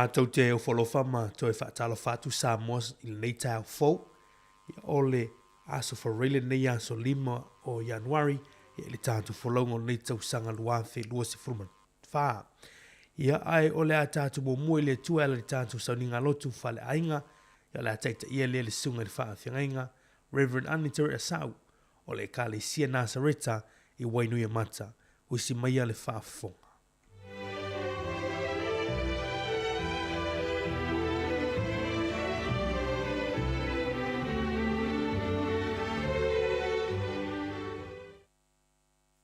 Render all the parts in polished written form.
A tou te ofo alofa ma toe faatalofa atu Samoa i lenei taeao fou. Ia, o le Aso Faraile lenei aso 5 o Ianuari, ia, i le tatou folauga o lenei tausaga 2024. Ia, ae o le a tatou muamua i le Atua e ala i le tatou sauniga lotu faaleaiga. Ia, o le a taitaia lea e le Susuga i le Faafeagaiga, Rev. Anita Asau, o le Ekalesia Nasareta i Wainuiamata. Usi maia le faafofoga.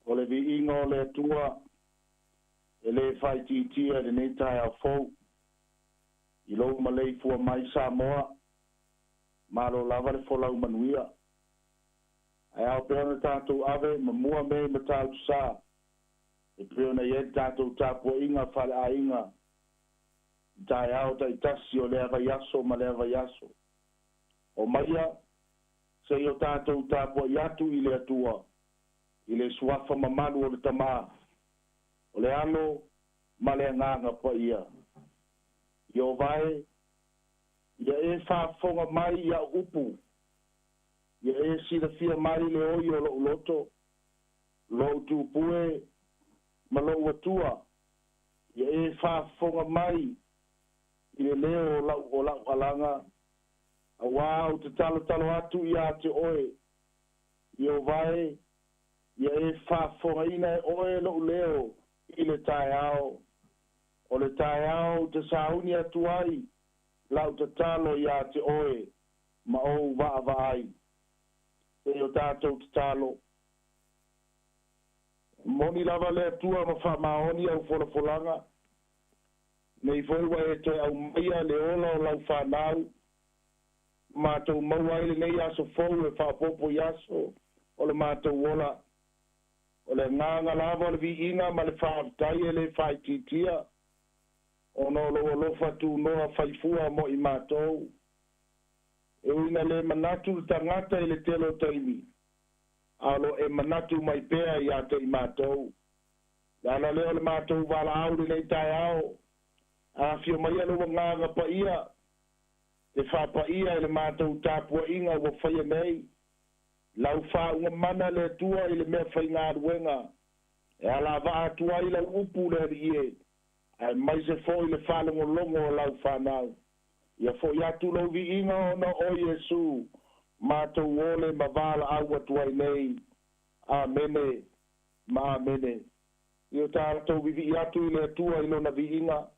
O le viiga o le Atua e lē faaitiitia i lenei taeao fou i lou maleifua mai Samoa, malo lava le folau manuia. Ae ao pea ona tatou ave ma mua mea i Matautu-sa e pei ona i ai le tatou tapuaiga faaleaiga i taeao taitasi o lea vaiaso ma lea vaiaso. Omaia se i o tatou tapuai atu i le Atua i le suafa mamalu o le Tamā, o le Alo ma le Agaga Paia. Ieova e, ia e faafofoga mai i au upu, ia e silafia mai le oi o lou loto, lou tupue ma lou atua, ia e faafofoga mai i le leo o lau, o lau alaga, auā ou te talotalo atu iā te oe. Ieova e, ia e faafofogaina e oe lou leo i le taeao. O le taeao ou te sauni atu ai lau tatalo iā te oe ma ou vaavaai. Se i o tatou tatalo. Moni lava le Atua ma faamaoni au folafolaga, nei foi ua e toe aumaia le ola o lau fanau, matou maua ai lenei aso fou e faaopoopo i aso o le matou ola. O le agaga lava o le viiga ma le faafetai e lē faaitiitia, ona o lou alofa tunoa faifua mo i matou. E ui ina lē manatu le tagata i le tele o taimi, a o lo o e manatu mai pea iā te i matou. Le ala lea o le matou valaau lenei taeao, afio maia lou Agaga Paia te faapaia i le matou tapuaiga ua faia nei. Lau faauuga mana le Atua i le mea faigaluega e alavaa atu ai lau upu le Alii e, aemaise foi le faalogologo o lau fanau. Ia fo'i atu lou viiga ona o Iesu matou ole ma valaau atu ai nei. Amene ma amene. Ia o tatou vivii atu i le Atua i lona viiga.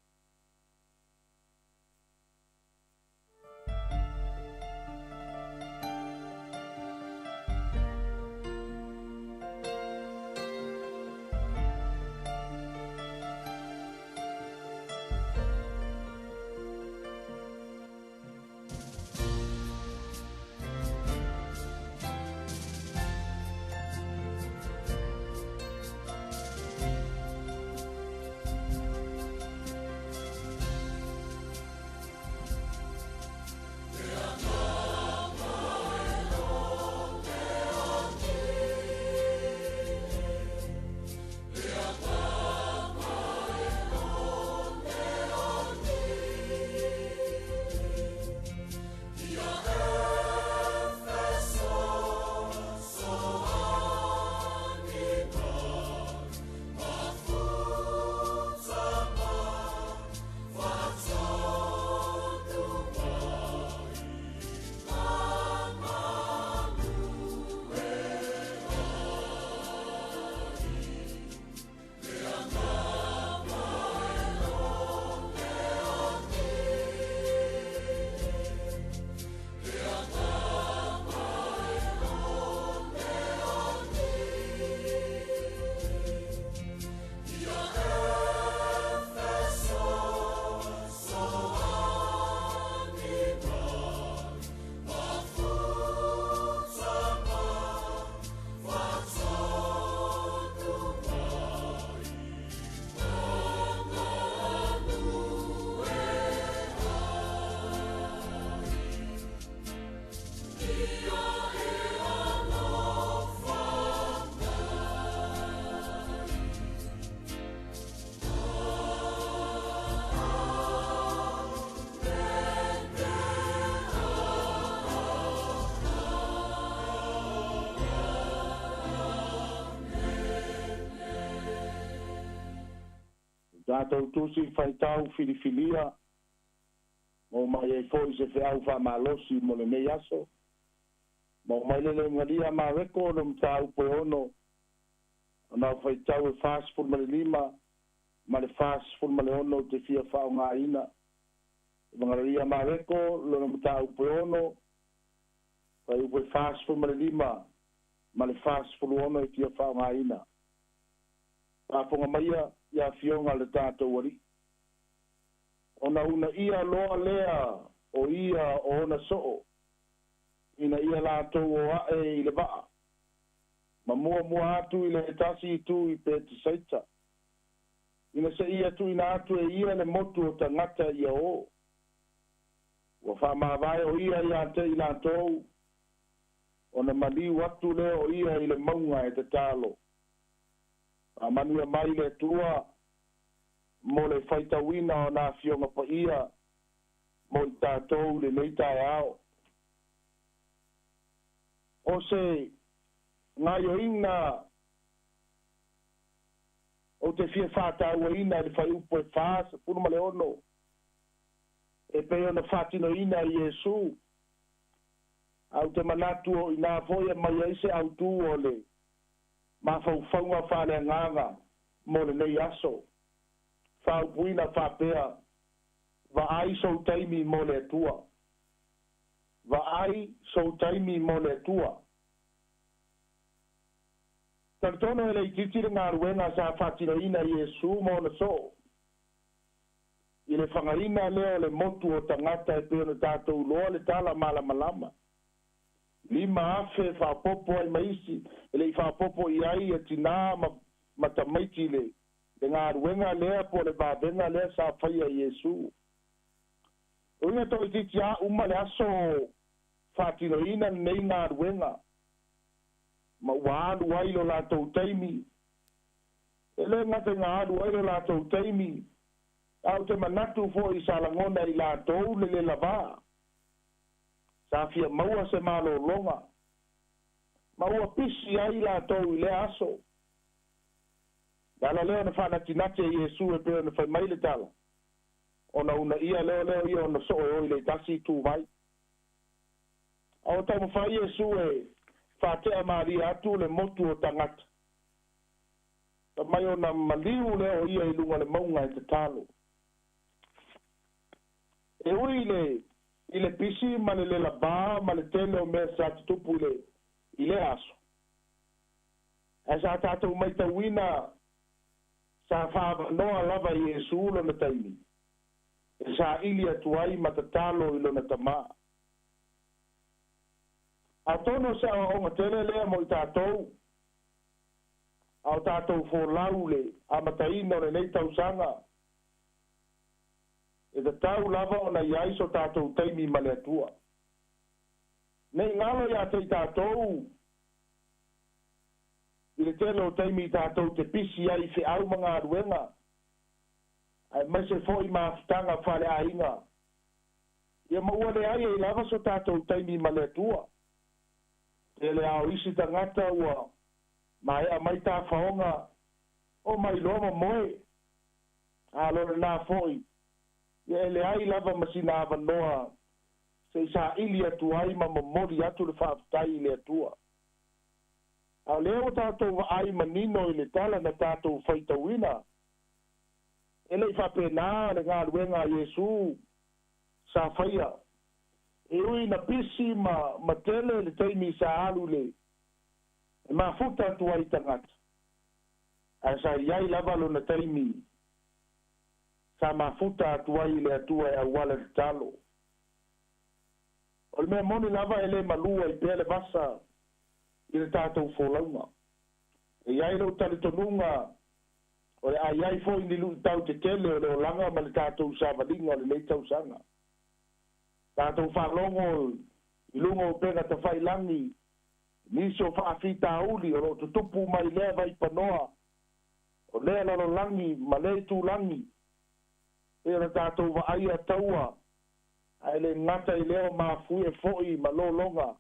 Tatou tusi faitau filifilia mo mai ai fo'i se feau faamalosi mo lenei aso. Ma oo mai le leugalia Mareko le mataupu e 6 ona o faitau e 45 ma le 46 ou te fia faaaogaina. Evagalelia Mareko lona mataupu e 6 fuaiupu e 45 ma le 46 e fia faaaogaina. Faafofoga maia i afioga a le tatou Alii. Ona uunaia loa lea o ia o ona soo ina ia latou o ae i le vaa, ma muamua atu i le tasi itu i Petesaita, ina seia tuuina atu e ia le motu o tagata ia o. Ua faamavae o ia ia te i latou, ona maliu atu lea o ia i le mauga e tatalo. Faamanuia mai le Atua mo le faitauina o na afioga paia mo i tatou i lenei taeao. O se gaoioiga ou te fia faatauaina i le fuaiupu e 46 e pei ona faatinoina e Iesu, ae ou te manatu o i ina foi e aumai ai se autu o le mafaufauga faaleagaga mo lenei aso. Faaupuina faapea, Vaai sou taimi mo le Atua. Vaai sou taimi mo le Atua. Talitonu e le itiiti le galuega sa faatinoina e Iesu ma ona soo i le fagaina lea o le motu o tagata e pei ona tatou iloa le tala malamalama. 5,000 faaopoopo ai ma isi e le i faaopoopo i ai ia tinā ma ma tamaiti i le le galuega lea po o le vavega lea sa faia e Iesu. O uiga toaitiiti a uma le aso o faatinoina lenei galuega ma ua alu ai lo latou taimi. E le gata ina alu ai lo latou taimi, ae ou te manatu foi sa lagona e i latou le le lavā. Sa fia maua se malologa, ma ua pisi ai latou i lea aso. Le ala lea na faanatinati e Iesu e pei ona fai mai le tala, Ona uunaia lea lea o ia ona soo e o i le tasi ituvai. A ua taumafai Iesu e faatea malie atu le motu o tagata, fai mai ona maliu lea o ia i luga o le mauga e tatalo. E ui i le i le pisi ma le lelava ma le tele o mea sa tutupu i le i lea aso, ae sa tatou maitauina sa faaavanoa lava e Iesu lona taimi e saili atu ai ma tatalo i lona Tama. Atonu o se aoaoga tele lea mo i tatou, a o tatou folau le amataina o lenei tausaga, e tatau lava ona i ai so tatou taimi ma le Atua. Ne i galo ia te i tatou i le tele o taimi i tatou te pisi ai i feau ma galuega, aemaise foi mafutaga faaleaiga, ia ma ua leai ai lava so tatou taimi ma le Atua. Tele a o isi tagata ua maea mai tafaoga o mai loa ma moe, a lo lena foi, ia e leai lava ma sina avanoa se i saili atu ai ma momoli atu le faafetai i le Atua. A o lea ua tatou vaai manino i le tala na tatou faitauina, e le i faapena le galuega a Iesu sa faia, e ui ina pisi ma ma tele le taimi sa alu i le e mafuta atu ai i tagata, ae sa i ai lava lona taimi sa mafuta atu ai i le Atua e auala i le tatalo. O le mea moni lava e le malu ai pea le vasa i le tatou folauga. E i ai lou talitonuga o le a i ai foi ni luitau tetele o le olaga ma le tatou savaliga o lenei tausaga. Tatou faalogo i luga o upega tafailagi nisi o faafitauli o lo o tutupu mai lea vaipanoa o lea lalolagi ma lea itulagi, pei ona tatou vaaia taua, ae le gata i lea o mafuie foi ma lologa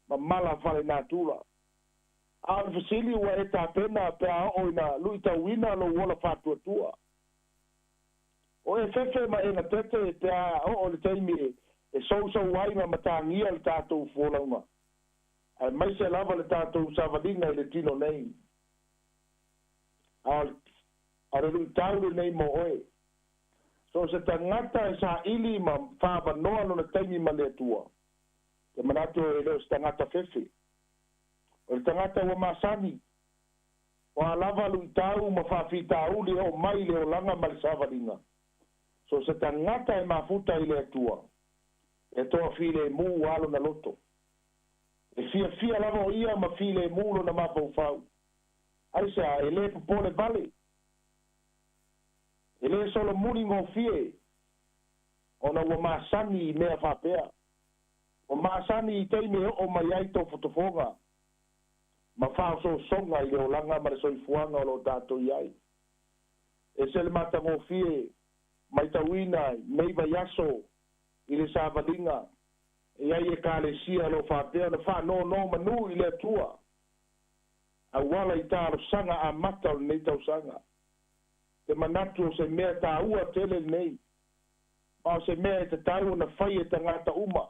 ma mala faalenatura. A o le fesili ua e tapena pe a oo ina luitauina lou ola faatuatua? O e fefe ma e gatete pe a oo le taimi e sousou ai ma matagia le tatou folauga, aemaise lava le tatou savaliga i le tino nei. A o le luʻitau lenei mo oe. So se tagata e saʻili ma faavanoa lona taimi ma le Atua, te manatu e le o se tagata fefe. O le tagata ua masani, o a lava luʻitau ma faafitauli e oo mai le olaga ma le savaliga. So se tagata e mafuta i le Atua, e toafilemu ua lona loto. E fiafia lava o ia ma filemu lona mafaufau. Aisea? E lē popole vale, e lē solomuli gofie, ona ua masani i mea faapea. Ua masani i taimi e oo mai ai tofotofoga ma faaosoosoga i le olaga ma le soifuaga o loo tatou iai. E se le matagofie maitauina nei vaiaso i le savaliga e ai ekalesia lo faapea ona faanono manu i le Atua auala i talosaga amata o lenei tausaga. Te manatu o se mea tāua tele lenei, ma o se mea e tatau ona fai e tagata uma,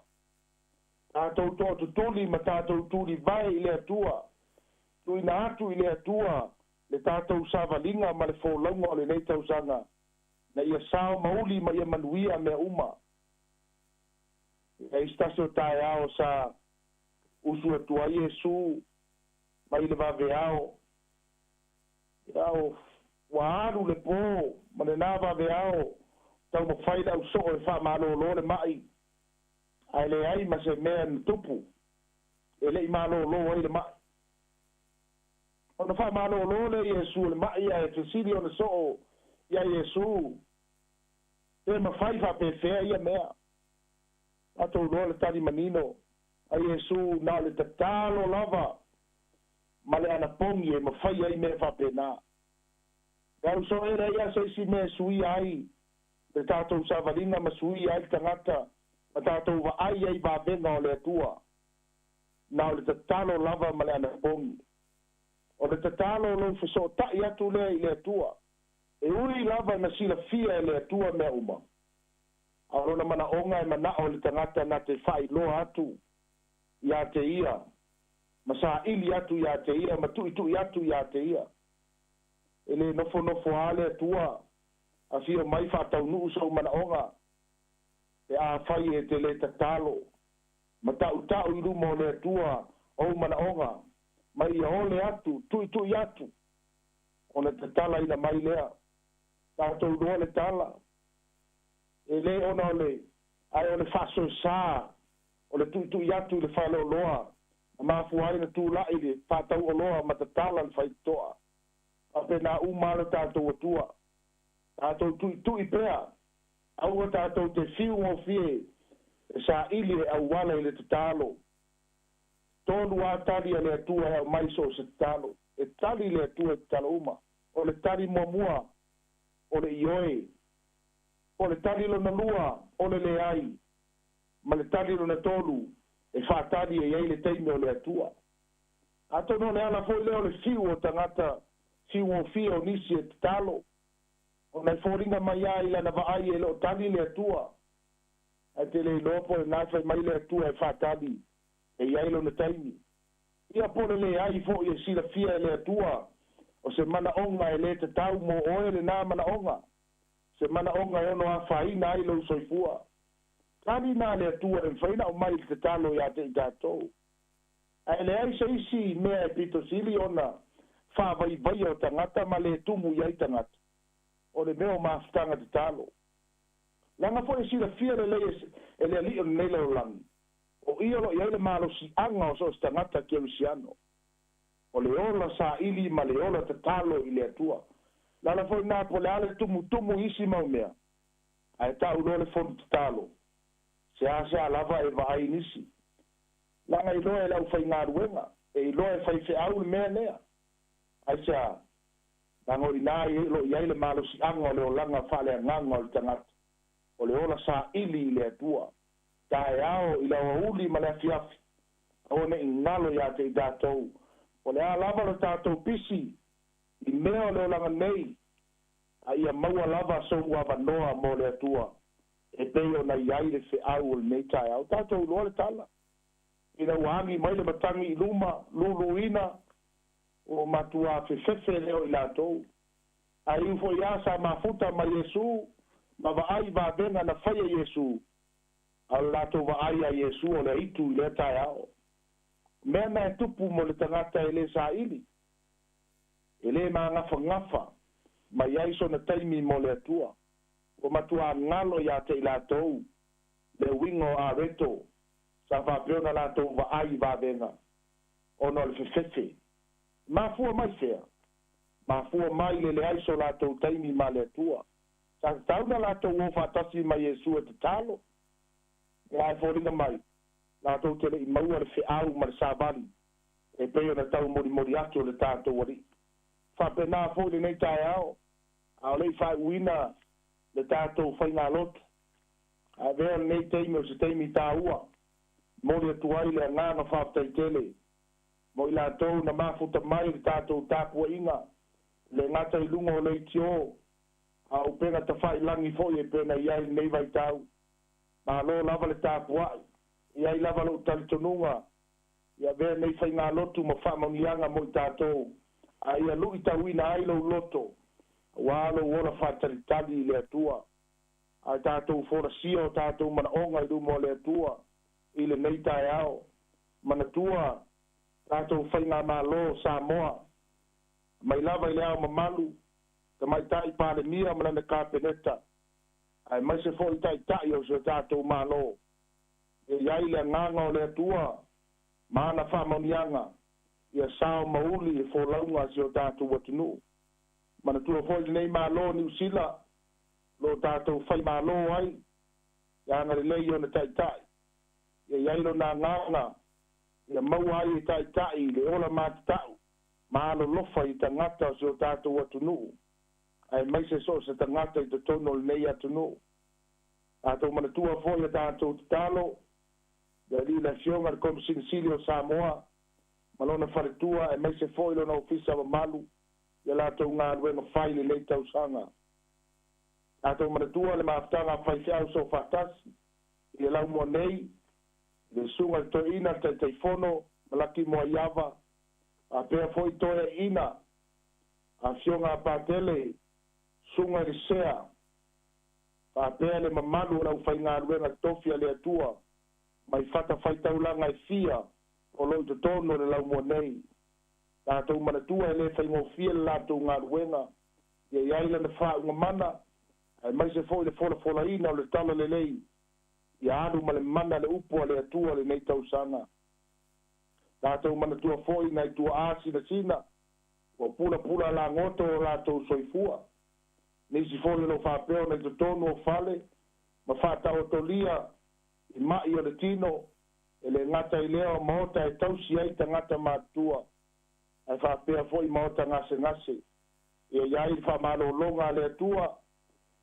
tatou toatutuli ma tatou tulivae i le Atua, tuuina atu i le Atua le tatou savaliga ma le folauga o lenei tausaga, na ia sao mauli ma ia manuia mea uma. E isi tasi o taeao sa usu atu ai Iesu mai le vaveao, ia o ua alu le pō ma lenā vaveao, taumafai le ausoo e faamalōlō le maʻi, ae leai ma se mea na tupu e leʻi malōlō ai le maʻi. Ona faamalōlō lea Iesu o le maʻi, ae fesili ona soo iā Iesu, pe mafai faapefea ia mea. Tatou iloa le tali manino a Iesu, na o le tatalo lava ma le anapogi e mafai ai mea faapena. E auso e leai a se isi mea e suia ai le tatou savaliga ma suia ai le tagata ma tatou vaai ai vavega o le Atua, na o le tatalo lava ma le anapogi. O le tatalo o lou fesootaʻi atu lea i le Atua, e ui lava na silafia e le Atua mea uma, a o lona manaʻoga e manaʻo le tagata na te faailoa atu iā te ia ma saʻili atu iā te ia ma tuʻituʻi atu iā te ia. E lē nofonofo a le Atua afio mai faataunuu sou manaʻoga pe afai e te lē tatalo ma taʻutaʻu i luma o le Atua ou manaʻoga, ma ia ole atu tuʻituʻi atu ona tatalaina mai lea. Tatou iloa le tala, e lē ona o le ae o le faasoesā o le tuʻituʻi atu i le faleoloa na mafua ai na tulaʻi le faatauʻoloa ma tatala le faitotoa. Faapena uma lo tatou Atua, tatou tuʻituʻi pea, aua tatou te fiu gofie e saʻili e auala i le tatalo. Tolu a tali a le Atua e aumai so o se tatalo. E tali le Atua i tatalo uma. O le tali muamua, o le ioe. O le tali lona lua, o le leai. Ma le tali lona tolu, e faatali e iai le taimi o le Atua. Atonu o le ala foi lea o le fiu o tagata fiugofie o nisi e tatalo, ona e foliga mai a i lana vaai e loo tali le Atua, ae te le iloa po o lenā fai mai le Atua e faatali e iai lona taimi. Ia po o le leai foʻi e silafia e le Atua o se manaʻoga e lē tatau mo oe lenā manaʻoga, se manaʻoga e ono afaina ai lou soifua. Tali na le Atua e mafai ona aumai i le tatalo iā te i tatou. Ae leai se isi mea e pito sili ona faavaivaia o tagata ma lē tumu i ai tagata, o le mea o mafutaga tatalo. Leaga foi e silafia lelei e le Alii o lenei lalolagi, o ia o loo i ai le malosiaga o so o se tagata kerisiano, o le ola saʻili ma le ola tatalo i le Atua. Le ala foi lenā po o le a le tumutumu i isi mau mea, ae taʻu loa le fono tatalo, seasea lava e vaai nisi. Leaga iloa e le aufaigaluega, e iloa e faifeau le mea lea. Aisea? Leaga o i ina o loo i ai le malosiaga o le olaga faaleagaga o le tagata, o le ola saʻili i le Atua, taeao i le aoauli ma le afiafi. Aua neʻi galo iā te i tatou, o le a lava lo tatou pisi i mea o le olaga nei, A ia maua lava sou avanoa mo le Atua e pei ona i ai le feau o lenei taeao. Tatou iloa le tala. Ina ua agi mai le matagi i luma, luluina, ua matuā fefefe lea o i latou. Ae iu foi lava sa mafuta ma Iesu ma vaai i vavega na faia e Iesu, a o le latou vaai ia Iesu o le aitu i lea taeao. O mea na e tupu mo le tagata e le saili, e le magafagafa mai ai sona taimi mo le Atua. Ua matuā galo ia te i latou le uiga o areto sa faapea ona latou vaai i vavega ona o le fefefe. E mafua mai fea? Mafua mai le leai so latou taimi ma le Atua. Sa tatau na latou o faatasi ma Iesu e tatalo, ae foliga mai, latou te le i maua le feau ma le savali e pei ona taumolimoli atu e le tatou Alii. Faapena foi lenei taeao, a o le i faaiuina le tatou faigalotu, a avea lenei taimi o se taimi taua, momoli atu ai le agaga faafetai tele mo i latou na mafuta mai i le tatou tapuaiga, e le gata i luga o leitio, a o upega tafailagi foi e pei ona i ai lenei vaitau. Malo lava le tapuai, e i ai lava lou talitonuga ia avea nei faigalotu ma faamanuiaga mo i tatou, a ia luitauina ai lou loto, aua lou ola faatalitali i le Atua. A tatou folasia o tatou manaoga i luma o le Atua i lenei taeao, manatua tatou faigamalo o Samoa, mai lava i Le Ao Mamalu, Tamaitai Palemia ma lana Kapeneta, aemaise foi Taitai o si o tatou Malo, ia i ai le Agaga o le Atua ma ana faamanuiaga, ia sao ma uli le folauga a si o tatou atunuu. Manatua foi lenei Malo o Niu Sila, o lo o tatou faimalo ai, ia agalelei i ona taitai, ia i ai lona agaga, ia maua ai e taitai le ola matatau ma alolofa i tagata o si o tatou atunuu, aemaise so o se tagata i totonu o lenei atunuu. Tatou manatua foi a tatou tatalo i le Alii le Afioga i le Komisini Sili o Samoa ma lona faletua aemaise foi lona ofisa mamalu i a latou galuega fai i lenei tausaga. Tatou manatua le mafutaga a faifeau soofaatasi i le laumua nei, i le Susuga i le Toeaina le Taitaifono Malaki Moaiava, faapea foi Toeaina Afioga a Patele, Susuga i le Sea, faapea le mamalu o le aufaigaluega tofi a le Atua mai fatafaitaulaga e fia o lo o i totonu o le laumua nei. Tatou manatua e le faigofie le latou galuega, ia i ai lana faauuga mana, aemaise foi le folafolaina o le talalelei, ia alu ma le mana le upu a le Atua lenei tausaga. Tatou manatua foi nai tuaa sinasina ua pulapula lagoto o latou soifua. Nisi foi o lo o faapea ona i totonu o fale ma faataotolia i ma'i o le tino, e le gata i lea o maota e tausi ai tagata matutua, ae faapea foi maota gasegase. Ia i ai le faamalologa a le Atua,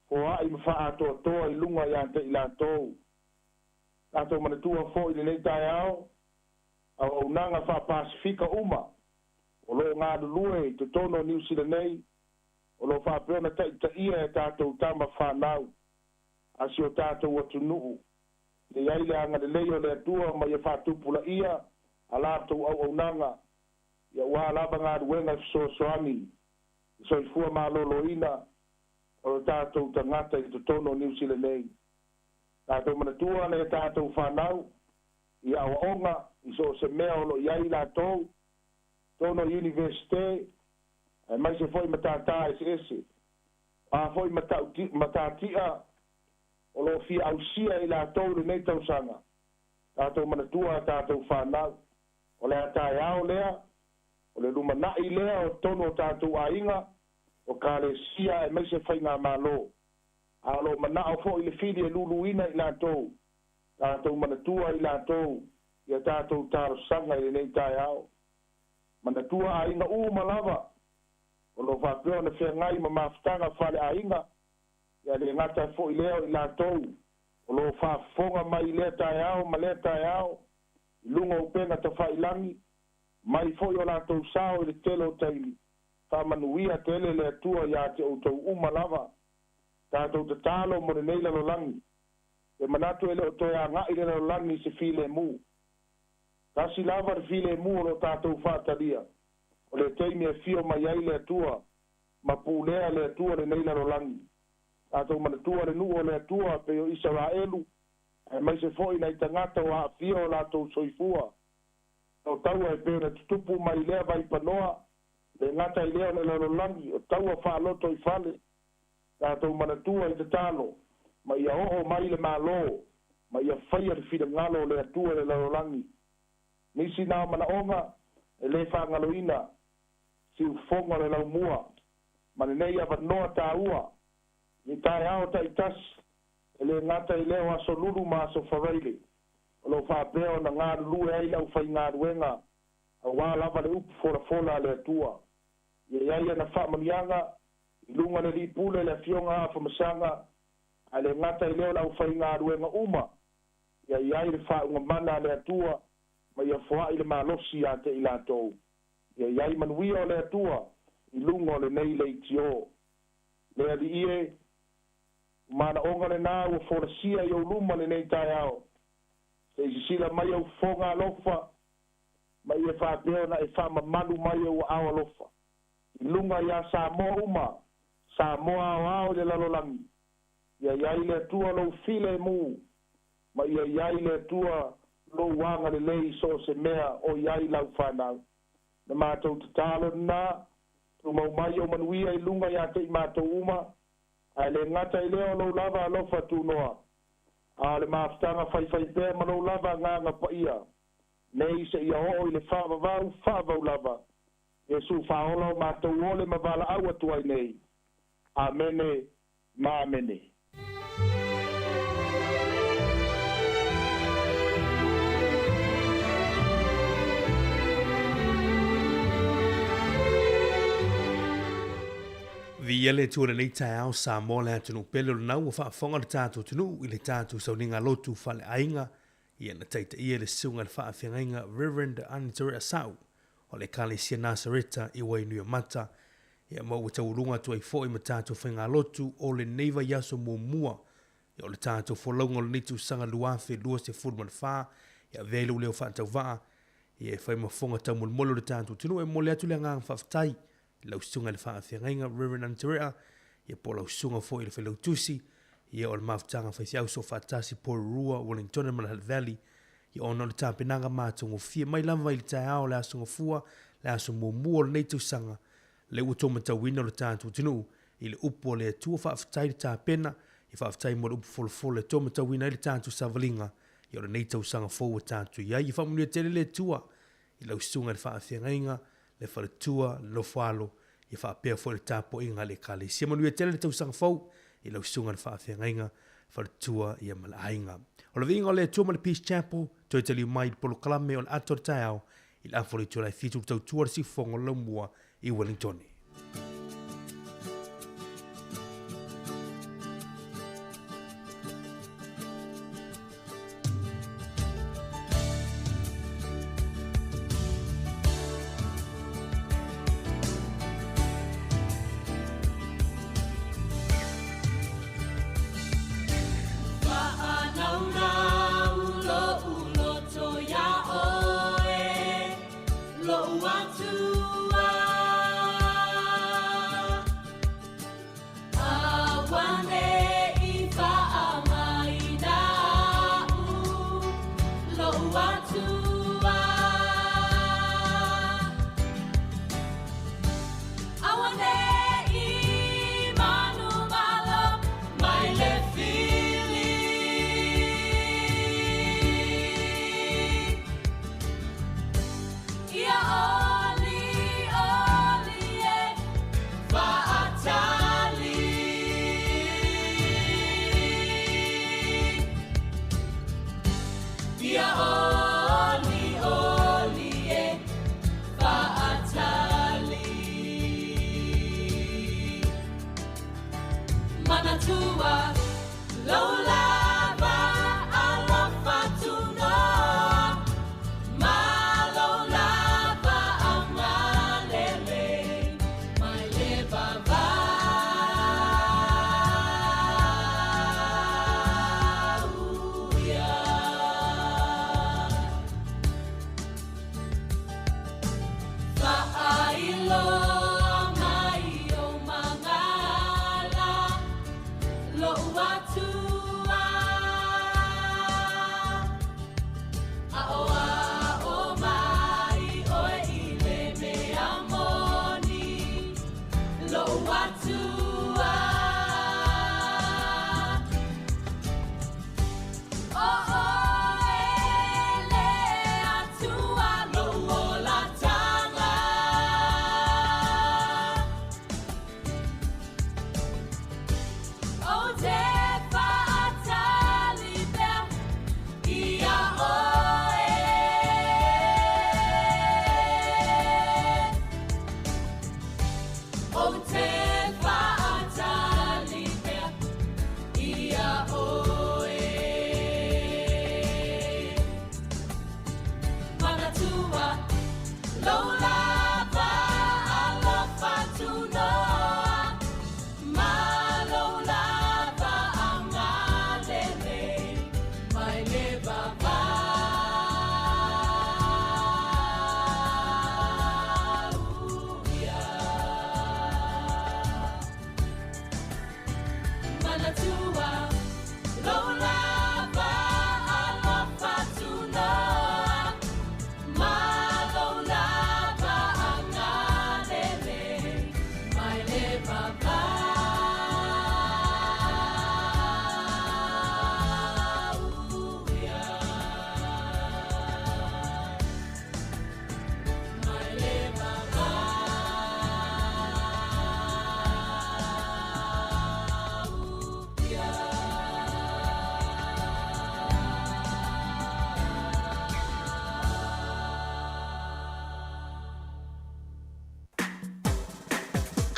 foai ma faaatoatoa i luga ia te i latou. Tatou manatua foi i lenei taeao, auaunaga faa-Pasefika uma o lo o galulue i totonu o Niu Sila nei, o lo o faapea ona taitaia e tatou tama fanau a si o tatou atunuu, ia i ai le agalelei o le Atua ma ia faatupulaia a latou auaunaga, ia ua lava galuega e fesoasoani i le soifua maloloina o lo tatou tagata i totonu o Niu Sila nei. Tatou manatua nai a tatou fanau i aoaoga i so o se mea o lo o i ai latou, totonu o Iunivesite, aemaise foi matata eseese, o a foi matatia o lo o fia ausia e i latou i lenei tausaga. Tatou manatua a tatou fanau, o le a taeao lea, o le lumanai lea o totonu o tatou aiga, o kalesia aemaise faigamalo, a o lo o manao foi le fili e luluina i latou, tatou manatua i latou i a tatou talosaga i lenei taeao. Manatua aiga uma lava o lo o faapea ona feagai ma mafutaga faaleaiga, ia le gata foi lea o i latou o lo o faafofoga mai i lea taeao ma lea taeao i luga o upega tafailagi, mai foi o latou sao i le tele o taimi. Faamanuia tele le Atua iā te outou uma lava. Tatou tatalo mo lenei lalolagi. E manatu e le o toe agaʻi le lalolagi i se filemu. Tasi lava le filemu o loo tatou faatalia, o le taimi e fio mai ai le Atua ma pulea le Atua lenei lalolagi. Tatou manatua le nuu o le Atua pei o Isaraelu, aemaise foi nai tagata ua aafia o latou soifua. O taua e pei ona tutupu mai lea vaipanoa, le gata i lea o le lalolagi, o taua faaloto i fale. Tatou manatua i tatalo, ma ia oo mai le Malo, ma ia faia le finagalo o le Atua i le lalolagi. Nisi na o manaoga e lē faagaloina siufofoga o le laumua ma lenei avanoa tāua i taeao taitasi, e lē gata i lea o aso Lulu ma aso Faraile o loo faapea ona galulue ai le aufaigaluega auā lava le upu folafola a le Atua. Ia i ai ana faamanuiaga i luga le alii pule le afioga Afamasaga, ae le gata i lea o le aufaigaluega uma. Ia i ai le faaugamana a le Atua ma ia foai le malosi iā te i latou. Ia i ai manuia o le Atua i luga o lenei leitio. Le Alii e, o manaoga lenā ua folasia i ou luma lenei taeao. Se i sisila mai ou fofoga alofa, ma ia faapea ona e faamamalu mai ou aao alofa i luga iā Samoa uma, Samoa aoao i le lalolagi. Ia i ai le Atua lou filemu, ma ia i ai le Atua lou agalelei i so o se mea o i ai lau fanau. Na matou tatalo lenā, tumau mai ou manuia i luga iā te i matou uma, ae le gata i lea o lou lava alofa tunoa, a o le mafutaga faifaipea ma lou lava agaga paia, nei seia oo i le faavavau faavavau lava. Iesu Faaola o matou ole ma valaau atu ai nei. Amene ma amene. Viia le Atua i lenei taeao, Samoa le atunuu pele o lenau ua faafofoga le tatou atunuu i le tatou sauniga lotu faaleaiga ia na taitaia e le susuga i le faafeagaiga Reverend Anitorea Sau o le Ekalesia Nasareta i Wainuiomata ia ma ua taualuga atu ai foi ma tatou faigalotu o lenei vaiaso muamua ia o le tatou folauga o lenei tausaga 2024 ia avea ai lou leo faatauvaa ia e fai ma fofoga taumolemole o le tatou atunuu e momoli atu le agaga faafetai i lau susuga i le faafeagaiga Reverend Anitorea ia po o lau susuga foi i le failautusi ia o le mafutaga faifeau soofaatasi Porirua Wellingtone ma le Hutt Valley ia ona o le tapenaga matagofie mai lava i le taeao o le Aso Gafua, le aso muamua o lenei tausaga, lea ua tou matauina o le tatou atunuu i le upu a le Atua. Faafetai le tapena, ia faafetai mo le upu folafola e tou matauina ai le tatou savaliga ia o lenei tausaga fou ua tatou i ai. Ia faamanuia tele le Atua i lau susuga i le faafeagaiga, le faletua, le nofoalo, ia faapea foi le tapuaiga a le Ekalesia. Manuia tele le tausaga fou i lau susuga i le faafeagaiga, faletua ia ma le aiga. O le viiga o le Atua ma le Peace Chapel, toe taliu mai i le polokalame o le ato o le taeao i le afa o le itula e 7 le tautua le siufofoga o le laumua i Wellingtone.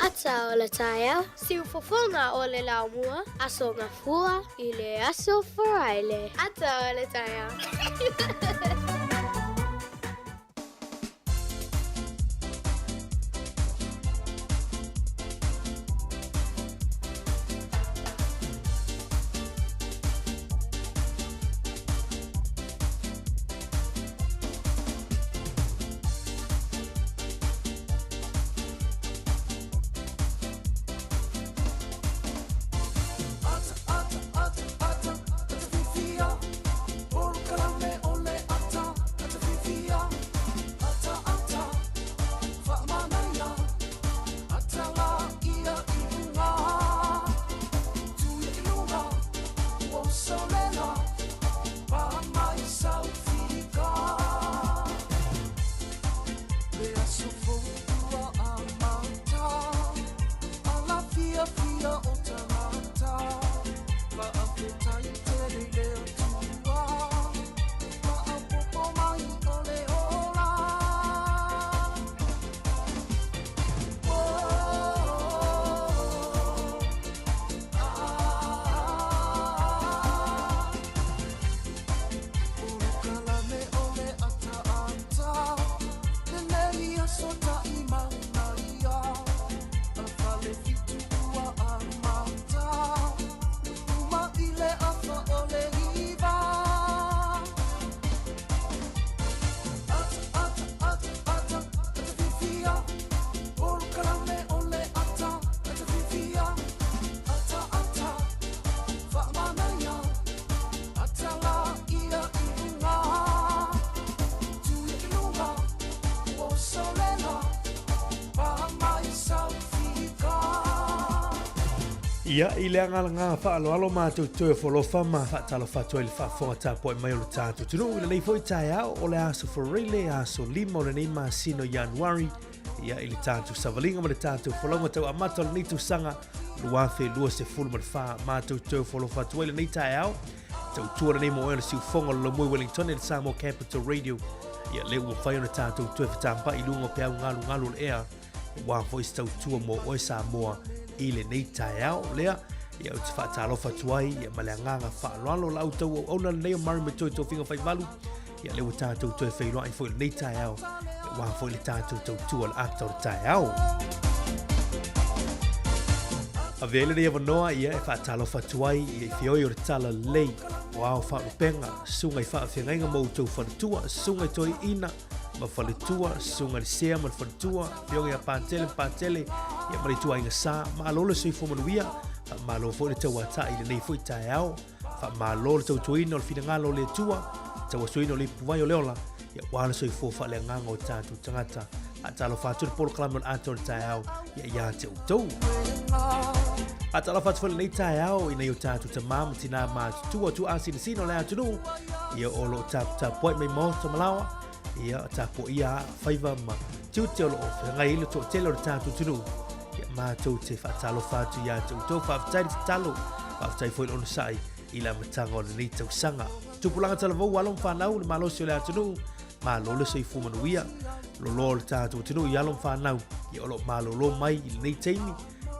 Ata o le taeao, siufofoga o le laumua, Aso Gafua i le Aso Faraile. Ata o le taeao. Ia, i le agaga faaaloalo matou toe folofa ma faatalofa atu ai i le faafofoga tapuai mai o le tatou atunuu i lenei foi taeao o le aso Faraile, aso 5 o lenei masina o Ianuari, ia i le tatou savaliga ma le tatou folauga tau amata o lenei tausaga 2024. Matou toe folofa atu ai lenei taeao tautua lenei mo oe o le siufoga o le Lomoi Wellington i le Samoa Capital Radio. Ia lea ua mafai ona tatou toe fetaampai i luga o peau galugalu o le ea aua foi se tautua mo oe Samoa i lenei taeao lea. Ia ou te faatalofa atu ai ia ma le agaga faaaloalo la outou auauna lenei o Mary Matoe Tofiga Faivalu. Ia lea ua tatou toe feiloai foi i lenei taeao aua foi le tatou tautua le ata o le taeao. Avea ai lenei avanoa ia e faatalofa atu ai ia i feoi o le tala lelei o ao faalupega, susuga i faafeagaiga ma outou faletua, susuga i toeaiina ma faletua, susuga i le sea ma le faletua, afioga ia Patele ma Patele, ia ma le ituaiga sa, malo le soifua manuia, faamalo foi le tauatai i lenei foi taeao. Faamalo le tautuaina o le finagalo o le Atua, tauasuina o le ipuvai o le ola, ia aua le soifua faaleagaga o tatou tagata. Faatalofa atu le polokalame o le ata o le taeao ia ia te outou. Faatalofa atu foi lenei taeao i nai o tatou tamā ma tinā matutua tuaasinasina o le atunuu, ia o lo o taputapuai mai maota ma laoa, ia tapuaia faiva ma tiute o lo o feagai ai le toatele o le tatou atunuu. Ia matou te faatalofa atu ia te outou, faafetai le tatalo, faafetai foi le onosai i le amataga o lenei tausaga. Tupulaga talavou, alo ma fanau, le malosi o le atunuu, malo le soifua manuia, loloa o le tatou atunuu i alo ma fanau, ia o lo o malolo mai i lenei taimi,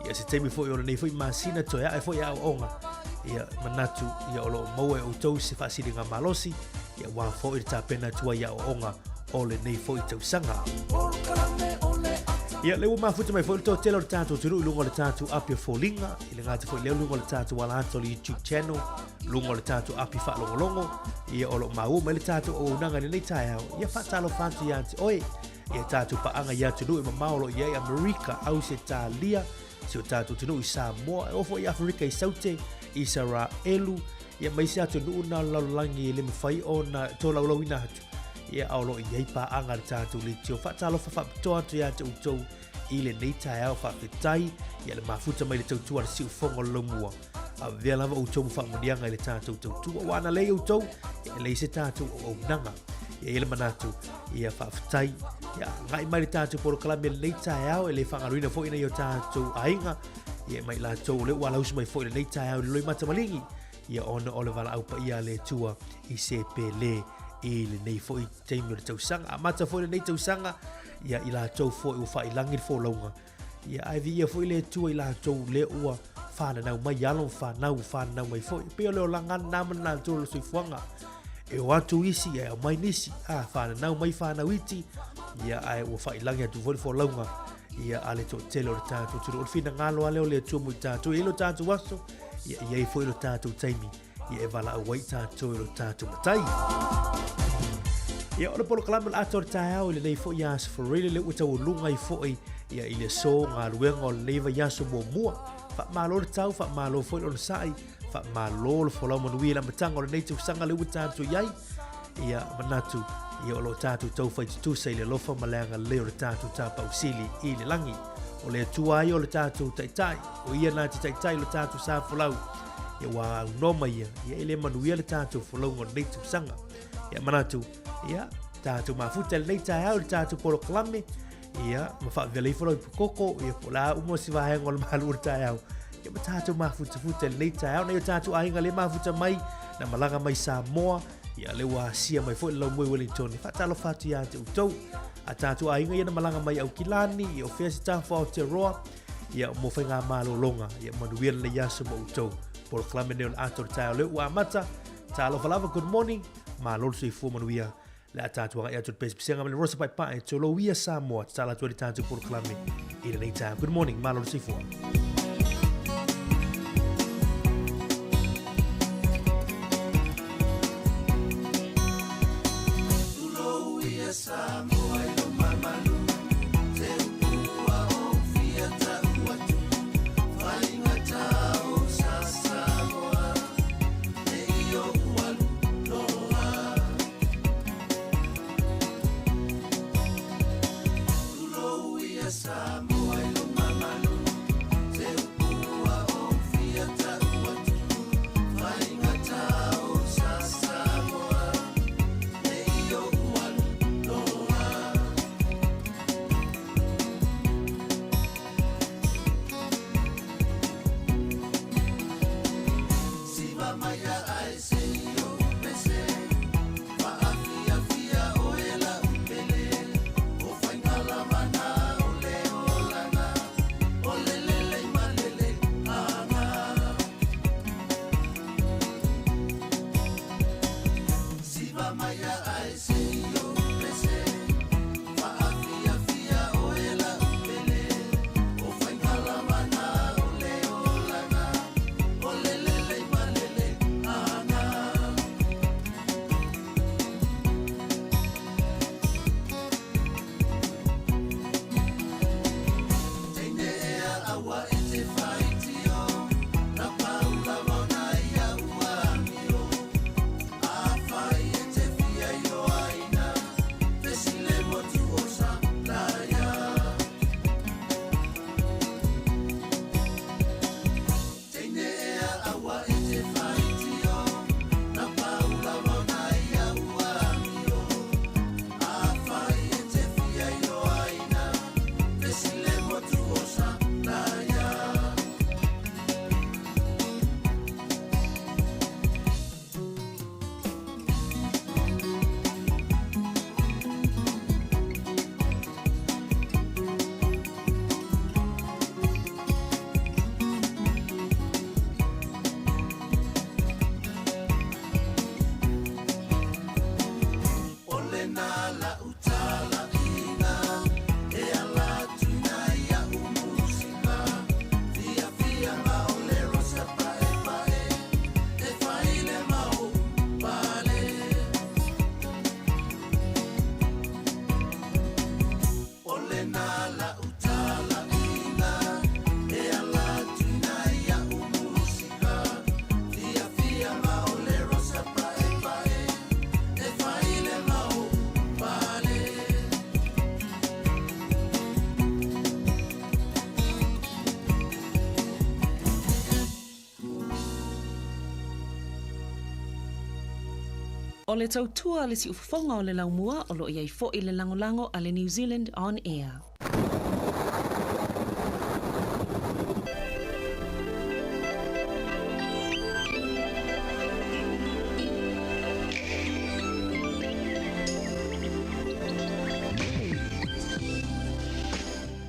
ia se taimi foi o lenei foi masina toe ae foi aoaoga, ia manatu ia o lo o maua e outou se faasiliga malosi, ia aua foi le tapena atu ai i aoaoga o lenei foi tausaga. Ia, lea ua mafuta mai foi le toatele o le tatou atunuu i luga o le tatou api o foliga, i le gata foi lea luga o le tatou ala atu o le YouTube channel, luga o le tatou api faalogologo, ia o lo o maua mai le tatou auaunaga i lenei taeao. Ia faatalofa atu ia te oe, ia tatou paaga i atunuu e mamao o lo o i ai Amerika, Ausetalia, si o tatou atunuu i Samoa, e oo foi i Aferika i Saute, Isaraelu, ia ma isi atunuu na o le lalolagi e le mafai ona tolaulauina atu. Ia a o lo o i ai paaga a le tatou leitio. Faatalofa faapitoa atu ia te outou i lenei taeao faafetai ia le mafuta mai le tautua a le siufogo o le laumua. Avea lava outou ma faamanuiaga i le tatou tautua, aua ana leai outou, ia e leai se tatou auaunaga. Ia i ai le manatu, ia faafetai, ia agai mai le tatou polokalame i lenei taeao, e le faagaloina foi nai o tatou aiga, ia ma i latou o lea ua alausi mai foi i lenei taeao i le loimata maligi, ia ona o le valaau paia a le Atua i se pele i lenei foi taimi o le tausaga. Amata foi lenei tausaga, ia i latou foi ua faailangi le folauga, Ia, ae viia foi le Atua i latou lea ua fananau mai, alo ma fanau ua fananau mai foi. E pei o le olaga lena ma le natura o le soifuaga. E o atu isi, ae aumai nisi. A, fananau mai fanau iti, ia, ae ua failagi atu foi le folauga, ia, a le toatele o le tatou atunuu. O le finagalo lava lea o le Atua mo i tatou. E i ai lo tatou aso, ia, e i ai foi lo tatou taimi ia e valaau ai tatou e lo tatou matai. Ia, o le polokalame o le atoa o le taeao i lenei foi aso Faraile lea ua taualuga ai foi ia i le aso galuega o lenei vaiaso muamua. Faamalo le tau, faamalo foi le onosai, faamalo le folau manuia i le amataga o lenei tausaga lea ua tatou i ai. Ia, manatu, ia o lo o tatou taufai tutusa i le alofa ma le agalelei o le tatou Tapaau Sili i le lagi. O le Atua ai o le tatou Taitai, o ia na te taitai lo tatou sa folau. Ia ua aunoa mai ia, ia e le manuia le tatou folauga o lenei tausaga. Ia manatu, ia tatou mafuta i lenei taeao i le tatou polokalame, ia ma faavela ifo lau ipukoko, ia po o le a uma se vaega o le malu o le taeao. Ia ma tatou mafutafuta i lenei taeao, nai o tatou aiga le mafuta mai, na malaga mai Samoa, ia lea ua asia mai foi le laumua i Wellington. E faatalofa atu ia te outou. A tatou aiga ia na malaga mai Aukilani, ia o fea se tafa o Aotearoa, ia mo faigamalologa, ia manuia lenei aso ma outou. Polokalame nei o le atoa o le taeao lea ua amata. Talofa lava, good morning, malo le soifua manuia. Le a tatou agai atu i le pesepesega ma le Rosa Paepae, Toloia Samoa, tatala atu ai le tatou polokalame i lenei taeao. Good morning, malo le soifua. O le tautua a le siufofoga o le laumua o lo o i ai foi le lagolago a le New Zealand On Air.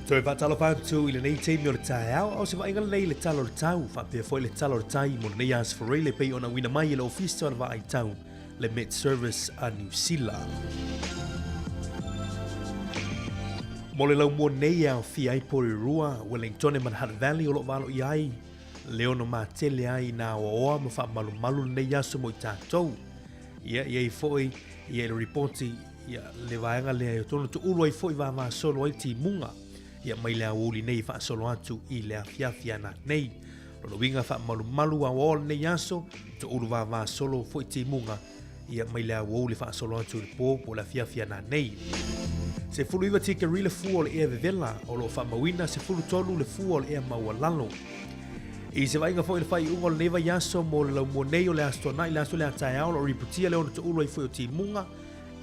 Toe faatalofa atu i lenei taimi o le taeao, a o se vaaiga lelei i le tala o le tau, faapea foi le tala o le tai mo lenei Aso Faraile e pei ona uina mai e le Ofisa o le Vaai Tau, le Met Service a Niu Sila. Mo le laumua nei e aofia ai Porirua, Wellingtone ma le Hutt Valley o lo o valoia ai le ono matele ai i nā oaoa ma faamalumalu lenei aso mo i tatou. Ia, i ai foi ia i le ripoti ia le vaega lea e tonu tuulu ai foi vavasolo ai timuga ia mai le aoauli nei faasolo atu i le afiafi ana nei. Lona uiga faamalumalu aoao lenei aso, toulu vavasolo foi timuga ia mai le aoauli faasolo atu i le po po o le afiafi ana nei. 19 tikeri le fua o le ea vevela o lo o faamauina 13 le fua o le ea maualalo. I se vaaiga foi i le faaiuga o lenei vaiaso mo le laumua nei o le Aso Toonai, le aso lea a taeao, o lo o ripotia le ono toulu ai foi o timuga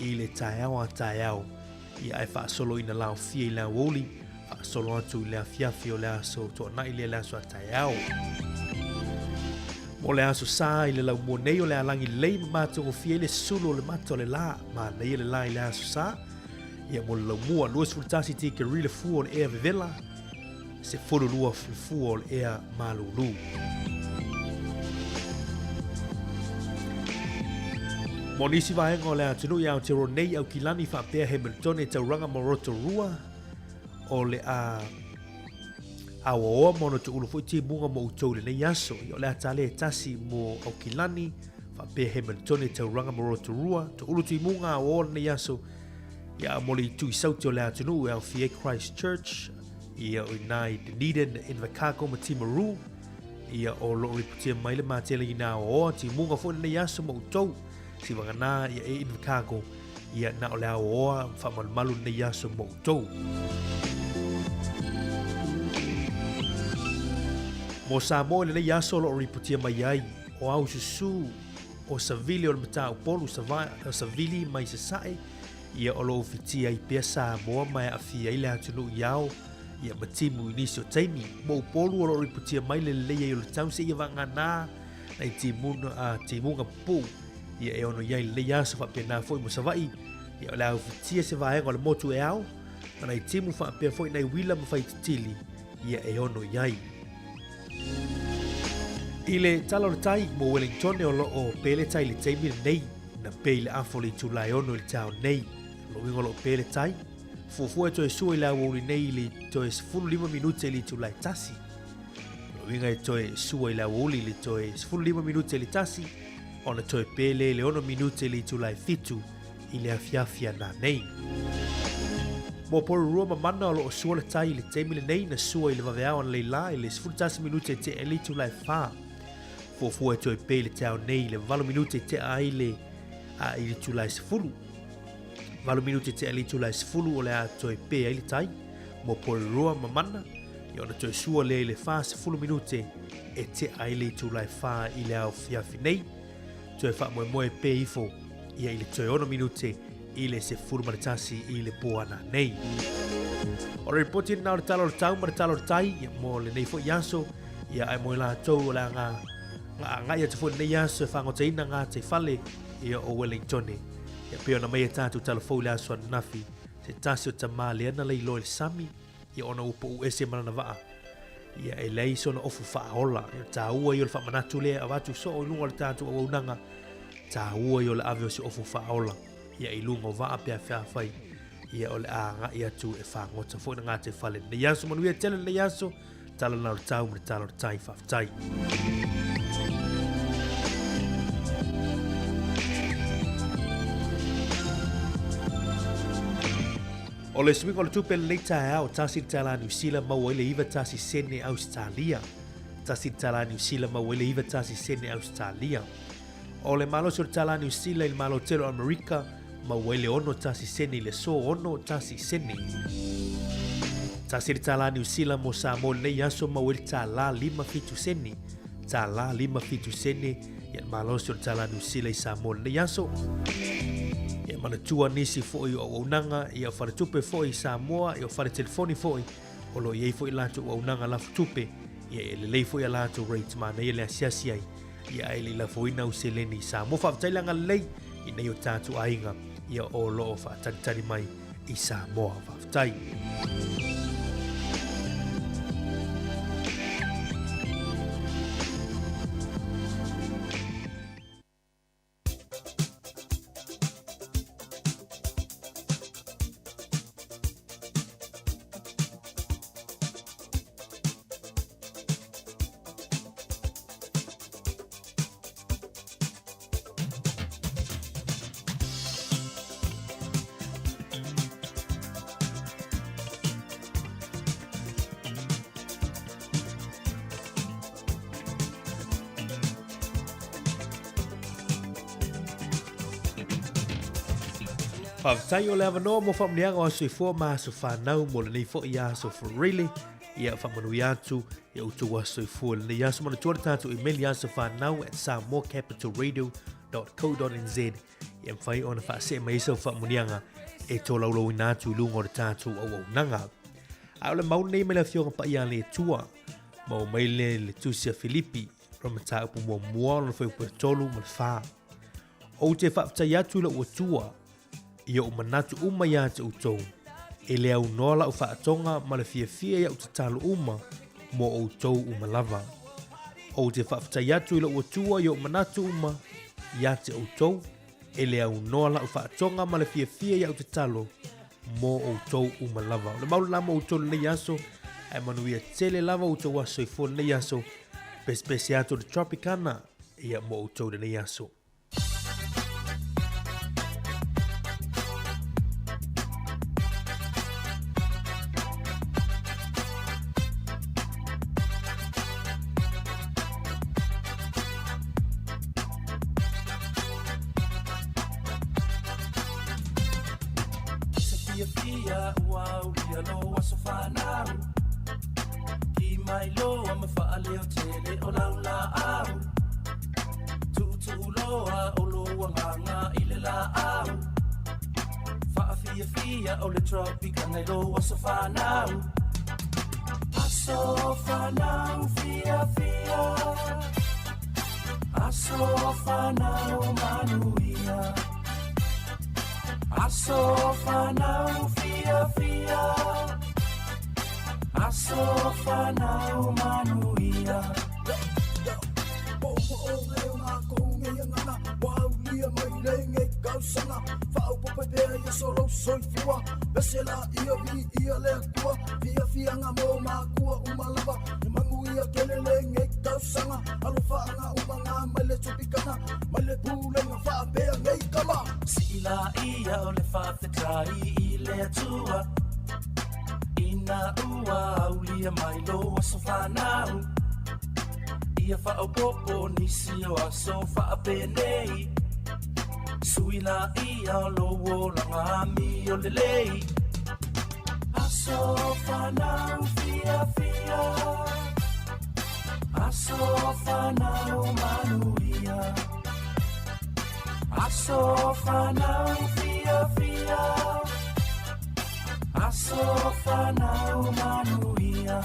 i le taeao a taeao. Ia ae faasolo ina laofia i le aoauli, faasolo atu i le afiafi o le aso Toonai lea le aso a taeao. Mo le aso Sa i le laumua nei o le alagi lelei ma matagofie ai le sulu o le mata o le la, manaia le la i le aso Sa. Ia mo le laumua, 21 tikeri le fua o le ea vevela, 12 le fua o le ea malulu. Mo nisi vaega o le atunuu i Aotearoa nei, Aukilani faapea Hamiltone, Tauranga ma Rotorua, o le a aoaoa ma ona tuulu foi timuga mo outou i lenei aso. Ia o le ata lea e tasi mo Aukilani, faapea Hamiltone, Tauranga ma Rotorua, tuulu timuga aoaoa lenei aso. Ia mo le itu i sauti o le atunuu e aofia ai Christchurch, ia o ina i Dunedin, Invercargill ma Timaru, ia o lo o ripotia mai le matele i nā oa, timuga foi lenei aso ma outou, sivaganā ia e Invercargill, ia na o le ao oa whaamalumalu lenei aso ma outou. Mo Samoa i lenei aso o lo o ripotia mai ai, o au susu o Savili o le Mataupolu, Savili mai Sasae, ia o lo o fitia ai pea Samoa ma e aafia ai le atunuu i ao, ia ma timu i nisi o taimi. Mo Upolu o lo o ripotia mai le lelei ai o le tau seia vagana nai timuna, a, timuga pupuu, ia e ono i ai lenei aso faapena foi mo Savaii, ia o le a ufitia se vaega o le motu e ao, ma nai timu faapea foi nai uila ma faititili, ia e ono i ai. I le tala o le tai mo Wellingtone o lo o pele tai i le taimi lenei, na pe i le afo le itula e ono i le taeao nei. O lona uiga o lo o pe le tai, fuafua e toe sua i le aoauli nei i le toe 15 minute i le itula e tasi. O lona uiga e toe sua i le aoauli i le toe 15 minute i le tasi, ona toe pe lea i le 6 minute i le itula e 7 i le afiafi ana nei. Mo Porirua ma Mana o lo o sua le tai i le taimi lenei na sua i le vaveao analeila i le 11 minute e tea ai le itula e 4. Fuafua e toe pe i le taeao nei i le 8 minute e tea ai le a i le itula e 10. 8 minute e tea ai le itula e 10 o le a toe pe ai le tai mo Porirua ma Mana ia ona toe sua lea i le 40 minute e tea ai le itula e 4 i le aofiafi nei. Toe faamoemoe pe ifo ia i le toe 6 minute i le 11 i le po ana nei. O le ripoti lena o le tala o le tau ma le tala o le tai ia, mo lenei foi aso, ia ae mo i latou o le a ngā, ngā agai atu foi lenei aso e whangotaina ngā te whale ia o Wellingtone. Ia pei ona mai e tātou tala fou i le aso ananafi, se tasi o tamā le ana lei loa i le sami, ia ona ua pau ese ma lana vaa. Ia e leai sona ofu faaola. Ia taua ia o le faamanatu lea e avatu soo i luga o le tatou auaunaga, taua ia o le ave o se ofu faaola ia i luga o vaa pe a feafai, ia o le a agai atu e fagota foi na gataifale lenei aso. Manuia tele lenei aso, tala na o le tau ma le tala o le tai. Faafetai. O le suiga o le tupe lenei taeao, tasi le tala Niu Sila maua ai le iva tasi sene Ausetalia. Tasi le tala Niu Sila maua ai le iva tasi sene Ausetalia. O le malosi o le tala Niu Sila i le Malo Tele o Amerika, maua ai le ono tasi sene i le aso ono tasi sene. Tasi le tala Niu Sila mo Samoa i lenei aso maua ai le tala 57 sene. Tala 57 sene. Ia le malosi o le Tala Niu Sila i Samoa i lenei aso. Ia manatua nisi foi o auaunaga, ia o faletupe foi i Samoa, ia o fale telefoni foi, o lo o i ai foi latou auaunaga lafo tupe, ia e lelei foi a latou rates manaia le asiasi ai, ia ae le i lafoina au seleni i Samoa. Faafetai le agalelei i nei o tatou aiga, ia o lo o faatalitali mai i Samoa. Faafetai. Faafetai o le avanoa mo faamanuiaga o aso soifua ma aso fanau mo lenei foi aso Freely. Ia faamanuia atu ia outou aso soifua i lenei aso. Manatua le tatou email i asofanau at samoacapitalradio.co.nz ia mafai ona faasee mai ai sau faamanuiaga e tolaulauina atu i luga o le tatou auaunaga. A o le mau lenei mai le Afioga Paia a le Atua, maua mai le le tusi a Filipi, o le mataupu muamua o lona fuaiupu e 3 ma le 4. Ou te faafetai atu i lou Atua i ou manatu uma iā te outou, e le aunoa lau faatoga ma le fiafia i au tatalo uma mo outou uma lava. Ou te faafetai atu i lou Atua i ou manatu uma iā te outou, e le aunoa lau faatoga ma le fiafia i au tatalo mo outou uma lava. O le mau lena mo outou lenei aso, ae manuia tele lava outou aso soifua lenei aso, pesepese atu o le Tropicana ia mo outou lenei aso. Se fiafia ua aulia lou aso fanau Ki mai loa ma faaleo tele o lau laau Tuutuu loa o lou agaga i le laau Faafiafia o le Tropicana i lou aso fanau Aso fanau fiafia Aso fanau manuia Aso fanau fiafia Aso fanau manuia Sii laia o le faafetai i le Atua Ina ua aulia mai lou aso fanau Ia faaopoopo nisi o aso faapenei Sui laia o lou olaga amio lelei Aso fanau fiafia Aso fanau manuia Aso fanau fiafia Aso fanau manuia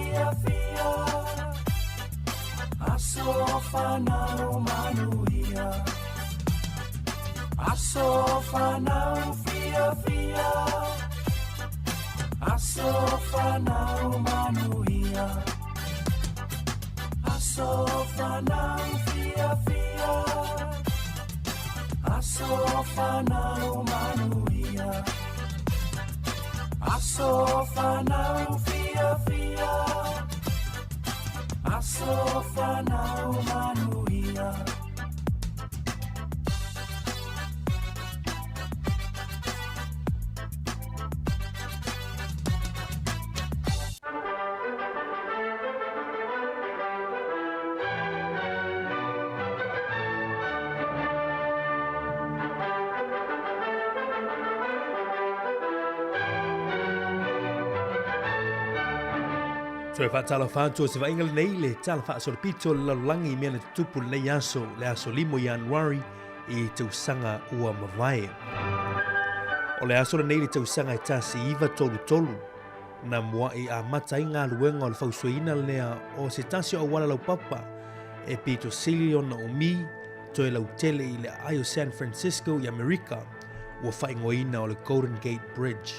Aso fanau fiafia Aso fanau manuia Aso fanau fiafia Aso fanau manuia Aso fanau fiafia Aso fanau manuia Aso fanau fiafia Aso fanau manuia Toe faatalofa atu o se vaaiga lenei le tala faasolopito o le lalolagi i mea na tutupu lenei aso, le aso 5 o Ianuari i tausaga ua mavae. O le aso lenei le tausaga e 1933 na mua'i amata ai galuega o le fausuaina lea o se tasi o auala laupapa e pito sili ona umi toe lautele i le aai o San Francisco i Amerika ua faaigoaina o le Golden Gate Bridge.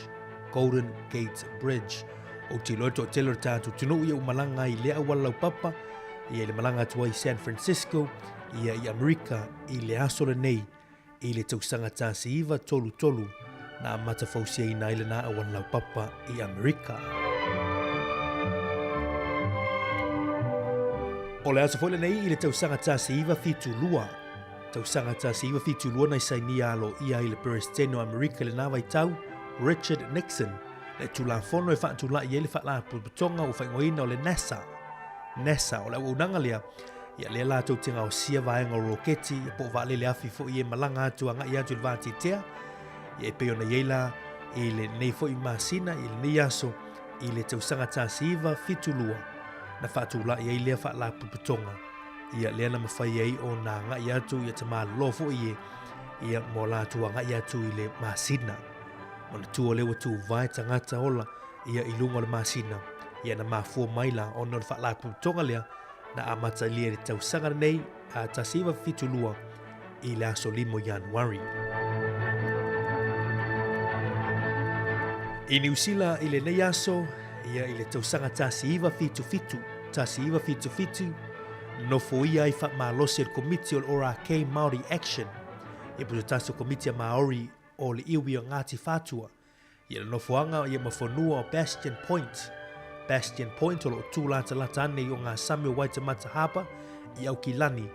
Golden Gate Bridge. Ou te iloa le toatele o le tatou atunuu ia ua malaga ai i lea auala laupapa, ia i le malaga atu ai i San Francisco, ia i Amerika i le aso lenei i le tausaga 1933 na amata fausiaina ai lena auala laupapa i Amerika. O le aso foi lenei i le tausaga 1972, tausaga 1972 na i sainia aloaia ai le Peresetene o Amerika i lena vaitau, Richard Nixon, le Tulafono e faatulai ai le Faalapotopotoga ua faaigoaina o le NASA. NASA, o le auaunaga lea, ia lea latou te gaosia vaega o roketi, ia po o vaalele afi foi e malaga atu agai atu i le vateatea, ia e pei ona i ai la i lenei foi masina, i lenei aso, i le tausaga 1972, na faatulai ai lea faalapotopotoga, ia lea na mafai ai ona agai atu ia tamalolo foi e, ia mo latou agai atu i le masina. Manatua lea ua tuvae tagata ola ia i luga o le masina, ia na mafua mai la ona o le faalapotopotoga lea na amatalia i le tausaga lenei a 1972 i le aso 5 o Ianuari. I Niu Sila i lenei aso, ia i le tausaga 1977, 1977, nofoia ai faamalosi e le Komiti o le ORK Māori Action, ia po o se tasi o Komiti a Māori o le iwi o Ngāti Whātua, i le nofoaga ia ma fanua o Bastion Point, Bastion Point o lo o tū latalata ane i o ngā sami o Waitemata Harbour i Aukilani,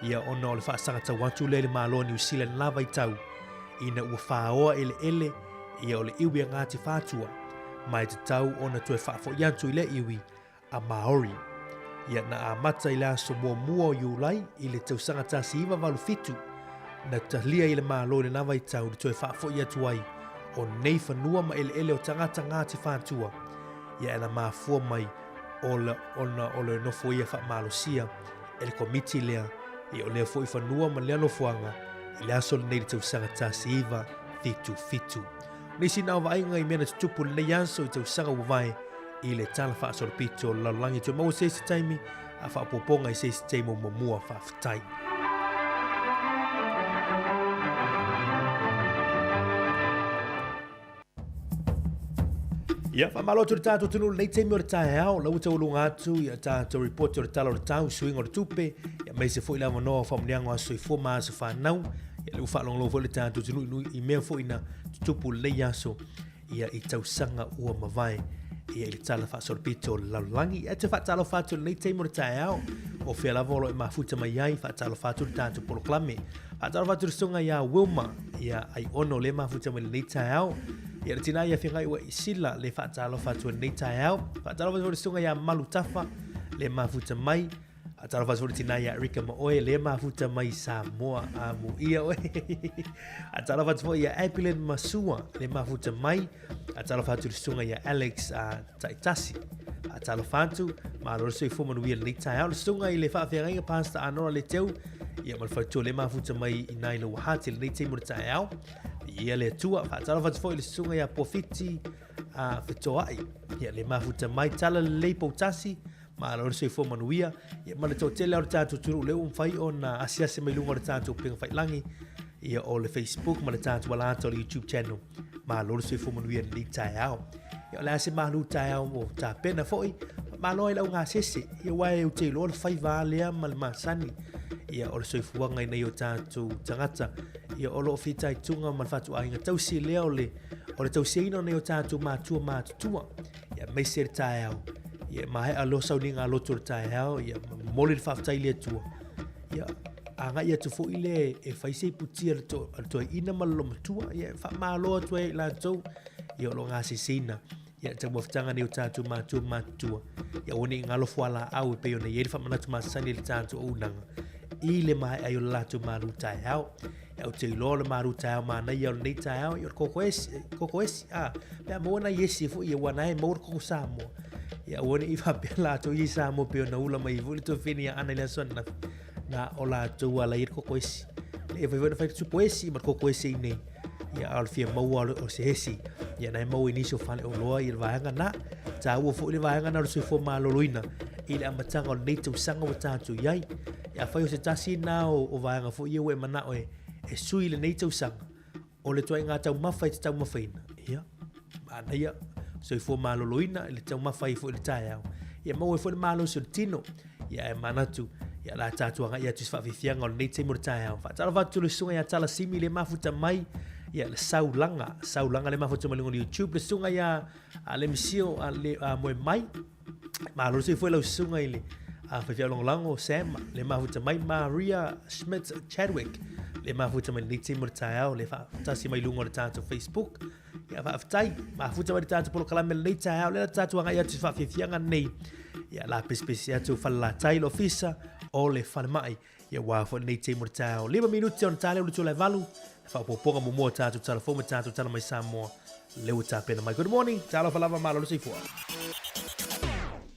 ia ona o le faasagatau atu lea i le Malo o Niu Sealand la vaitau, ina ua whāoa eleele ia o le iwi a Ngāti Whātua, ma e tatau ona toe faafoi atu i lea iwi a Māori. Ia na amata i le aso muamua o Iulai i le tausaga 1987, na talia i le Malo i lena vaitau le toe faafoi atu ai o nei fanua ma eleele o tagata Ngāti Whātua, ia e na mafua mai o le ona o le nofoia faamalosia e le komiti lea ia o lea foi fanua ma lea nofoaga i le aso lenei i le tausaga 1977. Nisi na o vaaiga i mea na tutupu i lenei aso i tausaga ua vae i le tala faasolopito o le lalolagi toe maua se isi taimi a faaopoopoga i se isi taimi o muamua faafetai. Ia, faamalo atu le tatou atunuu lenei taimi o le taeao, la ua taualuga atu ia tatou report o le tala o le tau, suiga o le tupe, ia aemaise foi le avanoa o faamanuiaga o aso soifua ma aso fanau, ia lea ua faalogologo foi le tatou atunuu i mea foi na tutupu lenei aso ia i tausaga ua mavae ia i le tala faasolopito o le lalolagi. Ia te faatalofa atu i lenei taimi o le taeao, o fea lava o lo o e mafuta mai ai, faatalofa atu le tatou polokalame. Faatalofa atu le susuga ia Wilma, ia Aiono le mafuta mai lenei taeao. Ia le tina ia Fegai ua Isila le faatalofa atu i lenei taeao. Faatalofa atu le susuga ia Malu Tafa le mafuta mai. Faatalofa atu le tina ia Rika ma oe le mafuta mai Samoa a muia oe. Faatalofa atu foi ia Abilene Masua le mafuta mai. Faatalofa atu le susuga ia Alex a Taitasi. Faatalofa atu, malo le soifua manuia lenei taeao. Le susuga i le faafeagaiga Pastor Anora Leteu, ia ma le faletua le mafuta mai i nai lau hati lenei taimi o le taeao. Ia le Atua, faatalofa atu foi i le susuga ia Pofiti a Fetoai, ia le mafuta mai tala lelei poutasi, malo le soifua manuia, ia ma le toatele o le tatou atunuu lea ua mafai ona asiasi mai luga o le tatou upega tafailagi, ia o le Facebook ma le tatou alata o le YouTube channel. Malo le soifua manuia lenei taeao. Ia o le a se malu taeao o tapena foi, malo ai lau gasese, ia aua e ou te iloa le faiva lea ma le masani, ia o le soifuaga i nei o tatou tagata, ia o lo o fitaituga ma le fatuaiga tausi lea o le o le tausiaina o nei o tatou matua matutua, ia aemaise le taeao, ia maea loa sauniga loto o le taeao, ia momoli le faafetai i le Atua, ia agai atu foi le e fai se iputi a le toeaina ma le lomatua, ia e faamalo atu ai i latou, ia o lo o gaseseina ia taumafataga nei o tatou matua matutua, ia aua ne i galo fualaau e pei ona i ai le faamanatu masani i le tatou auaunaga i le maea ai o le latou malu taeao. Ia ou te iloa o le malu taeao manaia o lenei taeao, ia o le koko esi, koko esi, a, pe a maua nai esi foi, ia ua na e maua le koko Samoa. Ia aua ne i faapea latou ia i Samoa pei ona ula mai ai foi le tuafafine ia Ana i le aso ananafi, na o latou ala i ai le koko esi. Le e fai foi ona fai le supo esi ma le koko esi i nei. Ia a o le fia maua o se esi. Ia na e maua i nisi o faleoloa ia le vaega na. Taua foi le vaega na o le soifua maloloina i le amataga o lenei tausaga ua tatou i ai. Ia afai o se tasi na o, o vaega foi ia ua e manao e, e sui i lenei tausaga, o le ituaiga taumafa e te taumafaina, ia, manaia, soifua maloloina i le taumafa ai foi i le taeao, ia maua ai foi le malosi o le tino, ia ae manatu, ia la tatou agai atu i se faafiafiaga o lenei taimi o le taeao. Faatalofa atu i le susuga ia Tala Simi le mafuta mai, ia le Saulaga, Saulaga le mafuta mai luga o le YouTube, le susuga ia a le Misio a le a moe mai, malo le soifua i lau susuga i le faifeau lagolago Sam le mafuta mai Maria Schmidt Chadwick le mafuta mai lenei taimi o le taeao le faatasi mai luga o le tatou Facebook ia faafetai mafuta mai le tatou polokalame lenei taeao lea tatou agai atu i faafiafiaga nei ia la pesepese atu falelatai le ofisa o le falemai ia ua foi lenei taimi o le taeao 5 minute ona ta lea o le tula e valu faaopoopoga muamua o tatou tala fou ma tatou tala mai Samoa lea ua tapena mai. Good morning, talofa lava malo le soifua.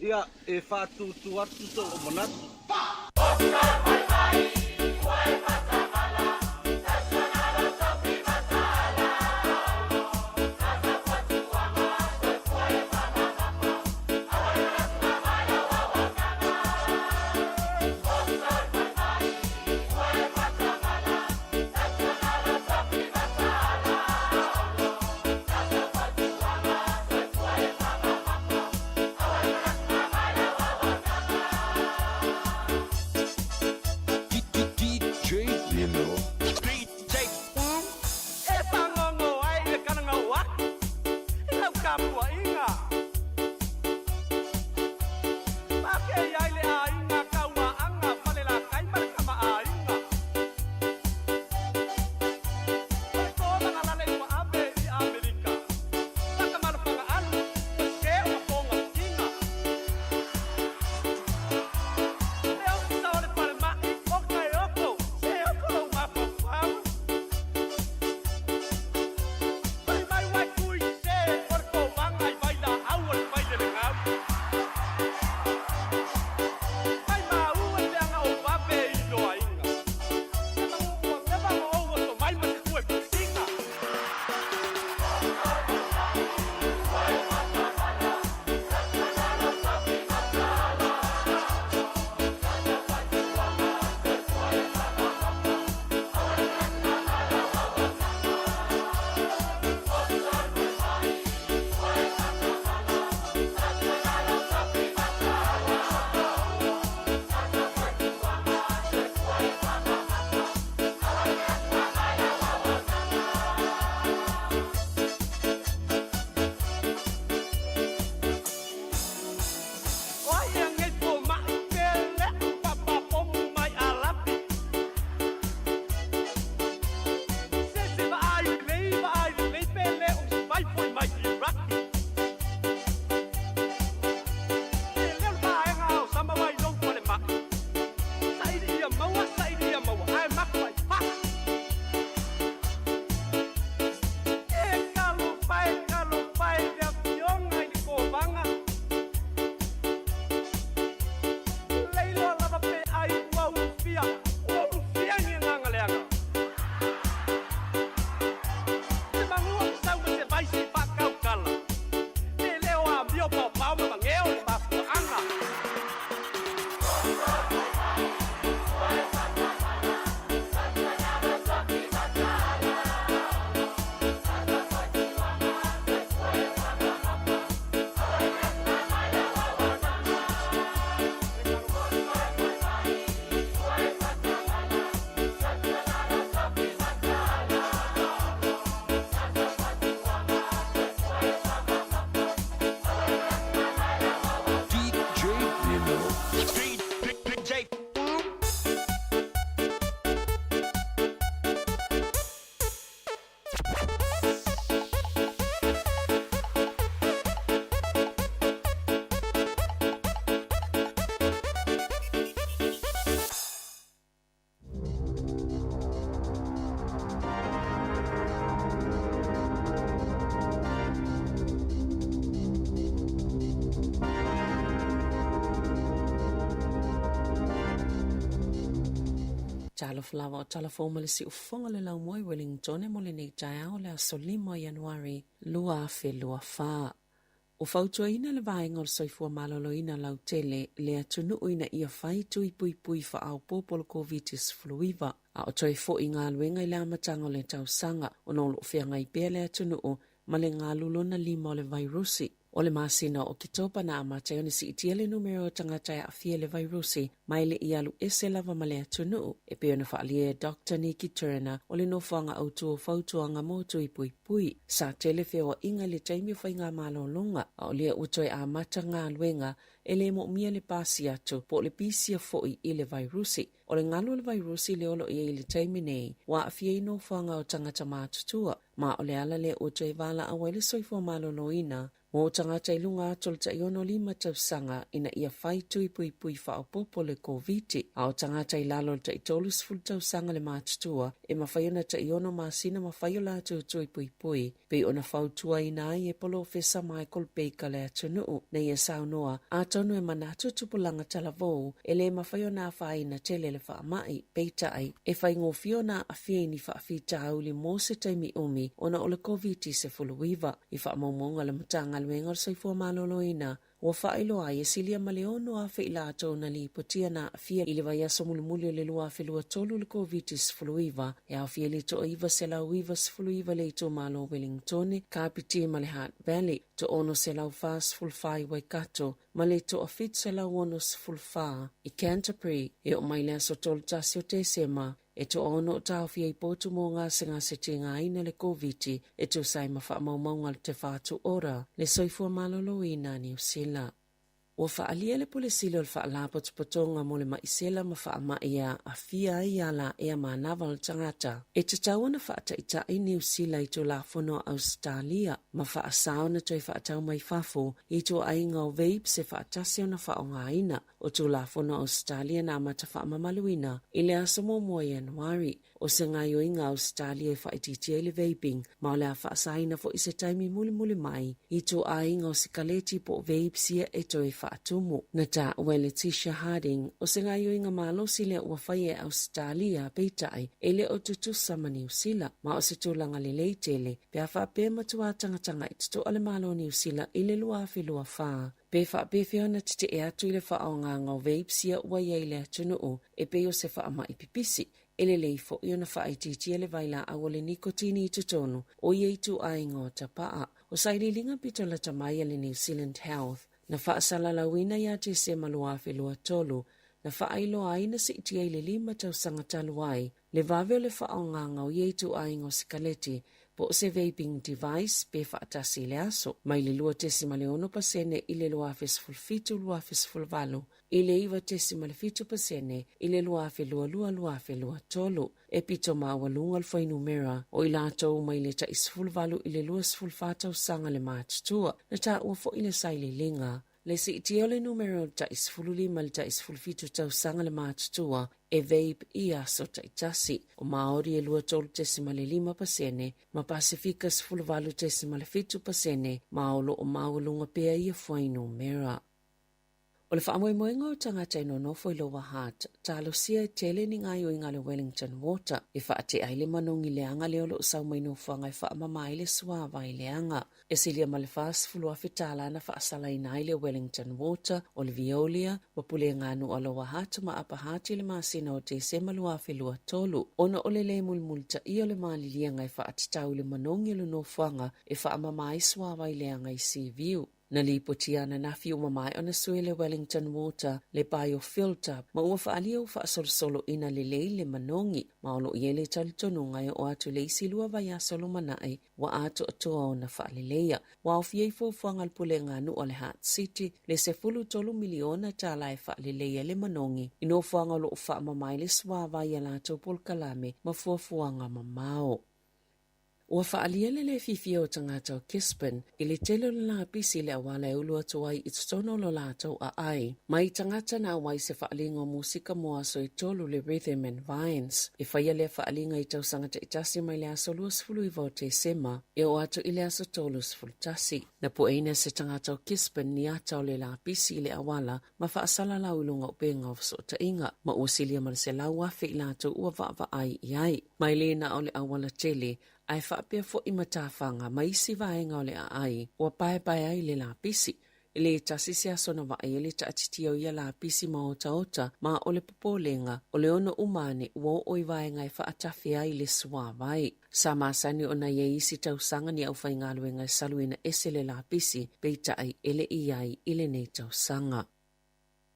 Ia, e faatūtū atu sou manatu. Talofa lava o tala fou ma le siufofoga o le laumua i Wellingtone mo lenei taeao o le aso 5 o Ianuari 2024. Ua fautuaina le Vaega o le Soifua Maloloina lautele le atunuu ina ia fai tui puipui faaopoopo o le Koviti-19 a o toe foi i galuega i le amataga o le tausaga ona o lo o feagai pea le atunuu ma le galu lona lima o le vairusi. O le masina o Oketopa na amata ai ona siitia le numera o tagata e aafia i le vairusi ma e le i alu ese lava ma le atunuu, e pei ona faaalia e Doctor Nikki Turner o le Nofoaga Autu o Fautuaga mo Tui Puipui. Sa tele feoaiga i le taimi o faigamalologa, a o lea ua toe amata galuega e le moomia le pasi atu po o le pisia foi i le vairusi. O le galu o le vairusi lea o lo o i ai i le taimi nei, ua aafia ai nofoaga o tagata matutua, ma o le ala lea ua toe valaau ai le soifua maloloina mo tagata i luga atu o le tai 65 tausaga ina ia fai tui puipui faaopoopo le Koviti, a o tagata i lalo o le tai 30 tausaga le matutua e mafai ona tai 6 masina ma fai o latou tui puipui, pei ona fautuaina ai e Polofesa Michael Baker le atunuu na ia saunoa, atonu e manatu tupulaga talavou e le mafai ona afaina tele le faamai, peitai, e faigofie ona aafia i ni faafitauli mo se taimi umi ona o le Koviti-19. I faamaumauga a le Matagaluega o le Soifua Maloloina, ua faailoa ai e silia ma le 6,000 i latou na lipotia na aafia i le vaiaso mulimuli o le 2023 i le Koviti-19, e aofia i le toa-999 i le itumalo o Wellingtone, Kapiti ma le Hutt Valley, toa-644 i Waikato, ma le toa-764 i Canterbury, e oo mai le aso 31 o Tesema. E toaono o taofia i potu mo gasegase tigaina le Koviti e tusa ai ma faamaumauga a le Te Whatu Ora, le Soifua Maloloina a Niu Sila. Ua faaalia le Pule Sili o le Faalapotopotoga mo le Maisela ma Faamai e aafia ai alaea manava o le tagata e tatau ona faataitai Niu Sila i Tulafono a Ausetalia ma faasa ona toe faatau mai fafo i ituaiga o vapes e faatasi ona faaaogaina. O Tulafono Ausetalia na amata faamamaluina i le aso muamua o Ianuari. O se gaoioiga a Ausetalia e faaitiitia ai le vaping, ma o le a faasaina foi se taimi mulimuli mai i ituaiga o sikaleti po o vapes ia e toe faatumu. Na taua e Letitia Harding, o se gaoioiga malosi lea ua faia e Ausetalia, peitai, e le o tutusa ma Niu Sila, ma o se tulaga lelei tele pe a faapea e matua tagatagai totoa le Malo o Niu Sila i le 2024. Pe faapefea ona tetee atu i le faaaogaga o vapes ia ua i ai i le atunuu e pei o se faamai pipisi, e lelei foi ona faaitiitia le vailaau o le nikotini i totonu o ia ituaiga o tapaa. O sailiiliga pito lata mai a le New Zealand Health na faasalalauina ia Tesema 2023 na faailoa ai na siitia i le 5 tausaga talu ai le vave o le faaaogaga o ia ituaiga o sikaleti po o se vaping device pe faatasi i le aso, mai le 2.6% i le 2017-2018 i le 9.7% i le 2022-2023. E pito maualuga le fuainumera o i latou mai le tai 18 i le 24 tausaga le matutua, na taua foi le sailiiliga. Le siitia o le numera o le tai 15 i le tai 17 tausaga le matutua e vape i aso taitasi. O Māori e 23.5% ma Pasifika 18.7% ma o lo o maualuga pea ia fuainumera. O le faamoemoega o tagata e nonofo i Lower Hutt, talosia e tele ni gaoioiga a le Wellington Water e faatea ai le manogi leaga lea o lo o sau mai nofoaga e faamama ai le suavai leaga. E silia ma le $40,000 tala na faasalaina ai le Wellington Water, o le Veolia, ma Pulega Nuu a Lower Hutt ma Upper Hutt i le masina o Tesema 2023, ona o le lē mulimulitaia o le maliliega e faatatau i le manogi o le nofoaga e faamama ai suavai leaga i Seaview. Na lipotia ananafi ua maea ona sui le Wellington Water le biofilter ma ua faaalia ua faasolosoloina lelei le manogi, ma o lo o i ai le talitonuga e oo atu i le isi lua vaiaso lumanai ua atoatoa ona faaleleia. Ua aofia i fuafuaga a le Pulega Nuu a le Hutt City le $13 miliona tala e faaleleia le manogi i nofoaga o lo o faamama ai le suavai i a latou polokalame ma fuafuaga mamao. Ua faaalia le le fiafia o tagata o Gisborne i le tele o le lapisi i le auala e ulu atu ai i totonu o lo latou aai, mai tagata na auai se faaaliga o musika mo aso e tolu le Rhythm and Vines. E faia lea faaaliga i tausaga taitasi mai le aso 29 o Tesema e oo atu i le aso 31. Na pueina se tagata o Gisborne ni ata o le lapisi i le auala ma faasalalau i luga o upega o fesootaiga, ma ua silia ma le 100,000 i latou ua vaavaai i ai. Mai le na o le auala tele, ae faapea foi ma tafaga ma isi vaega o le aai ua paepae ai le lapisi. E le tasi se aso na vaai ai le taatitia o ia lapisi ma otaota, ma o le popolega, o le ono uma ane ua oo i vaega e faatafe ai le suāwai. Sa masani ona i ai isi tausaga ni aufaigaluega e saluina ese le lapisi, peitai e le i ai i lenei tausaga.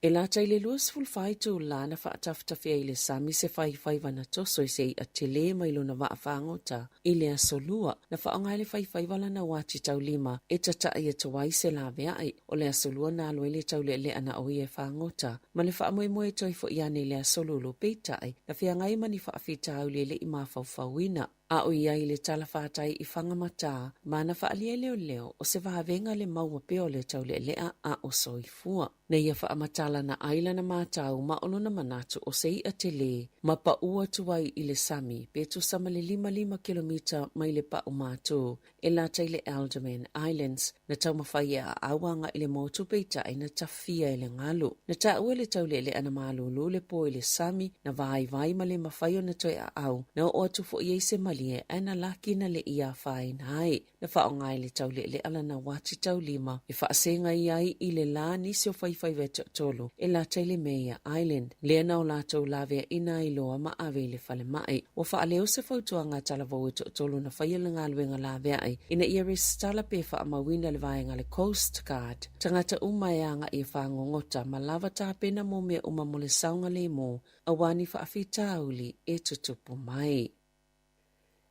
E lata i le 24 itulā na faatafetafea i le sami se faifaiva na toso i se iʻa telē mai lona vaa fagota i le Aso Lua. Na faaaoga e le faifaiva lana uati taulima e tataʻi atu ai se laveai. O le Aso Lua na alu ai le taulealea na o ia e fagota ma le faamoemoe e toe foʻi ane i le Aso Lulu, peitai, na feagai ma ni faafitauli e le i mafaufauina. A o i ai i le talafatai i Fagamatā, ma na faaalia e leoleo o se vavega le maua pea o le taulealea a o soifua. Na ia faamatala na ai lana matau ma o lona manatu o se iʻa telē ma paʻū atu ai i le sami pe tusa ma le 55 kilomita mai le paʻu mātū e lata i le Alderman Islands. Na taumafai e aau agai i le motu peitai na tafia e le galu. Na taua e le taulealea na malūlū le po i le sami, na vaivai ma le mafai ona toe aau, na oo atu foʻi ai se malie ae na laki na le i afaina ai. Na faaaoga e le taulealea lana uati taulima e faasegai ai i le la nisi o faifaiva e toatolu e lata i le Mayor Island, lea na o latou laveaina ai loa ma ave i le falemai. Ua faaleo se fautuaga a talavou e toatolu na faia le galuega laveai ina ia resitala pe faamauina le vaega a le Coast Guard tagata uma e agai e fagogota ma lava tapena mo mea uma mo le saogalemu aua ni faafitauli e tutupu mai.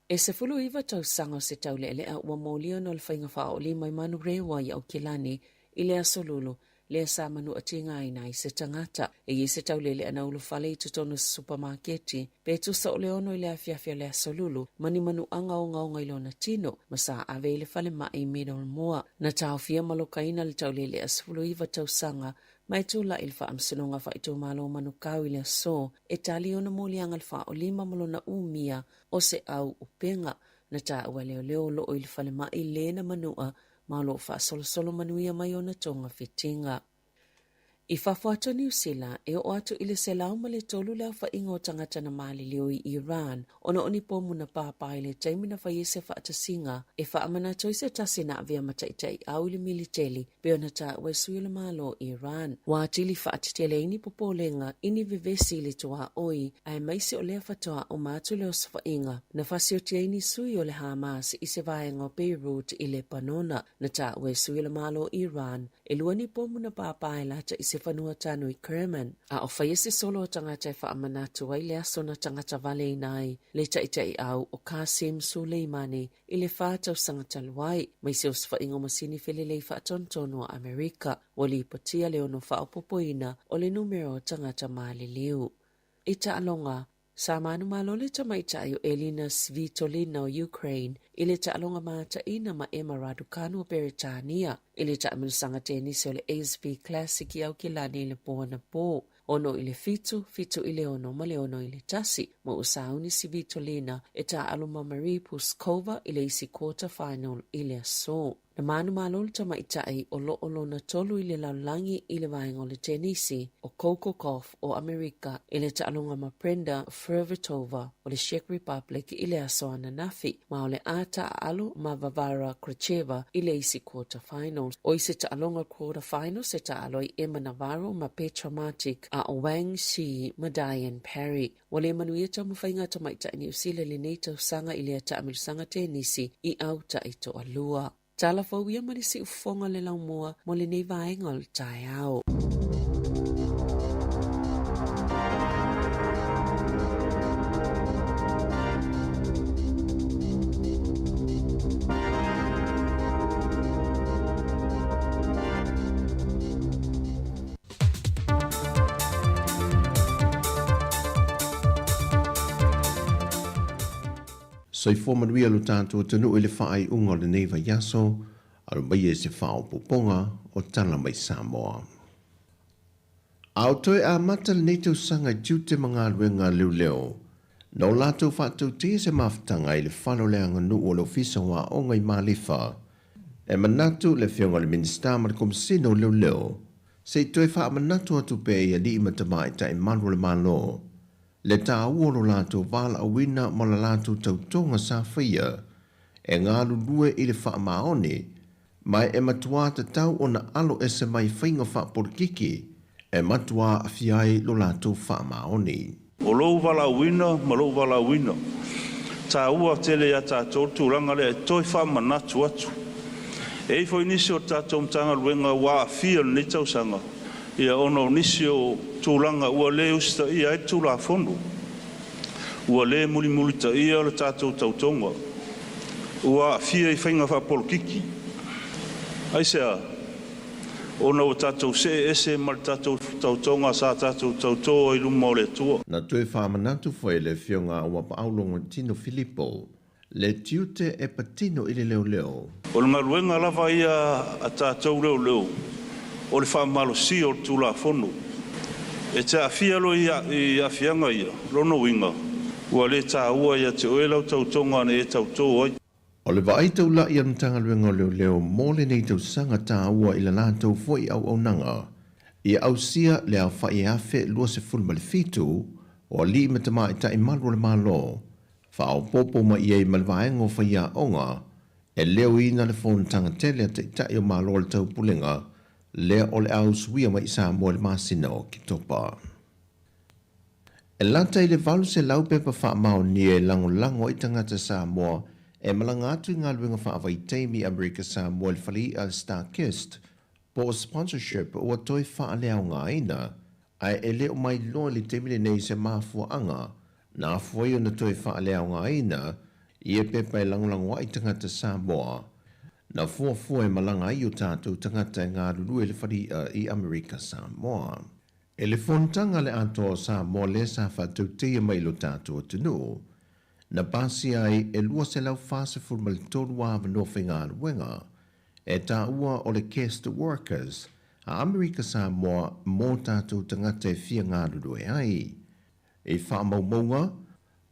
E 19 tausaga o se taulealea ua molia ona o le faiga faaoolima i Manurewa i Aukilani i le Aso Lulu lea sa manuatigaina ai se tagata. E i ai se taulealea na ulufale i totonu o se supamaketi pe tusa o le 6 i le afiafi o le Aso Lulu ma ni manuaga ogaoga i lona tino ma sa ave i le falemai i Middlemore. Na taofia ma lokaina le taulealea 19 tausaga ma e tulai i le Faamasinoga Faaitumalo o Manukau i le aso e tali ona moliaga le faaolima ma lona umia o se au upega na taua e leoleo o loo i le falemai le na manua ma o loo faasolosolo manuia mai ona togafitiga. I fafo atu o Niu Sila, e oo atu i le 103 le aofaiga o tagata na maliliu i Iran ona o ni pomu na pāpā i le taimi na fai ai se faatasiga e faamanatu ai se tasi na avea ma taitaiau i le militeli pei ona taua e sui o le Malo o Iran. Ua atili faatetele ai ni popolega i ni vevesi i le tuaoi, aemaise o lea faatoa uma atu le osofaiga na fasioti ai ni sui o le Hamas i se vaega o Beirut i Lepanona. Na taua e sui o le Malo o Iran e lua ni pomu na pāpā e lata i se fanua tanu i Kerman, a o faia se solo o tagata e faamanatu ai le aso na tagata valeina ai le taitaiau o Qasem Soleimani i le fa tausaga talu ai, mai se osofaiga o masini felelei faatonutonu a Amerika, ua lipotia le ono faaopoopoina o le numera o tagata maliliu. I taaloga, sa manumalo le tamaitai o Elina Svitolina o Ukraine i le taaloga mataina ma Emma Raducanu o Beretania i le taamilosaga tenisi o le ASB Classic i Aukilani i le po anapō. 6 i le 7, 7 i le 6 ma le 6 i le 1, ma ua sauni Svitolina e taaalo ma Marie Bouzkova i le isi quarter final i le aso. Na manumalo le tamaitai o loo lona tolu i le lalolagi i le vaega o le tenisi o Coco Gauff o Amerika i le taaloga ma Brenda Fruhvirtova o le Czech Republic i le aso ananafi, ma o le a taaalo ma Varvara Gracheva i le isi quarter finals. O isi taaloga quarter finals e taaalo ai Emma Navarro ma Petra Martic a o Wang Xi ma Diane Parry. Ua le manuia taumafaiga a tamaitai Niu Sila i lenei tausaga i lea taamilosaga tenisi i autaʻi toalua. Tala fou ia ma le siufofoga o le laumua mo lenei vaega o le taeao. Soifua manuia lo tatou atunuu i le faaiuga o lenei vaiaso, alo maia i se faaopoopoga o Tala Mai Samoa. A o toe amata lenei tausaga i tiute ma galuega a leoleo, na o latou faatautia se mafutaga i le fale o le aganuu o le Ofisa o Aoga i Malifa. E manatu le Afioga i le Minisita ma le Komesina o Leoleo, se i toe faamanatu atu pea i alii ma tamaitai malu o le Malo, le taua o lo latou valaauina ma la latou tautoga sa faia e galulue i le faamaoni, ma e matuā tatau ona alo ese mai faiga faapolikiki e matuā aafia ai lo latou faamaoni. O lou valaauina ma lou valaauina taua tele ia tatou le tulaga lea e toe faamanatu atu. E i ai foi nisi o le tatou Matagaluega ua aafia i lenei tausaga ia ona o nisi o tulaga ua le usitaia ai le Tulafono, ua le mulimulitaia le tatou tautoga, ua aafia i faiga faapolokiki. Aisea? Ona ua tatou see ese ma le tatou tautoga sa tatou tauto ai i luma o le Atua. Na toe faamanatu foi e le Afioga a Uapaau Logotino Filipo le tiute e patino i le leoleo. O le galuega lava ia a tatou leoleo o le faamalosia o le Tulafono. E te aafia loa i aafiaga ia, lona uiga, ua le taua ia te oe lau tautoga na e tauto ai. O le vaai taula'i a le Matagaluega o Leoleo mo lenei tausaga taua i la latou foi auaunaga ia ausia le aofa'i e 1027 o alii ma tamaitai malu o le Malo, faaopoopo mai i ai ma le vaega o faiaoga e leoina le fonotaga tele a Taitai o Malo o le Taupulega lea o le a usuia mai i Samoa i le masina o Oketopa. E lata i le 800 pepa faamaonia e lagolago ai tagata Samoa e malaga atu i galuega faavaitaimi i Amerika Samoa i le fale i'a a le StarKist po o sponsorship ua toe faaleaogaina, ae e le o mailoa i le taimi lenei se mafuaaga na afua ai ona toe faaleaogaina ia pepa e lagolago ai tagata Samoa na fuafua e malaga ai o tatou tagata e galulue i le fale i'a i Amerika Samoa. E le fonotaga a le Atoa o Samoa lea sa faatauteia mai i lo tatou atunuu, na pasia ai e 243 avanoa faigaluega e taua o le guest workers a Amerika Samoa mō tatou tagata e fia galulue ai. I faamaumauga,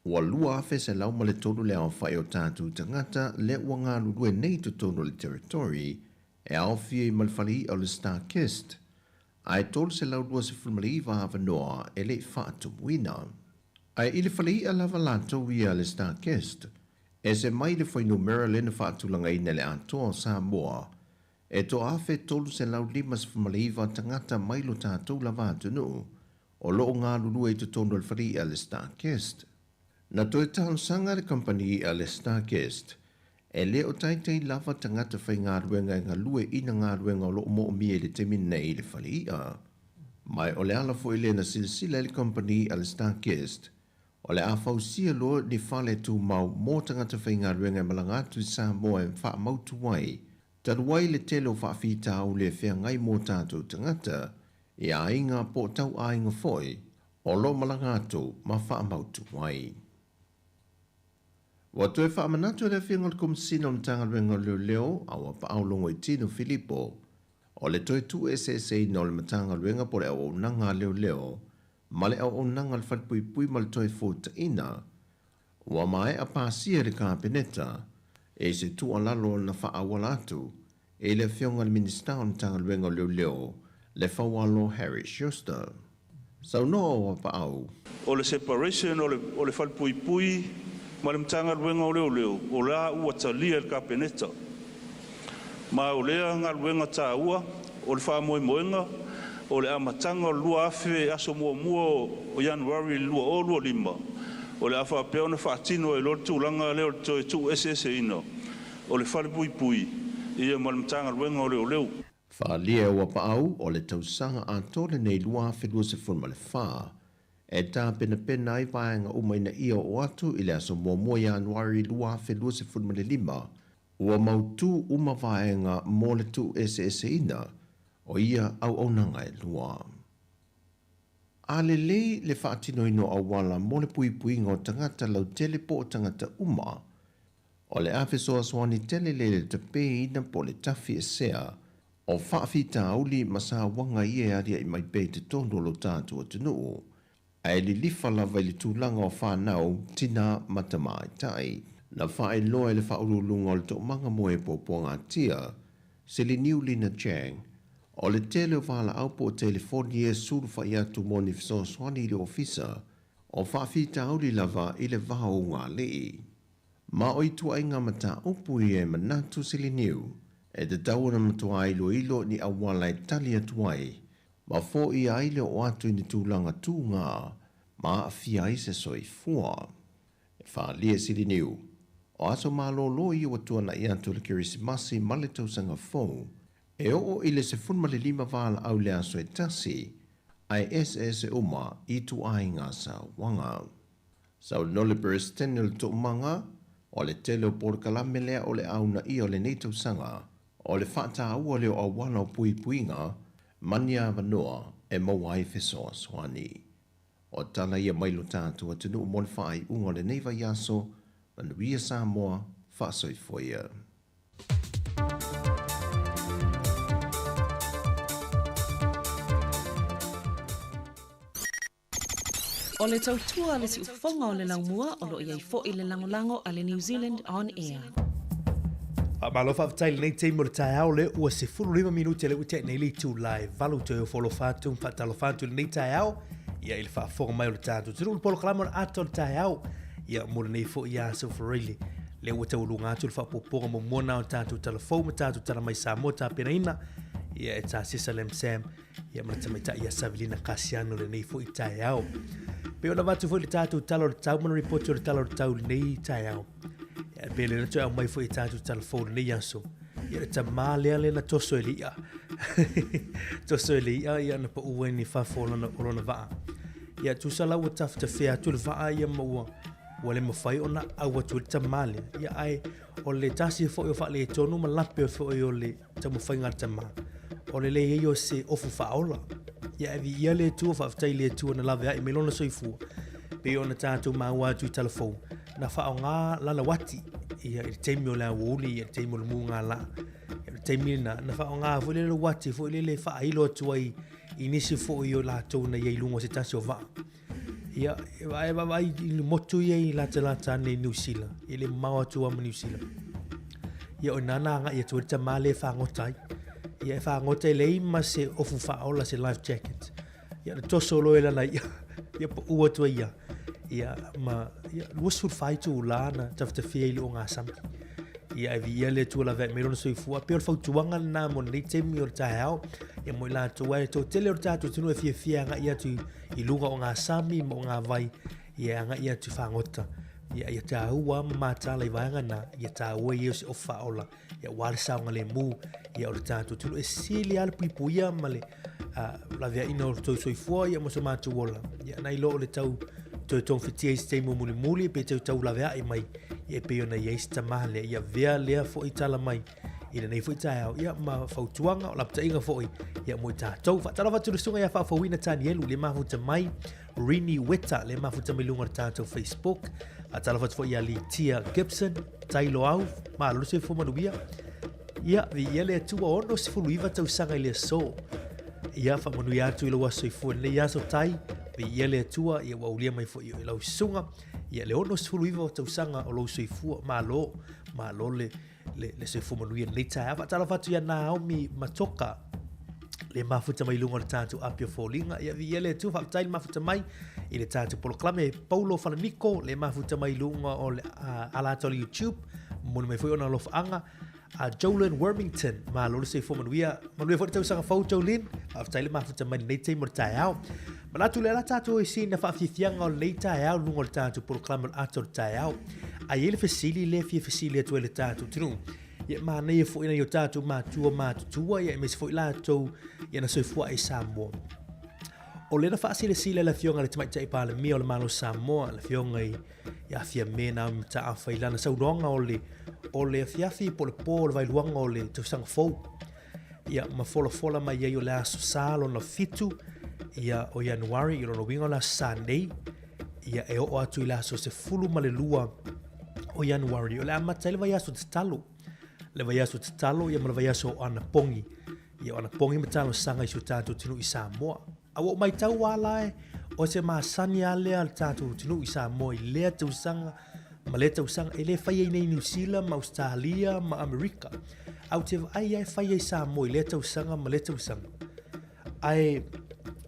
ua 2,103 le aofai o tatou tagata lea ua galulue nei i totonu o le territory e aofia ai ma le fale i'a o le StarKist, ae 329 avanoa e le i faatumuina. Ae i le fale i'a lava latou ia a le StarKist, ese mai le fuainumera lea na faatulagaina e le Atoa o Samoa, e 1,359 tagata mai lo tatou lava atunuu o lo o galulue i totonu o le fale i'a a le StarKist. Na toe talosaga le kamupani i'a le StarKist e le o taitai lava tagata faigaluega e galue i na galuega o lo o moomia i le taimi nei i le fale i'a. Ma o le ala foi lea na silasila ai le kamupani i'a le StarKist o le a fausia loa ni fale tumau mo tagata faigaluega e malaga atu i Samoa e faamautu ai, talu ai le tele o faafitauli e feagai mo tatou tagata i aiga po o tauaiga foi o lo o malaga atu ma faamautu ai. Ua toe faamanatu e le Afioga i le Komesina o le Matagaluega o Leoleo a Uapaau Logoitino Filipo o le toe tuueseeseina o le Matagaluega po o le Auaunaga a Leoleo ma le Auaunaga a le Falepuipui ma le toe Fuataina ua maea pasia e le Kapeneta i se tuualalo na faaauala atu e le Afioga i le Minisita o le Matagaluega o Leoleo, Lefaualo Harry Schuster. Saunoa Uapaau. O le separation o le o le Falepuipui ma le Matagaluega o Leoleo o la ua talia e le Kapeneta. Ma o lea galuega taua o le faamoemoega o le amataga o le 2000 aso muamua o Ianuari 2025 o le a faapea ona faatino ai loa le tulaga lea o le toe tuueseeseina o le Falepuipui ia ma le Matagaluega o Leoleo. Faaalia e Uapaau o le tausaga atoa lenei 2024 e tapenapena ai vaega uma ina ia oo atu i le aso 1 Ianuari 2025 ua mautu uma vaega mo le tuueseeseina o ia auaunaga e lua. A lelei le faatinoina o auala mo le puipuiga o tagata lautele po o tagata uma, O le a fesoasoani tele lea i le tapeina po o le tafiesea o faafitauli ma sauaga ia e aliaʻi mai pea i totonu o lo tatou atunuu, ae lilifa lava i le tulaga o fanau, tinā ma tamaitai. Na faailoa e le Faauluuluga o le Toomaga mo e Puapuagatia, Seliniu Lina Chang, o le tele o valaau po o telefoni e sulufai atu mo ni fesoasoani i le ofisa, o faafitauli lava i le va o ugāliʻi. Ma o ituaiga mataupu ia e manatu Seliniu, e tatau ona matuā iloilo ni auala e tali atu ai ma foia ai le oo atu i ni tulaga tugā ma aafia ai se soifua. E faaalia e Siliniu, o aso malōlō ia ua tuanaʻi atu o le Kerisimasi ma le Tausaga Fou, e oo i le 15 valaau i le aso e tasi, ae eseese uma i ituaiga sauaga. Saunoa le Peresetene o le Toomaga, o le tele o polokalame lea o le a uunaia o lenei tausaga, O le faataua lea o auala o puipuiga ma ni avanoa e maua ai fesoasoani. O tala ia mai lo tatou atunuu mo le faaiuga o lenei vaiaso, manuia Samoa, faasoifua ia. O le tautua a le siufofoga o le laumua o lo o i ai foi le lagolago a le New Zealand On Air. Faamalo faafetai i lenei taimi o le taeao lea ua 15 minute lea ua tea nei le itula e 8 toe ofo alofa atu ma faatalofa atu i lenei taeao ia i le faafofoga mai o le tatou atunuu le polokalame o le ata o le taeao ia mo lenei foi aso Faraile lea ua taualuga atu le faaopoopoga muamua na o le tatou tala fou ma tatou tala mai Samoa tapenaina ia e Tasesa Lam Sam ia ma le tamaitai ia Savelina Kasiano lenei foi taeao. Pe ona avatu foi le tatou tala o le tau ma le ripoti o le tala o le tau lenei taeao. Ia pe le na toe aumai foi e tatou tala fou lenei aso. Ia le tamā lea le na toso e le i'a. Toso e le i'a ia na pau ai ni fafo o lona, o lona vaa. Ia tusa la ua tafetafea atu le vaa ia ma ua ua le mafai ona au atu ai le tamā lea. Ia ae o le tasi foi o faaletonu ma lape foi o le taumafaiga a le tama, o le leai o se ofu faaola. Ia e viia le Atua, faafetai i le Atua na laveai mai lona soifua, pei ona tatou maua atu i Talafou, na faaaoga lana uati ia i le taimi o le aoauli, ia i le taimi o le mugala. Ia o le taimi lena, na faaaoga foi lele uati foi lele e faailo atu ai i nisi foi o latou na i ai i luga o se tasi o vaa. Ia, e vaavaai i le motu ia i latalata ane i Niu Sila, e le mamao atu lava ma Niu Sila. Ia, o i ina na agai atu ai le tama lea e fagota ai. Ia, e fagota e leai ma se ofu faaola, se life jacket. Ia, na toso loa e lana i'a, ia pau atu ai ia. Ia, ma, ia, 24 itulā na tafetafea ai i le ogasami. Ia, e viia le Atua laveai mai lona soifua. Pei o le fautuaga lena mo lenei taimi o le taeao, ia mo i latou ae toatele o le tatou atunuu e fiafia e agai atu i i luga o ngā sami ma o ngā vai, ia e agai atu i fagota. Ia, ia tāua ma mātāla i vaega nā, ia tāua i e o se ofa ola, ia wā le saogalemu, ia o le tātou atunuu e sili lava le puipuia ma le laveaiina o le tou soifua ia ma so matou ola. Ia nai lo o le tau toe togafitiga i se taimi o mulimuli pe tau tau laveai mai, ia e pei ona i ai se tamā lea, ia avea lea foi tala mai i lenei foi taeao, ia ma fautuaga o lapataiga foi ia mo i tatou. Faatalofa atu i le susuga ia Faafouina Tanielu le mafuta mai, Rini Weta le mafuta mai luga o le tatou Facebook. Faatalofa atu foi ia Litia Gibson, Tailo Au, malo le soifua manuia. Ia, viia le Atua 69 tausaga i le aso. Ia, faamanuia atu i lou aso soifua i lenei aso Tai. Viia le Atua, ia ua aulia mai foi i lau susuga. Ia, le 69 tausaga o lou soifua, malo, malo le le, le soifua manuia lenei taeao. Faatalofa atu ia Naomi Matoka, le mafuta mai luga o le tatou api o foliga. Ia viia le Atua, faafetai le mafuta mai i le tatou polokalame. Paulo Falaniko, le mafuta mai luga o le ala atu o le YouTube, momoli mai foi ona alofaaga. A Jolene Wormington, malo le soifua manuia. Manuia foi le tausaga fou Jolene, faafetai le mafuta mai lenei taimi o le taeao. Manatu lea la tatou i sina faafiafiaga o lenei taeao luga o le tatou polokalame o le ata o le taeao. A i ai le fesili lea e fia fesili atu ai le tatou atunuu, ia manaia foi nai o tatou matua matutua, ia aemaise foi latou ia na soifua ai i Samoa. O lea na faasilasila e le Afioga i le Tamaitai Palemia o le Malo o Samoa, le Afioga i ia Fiame Naomi Mataafa i lana saunoaga o le, o le afiafi po o le pō o le vaeluaga o le tausaga fou. Ia, ma folafola mai ai o le Aso Sa lona 7, ia, o Ianuari, i lona uiga o le Aso Sa nei, ia, e oo atu i le aso 12 o Ianuari, o le amata ai le vaiaso tatalo. Le vaiaso tatalo ia ma le vaiaso o anapogi. Ia o anapogi ma talosaga i si o tatou atunuu i Samoa. A ua ou matau lava la e, o se masani lava lea a le tatou atunuu i Samoa i lea tausaga ma lea tausaga, e le faia i inei i Niu Sila ma Ausetalia ma Amerika. Ae ou te vaai lava e faia i Samoa i lea tausaga ma lea tausaga. Ae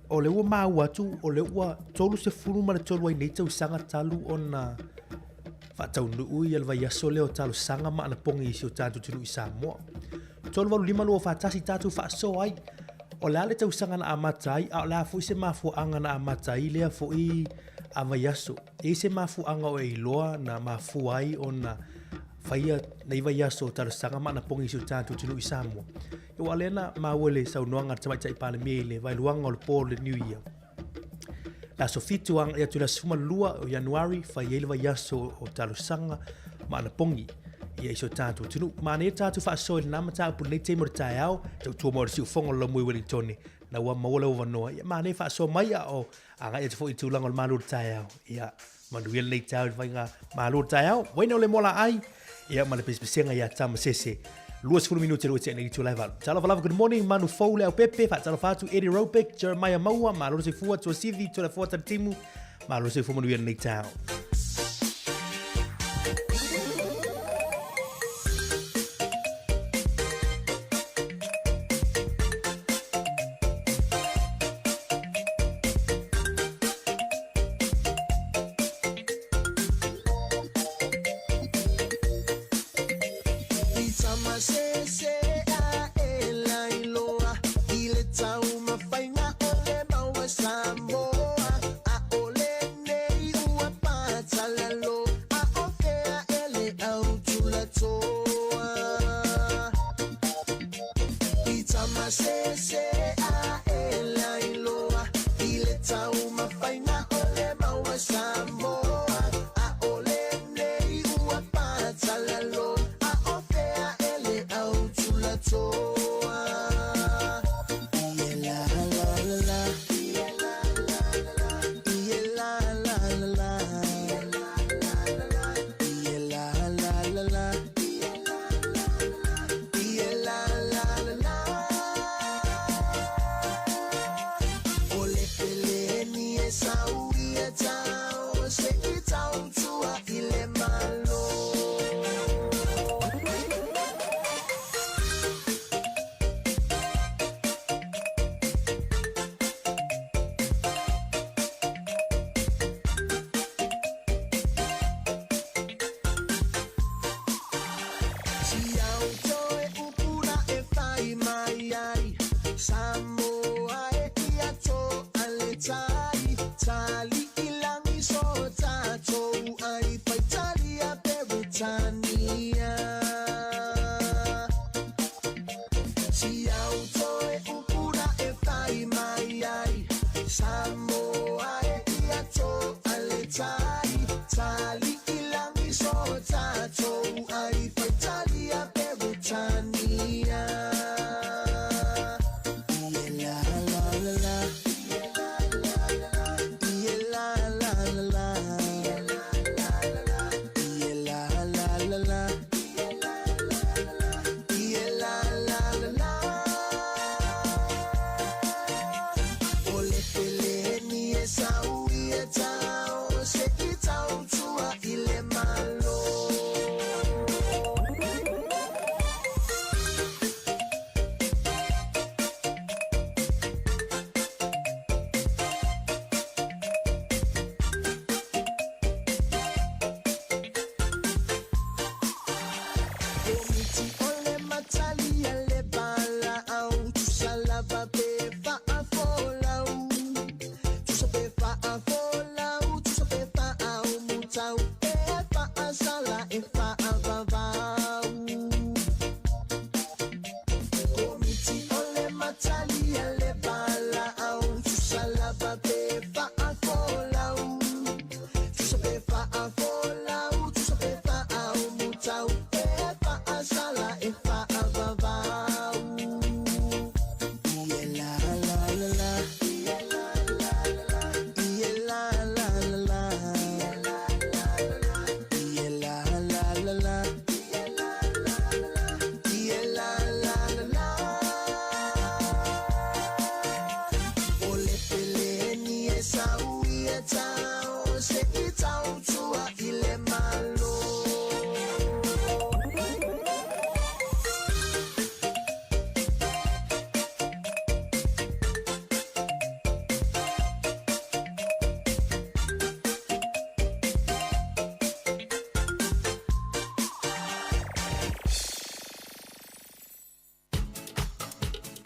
o lea ua maua atu o lea ua 33 ai nei tausaga talu ona faataunuu ia le vaiaso lea o talosaga ma anapogi i si o tatou atunuu i Samoa. 385 241 tatou faasoa ai. O le a le tausaga na amata ai, a o le a foi se mafuaaga na amata ai lea foi a vaiaso. E i ai se mafuaaga o e iloa na mafua ai ona faia nei vaiaso o talosaga ma anapogi i si o tatou atunuu i Samoa. Ia aua o lea na maua i le saunoaga a le Tamaitai Palemia i le vaeluaga o le po o le New Year. Le aso 7 agai atu i le aso 12 o Ianuari, fai ai le vaiaso o talosaga ma anapogi ia i si o tatou atunuu. Manaia tatou faasoa i lena mataupu i lenei taimi o le taeao, tautua mai o le siufofoga o le laumua i Wellingtone, na ua maua lau avanoa. Ia manaia faasoa mai a o agai atu foi i tulaga o le malu o le taeao. Ia, manuia lenei taeao i le faiga malu o le taeao. Uaina o le mola ai, ia ma le pesepesega ia Tamasese. 20 minute le ua tea nei itula e valu. Talofa lava, good morning, manu fou le au pepe, faatalofa atu Eddie Robic, Jeremiah Maua, malo le soifua, Tuasivi, Tualafoa Taritimu, malo le soifua manuia lenei taeao.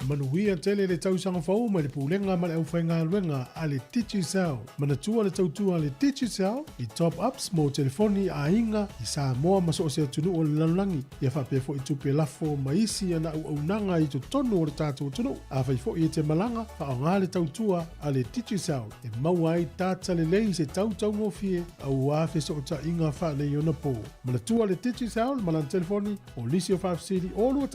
Manuia tele le tausaga fou mai le Pulega ma le aufaigaluega a le Digicel. Manatua le tautua a le Digicel i top ups mo telefoni a aiga i Samoa ma so o se atunuu o le lalolagi, ia faapea foi tupe lafo ma isi ana auaunaga i totonu o le tatou atunuu. Afai foi e te malaga, faaaoga le tautua a le Digicel e maua ai data lelei i se tau taugofie aua fesootaiga faaneionapo. Manatua le Digicel ma lana telefoni O nisi o faafesili 021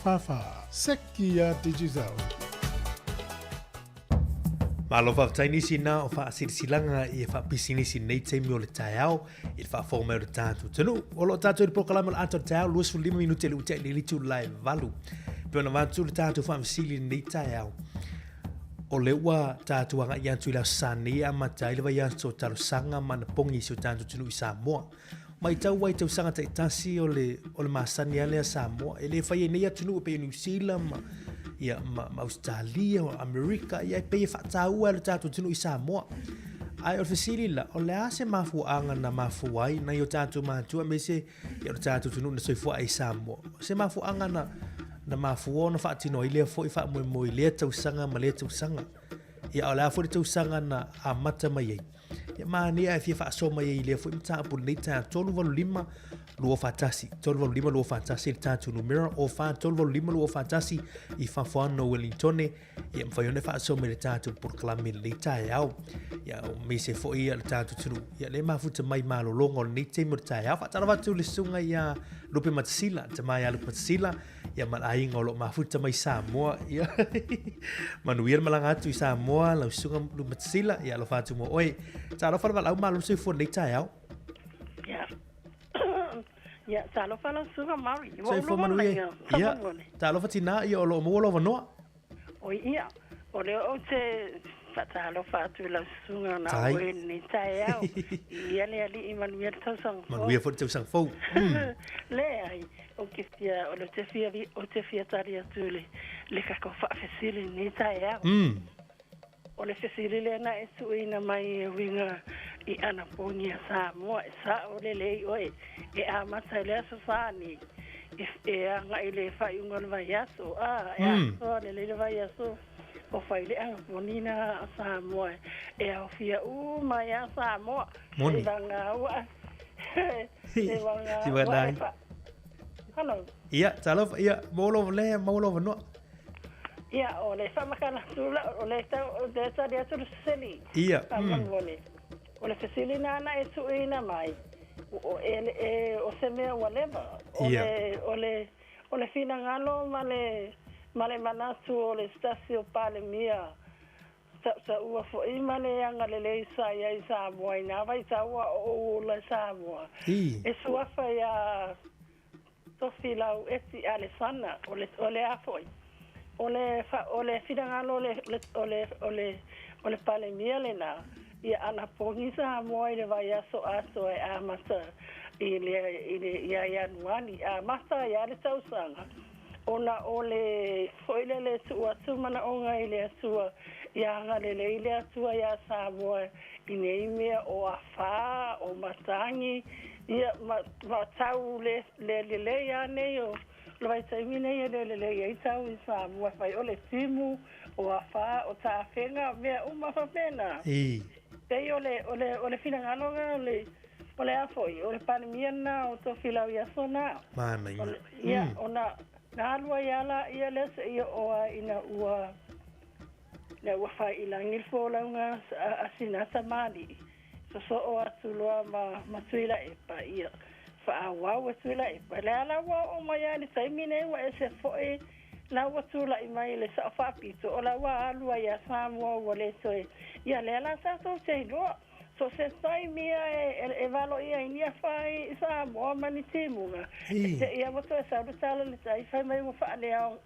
5633 44. Seki a Digicel. Malo faafetai nisi na o faasilasilaga i e faapisinisi nei taimi o le taeao i le faafofoga mai o le tatou atunuu. O lo o tatou i le polokalame o le ata o le taeao 25 minute le utiai le litu la e valu. Pe ona avatu le tatou faafesili i lenei taeao. O lea ua tatou agai atu i le Aso Sa nei e amata ai le vaiaso o talosaga ma anapogi i si o tatou atunuu i Samoa. Matau ai i tausaga taitasi o le, o le masani lava lea a Samoa. E le fai ai nei atunuu e pei o Niu Sila ma, ia, ma, ma Ausetalia, o Amerika, ia e pei e faataua e lo tatou atunuu i Samoa. Ae o le fesili la, o le a se mafuaaga na mafua ai nai o tatou matua aemaise ia o le tatou atunuu na soifua ai i Samoa? O se mafuaaga na, na mafua ona faatino ai lea foi faamoemoe i lea tausaga ma lea tausaga. Ia, o le a foi le tausaga na amata mai ai? Ia manaia ae fia faasoa mai ai i lea foi mataupu i lenei taeao 385 241 385 241 le tatou numera o 4 385 241 i fafo ana o Wellingtone ia mafai ona faasoa mai le tatou polokalame i lenei taeao ia o aemaise foi ia le tatou atunuu ia le mafuta mai malologa o lenei taimi o le taeao faatalofa atu le susuga ia Lupe Matasila tama ia Lupe Matasila Ia ma le aiga o lo o mafuta mai Samoa. Ia manuia le malaga atu i Samoa, lau susuga Lumatasila, ia alofa atu mo oe. Talofa le valaau malo soifua lenei taeao. Ia. Ia, talofa lau susuga Mari. Soifua manuia. Ia, talofa tina, ia o lo o maua lou avanoa. Oi ia, o lea ou te faatalofa atu i lau susuga na oe i lenei taeao. Ia le Alii manuia le tausaga fou. Manuia foi le tausaga fou. Leai, ou te fia, o lea ou te fia, ou te fia tali atu i le, le tatou faafesili i lenei taeao. O le fesili lea na e tuuina mai e uiga i anapogi a Samoa, e sao lelei oe e amata i le Aso Sa nei, e, e agai i le faaiuga o le vaiaso, a, e atoa lelei le vaiaso o fai le anaponi na a Samoa e aofia uma ai a Samoa. Moni. Seivagā ua, seivagā ua e fa... Hello. Ia, talofa, ia, maua lou, lea, maua lou avanoa. Ia, o le faamatala atu la, o le tau, o le tali atu le fesili. Ia. Faamolemole. O le fesili nāna e tuuina mai, o, e, e, o se mea ua leva. O le, o le, o le finagalo ma le, ma le manatu o le se tasi o Palemia, tautaua foi ma le agalelei sa i ai i Samoa i nā vaitau a o ou ola i Samoa. E suafa iā Tofilau Eti Alesana, o le, o le a foi? O le, o le finagalo o le, o le, o le, o le Palemia lenā, ia anapogi Samoa i le vaiaso atoa e amata i le, i le, ia Ianuali, amata ai lava le tausaga, ona o le foi lele e tuu atu manaoga i le Atua, ia agalelei le Atua iā Samoa i nei mea o afā, o matagi, ia, ma, ma tau le, le lelei lava nei o le vaitaimi nei e le lelei ai tau i Samoa e fai o le timu, o afā, o tafega, mea uma faapena. Pei o le, o le, o le finagalo lena o le, o le a foi, o le Palemia lena o Tofilau i aso na. Manaia. Ia, ona na alu ai lava laia lea seia oo lava ina ua, ina ua fai i lagi le folauga a sina tamalii, sosoo atu loa ma, ma Tuilaepa, ia, faaauau e Tuilaepa. Lea la ua oo mai lava i le taimi nei ua ese foi la ua tulai mai le Sao Faapito, o la ua alu ai ia Samoa ua le toe, ia lea la tatou te iloa. So se taimi ia e valoia ai ni afa i Samoa ma ni timuga, e te ia ua toe sau le tala i le tai fai mai ua faaleao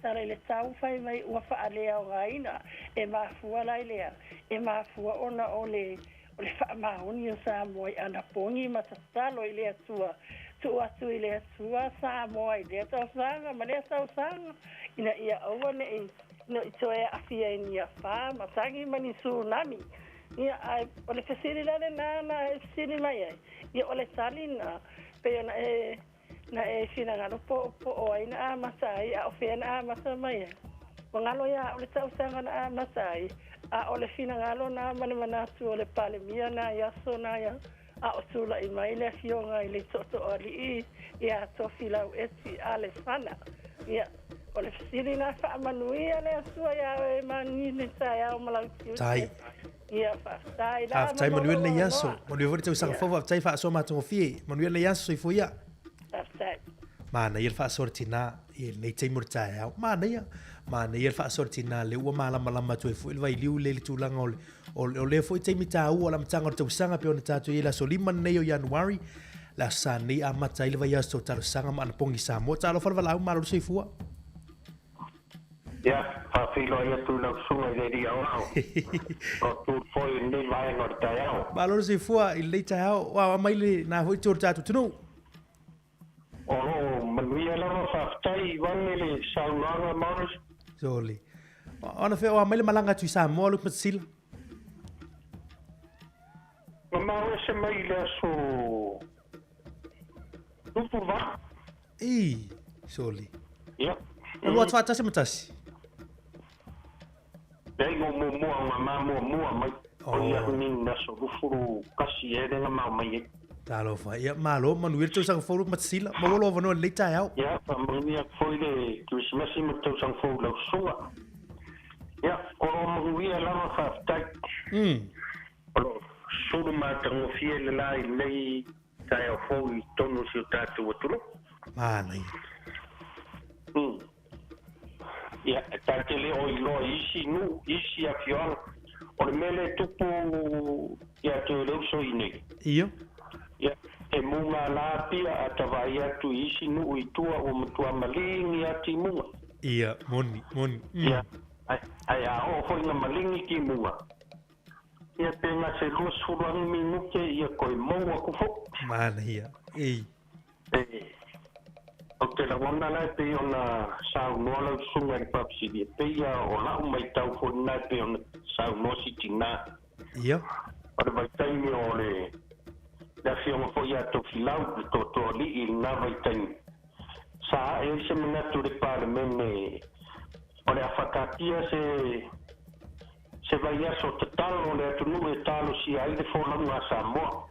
tala i le tau fai mai ua faaleaogaina. E mafua la i lea, e mafua ona o le o le faamaoni o Samoa i anapogi ma tatalo i le Atua, tuu atu i le Atua Samoa i lea tausaga ma lea tausaga ina ia aua ne i ne i toe aafia i ni afa matagi ma ni tsunami. Ia, ae o le fesili la lenā na e fesili mai ai, ia o le tali lena, pei ona e Na e finagalo po'opo'o ai na amata ai a o fea na amata mai ai. Ua galo iā a'u le tausaga na amata ai, a o le finagalo na ma le manatu o le Palemia na i aso na ia a o tula'i mai le afioga i le Tootooalii iā Tofilau Eti Alesana. Ia, o le fesili na, faamanuia le Atua iā oe mani le taeao ma lau tiute. Tai. Ia, faafetai la Faafetai ma manuia lou lenei aso. avanoa. Manuia foi le tausaga Ia. fou, faafetai faasoa matagofie. Manuia lenei aso, soifua ia. Faafetai. Manaia le faasoa le tinā i lenei taimi o le taeao. Manaia, manaia le faasoa le tinā lea ua malamalama atu ai foi le vailiu lea i le tulaga o le, o, o lea foi taimi taua o le amataga o le tausaga pei ona tatou i ai le aso 5 lenei o Ianuari, le aso Sa nei amata ai le vaiaso o talosaga ma anapogi i Samoa. Talofa le valaau, malo le soifua. Ia, faafeiloai atu i lau susuga i le Alii Aoao, o tu foi i lenei vaega o le taeao. Malo le soifua i lenei taeao, ua aumai lena foi itu o le tatou atunuu. O lo o manuia lava, faafetai vane le saunoaga Maurice. Sole. Ona fea o aumai le malaga atu i Samoa Luke Matasila? Na maua ese mai i le aso 28. Ii, sole. Ia. E lua atu faatasi ma tasi. Leai mo muamua o ngā mā muamua mai. O ia ni na aso 21 e le nga mao mai ai. Talofa. Ia, malo, manuia le tausaga fou Luke Matasila. Maua lou avanoa i lenei taeao. Ia, faamanuia atu foi le Kerisimasi ma le tausaga fou i lau susuga. Ia, o lo o manuia lava faafetai. O lo o sulu matagofie le la i lenei taeao fou i totonu o si o tatou atunuu. Manaia. Ia, e ta te le o iloa i isi nuu, isi afioaga. O le mea lea e tupu ia te oe le uso i nei. Ia. Ia, e muga la Apia a ta vaai atu i isi nuu i tua ua matua malingi a timuga. Ia, moni, moni. Ia, ae a oo foi na malingi timuga, ia pe na se 20 anu minute ia koe mou aku foi. Manaia, ei. E, ou te lagona la e pei ona saunoa lau susuga i le faafesili, e pei a o la'u maitau foi lena e pei ona saunoa si tinā. Ia. O le vaitaimi o le, le afioga foi ia Tofilau, le toatoalii i lena vaitaimi, sa a'e ai se manatu i le Palemene o le a faataatia se, se vaiaso tatalo o le atunuu e talosia ai le folauga a Samoa.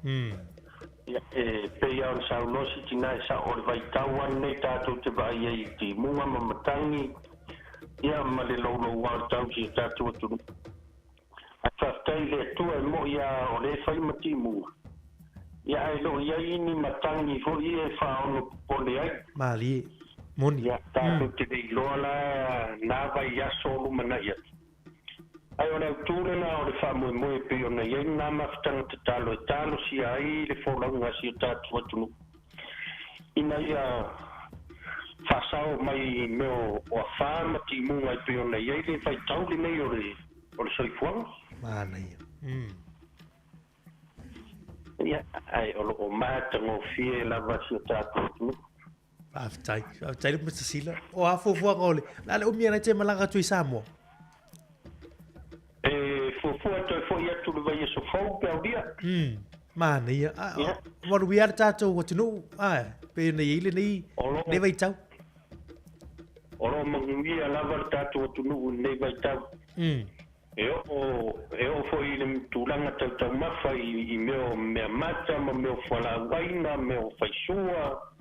Ia, e pei lava ona saunoa si tinā e sa'o o le vaitau lava lenei tatou te vaai ai i timuga ma matagi, ia, ma le louloua o le tau i si o tatou atunuu. Ae faafetai i le Atua e mo'i lava o lea e fai ma timuga, ia, ae le o i ai ni matagi foi ia e faaono popole ai. Malie. Moni. Ia, tatou te le iloa la na vaiaso o lumana'i atu. Ae o le autū lena o le faamoemoe e pei ona i ai lena mafutaga tatalo e talosia ai le folauga a si o tatou atunuu ina ia faasao mai i mea o afā ma timuga e pei ona i ai le vaitau lenei o le o le soifuaga. Manaia. Ia, ae o lo o matagofie lava si o tatou atunuu. Faafetai. Faafetai le Mr. Sila. O a fuafuaga o le... Le a le umi e te malaga atu i Samoa? E fuafua e toe foi atu le vaiaso fou pe aulia. Manaia. Ia. Manuia le tatou atunuu. Ae, pei ona i ai lenei, lenei vaitau. O lo o manuia lava le tatou atunuu i lenei vaitau. E oo, e oo foi i le tulaga tau taumafa i, i mea o meamata ma mea o fualaauaina, mea o faisua.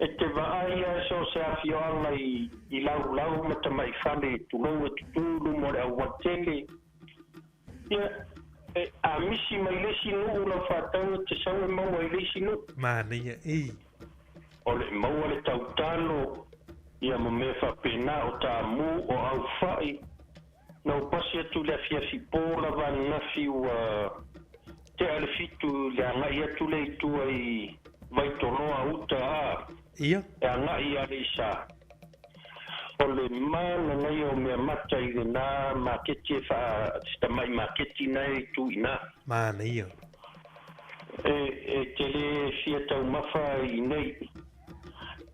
E te vaai lava so o se afioaga i, i laulau ma tamai fale, tulou e tutū i luma o le aualatele. Ia, e, a misi mai le isi nuu lau faatau e te sau e maua i le isi nuu. Manaia, ei. O le maua le tautalo, ia ma mea faapena o taamu, o aufa'i. Na ou pasi atu i le afiafi pō lava ananafi ua tea le 7 i le agai atu lea i tua i Vaitoloa uta a Ia. e agai i Aleisa. O le mananaia o mea mata i lena maketi e faa se tamai maketi na e tu i ina. Manaia. E tele fia taumafa i nei.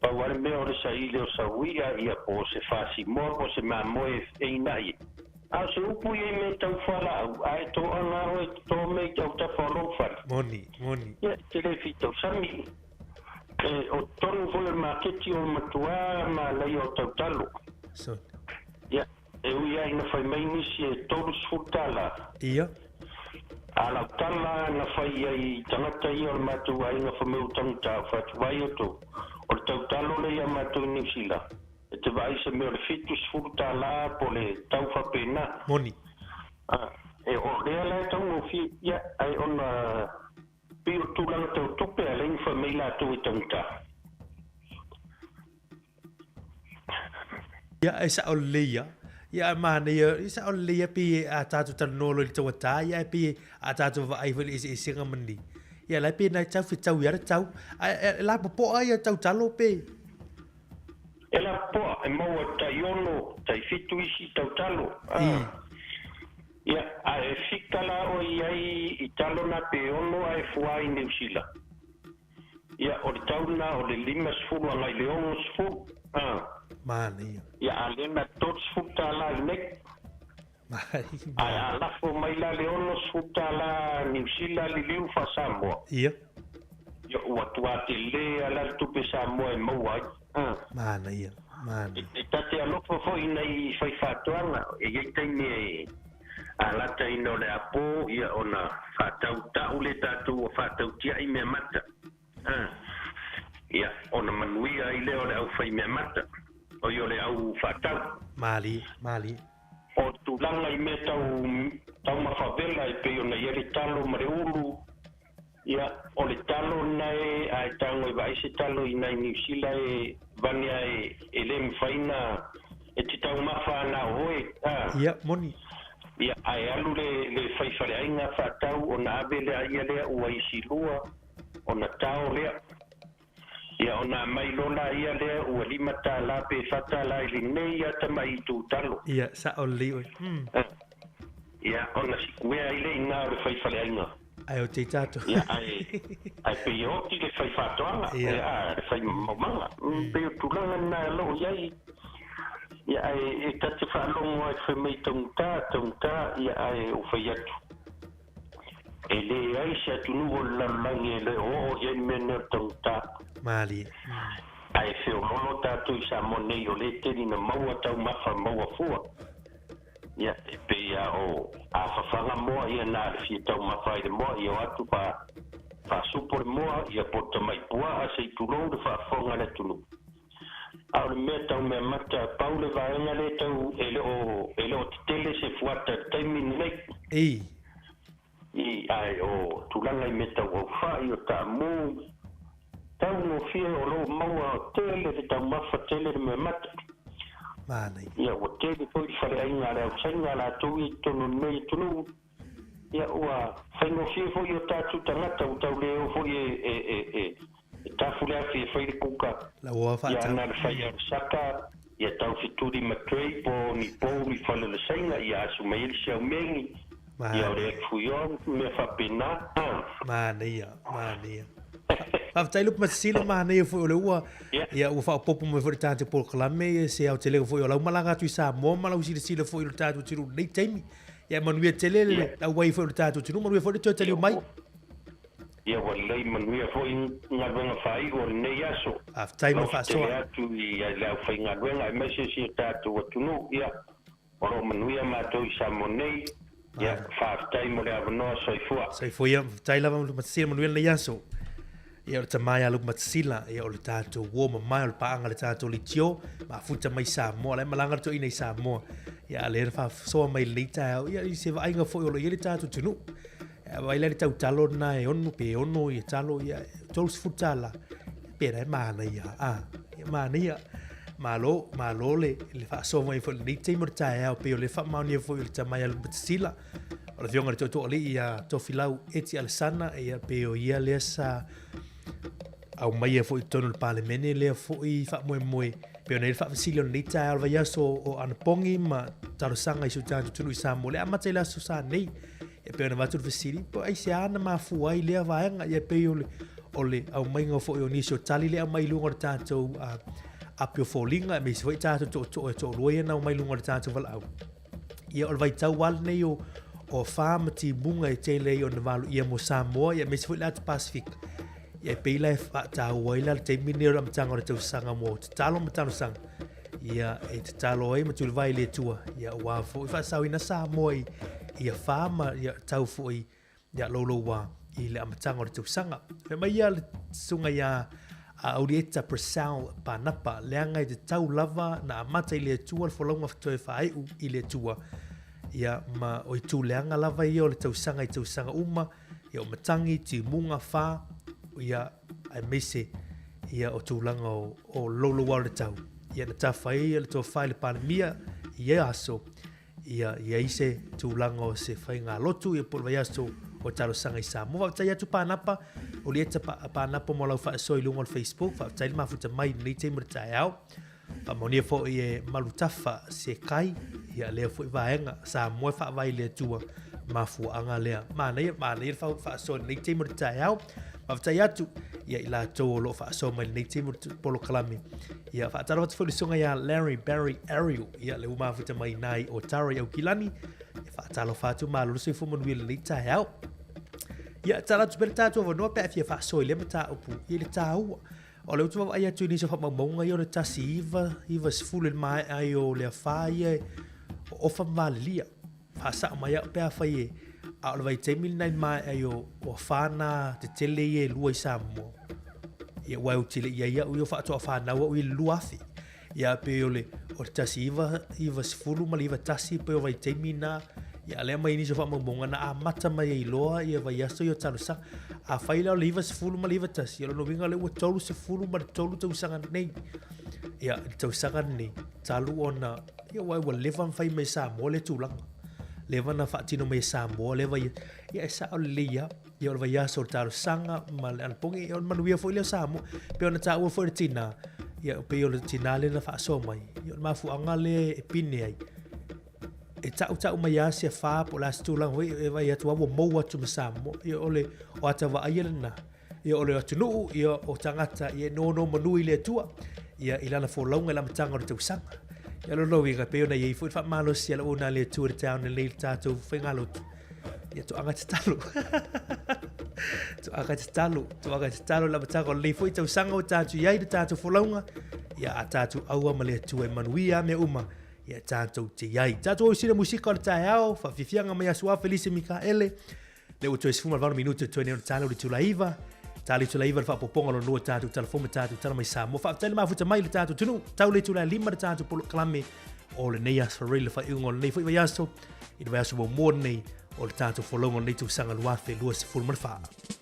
Pau lava le mea o le saili o sau i'a, ia po o se fasimoa po o se mamoe e ina'i ai. A o se upu ia i mea tau fualaau, a e to'aga oe e totō mea i te autafa o lou fale. Moni, moni. Ia, e te le fitausami. E o totonu foi o le maketi o le matuā manaia o tautalo. So. Ia, e ui lava ina fai mai nisi e 30 tala. Ia. A lau tala na fai i ai i tagata ia o le matou aiga fai mai ua taugata o fai atu vai outou. O le tautalo lea ia matou i Niu Sila e te vaai se mea o le 70 tala po o le tau faapena. Moni. A, e o lea la e taugofie ia ae ona Pei o tulaga tau tupe a lea fai mai latou e taugata. Ia e sao lelei ia. Ia a manaia, e sao lelei ia pei a tatou talanoa loa i le tauata, ia ae pei a tatou vaai foi i le eseesega ma lenei. Ia la e pei na tau fetau ia le tau. Ae e lapopoa ia tautalo pe? E lapopoa, e maua tai ono, tai fitu isi tautalo. Ia, a e fika la oe i ai i talo na pe ono ae fuā i Niu Sila. Ia, o le tau lena o le 50 agai le 60, a. Manaia. Ia, a lea na 30 tālā i nei. Ae a lafo mai la le 60 tālā Niu Sila liliu faa-Samoa. Ia. Ia, ua tuā telē a la le tupe Samoa e maua ai, a. Manaia, manaia. E ta te alofa foi nei fai faatoaga, e iai taimi e alata ina o le apo ia ona faatau tau le tatou ua faatau tiai mea mata. A, ia, ona manuia ai lea o le au fai mea mata, oi o le au faatau. Malie, malie. O tulaga i mea tau taumafa vela e pei ona iai le talo ma le ulu, Ia, o le talo lena e, a e tago e vaai se talo i nai Niu Sila e vane a e, e le mafai na, e te taumafa ana o oe, a. Ia, moni. Ia, a e alu le, le fai faleaiga faatau ona ave lea ia lea ua isi lua, ona tao lea. Ia, ona aumai loa la ia lea ua $5 pe $4 i lenei ata mai itu talo. Ia, sao lelei oe. Ia, ona sikuea ai lea i ina o le fai faleaiga. Ae o te tatou. Ia, ae, ae pei e oti le fai faatoaga, ia, a, le fai maumaga. Pei o tulaga lena o lo o i ai. Ia, ae e ta te faalogo ai fai mai taugata, taugata, ia, ae ou fai atu. E leai se atunuu o le lalolagi e le o oo i ai le mea nei o le taugata. Malie. Ae feololo tatou i Samoa nei o le tele ina maua taumafa maua fua. Ia, e pei a o a fafaga moa ia na le fia taumafa ai le moa ia o atu fa faasupo le moa ia po tamai puaa se i tulou le faafofoga a le atunuu. A o le mea tau mea mata pau le vaega lea tau e le o e le o tetele se fuata i le taimi lenei. Ei. I ae o tulaga i mea tau aufai o taamu taugofie o lo o maua tele le taumafa tele le mea mata. Manaia. Ia ua tele foi le faleaiga a le ausaina a latou ia i totonu o lenei atunuu. Ia ua faigofie foi i o tatou tagata ua tau le o foi e e e e e tafu le afi e fai le kuka. La ua Ia faatau. na le fai a le saka ia tau fetuli ma tray po o ni pou ni fale o le saina ia asu mai ai le siaumegi ia o le Manaia. egg fouillon mea faapena. Manaia, manaia. Faafetai Lupe Matasila, manaia foi o le ua ia ua faaopoopo mai foi le tatou polokalame ia se aotelega foi o lau malaga atu i Samoa ma lau silasila foi i lo tatou atunuu i lenei taimi. Ia manuia tele le auai foi o le tatou atunuu, manuia foi le toe taliu mai. Ia ua lelei manuia foi galuega faaiu o lenei aso. Faafetai mo le Lau faasoa. tele atu i le aufaigaluega aemaise si o tatou atunuu. Ia, o lo o manuia matou i Samoa nei. Ia, faafetai mo le avanoa. Soifua. Soifua ia, faafetai lava Lupe Matasila, manuia lenei aso. Ia o le tama ia Lupe Matasila, ia o le tatou uo mamae o le paaga le tatou leitio, mafuta mai Samoa, la e malaga le toeaina i Samoa. Ia a lea na faasoa mai lenei taeao, ia i se vaaiga foi o lo o i ai le tatou atunuu. Ia vaai la i le tautalo lena e ono pe ono ia talo ia $30. Pe la e manaia. A, ia manaia. Malo, malo le, le faasoa mai foi i lenei taimi o le taeao pei o le faamaonia foi o le tama ia Lupe Matasila. O le afioga i le Tootooalii ia Tofilau Eti Alesana, ia pei o ia lea sa aumaia foi i totonu o le Palemene lea foi faamoemoe pei ona i ai le faafesili o lenei taeao o le vaiaso o anapogi ma talosaga i si o tatou atunuu i Samoa le amata i le aso sa nei. E pei ona avatu le fesili, po aisea na mafua ai lea vaega, ia pei o le, o le aumaiga foi o nisi o tali le aumai i luga o le tatou api o foliga, aemaise foi tatou tootoo e toalua ia na aumai i luga o le tatou valaau. Ia o le vaitau lava lenei o, o afa ma timuga e tele ai ona valoia mo Samoa, ia aemaise foi le Ata Pasifika. Ia e pei la e faataua ai la le taimi lenei o le amataga o le tausaga mo tatalo ma talosaga. Ia e tatalo ai ma tulivae i le Atua, ia aua foi faasaoina Samoa i ia fa ma ia tau foi ia louloua i le amataga o le tausaga. Fai mai ia le susuga ia a Aulieta Purcell Panapa, leaga e tatau lava na amata i le Atua le folauga toe faaiu i le Atua. Ia ma o itu leaga lava ia o le tausaga i tausaga uma, ia o matagi, timuga, fa, ia aemaise ia o tulaga o, o louloua o le tau. Ia na tafa ai le tofa i le Palemia i ia aso, ia i ai se tulaga o se faigalotu ia po o le vaiaso o talosaga i Samoa. Faafetai atu Panapa, Olieta Panapa mo lau faasoa i luga o le Facebook. Faafetai le mafuta mai i lenei taimi o le taeao. Faamaonia foi e Malutafa se kai, ia lea foi vaega Samoa e faavae i le Atua mafuaaga lea. Manaia, manaia le faasoa i lenei taimi o le taeao. Faafetai atu ia i latou o lo o faasoa mai lenei taimi o le polokalame. Ia faatalofa atu foi i le susuga ia Larry Barry Ariel, ia le ua mafuta mai i i Otara i Aukilani. Ia faatalofa atu, malo le soifua manuia i lenei taeao. Ia tala atu pea le tatou avanoa pe a fia faasoa i lea mataupu i le taua. O lea ou te vaavaai atu i nisi o faamaumauga ia o le 1990 i le maea ai o le afa ia o Ofa ma Valelia. Faasao mai au pe afai e, a o le vaitaimi lena i le maea ai o, o afa na tetele ia e lua i Samoa. Ia aua ou te le i ai au ia o faatoa fanau au i le 2000. Ia pei o le o le 1990 ma le 91 pei o vaitaimi na ia lea mai nisi o faamaumauga na amata mai ai loa ia vaiaso ia o talosaga. Afai la o le 90 ma le 91, ia o lona uiga lea ua 33 tausaga nei. Ia le tausaga lenei talu ona ia aua ua leva ona fai mai e Samoa lea tulaga. Leva ona faatino mai e Samoa lea vai ia e sao lelei lava. Ia o le vaiaso o le talosaga ma le anapogi, ia o le manuia foi lea o Samoa. Pei ona taua foi le tinā, ia pei o le tinā lea na faasoa mai, ia o le mafuaaga lea e pine ai, e tautau mai lava se afa po o le a se tulaga foi e vaai atu lava ua mou atu ma Samoa. Ia o le o ata vaaia lena, ia o le atunuu, ia o tagata ia e nonomanu i le Atua, ia i lana folauga i le amataga o le tausaga. Ia o lona uiga, pei ona i ai foi le faamalosi a le auauna a le Atua i le taeao nei i le tatou faigalotu, Ia toaga tatalo. Toaga tatalo, toaga tatalo le amataga o lenei foi tausaga ua tatou i ai le tatou folauga. Ia a tatou aua ma le Atua e manuia a mea uma, ia tatou te i ai. Tatou au sina musika o le taeao, faafiafiaga mai Asuā Felise Mikaele. Lea ua toe 18 minute toe nei ona tala o le itula 9. Tala le itula 9 le faaopoopoga lona lua tatou tala fou ma tatou tala mai Samoa. Faafetai le mafuta mai i le tatou atunuu. Tau le itula 5 le tatou polokalame o lenei aso Rei le faaiuga o lenei foi vaiaso. I le vaiaso muamua lenei o le tatou folauga o lenei tausaga 2024.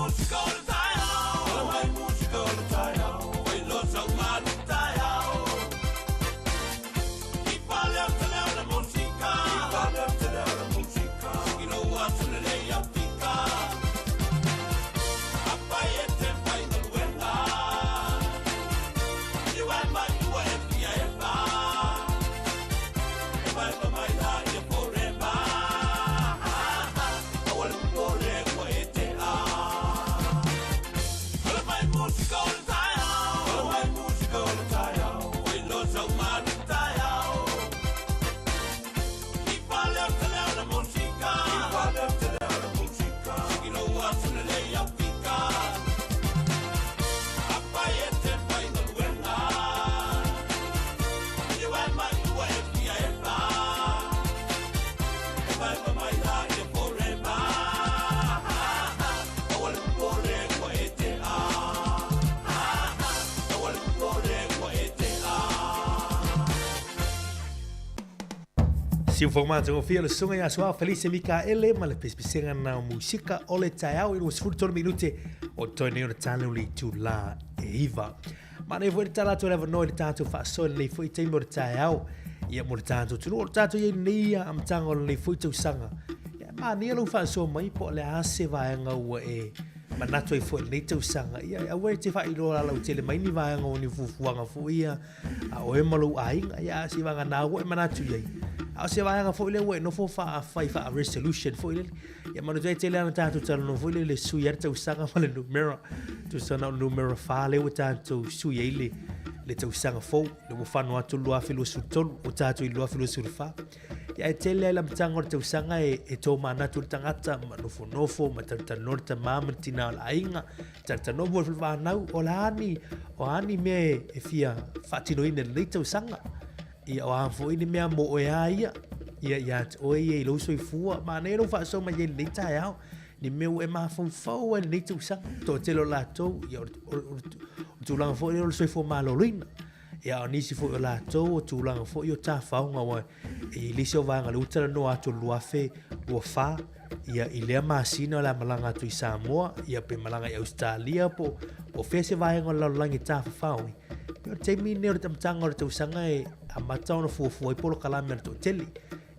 musika o le taeao Ola mai musika o le taeao Fai loa sau malu taeao I pale o te leo le musika I pale o te leo le musika I lou aso lelei au fika Apai e te faigaluega I uae mai ua e fia epa Epa epa mai la ia forever Aua le popole ua e te a Ola mai musika o le taeao Ola mai musika o le taeao Fai loa sau malu taeao I pale o te leo le musika I pale o te leo le musika I lou aso lelei au fika Apai e te faigaluega I uae mai ua e fia epa Epa epa mai la ia forever Aua le popole ua e te a Aua le popole ua e te a Siufoga matagofie o le Susuga ia Suao Felice Mikaele ma le pisipisiga na o musika o le taeao i 23 minute o totoe nei o le tale o le itulā e 9. Manaia foi le tala atu o le avanoa i le tatou faasoa i lenei foi taimi o le taeao ia mo le tatou atunuu o le tatou i ai nei amataga o lenei foi tausaga. Ia, manaia lou faasoa mai po o le a se vaega ua e manatu ai foi i lenei tausaga. Ia, aua e te faailoa lautele mai ni vaega o ni fuafuaga foi ia a oe ma lou aiga, ia a se vaega na ua e manatu i ai. A o se vaega foi lea ua e nofo faafai faa-resolution foi lele. Ia manatua e tele ana tatou talanoa foi lele sui ai le tausaga ma le numera. Tusa na o le numera 4 lea ua tatou sui ai le, le tausaga fou. Le ua whano atu 2023, o tatou i 2024. Ia e tele ai le amataga o le tausaga e, e tō manatu le tangata, ma nofonofo, ma talatalanoa le tamā ma le tinā o le aiga, talatalanoa mo le whānau, o le a ni, o a ni mea e, e fia faatinoina i lenei tausaga. Ia o a foi ni mea mo oe a ia, ia ia te oe ia i lou soifua, manaia lou faasoa mai ai i lenei taeao, ni mea ua e mafaufau ai i lenei tausaga. Toatele o latou, ia o le, o le, o le tulaga foi lea o le soifua maloloina. Ia o nisi foi o latou, o tulaga foi o tafaoga aua e i ai le isi o vaega lea ua talanoa atu o le 2024, ia i lea masina o le a malaga atu i Samoa, ia pe malaga i Ausetalia po o fea se vaega o le lalolagi e tafafao ai. Pei o le taimi lenei o le amataga o le tausaga e amata ona fuafua ai polokalame a le toatele.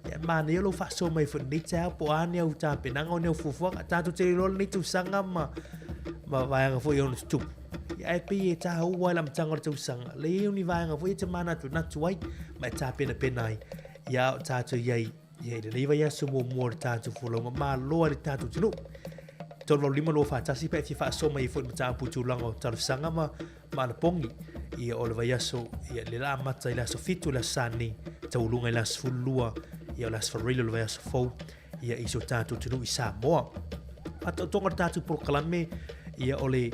Ia e manaia lou faasoa mai foi i lenei taeao po o a ni au tapenaga o ni au fuafuaga. Tatou te iloa lenei tausaga ma, ma vaega foi e ono tutupu. Ia ae pei e tāua ai le amataga o le tausaga. Leai o ni vaega foi e te manatunatu ai ma e tāpenapena ai. Ia o tātou i ai ia i lenei vaiaso muamua o le tātou folauga malo ai le tātou atunuu. 385 241 pe e fia faasoa mai ai foi i le mataupu i tulaga o talosaga ma ma anapogi ia o le vaiaso ia le la amata i le aso 7 le aso Sa nei taualuga i le aso 12 ia o le aso Fareile o le vaiaso fou ia i so tātou atunuu i Samoa. Faataotoga o le tātou polokalame ia o le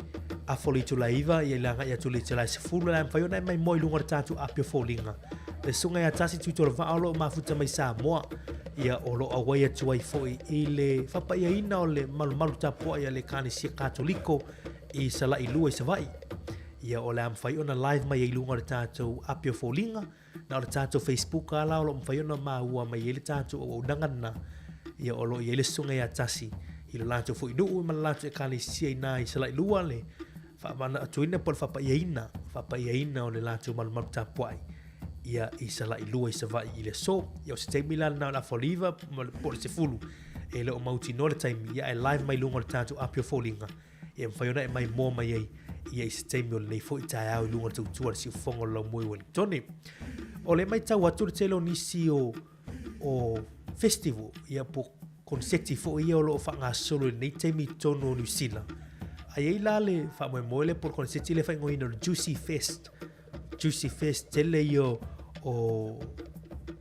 afa o le itula 9 ia i le agai atu i le itula 10 le a mafai ona e maimoa i luga o le tātou api o foliga. Le susuga ia Tasi Tuitolovaa o lo o mafuta mai Samoa ia o lo o auai atu ai foi i le fapaiaina o le malumalu tapuai a le Ekalesia Katoliko i Salailua i Savaii. Ia o le a mafai ona live mai ai i luga o le tatou api o foliga, na o le tatou Facebook lava la o lo o mafai ona maua mai ai le tatou auaunaga lena. Ia o lo o i ai le susuga ia Tasi i lo latou foi nuu ma le latou ekalesia i ina i Salailua le faamanatuina po o le faapaiaina, faapaiaina o le latou malumalu tapuai ia i Salailua i Savaii i le aso. Ia o se taimi la lena o le afa o le 9 po o le 10 e le o mautinoa le taimi, ia ae live mai luga o le tatou api o foliga. E mafai ona e maimoa mai ai ia i se taimi o lenei foi taeao i luga o le tautua a le siufofoga o le laumua i Wellingtone. O le matau atu le tele o nisi o, o festival, ia po konseti foi ia o lo o faagasolo i lenei taimi i totonu o Niu Sila. A i ai la le faamoemoe lea po o le konseti lea e faaigoaina o le Juicy Fest. Juicy Fest tele ia o,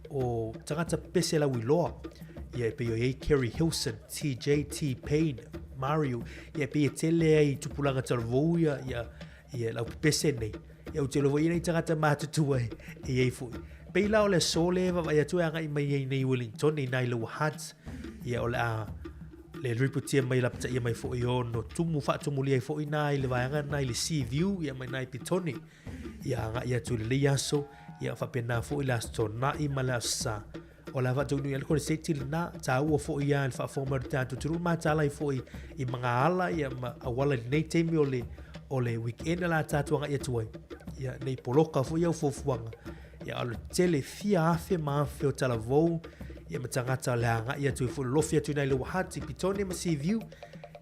o tagata pese lauiloa. Ia e pei o i ai Keri Hilson, TJ, T-Pain, Mario. Ia e pei e tele ai tupulaga talavou ia, ia, ia lau pepese nei. Ia ou te iloa foi i ai nai tagata matutua e, e i ai foi. Pei la o le aso lea e vaavaai atu e agai mai ai nei i Wellington i nai Lower Hutt. Ia o le a le ripotia mai lapataia mai foi ono tumu faatumulia ai foi na i le vaega na i le Sea View ia mai na i Petone. Ia agai atu i lenei aso, ia faapena foi le aso Toonai ma le aso Sa. O le a faataunuu ai le koneseti lena, taua foi ia le faafofoga mai o le tatou atunuu ma matala ai foi i magaala ia ma auala i lenei taimi o le o le weekend la tatou agai atu ai. Ia nei poloka foi au fuafuaga. Ia o le tele fia afe ma afe o talavou ia ma tagata o le agai atu ai foi lofi atu i Lower Hutt i Petone ma Seaview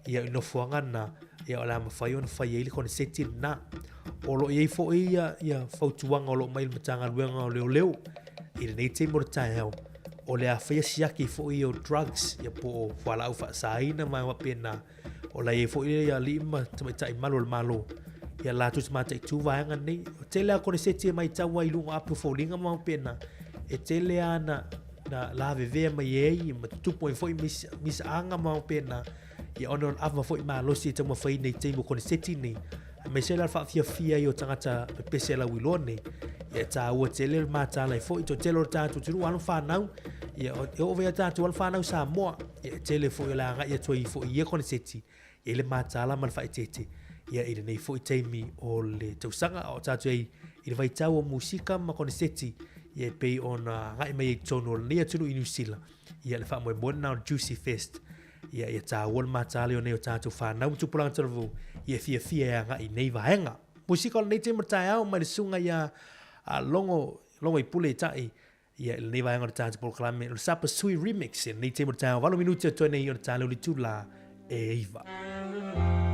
ia i nofoaga na ia o le a mafai ona fai ai le koneseti lena. O lo o i ai foi ia, ia fautuaga o lo o mai le Matagaluega o Leoleo i lenei taimi o le taeao, o le a faia siaki foi ia o drugs, ia po o fualaau faasaina ma faapena. O la i ai foi ia alii ma tamaitai malu o le Malo, ia latou te mataitu vaega nei. O tele lava koneseti e matau ai i luga o api o foliga ma faapena, e tele lava na, na lavevea mai ai ma tutupu ai foi misaaga ma faapena. Ia ona o le ava foi malosi e taumafaiina i taimi o koneseti nei, aemaise la le faafiafia ai o tagata pepese lauiloa nei, ia e taua tele le mataala ai foi toatele o le tatou atunuu alo fanau, ia e oo foi ia tatou alo fanau Samoa, ia e tele foi o le agai atu ai foi i ia koneseti, e i ai le mataala ma le faaeteete, ia i lenei foi taimi o le tausaga, a o tatou i ai i le vaitau o musika ma koneseti, ia e pei ona agai mai ai i totonu o lenei atunuu i Niu Sila, ia le faamoemoe lena o le Juicy Fest, Ia, ia taua le mataale o nei o tātou whānau ma tupulaga talavou, ia fiafia e agai i nei vaega. Musika o lenei taimi o le taeao mai le susuga ia a Logo, Logo i Pule i Tai, ia i lenei vaega o le tātou polokalame, o le Sapa Sui Remix, i lenei taimi o le taeao, 8 minuti o toe nei o le tāleu le itula e 9.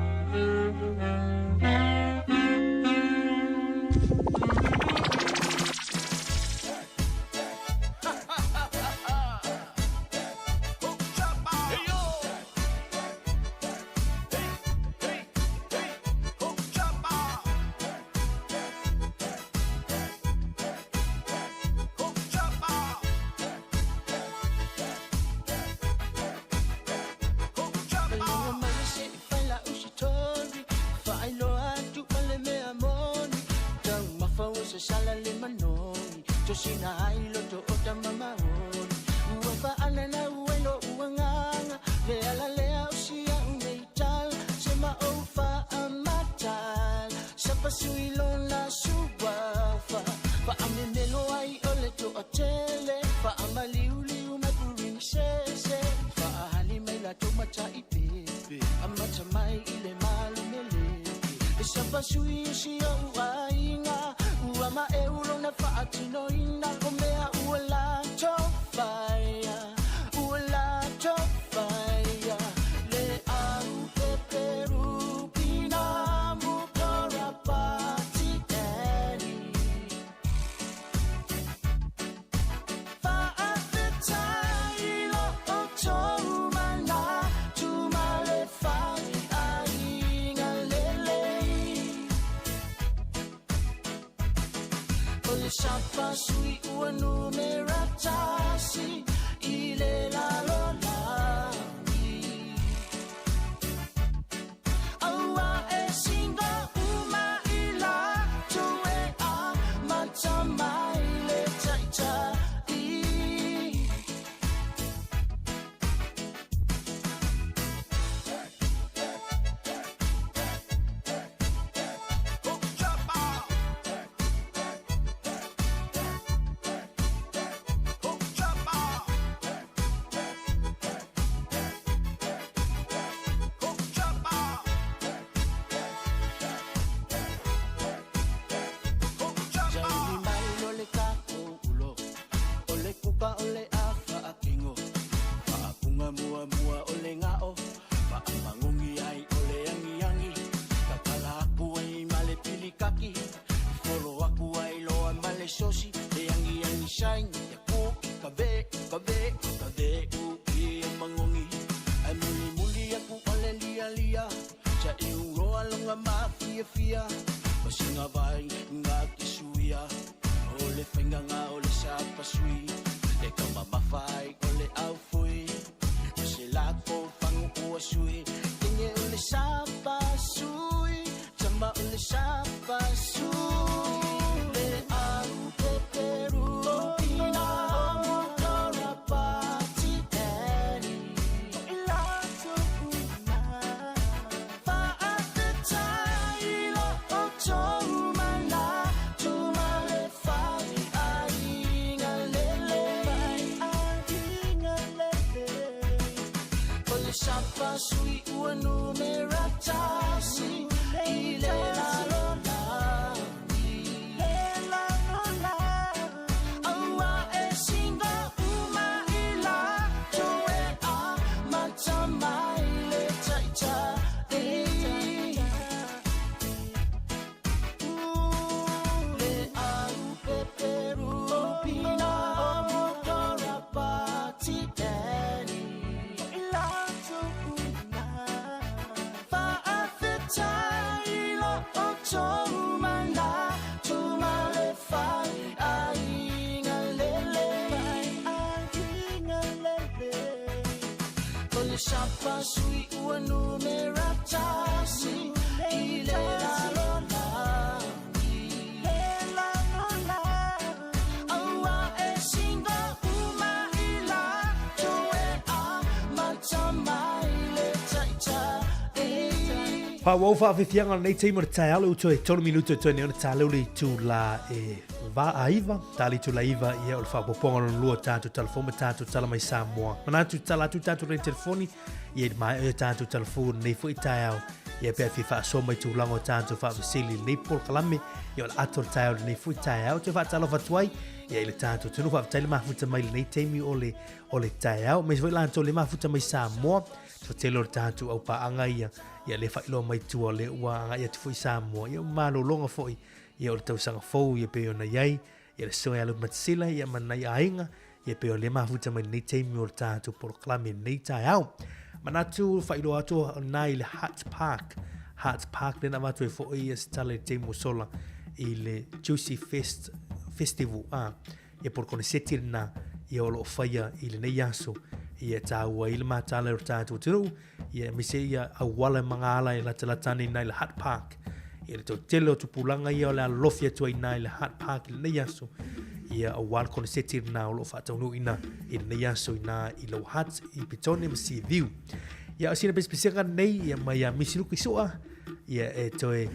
sui ua numera tasi i le lalolagi. Aua e singa uma i latou e amata mai le taitai. Le au peperu pina motora pati eni. Faafetai lo outou manatu ma le faiaiga lelei. O le sapa sui ua numera tasi i le lalolagi. Aua e singa uma i latou e amata mai le taitai. Faaauau faafiafiaga o lenei taimi o le taeao le uto e 3 minuto e toe nei ona taleu le itula e 9, tali itula 9 ia o le faaopoopoga lona lua o tatou talafou ma tatou tala mai Samoa. Manatu tala atu tatou lane telefoni ia i le maea o tatou talafou lenei foi taeao ia pe a fia faasoa mai tulaga o tatou faafesili i lenei polokalame ia o le ato o le taeao lenei foi taeao. Toe faatalofa atu ai ia i le tatou atunuu, faafetai le mafuta mai lenei taimi o le o le taeao. Aemaise foi latou le mafuta mai Samoa, so tele o le tatou aupaaga ia ia le faailoa mai tua le ua agai atu foi Samoa ia malologa foi ia o le tausaga fou ia pei ona i ai ia le susuga ia Lupematasila ia ma nai aiga ia pei o le mafuta mai lenei taimi o le tatou polokalame lenei taeao. Manatu faailoa atu na i le Hutt Park. Hutt Park lena avatu ai foi ia se tala i le taimi ua sola i le Juicy Fest Festival. Ah, ia po o le koneseti lena ia o lo o faia i lenei aso ia e tāua ai le matala o le tatou atunuu ia aemaise ia auala e magaala e latalata ane i ina i le Hutt Park. Ia le toatele o tupulaga ia o le alolofi atu ai i ina i le Hutt Park i lenei aso ia aua le koneseti lena o lo o faataunuuina i lenei aso i ina i Lower Hutt i Petone ma Seaview. Ia o sina pesepesega nei ia mai ia Misi Luki Sua ia e toe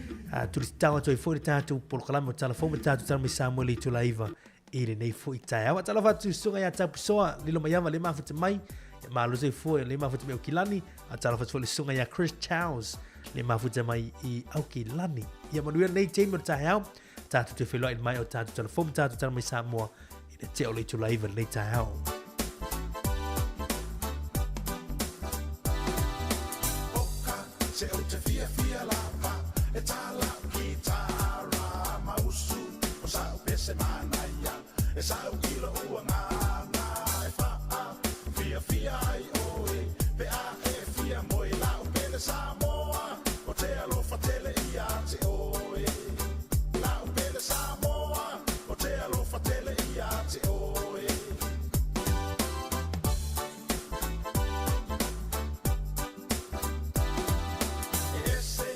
tulisitao atu ai foi le tatou polokalame o Tala Fou ma tatou tala mai Samoa i le itula 9 i lenei foi taeao. Talofa atu susuga ia Taupusoa, Lilo Maiava le mafuta mai, ia malo soifua le mafuta mai Aukilani. A talofa atu foi le susuga ia Chris Charles le mafuta mai i Aukilani. Ia manuia lenei taimi o le taeao, tatou toe feiloai mai o tatou tala fou ma tatou tala mai Samoa i le tea o le itula 9 lenei taeao. Se ou te fiafia lava e tā lau kitara ma usu o sa'u pese manaia e sa'u i lo'u agaga e faafiafia ai oe pe a e fia moe la'u pele Samoa o te alofa tele ia te oe la'u pele Samoa o te alofa tele ia te oe. E ese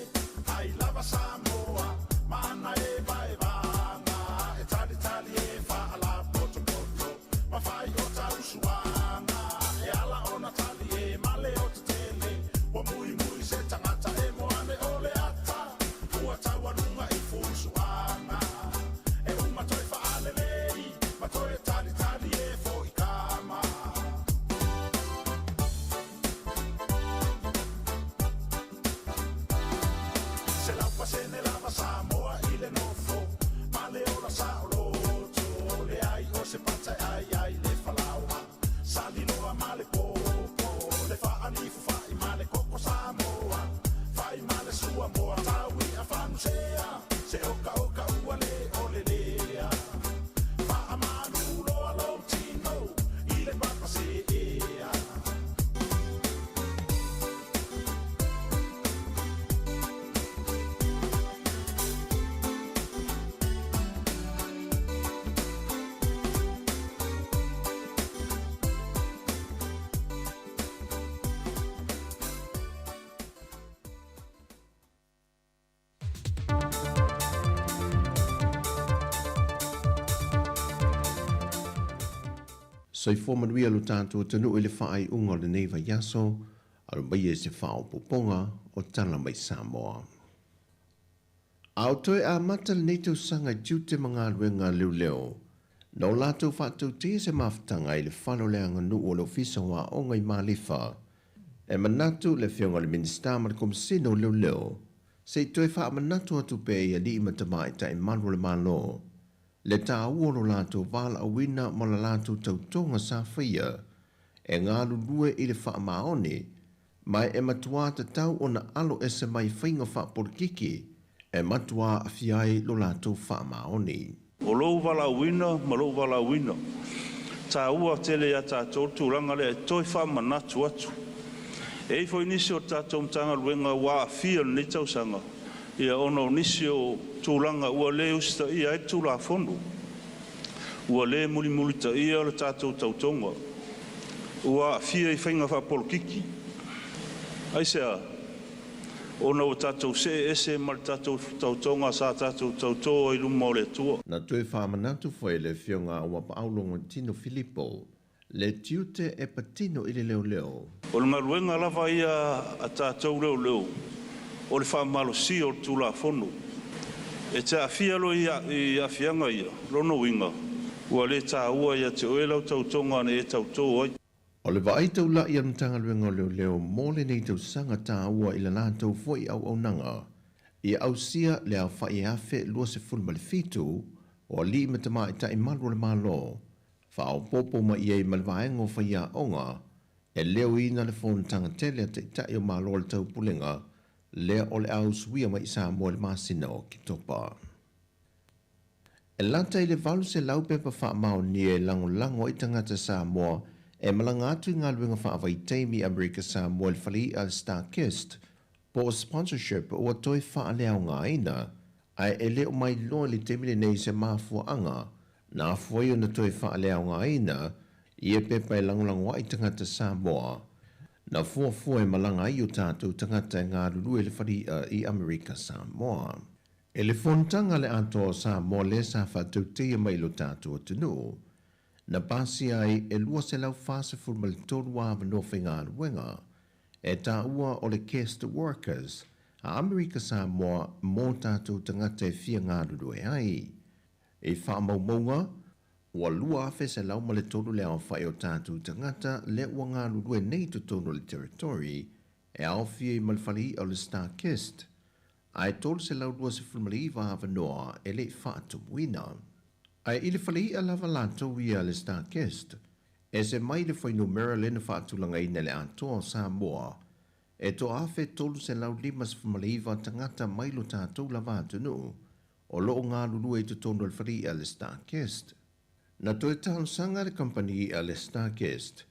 ai lava Samoa ma ana e vaevaga e talitali e faalapotopoto ma fai o tausuaga e ala ona tali e male o tetele ua muimui se tagata e moane o le ata ua taualuga i fusuaga e uma toe faalelei ma toe talitali e foi kama. 100% lava Samoa i le nofo ma le ola saoloto leai o se pata e ai ai le falaoa saliloa ma le popo le faalifu fai ma le koko Samoa fai ma le suamoa taui'a fanusea se okaoka ua le o le lea faamalu loa lou tino i le papa seea. Soifua manuia lo tatou atunuu i le faaiuga o lenei vaiaso, alo maia i se faaopoopoga o Tala Mai Samoa. A o toe amata lenei tausaga i tiute ma galuega a leoleo, na o latou faatautia se mafutaga i le fale o le aganuu o le Ofisa o Aoga i Malifa. E manatu le Afioga i le Minisita ma le Komesina o Leoleo, se i toe faamanatu atu pea i alii ma tamaitai malu o le Malo, le taua o lo latou valaauina ma la latou tautoga sa faia e galulue i le faamaoni, ma e matuā tatau ona alo ese mai faiga faapolikiki e matuā aafia ai lo latou faamaoni. O lou valaauina ma lou valaauina, taua tele iā tatou le tulaga lea e toe faamanatu atu. E i ai foi nisi o le tatou Matagaluega ua aafia i lenei tausaga, ia ona o nisi o tulaga ua le usitaia ai le Tulafono, ua le mulimulitaia le tatou tautoga, ua aafia i faiga faapolokiki. Aisea? Ona ua tatou see ese ma le tatou tautoga sa tatou tautō ai i luma o le Atua. Na toe faamanatu foi e le Afioga a Auapaau Logoitino Filipo le tiute e patino i le leoleo. O le galuega lava ia a tatou leoleo o le faamalosia o le Tulafono. E te aafia loa i aafiaga ia, lona uiga, ua le taua ia te oe lau tautoga na e tautō ai. O le vaai taula'i a le Matagaluega o Leoleo mo lenei tausaga taua i le latou foi auaunaga ia ausia le aofa'i 1027 o alii ma tamaitai malu o le Malo, faaopoopo mai i ai ma le vaega o faiaoga e leoina le fonotaga tele a Taitai o Malo o le Taupulega lea o le a usuia mai i Samoa i le masina o Oketopa. E lata i le 800 pepa faamaonia e lagolago ai tagata Samoa e malaga atu i galuega faavaitaimi i Amerika Samoa i le fale i'a a le StarKist po o sponsorship ua toe faaleaogaina, ae e le o mailoa i le taimi lenei se mafuaaga na afua ai ona toe faaleaogaina ia pepa e lagolago ai tagata Samoa na fuafua e malaga ai o tatou tagata e galulue i le fale i'a i Amerika Samoa. I le fonotaga a le Atoa o Samoa lea sa faatauteia mai i lo tatou atunuu, na pasia ai e 243 avanoa faigaluega e taua o le Guest Workers a Amerika Samoa mō tatou tagata e fia galulue ai. I faamaumauga, ua 2,103 le aofai o tatou tagata lea ua galulue nei i totonu o le Territory e aofia ai ma le fale i'a o le StarKist, ae 329 avanoa e le i faatumuina. Ae i le fale i'a lava latou ia a le StarKist, ese mai le fuainumera lea na faatulagaina e le Atoa o Samoa, e 1,359 tagata mai lo tatou lava atunuu o lo o galulue i totonu o le fale i'a a le StarKist. Na toe talosaga le kamupani i'a a le StarKist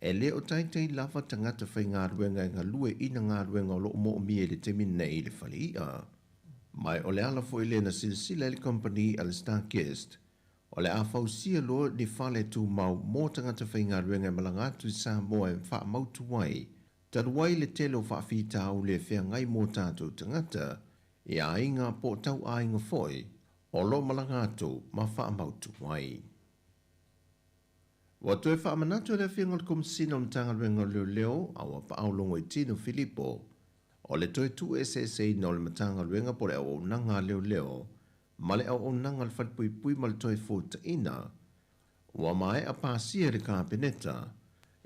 E le o taitai lava tagata faigaluega e galue i na galuega o lo o moomia i le taimi nei i le fale i'a. Ma o le ala foi lea na silasila ai le kamupani a le StarKist, o le a fausia loa ni fale tumau mo tagata faigaluega e malaga atu i Samoa e faamautu ai, talu ai le tele o faafitauli e feagai mo tatou tagata i aiga po o tauaiga foi o lo o malaga atu ma faamautu ai. Ua toe faamanatu e le Afioga i le Komesina o le Matagaluega o Leoleo a Auapaau Logoitino Filipo, o le toe tuueseeseina o le Matagaluega po o le Auaunaga a Leoleo ma le Auaunaga a le Falepuipui ma le toe Fuataina, ua maea pasia e le Kapeneta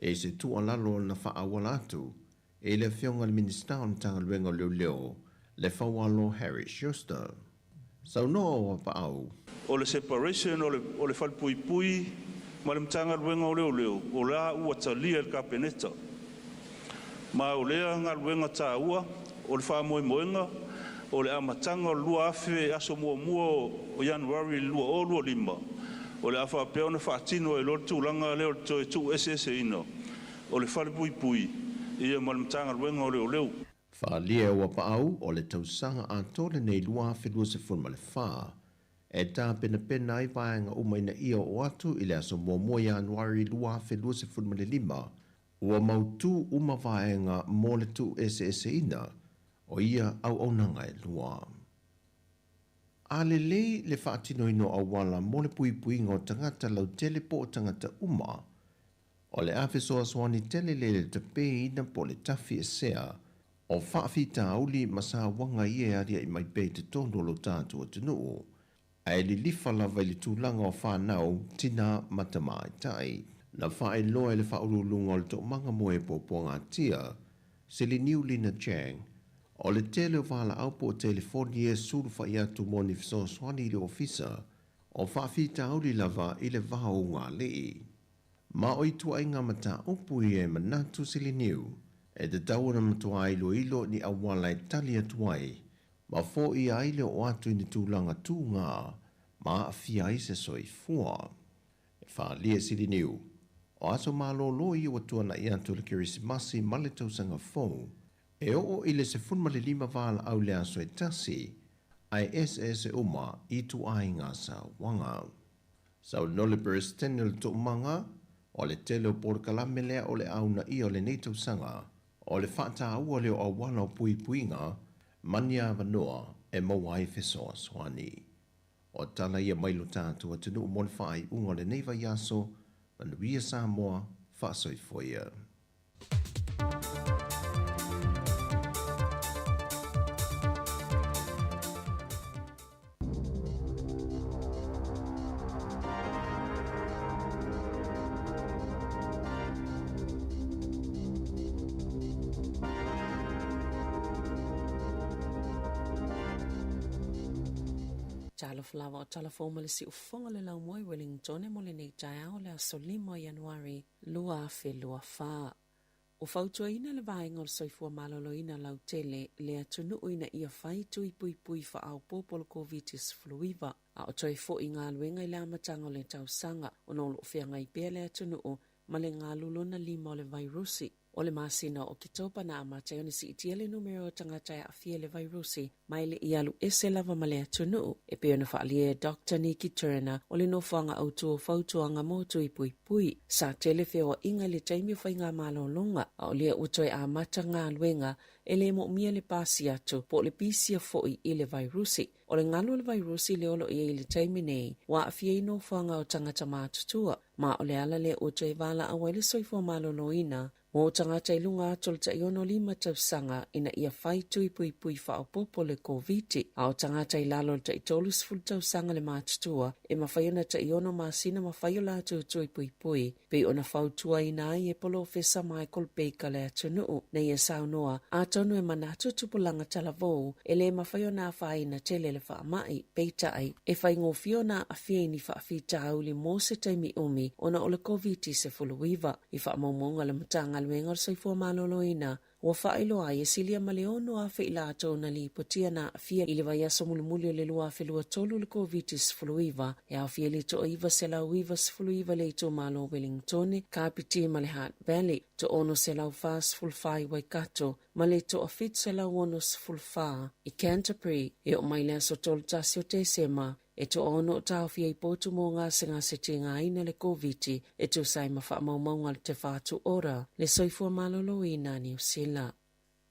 i se tuualalo na faaauala atu i le Afioga i le Minisita o le Matagaluega o Leoleo, Lefaualo Harry Schuster. Saunoa Auapaau. O le separation o le o le Falepuipui ma le Matagaluega o Leoleo o la ua talia e le Kapeneta. Ma o lea galuega taua o le faamoemoega o le amataga o le 2000 aso muamua o Ianuari 2025 o le a faapea ona faatino ai loa le tulaga lea o le toe tuueseeseina o le Falepuipui ia ma le Matagaluega o Leoleo. Faaalia e Auapaau o le tausaga atoa lenei 2024 e tapenapena ai vaega uma ina ia oo atu i le aso 1 Ianuari 2025, ua mautū uma vaega mo le tuueseeseina o ia auaunaga e lua. A lelei le faatinoina o auala mo le puipuiga o tagata lautele po o tagata uma, O le a fesoasoani tele lea i le tapeina po o le tafi esea o faafitauli ma sauaga ia e aliaʻi mai pea i totonu o lo tatou atunuu, ae lilifa lava i le tulaga o fanau, tina ma tamaitai. Na faailoa e le Faauluuluga o le Toomaga mo e Puapuagatia Siliniu Lina Chang, o le tele o valaau po o telefoni e sulufai atu mo ni fesoasoani i le ofisa, o faafitauli lava i le va o ugāliʻi. Ma o ituaiga mataupu ia e manatu Siliniu, e tatau ona matuā iloilo ni auala e tali atu ai ma foia ai le oo atu i ni tulaga tugā ma aafia ai se soifua. E faaalia e Siliniu, o aso malōlō ia ua tuanaʻi atu o le Kerisimasi ma le Tausaga Fou, e oo i le 15 valaau i le aso e tasi, ae eseese uma i ituaiga sauaga. Saunoa le Peresetene o le Toomaga, o le tele o polokalame lea o le a uunaia o lenei tausaga, o le faataua lea o auala o puipuiga ma ni avanoa e maua ai fesoasoani. O tala ia mai lo tatou atunuu mo le faaiuga o lenei vaiaso, manuia Samoa, faasoifua ia. Talofa lava o tala fou ma le siufofoga o le laumua i Wellingtone mo lenei taeao le aso 5 o Ianuari 2024. Ua fautuaina le Vaega o le Soifua Maloloina lautele le atunuu ina ia fai tui puipui faaopoopo o le Koviti-19 a o toe foi i galuega i le amataga o le tausaga ona o lo o feagai pea le atunuu ma le galu lona lima o le vairusi. O le masina o Oketopa na amata ai ona siitia le numera o tagata e aafia i le vairusi ma e le i alu ese lava ma le atunuu, e pei ona faaalia e Doctor Nikki Turner o le nofoaga autu o fautuaga mo tui puipui. Sa tele feoaiga i le taimi o faigamalologa, a o lea ua toe amata galuega e le moomia le pasi atu po o le pisia foi i le vairusi. O le galu o le vairusi lea o lo o i ai i le taimi nei, ua aafia ai nofoaga o tagata matutua, ma o le ala lea ua toe valaau ai le soifua maloloina Mo tagata i luga atu o le tai 65 tausaga ina ia fai tui puipui faaopoopo le Koviti, a o tagata i lalo o le tai 30 tausaga le matutua, e mafai ona tai ono masina ma fai o latou tui puipui, pei ona fautuaina ai e Polofesa Michael Baker le atunuu na ia saunoa, atonu e manatu tupulaga talavou e le mafai ona afaina tele le faamai, peitai, e faigofie ona aafia i ni faafitauli mo se taimi umi ona o le Koviti-19. I faamaumauga a le Matagaluega o le Soifua Maloloina, ua faailoa ai e silia ma le 6,000 i latou na lipotia na aafia i le vaiaso mulimuli o le 2023 i le Koviti-19, e aofia i le toa-999 le itumalo o Wellingtone, Kapiti ma le Hutt Valley, toa-644 i Waikato, ma le toa-764 i Canterbury, e oo mai le aso 31 o Tesema. E toaono o taofia i potu mo gasegase tigaina le Koviti e tusa ai ma faamaumauga a le Te Whatu Ora, le Soifua Maloloina a Niu Sila.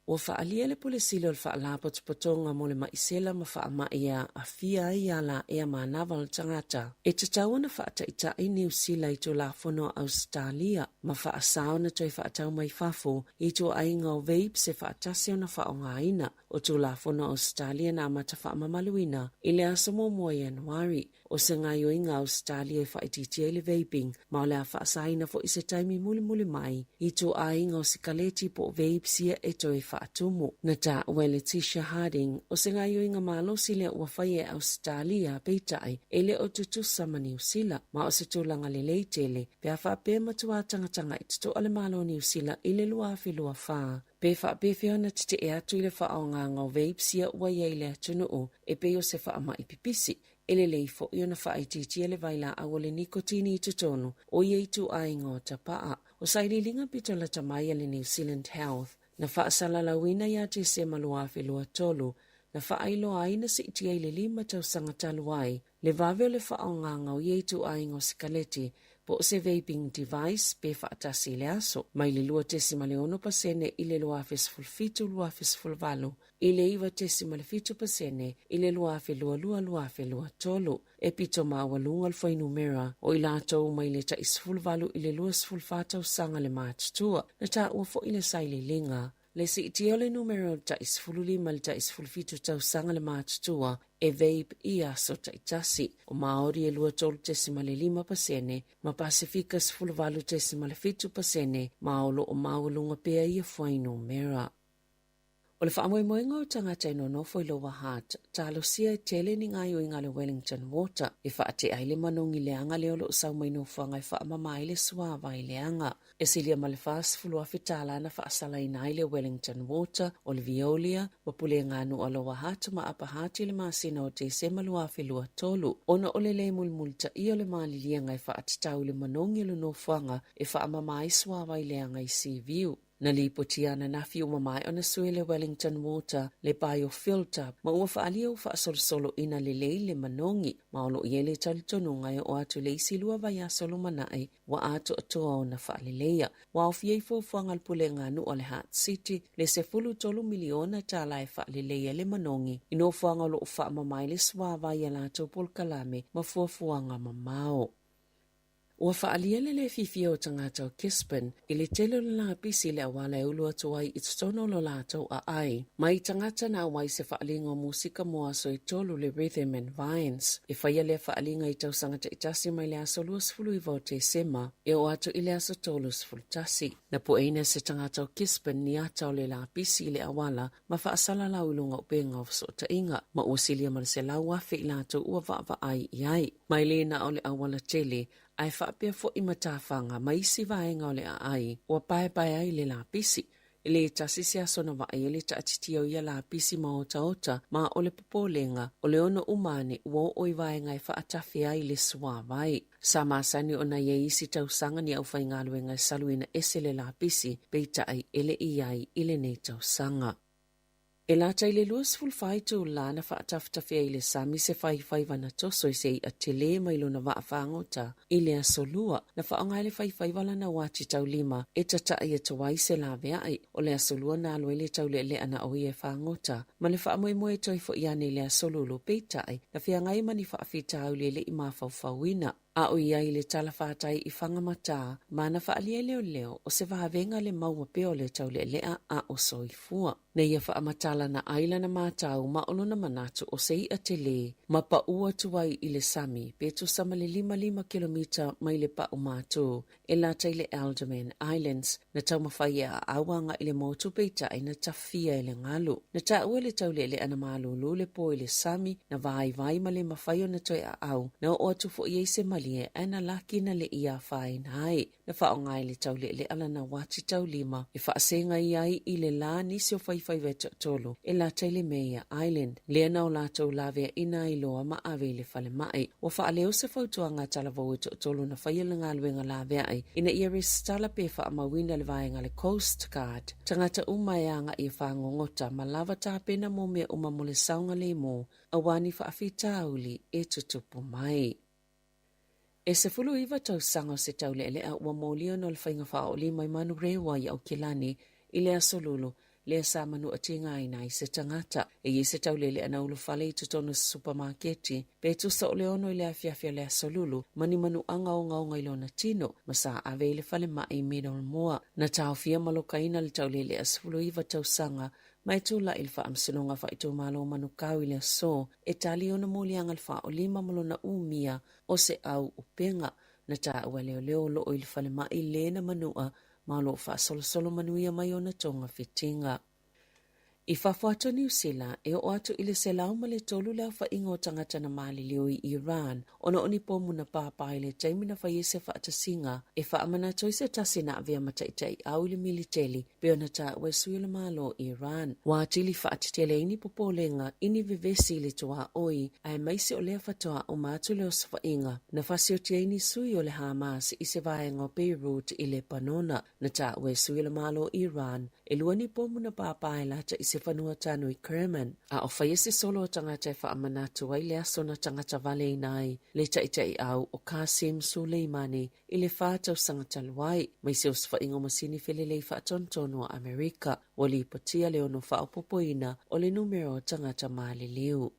Ua faaalia le Pule Sili o le Faalapotopotoga mo le Maisela ma Faamai e aafia ai ala ea manava o le tagata. E tatau ona faataitai Niu Sila i Tulafono a Ausetalia ma faasa ona toe faatau mai fafo i ituaiga o vapes e faatasi ona faaaogaina. O Tulafono Ausetalia na amata faamamaluina i le aso muamua o Ianuari. O se gaoioiga a Ausetalia e faaitiitia ai le vaping, ma o le a faasaina foi se taimi mulimuli mai i ituaiga o sikaleti po o vapes ia e toe faatumu. Na taua e Letitia Harding, o se gaoioiga malosi lea ua faia e Ausetalia, peitai, e le o tutusa ma Niu Sila, ma o se tulaga lelei tele pe a faapea e matua tagatagai totoa le Malo o Niu Sila i le 2024. Pe faapefea ona tetee atu i le faaaogaga o vapes ia ua i ai i le atunuu e pei o se faamai pipisi, e lelei foi ona faaitiitia le vailaau o le nikotini i totonu o ia ituaiga o tapaa. O sailiiliga pito lata mai a le New Zealand Health na faasalalauina ia Tesema 2023 na faailoa ai na siitia i le lima tausaga talu ai le vave o le faaaogaga o ia ituaiga o sikaleti po o se vaping device pe faatasi i le aso, mai le 2.6% i le 2017-2018 i le 9.7% i le 2022-2023. E pito maualuga le fuainumera o i latou mai le tai 18 i le 24 tausaga le matutua, na taua foi le sailiiliga. Le siitia o le numera o le tai 15 i le tai 17 tausaga le matutua e vape i aso taitasi. O Māori e 23.5% ma Pasifika 18.7% ma o lo o maualuga pea ia fuainumera. O le faamoemoega o tagata e nonofo i Lower Hutt, talosia e tele ni gaoioiga a le Wellington Water e faatea ai le manogi leaga lea o lo o sau mai nofoaga e faamama ai le suavai leaga. E silia ma le $40,000 tala na faasalaina ai le Wellington Water, o le Veolia, ma Puleganuu a Lower Hutt ma Upper Hutt i le masina o Tesema 2023, ona o le lē mulimulitaia o le maliliega e faatatau i le manogi o le nofoaga e faamama ai suavai leaga i Seaview. Na lipotia ananafi ua maea ona sue le Wellington Water le biofilter ma ua faaalia ua faasolosoloina lelei le manogi, ma o lo o i ai le talitonuga e oo atu i le isi lua vaiaso lumanai ua atoatoa ona faaleleia. Ua aofia i fuafuaga a le Puleganuu a le Heart City le $13 miliona tala e faaleleia le manogi i nofoaga o lo o faamama ai le suavai i a latou polokalame ma fuafuaga mamao. Ua faaalia le lē fiafia o tagata o Gisborne i le tele o le lapisi i le auala e ulu atu ai i totonu o lo latou aai. Mai tagata na auai se faaaliga o musika mo aso e tolu le Rhythm and Vines. E faia lea faaaliga i tausaga taitasi mai le aso 29 o Tesema e oo atu i le aso 31. Na pueina se tagata o Gisborne ni ata o le lapisi i le auala ma faasalalau i luga o upega o fesootaiga, ma ua silia ma le 100,000 i latou ua vaavaai i ai. Mai le na o le auala tele, ae faapea foi ma tafaga ma isi vaega o le aai ua paepae ai le lapisi. E le tasi se aso na vaai ai le taatitia o ia lapisi ma otaota, ma o le popolega, o le ono uma ane ua oo i vaega e faatafe ai le suavai. Sa masani ona i ai isi tausaga ni aufaigaluega e saluina ese le lapisi, peitai e le i ai i lenei tausaga. E lata i le 24 itulā na faatafetafea i le sami se faifaiva na toso i se iʻa telē mai lona vaa fagota i le aso Lua. Na faaaoga ai le faifaiva lana uati taulima e tataʻi atu ai se laveai. O le aso Lua na alu ai le taulealea na o ia e fagota ma le faamoemoe e toe foʻi ane i le aso Lulu, peitai, na feagai ma ni faafitauli e le i mafaufauina. A o i ai i le talafatai i Whangamata, ma na faaalia e leoleo o se vavega le maua pea o le taulealea a o soifua. Na ia faamatala na ai lana matau ma o lona manatu o se iʻa telē ma paʻū atu ai i le sami pe tusa ma le 55 kilomita mai le paʻu mātū e lata i le Alderman Islands. Na taumafai e aau agai i le motu peitai na tafia e le galu. Na taua e le taulealea na malūlū le po i le sami, na vaivai ma le mafai ona toe aau, na oo atu foʻi ai se malie ae na laki na le i afaina ai. Na faaaoga ai le taulealea lana uati taulima e faasegai ai i le la nisi o faifaiva e toatolu e lata i le Mayor Island, lea na o latou laveaina ai loa ma ave i le falemai. Ua faaleo se fautuaga a talavou e toatolu na faia le galuega laveai ina ia resitala pe faamauina le vaega a le Coast Guard. Tagata uma e agai e fagogota ma lava tapena mo mea uma mo le saogalemu aua ni faafitauli e tutupu mai. E 19 tausaga o se taulealea ua molia ona o le faiga faaoolima i Manurewa i Aukilani i le Aso Lulu lea sa manuatigaina ai se tagata. E i ai se taulealea na ulufale i totonu o se supamaketi pe tusa o le 6 i le afiafi o le Aso Lulu ma ni manuaga ogaoga i lona tino ma sa ave i le falemai i Middlemore. Na taofia ma lokaina le taulealea 19 tausaga ma e tulai i le Faamasinoga Faaitumalo o Manukau i le aso e tali ona moliaga le faaolima ma lona umia o se au upega na taua e leoleo o loo i le falemai le na manua ma o loo faasolosolo manuia mai ona togafitiga. I fafo atu o Niu Sila, e oo atu i le 103 le aofaiga o tagata na maliliu i Iran ona o ni pomu na pāpā i le taimi na fai ai se faatasiga e faamanatu ai se tasi na avea ma taitaiau i le militeli pei ona taua e sui o le Malo o Iran. Ua atili faatetele ai ni popolega i ni vevesi i le tuaoi, aemaise o lea faatoa uma atu le osofaiga na fasioti ai ni sui o le Hamas i se vaega o Beirut i Lepanona. Na taua e sui o le Malo o Iran, e lua ni pomu na pāpā e lata i se fanua tanu i Kerman, a o faia se solo o tagata e faamanatu ai le aso na tagata valeina ai le taitaiau o Qasem Soleimani i le fa tausaga talu ai, mai se osofaiga o masini felelei faatonutonu a Amerika, ua lipotia le ono faaopoopoina o le numera o tagata maliliu.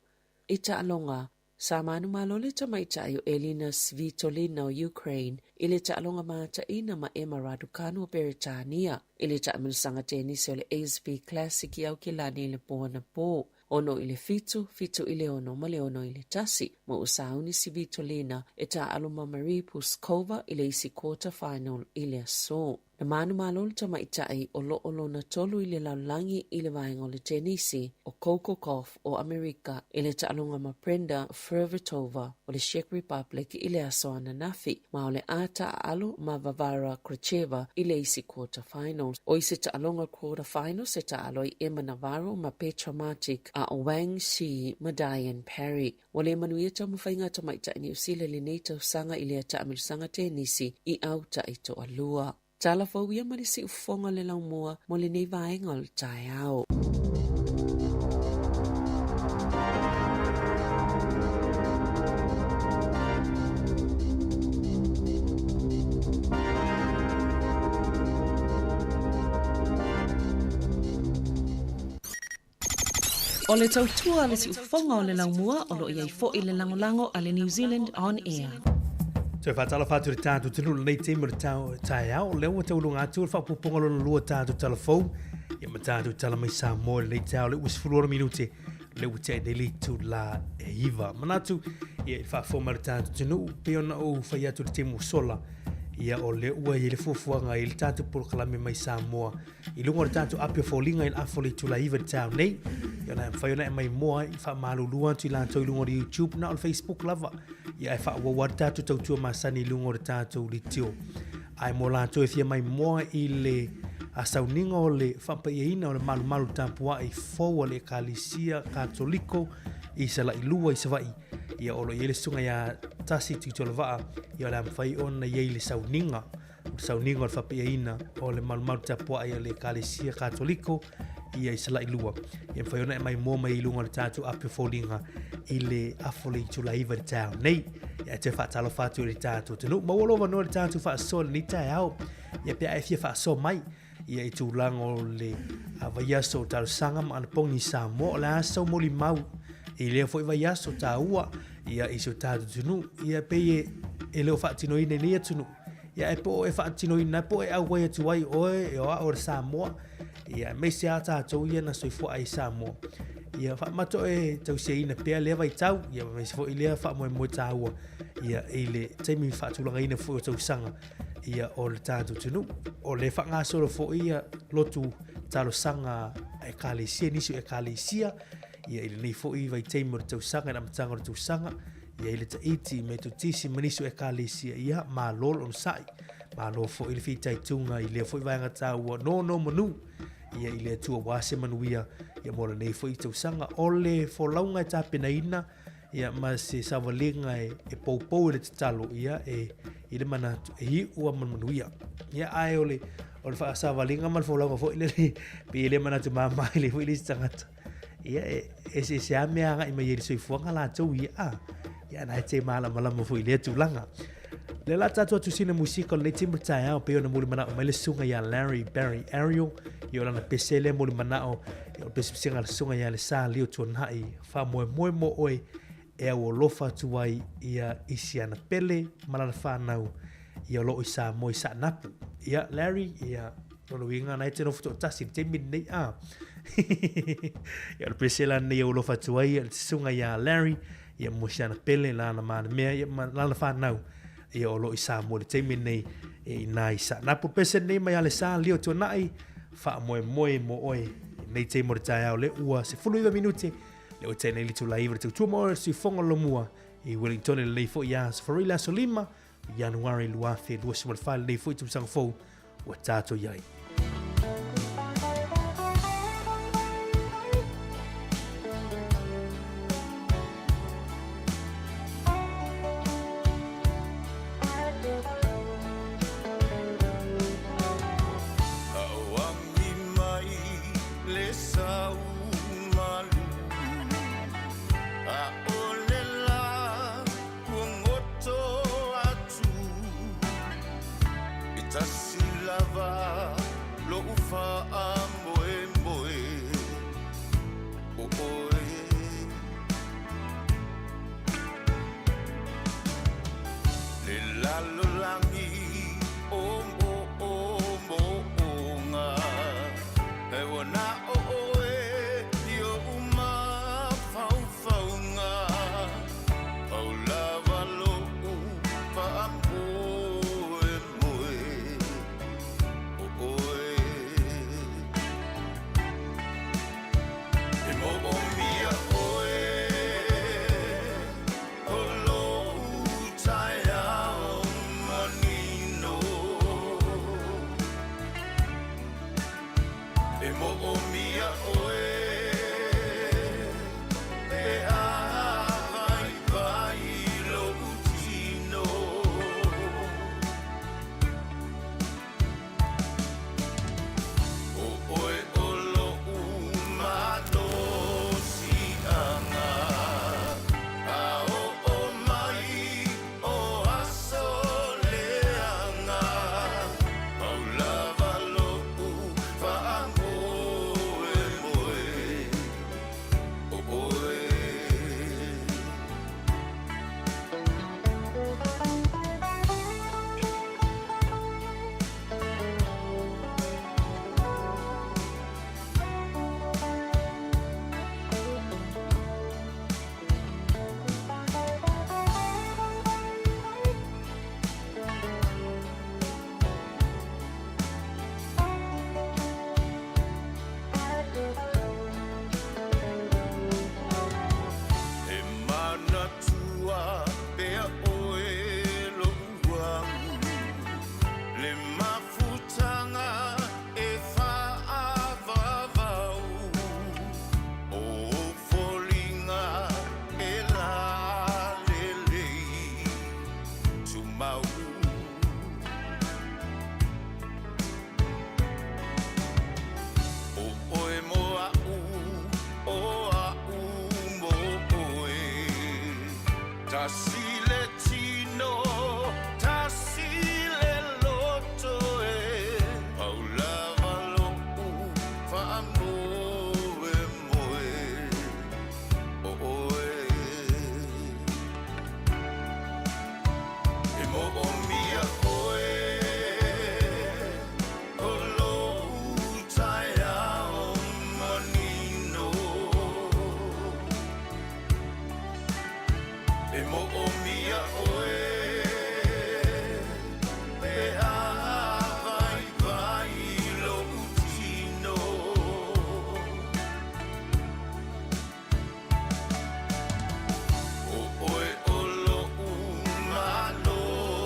I taaloga, Sa manumalo le tamaitai o Elina Svitolina o Ukraine i le taaloga mataina ma Emma Raducanu o Peretania i le taamilosaga tenisi o le ASB Classic i Aukilani i le po anapo. 6-7, 7-6 ma le 6-1, ma ua sauni Svitolina e taaalo ma Marie Puskova i le isi quarter final i le aso. Na manumalo le tamaitai o lo o lona tolu i le lalolagi i le vaega o le tenisi, o Coco Gauff o Amerika i le taaloga ma Brenda Fruhvirtova o le Czech Republic i le aso ananafi, ma o le a taaalo ma Varvara Gracheva i le isi quarter finals. O isi taaloga quarter finals e taaalo ai Emma Navarro ma Petra Martic a o Wang Xi ma Diane Parry. Ua le manuia taumafaiga a tamaitai Niu Sila i lenei tausaga i lea taamilosaga tenisi i au taitoalua. Tala fou ia ma le siufofoga o le laumua mo lenei vaega o le taeao. O le tautua a le siufofoga o le laumua o lo o i ai foi le lagolago a le New Zealand On Air. Toe faatalofa atu i le tatou atunuu i lenei taimi o le taeao, o lea ua tauluga atu le faaopoopoga lona lua tatou tala fou, ia ma tatou tala mai Samoa i lenei taeao, lea ua 16 minute, lea ua tea nei le itula e 9. Manatu, ia i le faafofoga mai a le tatou atunuu, pei ona ou fai atu i le taimi ua sola, ia o lea ua i ai le fuafuaga i le tatou polokalame mai Samoa, I luga o le tatou api o foliga i le afa o le itula 9 i le taeao nei, ia ona e mafai ona e maimoa ai, faamalulu atu i latou i luga o le YouTube, na o le Facebook lava. Ia ae faaauau lava le tatou tautua masani i luga o le tatou litio. Ae mo latou e fia maimoa i le sauniga o le faapaiaina o le malumalu tapuai fou a le Ekalesia Katoliko i Salailua i Savaii, ia o lo o i ai le susuga ia Tasi Tuitolovaa, ia o le a mafai ona i ai le sauniga o le sauniga o le faapaiaina o le malumalu tapuai a le Ekalesia Katoliko ia i Salailua. Ia mafai ona e maimoa mai i luga o le tatou api o foliga i le afa o le itula 9 i le taeao nei. Ia e toe faatalofa atu i le tatou atunuu. Maua lou avanoa i le tatou faasoa i lenei taeao. Ia pe a e fia faasoa mai ia i tulaga o le vaiaso o talosaga ma anapogi i Samoa. O le a sau molimau i lea foi vaiaso taua ia i si o tatou atunuu. Ia pei e le o faatinoina i nei atunuu. Ia e po o e faatinoina po o e auai atu ai oe e o a'o le Samoa. Ia aemaise a tatou ia na soifua ai i Samoa. Ia faamato e tausiaina pea lea vaitau, ia aemaise foi lea faamoemoe taua ia i le taimi faatulagaina foi o tausaga ia o le tatou atunuu. O le faagasolo foi ia lotu talosaga a ekalesia, nisi o ekalesia, ia i lenei foi vaitaimi o le tausaga, i le amataga o le tausaga, ia i le Tahiti, Metotisi ma nisi o ekalesia, ia malo le onosai. Malo foi le fitaituga i lea foi vaega taua, nono manu, ia i le Atua ua se manuia, ia mo lenei foi tausaga. O le folauga e tapenaina, ia ma se savaliga e, e poupou i le tatalo, ia e i le manatu e iu a ma le manuia. Ia ae o le o le faasavaliga ma le folauga foi lele, pei e le manatu mama i le foi le isi tagata. Ia e eseese lava mea agai mai ai i le soifuaga latou ia, a. Ia na e te malamalama foi i lea tulaga. Le la tatou atu sina musika o lenei taimi o le taeao pei ona mulimanao mai le susuga ia Larry Barry Ariel i o lana pese lea mulimanao ia o le pesepesega a le susuga ia Lesa Leo Tuanai faamoemoe mo oe e aualofa atu ai ia i si ana pele ma lana whanau ia o lo o i Samoa i Saanapu. Ia Larry, ia lona uiga na e te nofo toatasi i le taimi lenei a. Ia o le pese la lenei e aualofa atu ai ia le susuga ia Larry ia mo si ana pele lana manamea ia ma lana whanau ia o lo o i Samoa i le taimi lenei e ina i Saanapu. Pese lenei mai a le Sa Leo Tuanai faamoemoe mo oe i lenei taimi o le taeao le ua 19 minute Le ua tēnei le tula iwa le tautua mo oe si whonga lomua i Wellington i lenei foi aso Wharei le aso 5 Ianuari 2024 lenei foi tausaga fou ua tātou i ai. moomia oe pe a vaivai lo'u tino. O oe o lo'u malosi'aga,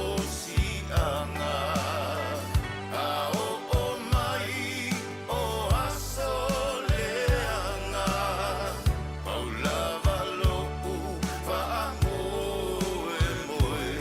a oo mai o aso leaga, pau lava lo'u faamoemoe o oe.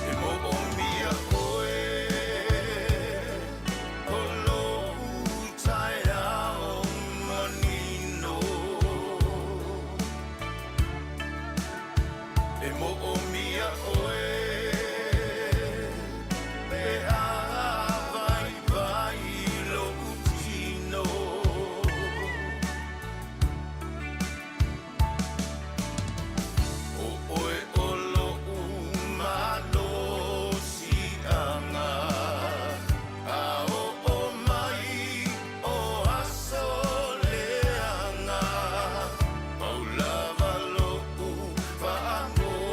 E moomia oe o lo'u taeao manino. E moomia oe pe a vaivai lo'u tino. O oe o lo'u malosi'aga, a oo mai o aso leaga, pau lava lo'u faamoemoe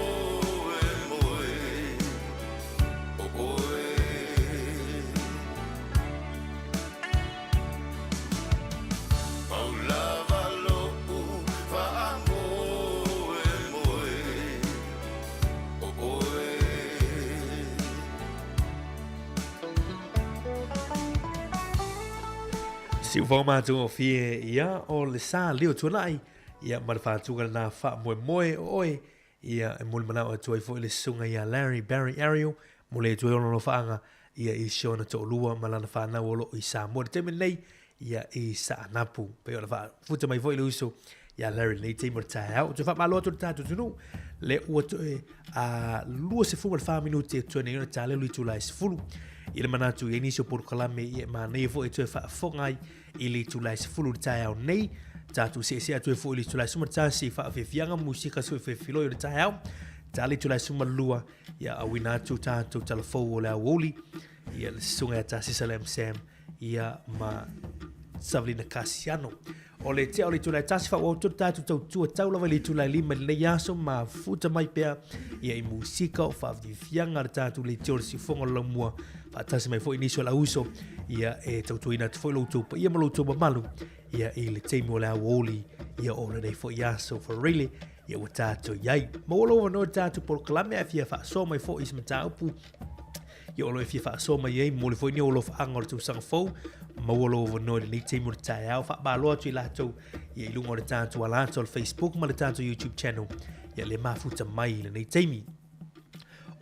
o oe. Pau lava lo'u faamoemoe o oe. Siufoga matagofie ia o le sa leo tuanai ia ma le faatuga lena faamoemoe o oe ia e molimanaʻo atu ai foi le susuga ia Larry Barry Ariel mo le atu ai ona alofaaga ia i si ona toalua ma lana fanau o loo i Samoa i le taimi lenei ia i Saanapu. Pei ona faafuta mai foi le uso ia Larry lenei taimi o le taeao. Toe faamalo atu le tatou atunuu le ua toe a 24 minute e toe nei ona talelu itula e 10 i le manatu i ai nisi o polokalame ia e manaia foi e toe faafofoga ai i le itula e 10 i le taeao nei. Tatou seese atu ai foi i le itula e 11 i faafiafiaga musika sui filofiloi o le taeao. Tali itula e 12 ia auina atu tatou talafou o le aoauli ia le susuga ia Tasisa Lam Sam ia ma Savelina Kasiano. O le tea o le itula e 1 faaauau tonu tatou tautua tau lava i le itula e 5 i lenei aso ma futa mai pea ia i musika o faafiafiaga a le tatou leitio o le siufofoga o le laumua faatasi mai foi nisi o le auuso ia e tautuaina atu foi lo outou paia ma lo outou mamalu ia i le taimi o le aoauli ia o lenei foi aso Faraile ia ua tatou i ai. Maua lou avanoa i le tatou polokalame ae fia faasoa mai foi i se mataupu ia o lo e fia faasoa mai ai mo le foi ni o alofaaga o le tausaga fou. Maua lou avanoa i lenei taimi o le taeao. Faamalo atu i latou ia i luga o le tatou alata o le Facebook ma le tatou YouTube channel ia le mafuta mai i lenei taimi.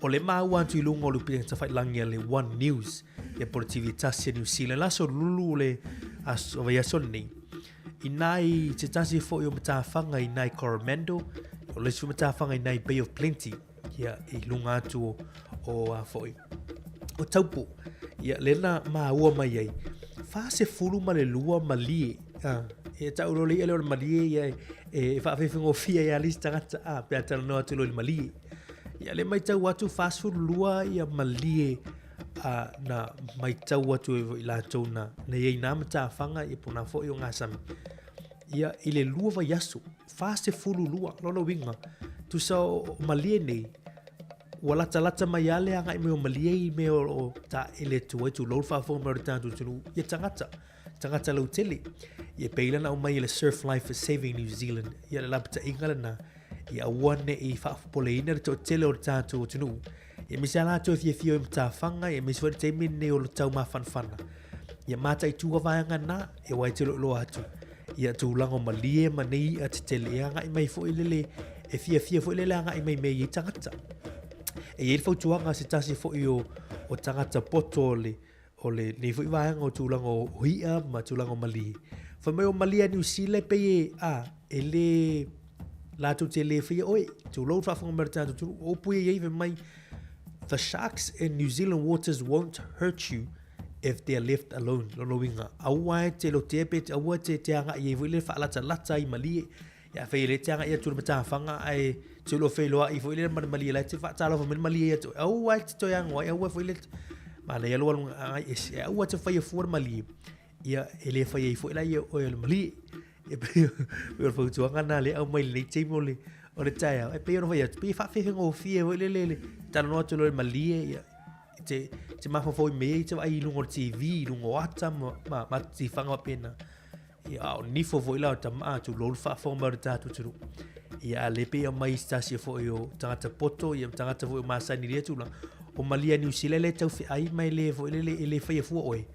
O le maua atu i luga o le upega tafailagi a le One News ia po o le TV tasi a New Zealand le aso lulu o le aso vaiaso lenei. I nai te tasi foi o matafaga i nai Coromandel, o le isi foi matafaga i nai Bay of Plenty, ia i luga atu o, o a foi, o Taupo. Ia le na maua mai ai, 42 malie, a, e tau loa le ia lea o le malie ia e, e faafefegofie ai lava le isi tagata, a, pe a talanoa atu loa i le malie. Ia le matau atu 42 ia malie a, na matau atu ai foi latou na, na i ai nā matafaga ia po nā foi o Gasami. Ia i le lua vaiaso, 42, lona uiga, tusa o, o malie nei, ua latalata mai lava le agai mai o malie i mea o lo o taele atu ai, tulou le faafofoga mai o le tatou atunuu, ia tagata, tagata lautele. Ia pei la ona aumai e le Surf Life Saving New Zealand, ia le lapataiga lena, ia aua ne i faapopoleina le toatele o le tatou atunuu. Ia aemaise lava latou e fiafia o i matafaga, ia aemaise foi le taimi lenei o le taumafanafana. Ia mataitu vaega na, ia aua e te iloiloa atu. Ia tulaga o malie ma nei i'a tetele e agai mai foi lele, e fiafia foi lele agai mai mea i ai tagata. E i ai le fautuaga a se tasi foi o, o tagata poto o le, o le, nei foi vaega o tulaga o i'a ma tulaga o malie. Fai mai o malie a Niu Sila e pei e, a, e le, latou te le faia oe. Tulou le faafofoga mai o le tatou atunuu. O upu ia e i ai fai mai, The sharks in New Zealand waters won't hurt you if they are left alone. Lona uiga, aua e te lotea pe aua e te, te agai ai foi le faalatalata i malie. Ia afai e le te agai atu i le matafaga ae te lo feiloai foi le ma le malie la e te faatalofa mai le malie ia te oe. Aua e te toe ago ai, aua foi le manaia lou alu agai ese. Aua e te faia fua le malie. Ia e le fai ai foi la ia oe o le malie. Ia pei o le fautuaga lena lea e aumai i lenei taimi o le o le taeao. E pei ona fai atu, pei e faafefegofie foi lele le talanoa atu loa i le malie, ia te, te mafaufau i mea ia e te vaai i luga o le TV, i luga o ata ma, ma, ma tifaga faapena. Ia, a o nifo foi la o tama, tulou le faafofoga mai o le tatou atunuu. Ia, a le pei e aumai se tasi foi o tagata poto, ia, tagata foi o masani i lea tulaga. O malie a Niu Sila le tau feai ma e le foi lele, e le faia fua oe.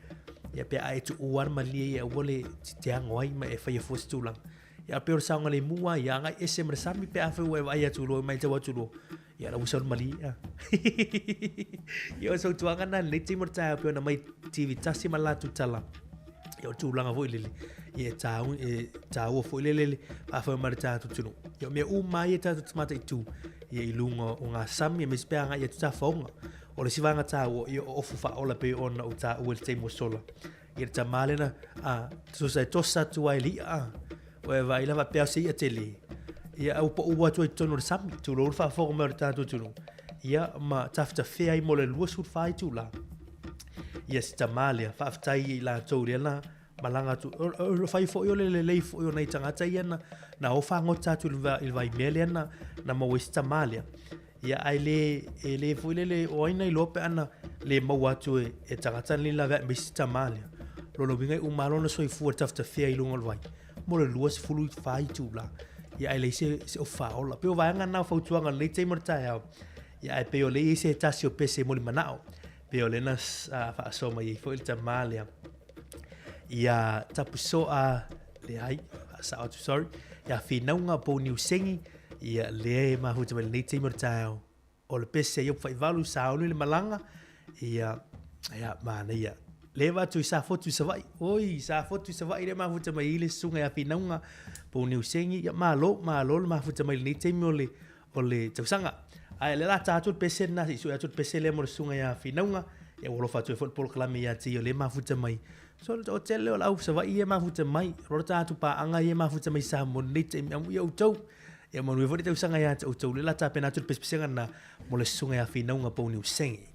Ia, pe a e tuua lava le malie ia, aua le te ago ai ma e faia fua se tulaga. Ia, pei o le saogalemu lava ia, agai ese ma le sami pe afai ua e vaai atu loa, matau atu loa, Ia la ua sau le malie. Ia o se fautuaga lena i lenei taimi o le taeao pei ona aumai TV tasi ma le latou tala. Ia o le tulaga foi lele, ia e tāu, e tāua foi lele le faafoe mai le tatou atunuu. Ia o mea uma lava ia tatou te mataitu ia i luga o ngā sami aemaise pe agai atu tafaoga. O le isi vaega tāua, ia o ofu faaola pei ona ou taua i le taimi ua sola. Ia le tamā lena, a, tusa e tosa atu ai i le i'a, a, ua e vaai la faapea o se i'a tele. Ia, a ua pau atu ai i totonu o le sami, tulou le faafofoga mai o le tatou atunuu. Ia, ma tafetafea ai mo le 24 itula. Ia, si tamā lea, faafetai i latou lea na malaga atu. O, o, o fai foi o le lelei foi o nai tagata ia na, na o fagota atu i le, i le vaimea lea na, na maua ai si tamā lea. Ia, ae le, e le foi lele, o ai na iloa pe ana le maua atu e, e tagata nei laveai mai si tamā lea. Lona uiga e uma lava lona soifua i le tafetafea i luga o le vai, mo le 24 itula. Ia, ae leai se, se ofu faaola. Pei o vaega na o fautuaga o lenei taimi o le taeao. Ia, ae pei o lea e i ai se tasi o pese moli manao. Pei o lea na faasoa mai ai foi le tamā lea. Ia Tapusoa, leai, faasao atu, sorry. Ia Finauga Pouniusengi, ia lea e mafuta mai lenei taimi o le taeao. O le pese ia faivalu sauni le malaga, ia, ia, manaia. Le va atu i Safotu i Savaii. Oi, Safotu i Savaii le mafuta mai i le susuga ia Finauga Pouniusengi. Ia, malo, malo le mafuta mai lenei taimi o le, o le tausaga. Ae o lea la ta atu le pese lena, se i sue atu le pese lea mo le susuga ia Finauga, ia ua alofa atu ai foi le polokalame ia te ia o lea e mafuta mai. So o tele o le au Savaii ia e mafuta mai, o le tatou paaga ia e mafuta mai i Samoa i lenei taimi, amuia outou. Ia manuia foi le tausaga ia te outou, lea la tapena atu le pesepesega lena mo le susuga ia Finauga Pouniusenge.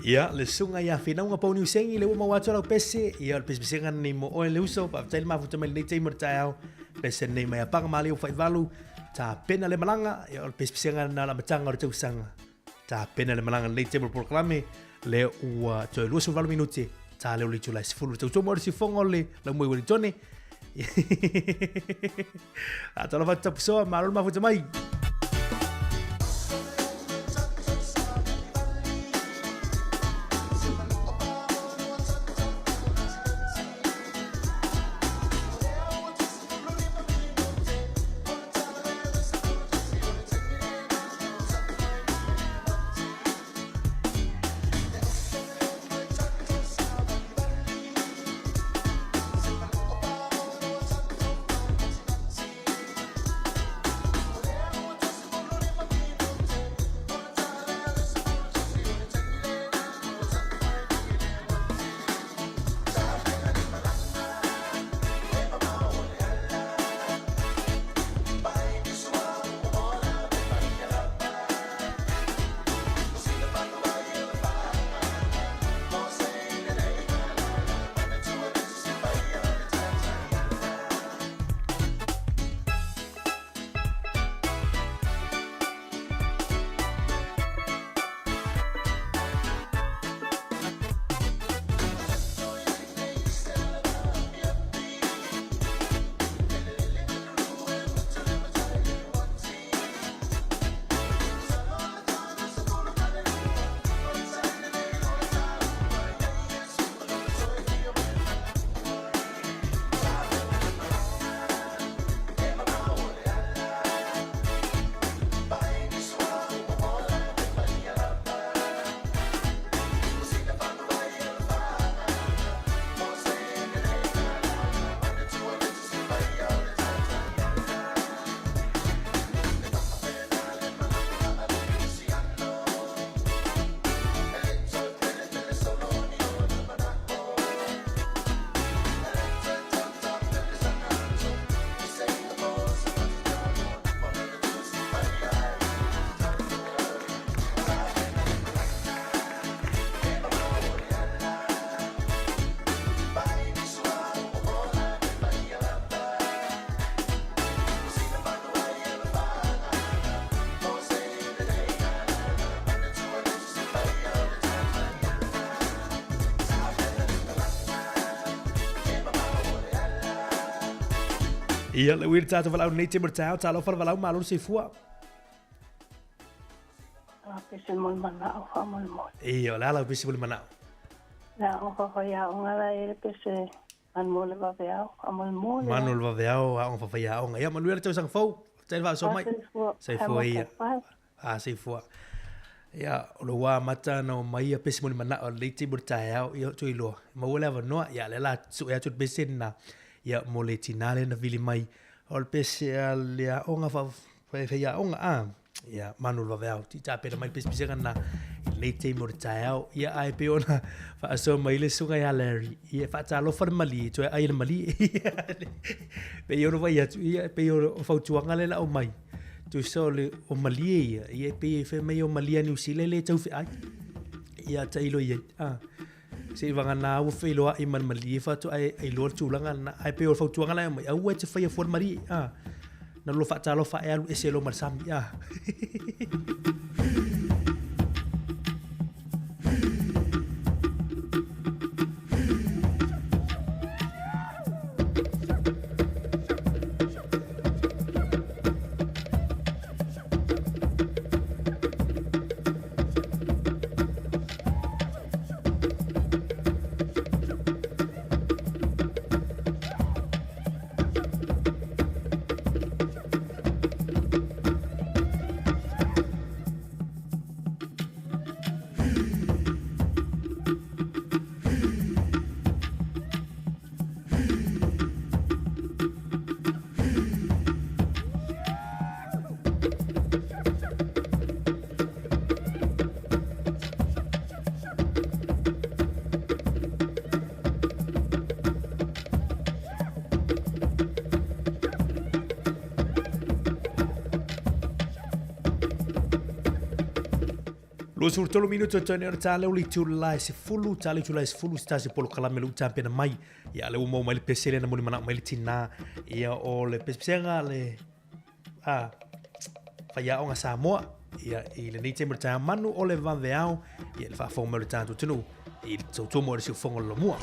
Ia, le susuga ia Finauga Pouniusengi, le ua maua atu lau pese, ia, o le pesepesega lenei mo oe le uso, faafetai le mafuta mai lenei taimi o le taeao, pese lenei mai Apaga Maleu Faivalu, tapena le malaga, ia, o le pesepesega lena o le amataga o le tausaga, tapena le malaga lenei taimi o le polokalame, le ua toe 28 minute, ta leo le itula e 10, tautua mo le sifoga o le laumoi Ueligitone, A talofa atu tapusoa, malo le mafuta mai. Ia, le ui le tatou valaau nei te mo le taeao, talofa le valaau malo le soifua. A pese mo le manao faamolemole. Ia, o le a lau pese mo le manao? Le aoga faafaiaoga la e le pese manu o le vaveao faamolemole. Manu o le vaveao, aoga faafaiaoga. Ia, manuia le tausaga fou. Faafetai le faasoa mai. Soifua. Soifua ia. A, soifua. Ia, o le ua amata ona omai ia pese mo le manao o lenei taimi o le taeao, ia toe iloa, maua le avanoa, ia lea o le a sue atu le pese lena, ia mo le tinā lea na vili mai, o le pese a le aoga faafaiaoga, a, ia, manu o le vaveao, ti tapena mai le pisepesega lena i lenei taimi o le taeao. Ia, ae pei ona faasoa mai le susuga ia Larry, ia e faatalofa le malie, toe ai le malie. Pei ona vaai atu, ia, pei o le fautuaga lea la aumai, tusa o le o malie ia, ia e pei e fai mai o malie a Niu Sila e le taufeai. Ia tailo i ai. Ah. Se i vagana ua feiloai ma le malie faatoa e iloa le tulaga lena. Ae pei o le fautuaga la e aumai, aua e te faia fua le malie. Ah. Na lua faatalofa e alu ese loa ma le sami. Ah. 23 minute o tone o le tāle o le itula e 10, tāle itula e 10, se tasi polokalame le utampena mai. Ia, le ua maua mai le pese lea na moli manao mai le tinā. Ia, o le pesepesega le a faiaoga Samoa. Ia, i lenei taimi o le taeao manu o le vaveao, ia, le faafofoga mai o le tatou atunuu i le tautomo o le siufofoga o le lomua.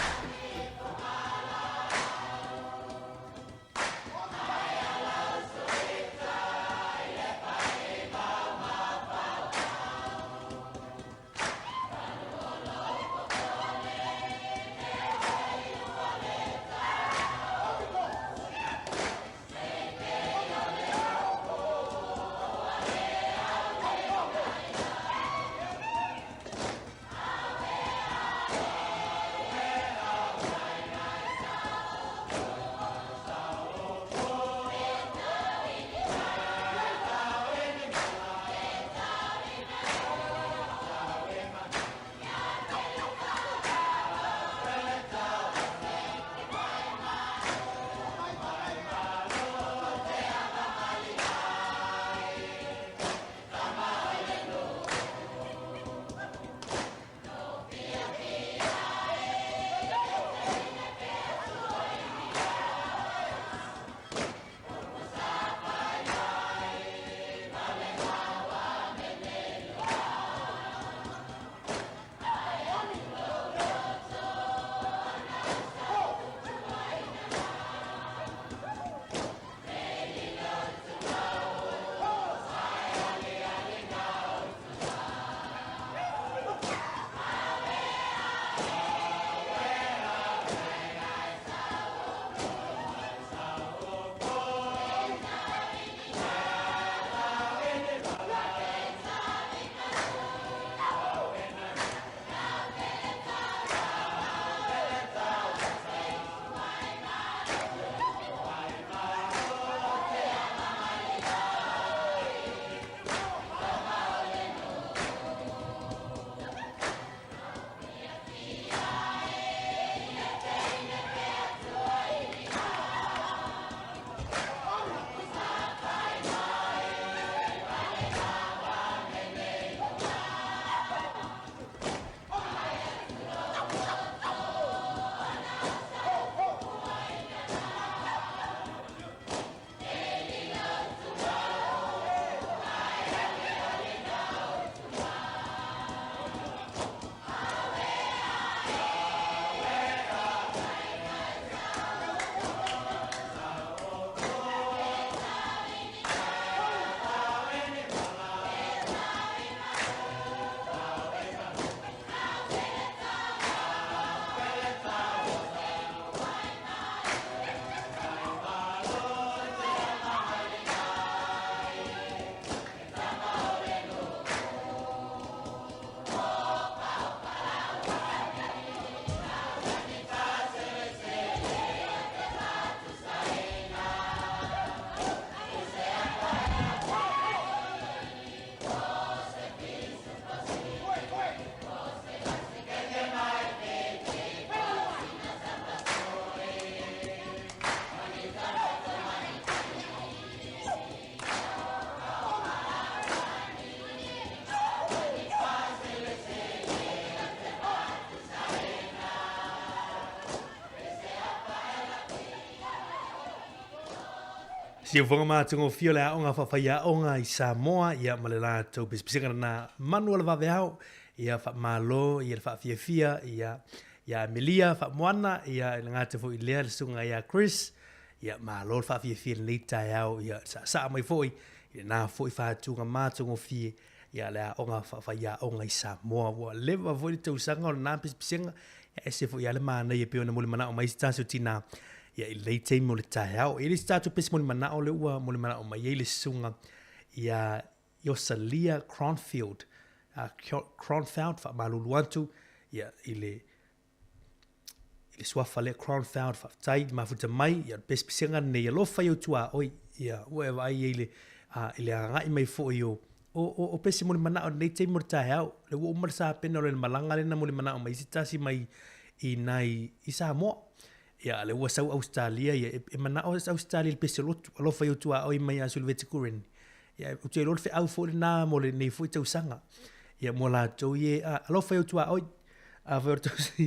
Siufoga matagofie o le aoga faafaiaoga i Samoa, ia ma le latou pisipisiga lena manu o le vaveao, ia faamalo ia le faafiafia ia ia Amelia Faamoana, ia e le gata foi i lea le susuga ia Chris, ia malo le faafiafia i lenei taeao, ia saasaa mai foi i lena foi faatuga matagofie ia le aoga faafaiaoga i Samoa. Ua leva foi le tausaga o lena pisipisiga, ia ese foi lava le manaia e pei ona molimanaʻo mai se tasi o tinā ia i lenei taimi o le taeao. E i ai le isi tatou pesi molimanaʻo lea ua molimanaʻo mai ai le susuga ia Iosalia Cronfield, Cronfeld, faamalulu atu ia i le i le suafa lea Cronfeld, faafetai i le mafuta mai, ia o le pesepesega lenei, alofa i ou tuaoi, ia ua e vaai ai i le, i le agai mai foi o, o, o, o pese molimanaʻo i lenei taimi o le taeao, lea ua uma le sapena o le malaga lea na molimanaʻo mai ai se tasi mai i nai i Samoa. Ia, a lea ua sau Ausetalia, ia, e, e manao Ausetalia i le pese o lotu, alofa i ou tuaoi mai ia Suluveti Kureni. Ia, ou te iloa le feau foi lena mo lenei foi tausaga. Ia, mo latou ie, a, alofa i ou tuaoi. Afai o le tausaga,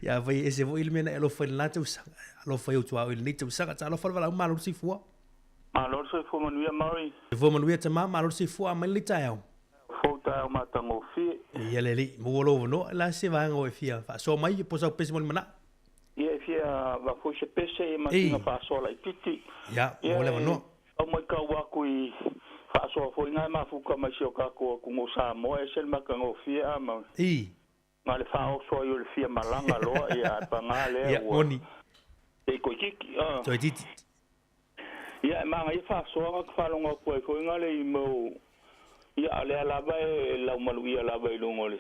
ia, afai e ese foi le mea na e alofa i lena tausaga, alofa i ou tuaoi i lenei tausaga. Talofa le valaau, malo le soifua. Malo le soifua manuia Murray. Soifua manuia tama, malo le soifua, aumai lenei taeao. Fou taeao matagofie. Ia le alii, maua lou avanoa, la se vaega ua e fia faasoa mai po o sau pese mo le manao. Ia e fia avatu se pese ma sina faasoa laititi. Ia, maua le avanoa. Tau matau atu i faasoa foi na e mafuta mai si o tatou atunuu Samoa, e ese le matagofie a ma na le faaoso ai o le fia malaga loa ia ae paga lea ua se i toeititi a. Toeititi. Ia e manaia faasoa na faalogo atu ai foi na le i mau ia a lea lava e laumaluia lava i luga o le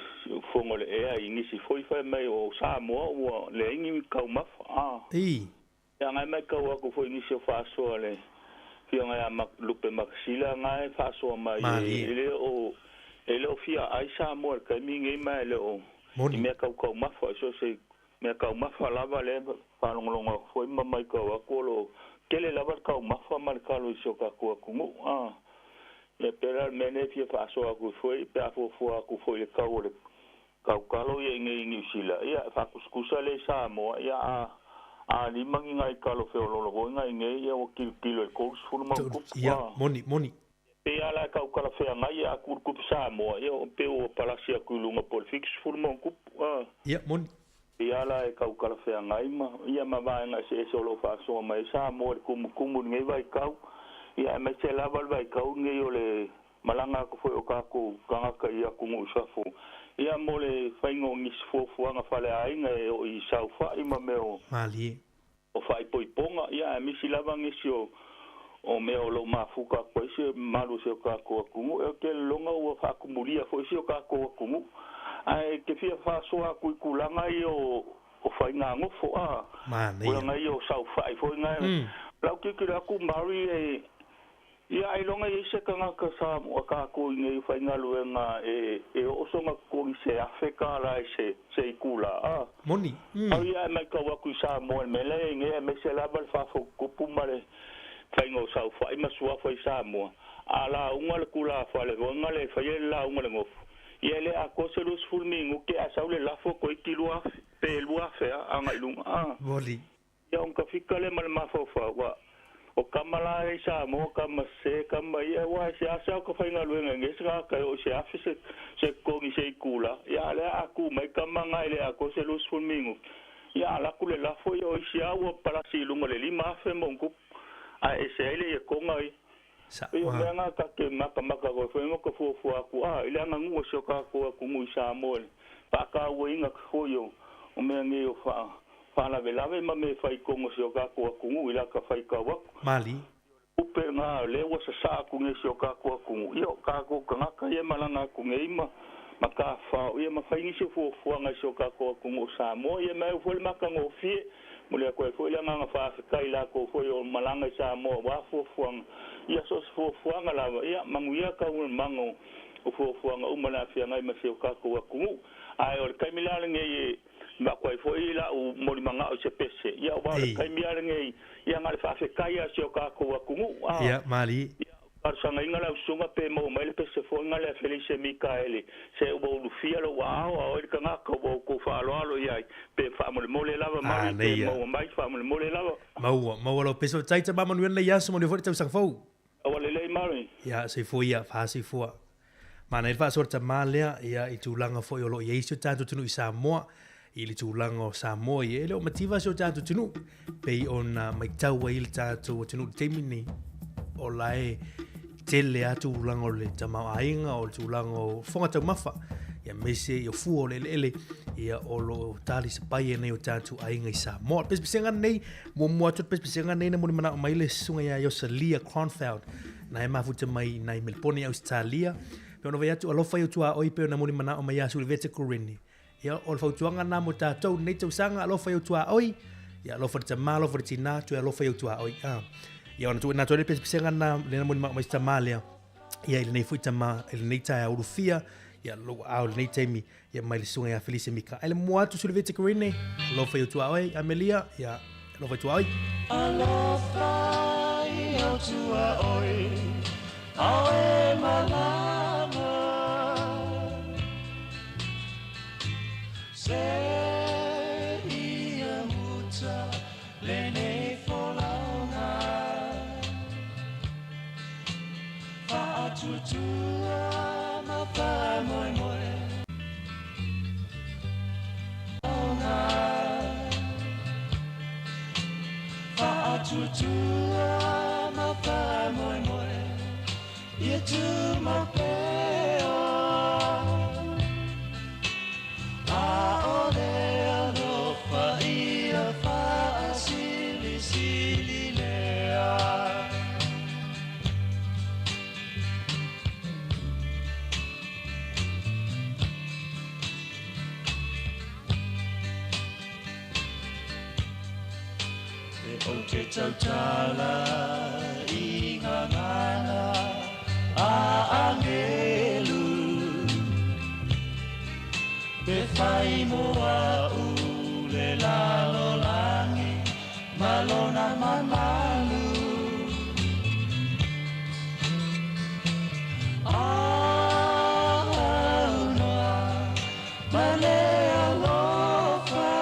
fofoga o le ea i nisi foi fai mai o Samoa ua leai ni taumafa a. Ia na e matau atu foi i nisi o faasoa le Afioga ia Lupe Makasila na e faasoa mai e le o e le o fia ai Samoa i le taimi lenei ma e le o i mea tau taumafa so o se mea taumafa lava lea e faalogologo atu foi ma matau atu o lo o tele lava le taumafa ma le talo i si o tatou atunuu a. Ia pei la o le mea lea e fia faasoa atu foi pe a fuafua atu foi i le tau o le Tautalo ia i nei i Niu Sila, ia e faakusikusa lea i Samoa, ia a a lima ni nai talo feololo foi nai nei, ia ua tilotilo i le 30 ma ona tupu. Ia, moni, moni. Pei a la e tautalafeagai ia a tupu Samoa, ia pei ua palasi atu i luga po o le 70 ma ona tupu, a. Ia, moni. Pei a la e tautalafeagai ma, ia ma vaega eseese o lo o faasoa mai ai Samoa i le tumutumu i lenei vaitau, ia aemaise lava le vaitau lenei o le Malaga atu foi o tatou tagata i atunuu i fafo, ia mo le faiga o nisi fuafuaga faleaiga e oo i saofai ma mea o Malie. o faaipoipoga, ia ae misi lava nisi o o mea o lo o mafuta atu ai se mamalu o si o tatou atunuu. Ou te lagona ua faatumulia foi si o tatou atunuu, ae te fia faasoa atu i tulaga ia o o faiga nofo a, Manaia. tulaga ia o saofai foi na. Lau tilotilo atu Murray e Ia ailoga i ai se tagata Samoa tatou i nei faigaluega e e oo sona totogi se $1,000 i se se itula a. Moni. Au ia e maitau atu i Samoa i le mea lea e i nei aemaise lava le faafotutupu ma le faiga o saofai ma suafa i Samoa. A lauga le tulafale foi na le faia le lauga i le nofo, ia e le atoa se 20 minute ae sau le lafo toeiti $2,000 pe $2,000 a agai i luga a. Moni. Ia ona tafika lea ma le mafaufau, ua, o tama la ia i Samoa, tama sese, tama ia, aua e seasea o ta faigaluega i nei se tagata e oo i se afe se, se totogi i se itula, ia a o lea a tu mai tama na e le atoa se 20 minute, ia alu atu le lafo ia o isi lava ua palasi i luga i le $5,000 ma ona tupu, ae ese ai le ietoga ia. Pei o mea na ta te makamaka koe foi ma ka fuafua atu, a, i le aganuu a si o tatou atunuu i Samoa i le faatauaina foi o, o mea nei o faa, faalavelave ma mea e fai i totonu o si o tatou atunuu i lata faitau atu. Mali. Tupe na lea ua sasaa atu nei i si o tatou atunuu, ia o tatou tagata ia e malaga atu nei ma, ma tafafao, ia ma fai nisi o fuafuaga i si o tatou atunuu o Samoa. Ia ma e ou foi le matagofie. Momoli atu ai foi le agaga faafetai i latou foi o malaga i Samoa aua fuafuaga, ia so o se fuafuaga lava, ia manuia taualumaga o fuafuaga uma le aafiaga ai ma si o tatou atunuu. Ae o le taimi la lenei e avatu ai foi lau molimagao i se pese, ia aua o le taimi lava lenei, ia na o le faafetai lava i si o tatou atunuu, a. Ia, malie. Talosagaina le aususuga pe maua mai le pese foiga lea Feleise Mikaele se ua ulufia lou aao a oe le tagata ua outou faaaloalo i ai pe faamolemole lava Malu pe maua mai faamolemole lava. Maua, maua lau pese faafetai tama manuia lenei aso manuia foi le tausaga fou. Aua lelei Malu. Ia soifua ia, faasoifua. Manaia le faasoa le tama lea ia i tulaga foi o lo o i ai si o tatou atunuu i Samoa i le tulaga o Samoa ia e le o mativa si o tatou atunuu pei ona matau ai le tatou atunuu i le taimi lenei o la e tele lava tulaga o le tamaoaiga o le tulaga o fofoga taumafa ia aemaise i o fua o le eleele ia o lo o talisapai ai nai o tatou aiga i Samoa. O le pesepesega lenei, muamua atu le pesepesega lenei na mulimanao mai le susuga ia Iosalia Kronfeld Na e mafuta mai i nai Melepone i Ausetalia. Pe ona fai atu, alofa i ou tuaoi pei ona mulimanao mai ia Sulivete Kurini. Ia, o le fautuaga lena mo tatou i lenei tausaga, alofa i ou tuaoi, ia alofa i le tama, alofa i le tina, toe alofa i ou tuaoi. Ah. Ia, ona tuuina atu ai le pesepesega lena, lea na mulimanao mai si tama lea, ia i lenei foi tama, i lenei taeao ulufia, ia lou aao i lenei taimi, ia mai le susuga ia Felice Mika. Ai le mua atu Sulivete Kurini, alofa i ou tuaoi, Amelia, ia alofa i tuaoi. Alofa i ou tuaoi, ao e malama. Se ia muta lenei folauga. Faatuatua ma faamoemoe. Faatuatua ma faamoemoe. Ia tumau pea. Aole alofa ia faasilisili lea. E ou te tautala i gagana a angelu, Pe fai mo a'u le lalolagi ma lona mamalu. Aunoa ma le alofa,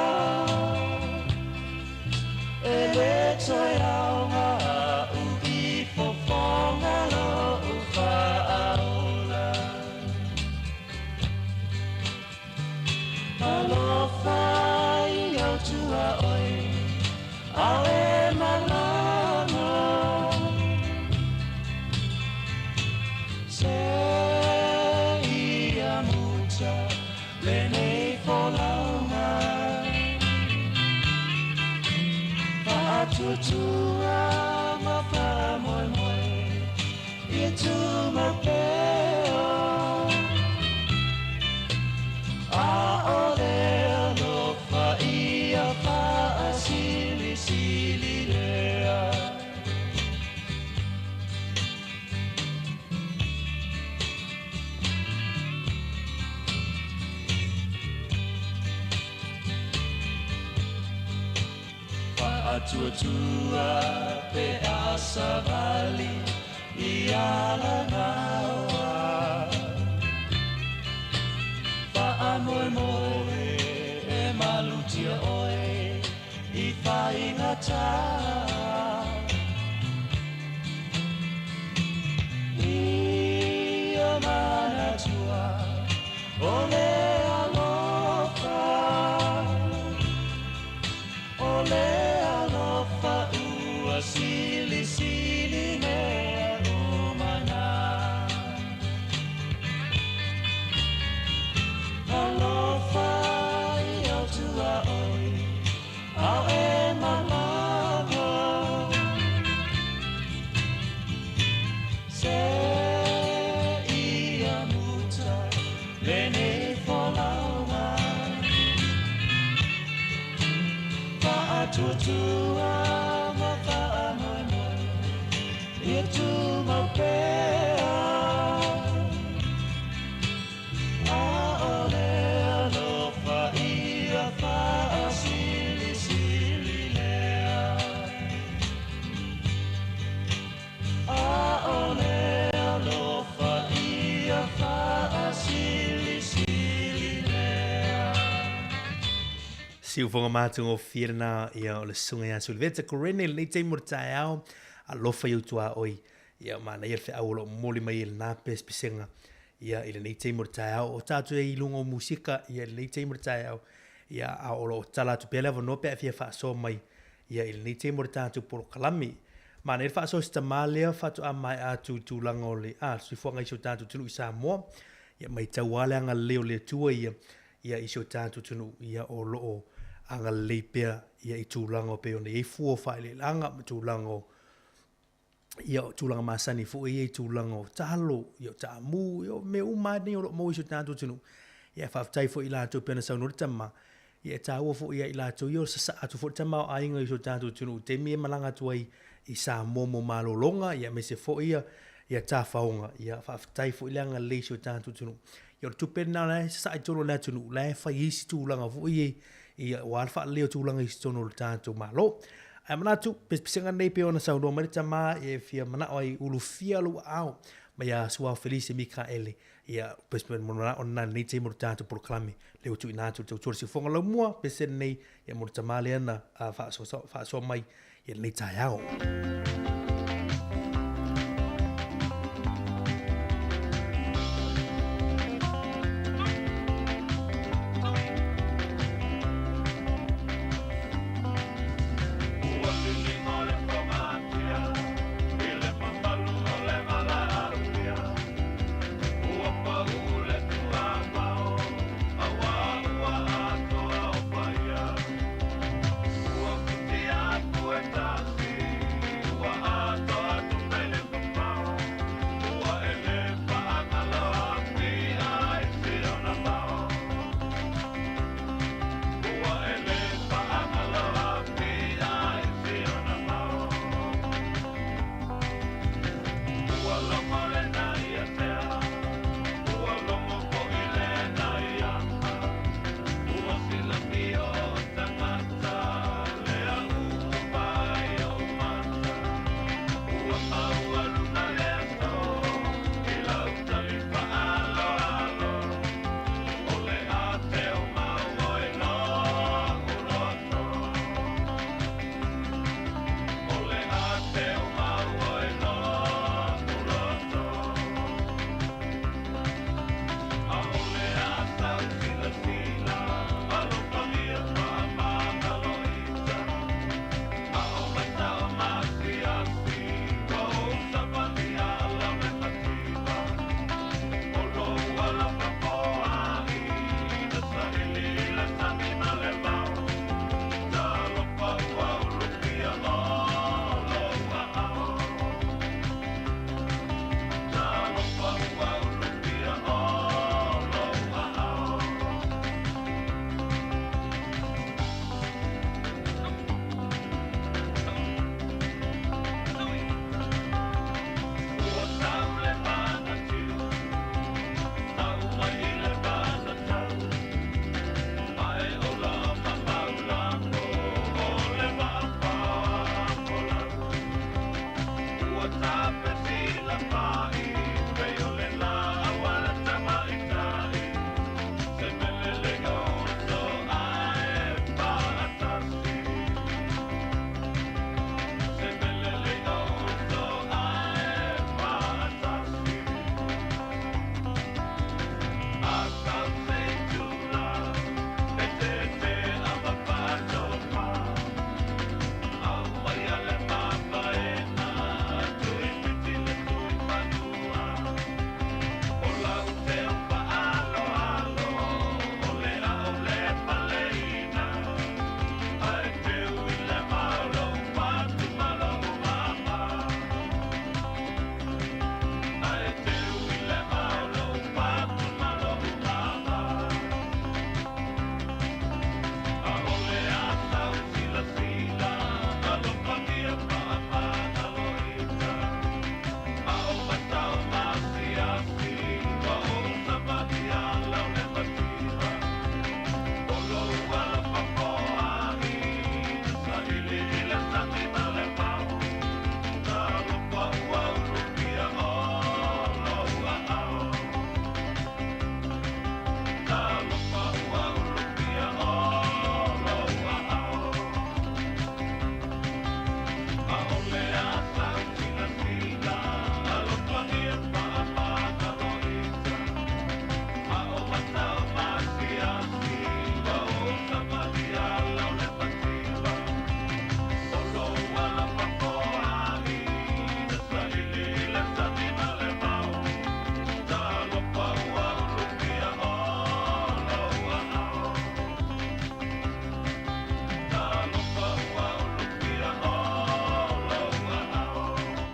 e le toe aoga a'u i fofoga lo'u faaola. Alofa i ou tuaoi, ao e malama. Se ia muta lenei folauga. Faatuatua ma faamoemoe, ia tumau pea. Aole alofa ia faasilisili lea. Faatuatua pe a savali i alagaoa. Faamoemoe e malutia oe i faigata. Ia manatua o le alofa, o le alofa ua silisili mea uma na. Alofa i ou tuaoi, ao e malama. Siufoga matagofie lena ia o le susuga ia Suliveta Korene i lenei taimi o le taeao. Alofa i ou tuaoi. Ia manaia le feau o lo o momoli mai e lena pesepesega ia i lenei taimi o le taeao. O tatou i luga o musika ia i lenei taimi o le taeao. Ia a o lo o tala atu pea le avanoa pe a e fia faasoa mai ia i lenei taimi o le tatou polokalame. Manaia le faasoa i si tama lea faatoa maea atu i le tulaga o le a le soifuaga i si o tatou atunuu i Samoa. Ia matau lava le agalelei o le Atua ia ia i si o tatou atunuu, ia o lo o agalelei pea ia i tulaga o pei ona i ai fua o faaeleeleaga ma tulaga o ia o tulaga masani foi ia i tulaga o talo, ia o taamu, ia o mea uma lava nei o lo o maua i si o tatou atunuu. Ia faafetai foi i latou pei ona saunoa le tama, ia e taua foi ia i latou ia o le sasaa atu foi le tamaoaiga i si o tatou atunuu i taimi e malaga atu ai i Samoa mo malologa, ia aemaise foi ia ia tafaoga, ia faafetai foi le agalelei i si o tatou atunuu. Ia o le tupe lena o la e sasaa i totonu o le atunuu, o la e fai ai isi tulaga foi ia, ia aua le faaleleia o tulaga i totonu o le tatou Malo. Ae manatu, pesepesega nei pei ona saunoa mai le tama, ia e fia manao ai ulufia lou aao mai ia Suao Felise Mikaele, ia pesepesega manao lena i lenei taimi o le tatou polokalame, lea ua tuuina atu i le tautua o le siufofoga laumua, pesega nei, ia mo le tama lea na faasoa mai i lenei taeao.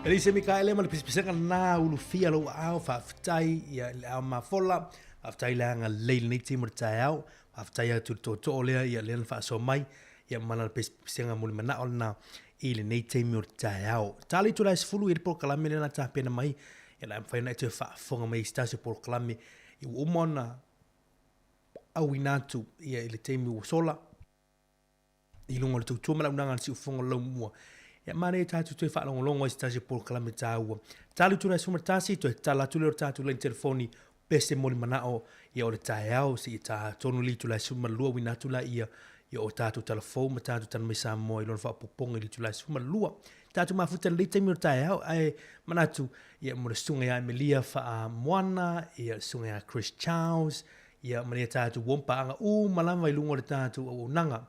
Elise Mikaele ma le pisipisiga lena ulufia lou aao, faafetai ia i le ao mafola, faafetai i le agalelei i lenei taimi o le taeao, faafetai atu i le tootoo lea ia lea na faasoa mai ia ma lana pisipisiga mulimanao lena i lenei taimi o le taeao. Tali itula e 10 i le polokalame lea na tapena mai, ia o le a mafai ona e toe faafofoga mai i se tasi o polokalame ua uma ona auina atu ia i le taimi ua sola. I luga o le tautua ma le auaunaga a le siufofoga o le laumua. Ia manaia tatou toe faalogologo ai se tasi o polokalame taua. Tali itula e 11, toe tatala atu lea o le tatou laini telefoni pese mo le manao ia o le taeao seia ta tonu le itula e 12 uina atu laia ia o tatou tala fou ma tatou tala mai Samoa i lona faaopoopoga i le itula e 12. Tatou mafuta i lenei taimi o le taeao ae manatu ia mo le susuga ia Emelia Faamoana, ia le susuga ia Chris Charles, Ia, ma ia tatou uo ma paaga uma lava i luga o le tatou auaunaga.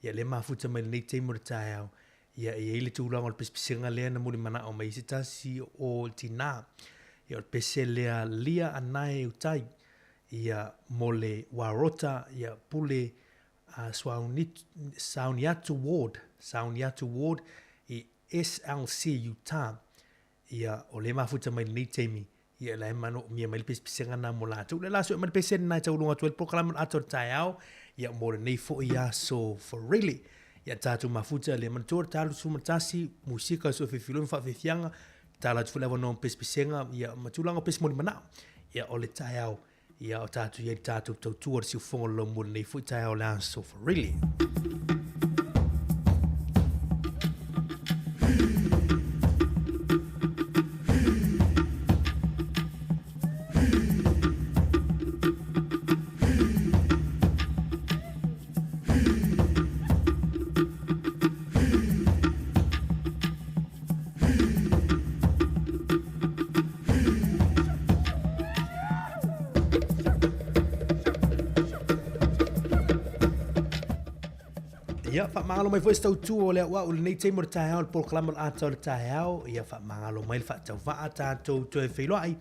Ia, lea mafuta mai lenei taimi o le taeao, ia, e i ai le tulaga o le pisipisiga lea na mulimanao mai ai se tasi o tinā. Ia, o le pese lea Lia Anae Utai, ia, mo le Warota, ia, pule a Sauniatu Ward, Sauniatu Ward i SLC Utah. Ia, o lea mafuta mai lenei taimi, Ia la e manaomia mai le pisipisiga na mo latou. Le la sue mai le pese na e tauluga atu ai le polokalame o le ata o le taeao, ia mo lenei foi aso Friday. Ia tatou mafuta le manatua le talu 11, musika sue filifiloi ma faafiafiaga, tala atu foi le avanoa mo pisipisega, ia ma tulaga o pesi molimanao. Ia o le taeao, ia o tatou i ai le tatou tautua o le siufofoga o le laumua i lenei foi taeao o le aso Friday. Ia, faamagalo mai foi se tautua o le auau i lenei taimi o le taeao, le polokalame o le ata o le taeao. Ia, faamagalo mai le faatauvaa tatou toe feiloai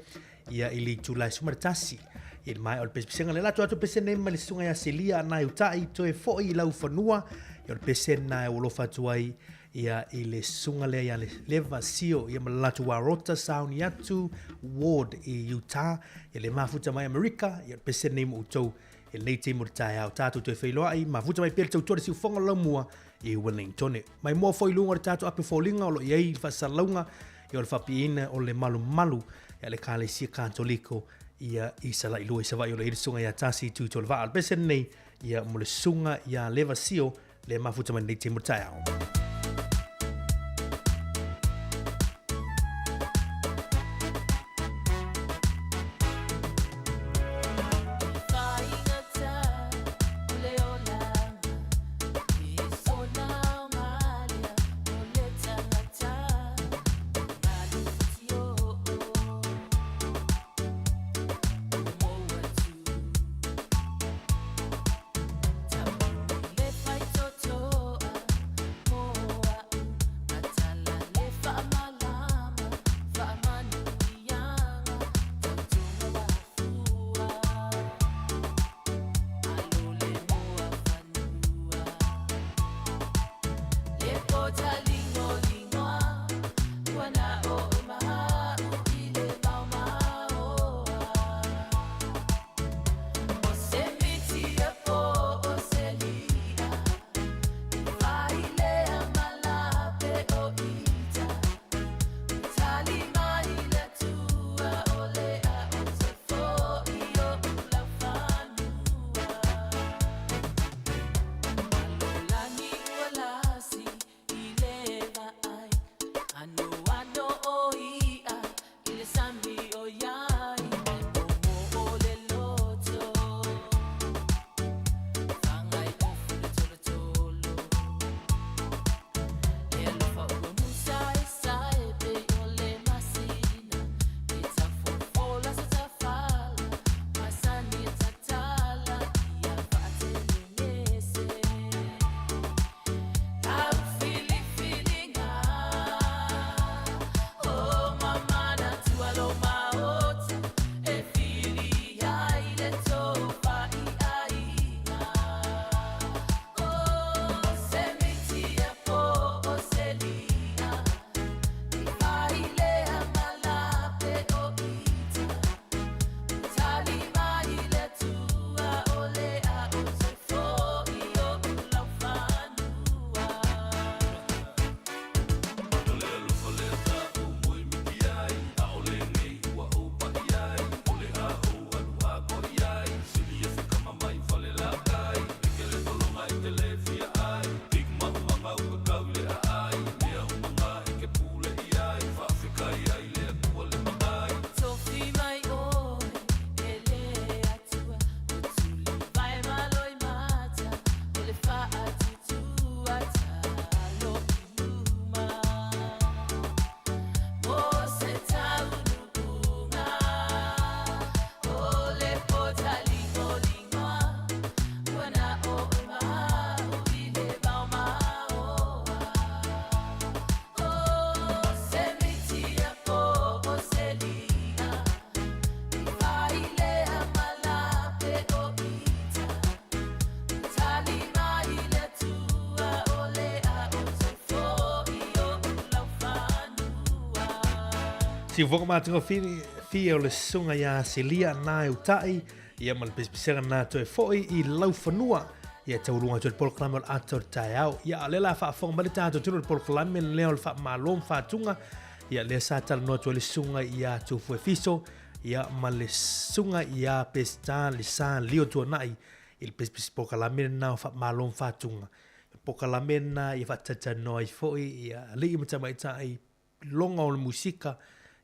ia i le itula e 11. I le maea o le pesepesega lea, latou atu pese nei ma le susuga ia Selia Anae Utai, toe foi i lau fanua. Ia o le pese lena e alofa atu ai ia i le susuga lea ia Leva Sio ia ma le latou Warota Sauniatu Ward i Utah, ia le mafuta mai Amerika, ia o le pese lenei mo outou i lenei taimi o le taeao. Tatou toe feiloai, mafuta mai pea le tautua le siufofoga o le laumua i Wellington. Mai mua foi i luga o le tatou ape foliga o lo o i ai le faasalalauga ia o le faapiiina o le malumalu ia le Ekalesia Katoliko ia i Salailua i Savaii o lo o i ai le susuga ia Tasi Tuitolevaa. O le pese lenei ia mo le susuga ia Leva Sio le mafuta mai lenei taimi o le taeao. Siufoga matagofie o le susuga ia Silia na e uta'i ia ma le pisipisiga na toe fo'i i laufanua ia taualuga atu ai le polokalame o le ata o le taeao. Ia a o lea la faafofoga mai le tatou tino i le polokalame lea o le faamalo ma faatuga ia lea sa talanoa atu ai le susuga ia Tufuefiso ia ma le susuga ia Pesita Lisa Lio Tuanai i le pisipisi polokalame lena o faamalo ma faatuga. Polokalame lena ia faatalatalanoa ai foi ia alii ma tamaitai loga o le musika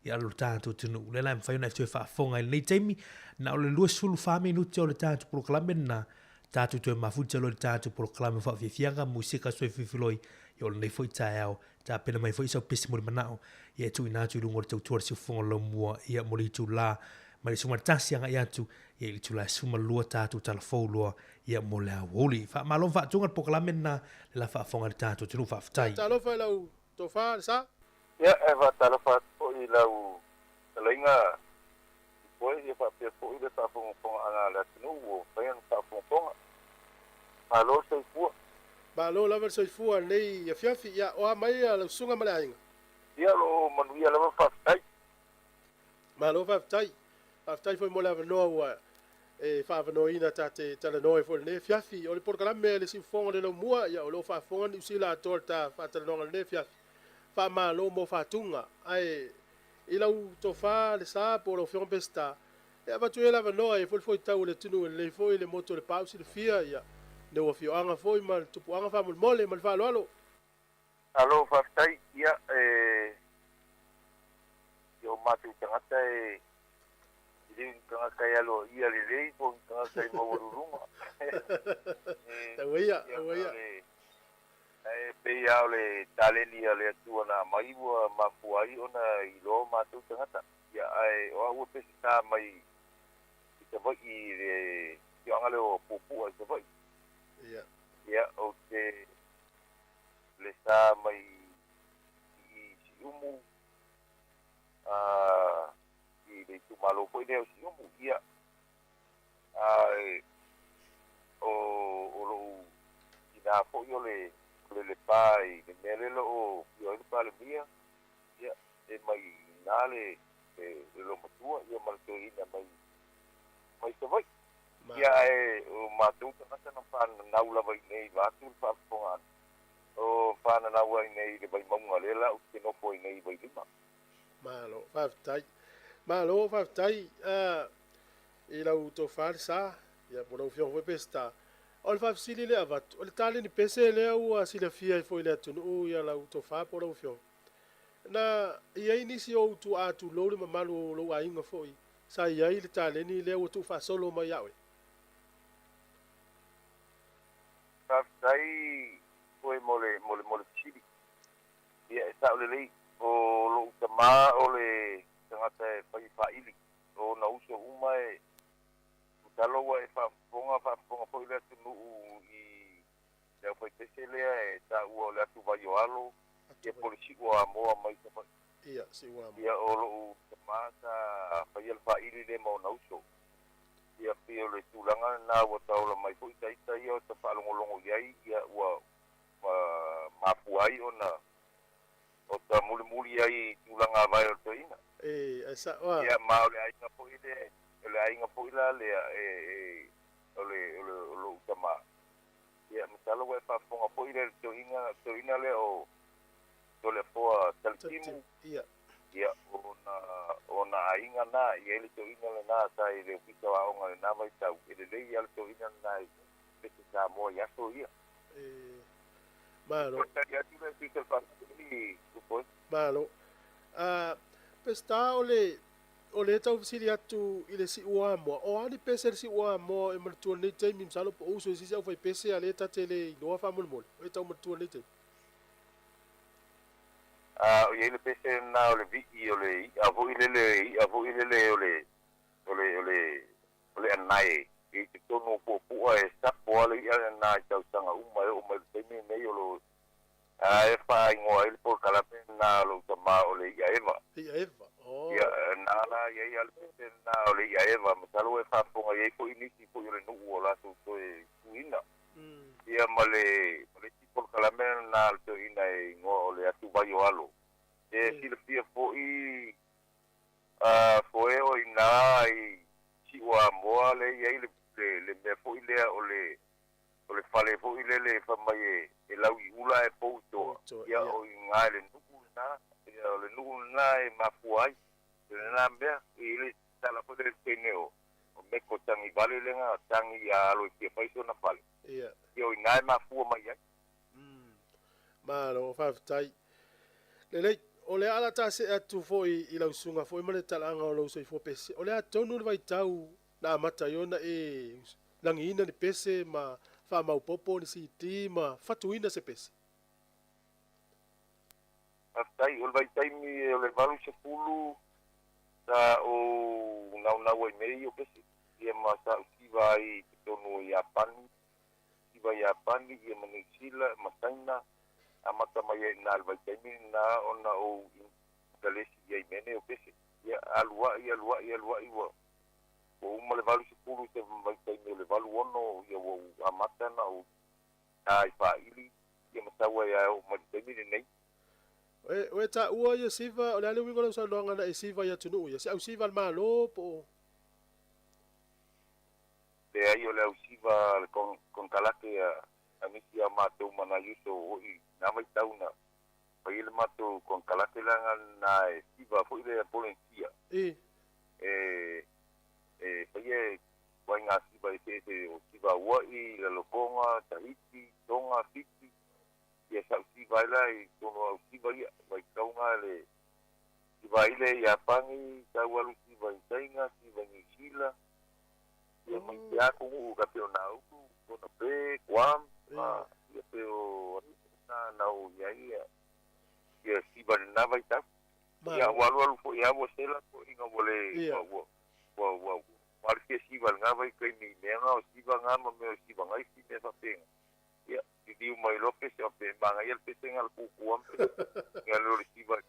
ia lo tatou atunuu. Lea la e mafai ona e toe faafofoga i lenei taimi, na o le 24 minute o le tatou polokalame lena, tatou toe mafuta loa i le tatou polokalame faafiafiaga, musika soifuifuloi, ia o lenei foi taeao, tapena mai foi sau pese mulimanao, ia e tuuina atu i luga o le tautua a le siufofoga o le laumua, ia mo le itula mai le 11 agai atu, ia i le itula e 12 tatou talafou loa, ia mo le aoauli. Faamalo ma faatuga le polokalame lena, le la faafofoga i le tatou atunuu. Faafetai. Talofa i lau Tofa le sa. Ia, e faatalofa atu foi i lau fetalaiga Tupoe, ia faapea foi le faafogafogaaga a le atunuu ua mafai ona faafogafoga. Malo le soifua. Malo lava le soifua lenei afiafi. Ia, o a mai lau susuga ma le aiga? Ia, o lo o manuia lava, faafetai. Malo faafetai. Faafetai foi mo le avanoa ua e faaavanoaina ta te talanoa ai foi i lenei afiafi. O le polokalame a le Siufofoga o le Laumua, ia o lo o faafofoga Niu Sila atoa i le ta faatalanoaga i lenei afiafi. Faamalo mo faatuga. Ae i lau tofa le sa po o lau Afioga Peseta, e avatu ai le avanoa e folifoitau o le atunuu e lelei foi le motu o Lepau silafia, ia neu afioaga foi ma le tupuaga faamolemole ma le faaaloalo. Malo faafetai. Ia, e i o matou tagata e le o ni tagata e aloaia lelei po o ni tagata e maualuluga. Aua ia, aua ia. E pei lava o le taleni a le Atua na aumai ua mafua ai ona iloa o matou tagata. Ia, ae o au e peseta mai i Savaii i le afioaga lea o Puapua i Savaii. Ia. Ia, ou te le sa mai i Siumu, a i le itumalo foi lea o Siumu, ia, a o o lou tina foi o le o le Lepa i le mea lea o lo o afio ai le Palemia, ia, e mai i ina le le loomatua, ia ma le toeaina mai mai Savaii. Ia, ae o matou tagata na fananau lava i inei vaeatu le faafofogaaga. O fananau ai nei i le Vaimauga lea la ou te nofo ai nei i Vailima. Malo faafetai. Malo faafetai i lau tofa le sa, ia po o lau afioga foi Peseta. O le faafesili lea avatu, o le taleni pese lea ua silafia ai foi e le atunuu ia lau tofa po o lau afioga. Na i ai nisi o ou tuaa tulou le mamalu o lou aiga foi sa i ai le taleni lea ua tuufaasolo mai ia oe? Faafetai oe mo le mo le mo le fesili. Ia e sao lelei, o lou tama o le tagata e fai faaili, o ona uso uma e masalo ua e faafofoga, faafofoga foi le atunuu i le aufaipese lea e taua o le atu vai o Alo, ia po o le siu o Amoa mai Savaii. Ia, siu o Amoa. Ia o lou tama sa faia le faaili lea ma ona uso. Ia pei o le tulaga lena ua taola mai foi ita ia o ta faalogologo i ai, ia ua mafua ai ona o ta mulimuli ai i tulaga avae o le toeaina. E, e sa'o a. Ia ma o le aiga foi le, o le aiga foi la lea e, e, o le, o le, o lou tama. Ia masalo ua e faafofoga foi i le toeaina, toeaina lea o Toleafoa Talitimu. Ia. Ia, o ona, o ona aiga na, e i ai le toeaina lena sa i le Ofisa o Aoga i lena vaitau, e lelei lava le toeaina lena i pese Samoa i aso ia. E, malo. Toe tali atu lea e tusa le faafesili, Tupoi. Malo. A, Peseta, o le, o lea e tau fesili atu i le Siuamoa, o a ni pese le Siuamoa e manatua i lenei taimi, masalo po o uso i se isi aufaipese a lea ta te le iloa faamolemole, o e tau manatua i lenei taimi? A o i ai le pese lena o le vii o le i'a foi lele, i'a foi lele o le, o le, o le, o le anae i totonu o puapua e sapo lava le i'a lena i tausaga uma e oo mai i le taimi lenei o lo a e faaigoa ai le polokalame lena o lou tama o le i'a eva. I'a eva, oh. Ia, na la i ai lava le pese lena o le i'a eva, masalo e faafofoga i ai foi nisi foi o le nuu o latou toe tuuina. Ia ma le ma le isi polokalame lena a le toeaina e igoa o le Atu Vai o Alo. E silafia foi Foe o i ina i Siuamoa lea e i ai le, le, le mea foi lea o le, o le fale foi lele fai mai e, e lau i ula ae pou i toa. Ia, o i ina i le nuu lena, ia, o le nuu lena e mafua ai lena mea. E i ai le tala foi lele i le teine o, o Meko Tagivale lea na tagi ia alo e fia fai sona fale. Ia, o i ina e mafua mai ai. Malo, faafetai. Lelei, o le a la ta see atu foi i lau susuga foi ma le talaaga o lou soifua pese. O le a tonu le vaitau na amata ai ona e lagiina ni pese ma faamaopoopo ni CD ma fatuina se pese? Faafetai, o le vaitaimi o le 80 sa ou naunau ai mea ia o pese, ia ma sa ou siva ai i totonu o Iapani, siva Iapani, ia ma Niu Sila ma Saina, amata mai ai i ina i le vaitaimi lena ona ou intalesi i ai mea nei o pese. Ia, alu ai, alu ai, alu ai, ua ua uma le 80 i se vaitaimi o le 86, ia ua ou amata ona ou ta i faaili, ia ma sau ai lava e oo mai i le taimi lenei. E, o e taua ia siva, o le a le uiga o lau saunoaga na e siva i atunuu ia? Se au siva a le Malo po o. Leai, o le au siva a le konekarate a nisi a matou ma nai uso hoʻi na vaitau na fai ai le matou konekarate leaga na e siva foi lea polensia e e faia e ituaiga siva eseese o siva Auaʻi, Lalotoga, Tahiti, Tonga, Fiti, ia sa ou siva ai la i totonu o au siva ia, vaitauga le siva ai lea i Iapani, sau alu siva i Saina, siva i Niu Sila, Ia mai te atunuu ka pei o Nauru, Ponape, Guam, ia pei o atunuu na na oo i ai ia ia siva i lena vaitau. Ia ua alualu foi lava ua sela toeaiina ua le ua ua ua ua ua alu fia siva i lena vaitaimi i mea na o siva na ma mea o siva naisi mea faapena. Ia liliu mai loa pese faapea e manaia le pese na le kukua ma pese na le o le siva i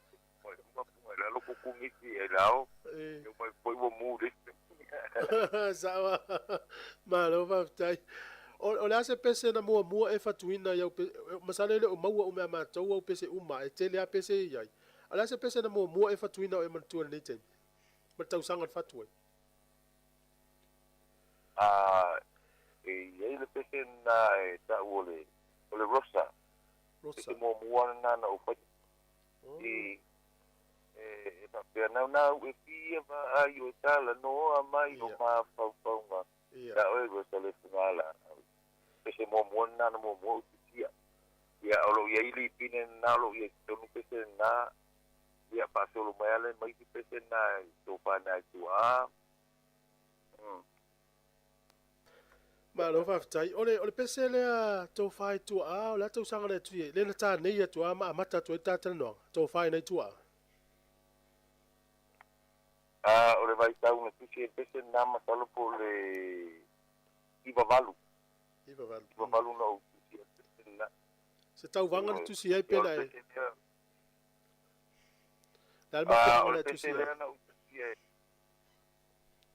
luga puga i lalo kuku nisi ai lao e mai foi ua mu le isi. Sao lava. Malo faafetai. O le a se pese na muamua e fatuina i au pese, masalo e le o maua uma e a matou au pese uma, e tele lava pese e i ai. O le a se pese na muamua e fatuina o e manatua i lenei taimi? Ma le tausaga na fatu ai? E i ai le pese lena e tau o le, o le Rosa. Rosa. Pese muamua lena na ou faia. I, e faapea, Naunau e fia vaai o e talanoa mai o mafaufauga ia oe Rosa le fugala. Pese muamua lena na muamua ou tusia. Ia, o lo o i ai lipine lena o lo o i ai totonu pese lena. Ia, faasolo mai lava le mai isi pese lena i tofa nai tuaa. Malo faafetai. O le, o le pese lea tofa i tuaa, o le a tausaga lea tui ai? Lea na ta nei atu lava ma amata atu ai le ta talanoaga, tofa i nai tuaa. A, o le vaitau na tusi ai le pese lena masalo po o le 98. 98. 98 na ou tusi ai le pese lena. Se tauvaga na tusi ai pe na e. Le a le mafuaaga lea tusi ai? O le pese lea na ou tusi ai.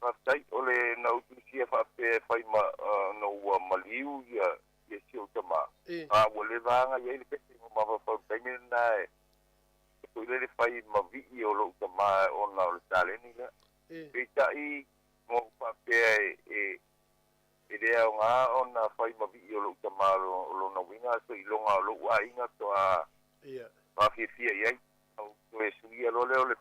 Faafetai, o le na ou tusia faapea e fai ma ona ua maliu ia ia si ou tama, a ua leva aga i ai le pese ma mafaufau i le taimi lena e foi lele fai ma vii o lou tama ona o le taleni lea. Peitai ma ou faapea e e le aoga ona fai ma vii o lou tama o lona uiga seiloga o lou aiga toa fafiafia i ai. Ou toe suia loa lea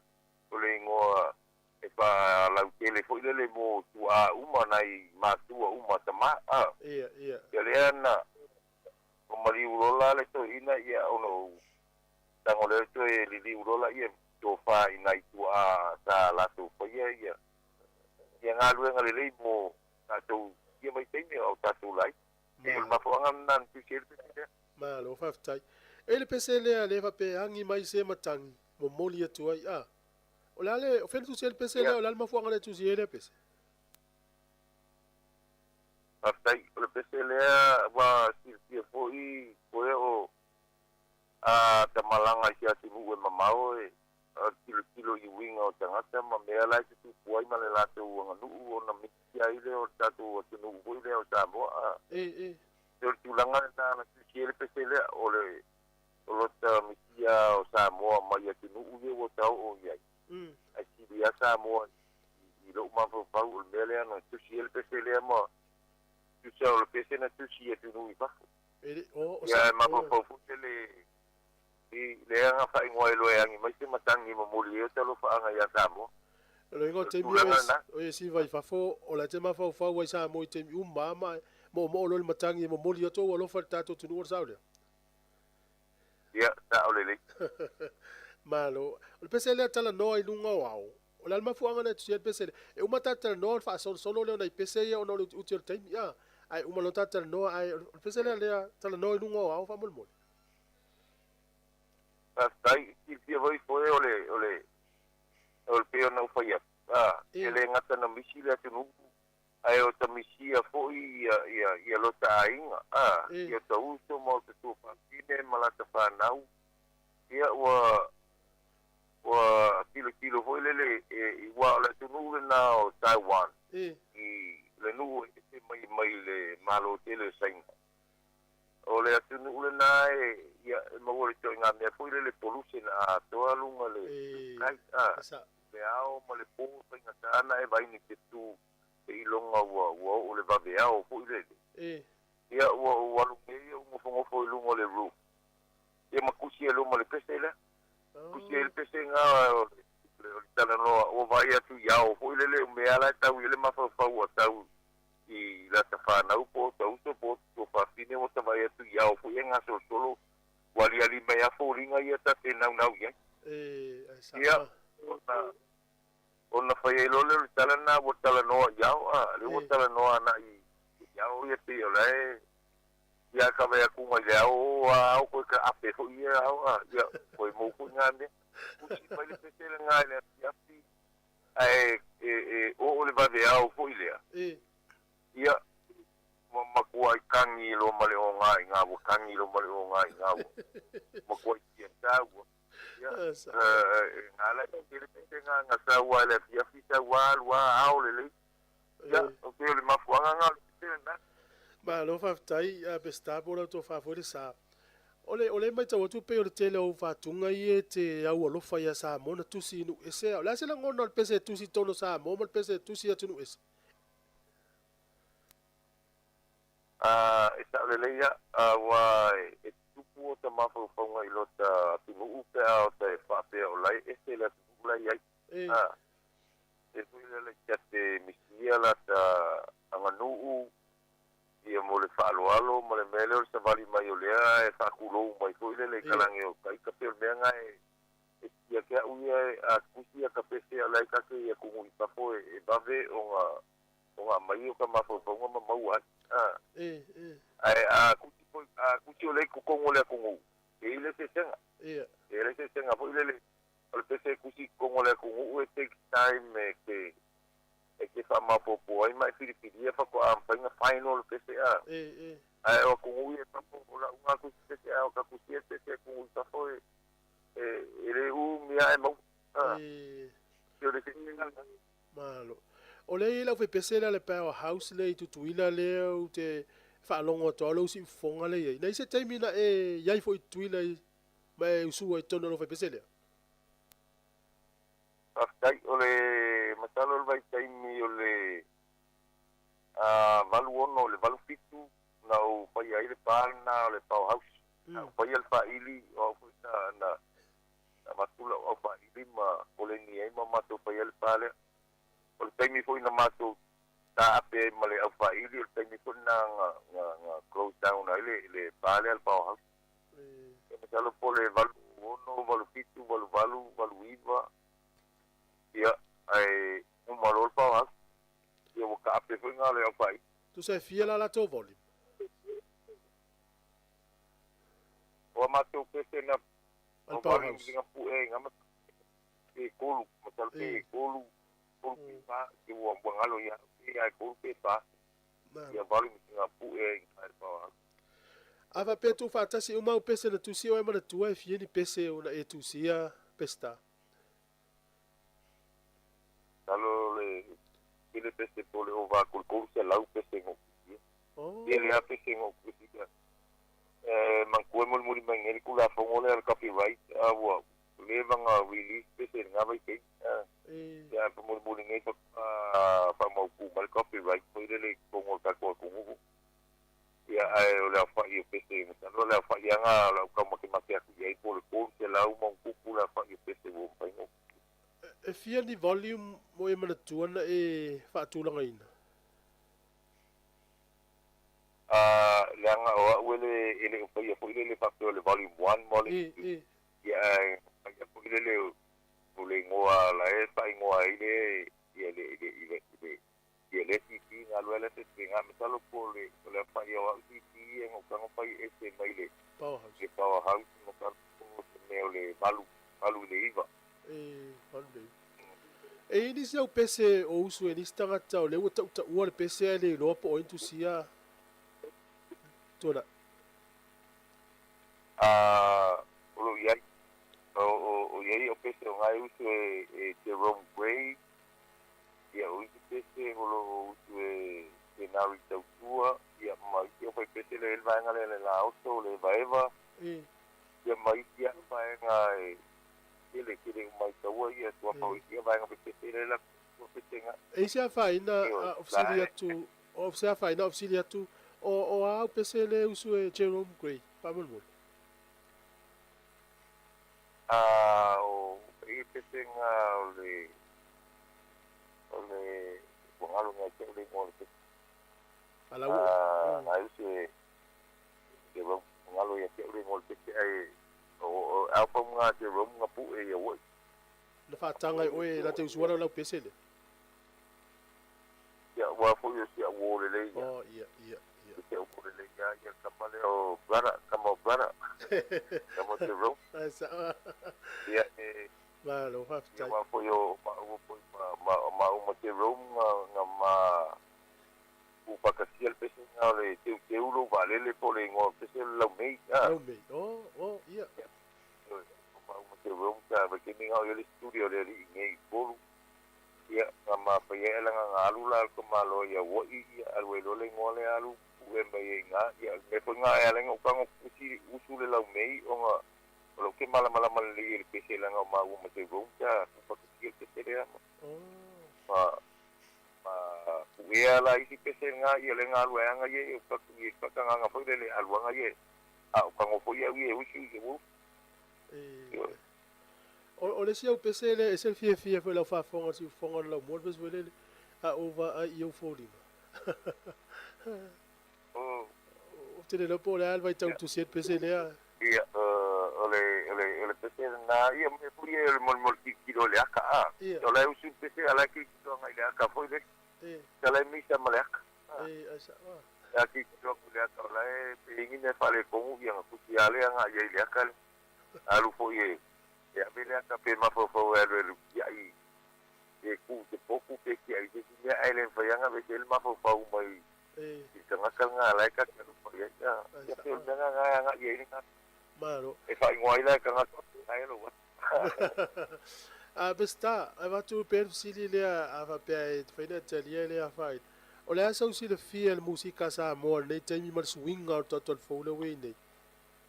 o le igoa E faalautele foi lele mo tuaa uma nai matua uma tama a. Ia, ia. Ia lea na o maliu lola le toeaina ia ona ou tago lea toe liliu lola ia tofa i nai tuaa sa latou faia ia ia galuega lelei mo tatou ia vaitaimi a o tatou laiti. O le mafuaaga lena na tusi ai le pese lea. Malo faafetai. E le pese lea lea faapea e agi mai se matagi momoli atu ai a. O le a le, o fea le tusi ai le pese lea, o le a le mafuaaga lea e tusi ai lea pese? Faafetai. O le pese lea ua silafia foi koe o a ta malaga i se atunuu e mamao e tilotilo i uiga o tagata ma mea la e tutupu ai ma le latou aganuu ona misia ai lea o le tatou atunuu foi lea o Samoa. A o le tulaga lena na tusi ai le pese lea, o le o lota misia o Samoa mai atunuu ia ua ta oo i ai. Ai sili ia Samoa i lou mafaufau o le mea lea na tusi ai le pese lea ma tusa o le pese na tusi i atunuu i fafo. Ia e mafaufau foi tele i lea na faaigoa ai loa e agi mai se matagi e momoli ai o talofaaga ia Samoa. O le uiga o taimi o e siva i fafo, o la e te mafaufau ai Samoa i taimi uma ma e moomoo loa le matagi e momoli atu ou alofa i le tatou atunuu o le sao lea. Ia, sao lelei. Malo. O le pese lea talanoa i luga o ao. O le a le mafuaaga na e tusia ai le pese lea? E uma ta talanoa ona faasolosolo lea o nai pese ia ona o le utiuti o le taimi, a. Ae uma loa ta talanoa, ae o le pese lea lea talanoa i luga o ao faamolemole. Faafetai. Silafia foi foe o le, o le, o le pei ona ou fai atu, a, e le gata na misi le atunuu, ae o ta misia foi ia, ia, ia lota aiga, a, ia ta uso ma o ta tuafafine ma lata fanau, ia ua, ua tilotilo foi lele e, ua o le atunuu lena o Taiwan, i le nuu e ese mai mai le Malo tele o Saina. O le atunuu lena e, ia, e maua le ituaiga mea foi lele pollution atoa luga le kai, a, le ao ma le po faigata na e vaai ni te tu seiloga ua ua oo le vaveao foi lele. Ia ua ou alu nei ou nofonofo i luga o le roof. Ia ma kusi ai loa ma le pese lea. Kusi ai le pese nga o le o le talanoa ua vaai atu i ao foi lele o mea la e tau i ai le mafaufau ua tau i lata fanau po o ta uso po o ta tuafafine ua ta vaai atu i ao foi e gasolosolo ua aliali mai a foliga ia ta te naunau i ai. Ia ona Ona fai ai loa lea o le tala lena ua talanoa i ao, a, lea ua talanoa anai i ao ia pei o la e ia ka vai atu mai le ao o a ao koe ka ape foi ia ao, a, ia koe mou foi nga mea. Kusi mai le pese lena i le afiafi ae e e oo le vaveao foi lea. Ia ua makuai kagi loa ma le oga i nga ua kagi loa ma le oga i nga ua makuai tiata ua. Ia, nga la e tele pese nga nga sau a le afiafi sau a alu a ao lelei. Ia, o pei o le mafuaaga nga o le pese lena. Malo faafetai Peseta po o lau tofa foi le sa. O le o le maitau atu pei o le tele o ou faatuga ia e te au alofa ia Samoa na tusi i nuu ese. O le a se lagona o le pese e tusi i totonu o Samoa ma le pese e tusi i atunuu ese? A e sao lelei ia, aua e tupu ota mafaufauga i lota atunuu pe a ota e faapea o la e ese le atunuu la e i ai. A e foi lea laitiate misia lata aganuu ia mo le faaaloalo ma le mea lea o le savali mai o lea e faatulou mai foi lele i kalagi o tai ka pei o le mea na e e tia ke a'u ia a tusi ia ka pese a la e kake i atunuu i fafo e vave ona o nga mai o ka mafaufauga ma maua ai. A. Ae a kusi foi, a kusi o lea i totonu o le atunuu, e i ai le eseesega. E i ai le eseesega foi lele, o le pese e kusi i totonu o le atunuu e takes time e te, e te faamaopoopo ai ma e filifilia faatoa mafai ona final le pese a. Ae o atunuu ia i fafo, o lau nga kusi pese a o ka kusia le pese i atunuu i fafo e, e, e le umi lava e maua. A. E o le eseesega lena. Malo. O lea e i ai lau fepese lea le Power House lea i Tutuila lea ou te faalogo atu lava o lou siufofoga lea i ai. Na i ai se taimi na e i ai foi i Tutuila i ma e usu ai i totonu o lou fepese lea? Faafetai. O le masalo o le vaitaimi o le 86 i le 87 na ou faia ai le pa lena o le Power House. Na ou faia le faili o au foi na na avatu lau aufaili ma koleni ai ma matou fai ai le pa lea. O le taimi foi na matou taape ai ma le aufaili, o le taimi foi lena na, na, na close down ai le, le pa lea, le power house. E masalo po o le 86, 87, 88, 89, ia, ae uma loa le power house. Ia ua taape foi na le aufaili. Tusa e fia la latou volume? O a matou pese na Al Powerhouse. A faapea tuufaatasi uma au pese na tusia oe manatua e fia ni pese ona e tusia Peseta. Masalo le tele pese po o le ova atu i le 300 pese na ou tusia. Tele lava pese na ou tusia. E manatua e mulimuli mai nei le Tulafono lea o le Copyright, a ua leva na release pese i lena vaitaimi a. Ia faamolemole nei faatoa faamautu mai le copyright foi lele i totonu o le tatou atunuu. Ia ae o le aofa'i o pese masalo o le aofa'i lava o le a ou taumatemate atu i ai po o le 300+le aofa'i o pese ua mafai ona ou E fia ni volume mo e manatua na e faatulagaina? A, leaga o a'u e le e le o faia foi lele faapea o le volume one ma volume two. Ia ae faia foi lele o le igoa la e faaigoa ai le ia le le le le ia lea CD na alu ai la se ga masalo po o le o le aofa'i o a'u CD ia na ou tago fai ese mai le Powerhouse. Le Powerhouse masalo po o se mea o le 8, 8 i le 9. E 8 i le 9. E i ai nisi au pese o usu e nisi tagata o lea ua tautaua le pese ae le iloa po o ai na tusia Tuanai. A o lo o i ai, o, o, o i ai au pese o na e usu e, e Jerome Gray, ia o isi pese o lo o usu e Kenari Tautua, ia ma isi au faipese lea e i ai le vaega lea le Laoto, le Evaeva, ia ma isi lava vaega e tele tele uma i taua ia tuafa o isi lava vaega faipese lea e latou pese na. E i se afaina a o fesili atu, o se afaina o fesili atu, o, o a au pese le usu e Jerome Gray, faamolemole? A o ia pesega o le, o le, ua galo nei ia te au le igoa o le pese. A la ua, A, na usu e Jerome, ua galo ia te au le igoa o le pese, ae o, o album na a Jerome na pue ia uai. Na faataga e oe la te usuala o lau pese lea? Ia, aua foi o si au uo lelei ia. Oh, ia, ia, ia. O si au uo lelei ia, ia le tama lea o brother, tama o brother. Tama o Jerome. Ai sao. Ia, e. Malo, faafetai. Ia, aua foi o maua foi ma, ma, maua ma Jerome na, na ma tuufaatasia le pese lena o le teuteu lou vaalele po o le igoa o le pese o le laumei. Ah. Laumei, oh, oh, ia. Ia, o maua ma Jerome sa vaitaimi na o i ai le studio a le alii nei i Upolu. Ia, na mafai ai lana na alu la le tamaloa ia ua'i, ia alu ai loa le igoa lea alu pue mai ai iina. Ia, o le mea foi lena e ala ai ona ou tago usi, usu le laumei ona o lou ke malamalama lelei i le pese leaga o maua ma Jerome sa tuufaatasia le pese lea ma, ma, ma puea la isi pese lena, ia lea na alu ai aga ia, ia, ia faatagaga foi lea le aluaga ia, a o tago foi au ia e usu, ia ua usu. Ioe. O le isi au pese lea e ese le fiafia foi i lau faafofoga o le siufofoga o le laumua le pese foi lele a ou vaai i ou foliga. Ou te le iloa po o le a le vaitau tusi ai le pese lea. Ia, o le, o le, o le pese lena, ia mea foi ia o le molimoli tilotilo i le aka, a. Ia. O la e usu le pese a o la e tilotilo agai i le aka foi lele. Sa la e misa ma le aka. E, ai sao a. A tilotilo atu i le aka o la e pei ni mea faaletonu ia ona tusi lava lea agai i ai i le aka lea. Alu foi e e ave le aka pe mafaufau e alu e tiai pe tu i te potu pe tiai i se isi mea ae le mafai lava ona aveese ai le mafaufau mai i le tagata lena la e ta te alu mai ai. Ia pei o le mea lena e agai i ai le tagata. Malo. E faaigoa ai la e tagata lena e lou ata. A Peseta, e avatu pea le fesili lea a faapea e mafai ona talia e le afaina. O le a sau silafia i le musika a Samoa i lenei taimi ma le suiga o le tatou fou lea ua i ai nei?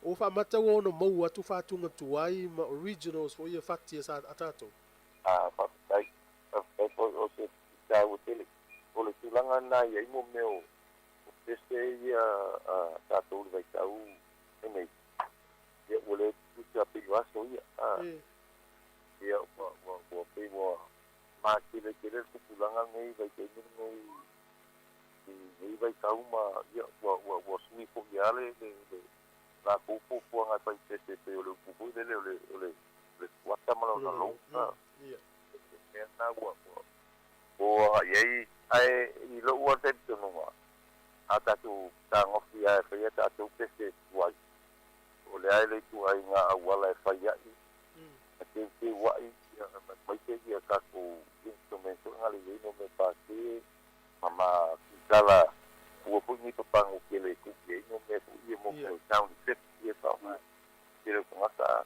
Ua faamata ua ono maua atu faatuga tuai ma originals foi ia fati a sa a tatou. A, faafetai. Faafetai foi o se taua tele. O le tulaga lena e i ai mo mea o pese ia a tatou i le vaitau lenei, ia ua le tutusa pei o aso ia. A, ia ua, ua, ua pei ua matele tele le tupulaga lenei i vaitaimi lenei i lenei vaitau ma ia ua, ua, ua sui foi lava le, le, le latou fuafuaga e fai pese pei o le upu foi lele o le, o le, o le fuata ma lona lou. A, mea lena ua, ua o agai ai. Ae i lou lava talitonuga, a tatou fetagofi lava e fai a tatou pese tuai, o le a e le ituaiga auala e fai ai, ma teuteu ai, ia, aemaise ia tatou instruments foi na le i ai no mea pākē, ma ma kitala fua foi nei papago tele e tuu i ai no mea foi ia mo sound effect ia e faaaoga e tele o tagata.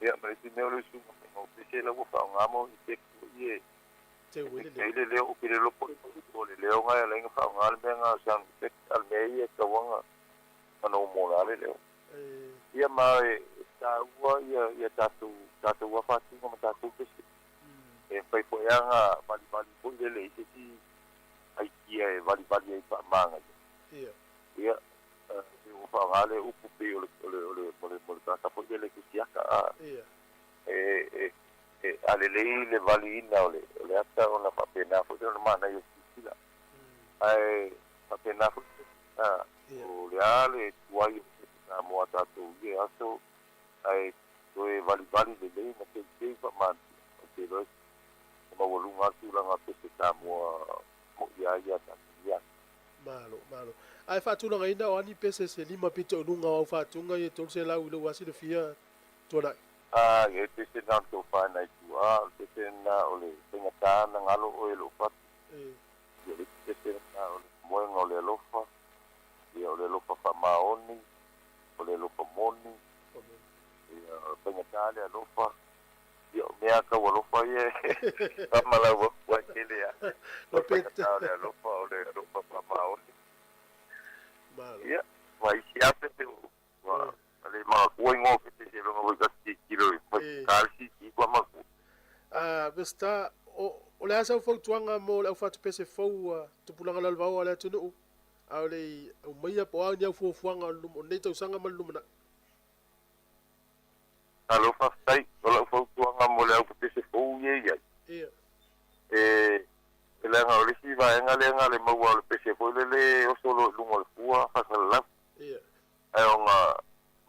Ia, ma le isi mea o le usuga mai o pese la ua faaaoga mo effect foi ia e efect ai le leo. Ou te le iloa po o le leo na e ala ai ona faaaoga le mea na o sound effect, a o le mea ia e tatau lava ona normal lava le leo. Ia ma e Taua ia ia tatou tatou a faatuga ma tatou pese. E mafai foi lava ona valivali foi lele i se isi aikia e valivali ai faamagaia. Ia. Ia, pei ua faaaoga le upu pei o le o le o le o le o le tagata foi lele e tusiata a. Ia. E e e a lelei le valiina o le o le ata ona faapena foi lea ona manaia o le silasila. Ae faapena foi a, o le a le tuai o le Samoa tatou i ia aso, ae toe valivali lelei ma teuteu faamanuia, ou te iloa e maualuga lava le tulaga o pese Samoa moʻi a ia tatou i aso. Malo, malo. Ae faatulagaina o a ni pese se 5 pito i luga o au faatuga ia 300 i lou asilafia tuanai? A, e pese na o le tofa nai tuua, o le pese na o le faigata na galo oe i lou fatu. Ia, o le isi pese na o le moega o le alofa, ia o le alofa faamaoni, o le alofa moni, ia o le faigata le alofa, ia o mea tau alofa ia e faamalau atu ai tele lava. O le faigata o le alofa, o le alofa faamaoni. Malo. Ia, ma isi lava pese ua le manatua igoa o pese seiloga foi ta te tilotilo i faigata le CD faatoa manatua. A Peseta, o le a sau fautuaga mo le aufatu pese fou a tupulaga lalovaoa o le atunuu a o le i aumaia po o a ni au fuafuaga o lenei tausaga ma le lumanai? Malo faafetai. O lau fautuaga mo le aupepese fou ia e i ai, e e leaga o le isi vaega lea na le maua o le pese foi lele e oso loa i luga o le fua faasalalau. Ae ona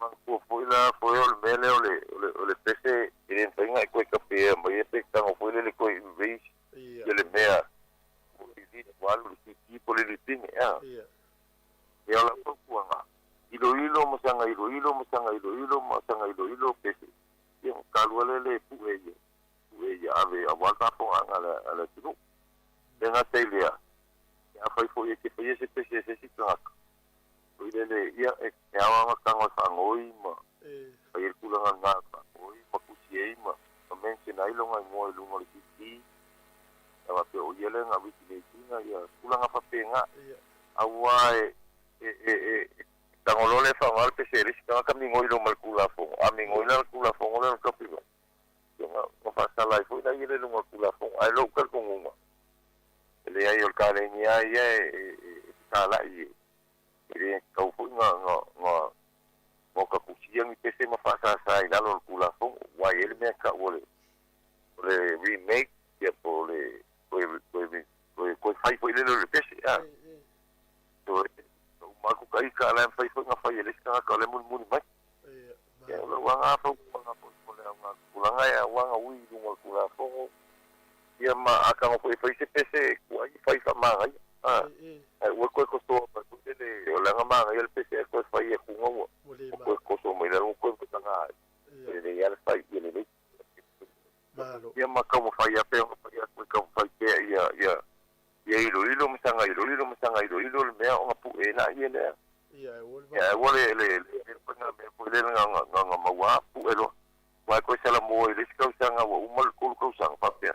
manatua foi la foe o le mea lea o le o le pese e le mafai ona e toe tapea mai pe tago foi lele toe erase ia le mea ua delete ua alu i le CD po o le lipine a. Ia o lau fautuaga, iloilo ma saga iloilo ma saga iloilo ma saga iloilo pese, ia ona talu ai lea le pue ia, pue ia ave aua le faafofogaaga a le atunuu. E le gata i lea, afai foi e te faia se pese a se isi tagata, foi lele, ia, e ao lava ona tago e faanoi ma fai ai le tulaga lena e faanoi ma tusi ai ma mention ai lona igoa i luga o le CD, ia faapea o ia lea na originate ina ia tulaga faapena. Aua e e e tago loa lea e faaaoga le pese a le isi tagata migoi loa ma le Tulafono, a migoi la le Tulafono lea o le copyright, ia ona faasala ai foi lea i luga o le Tulafono. Ae lou talitonuga, e leai o le kaleni lava ia e fetalai e le tatau foi na na na tatusia ni pese ma faasasa i lalo o le Tulafono, aua e i ai le mea e tau o le remake ia po o le toe toe toe toe fai foi lele o le pese a. So e uma atu ka ita a o la e mafai foi ona fai e le isi tagata o la e mulimuli mai. Ia o lau aga fautuaga foi mo le auga tulaga e aua na ui i luga o le Tulafono ia ma a tago foi e fai se pese tuai fai faamagaia a. Ae ua toe tosoa mai foi lele o le aga manaia le pese ae toe fai atu ua toe toso mai lalo ua toe taga ai. E lelei lava le fai ia lelei. Malo. Ia ma taumafai lava pe ona fai atu e taumafai pea ia ia ia iloilo ma saga iloilo ma saga iloilo le mea ona pue laia lea. Ia, e ua le Ia aua le le le mea foi lele na na na maua pue loa. Aua e toe salamoa i le isi tausaga ua uma le 3 tausaga faapea.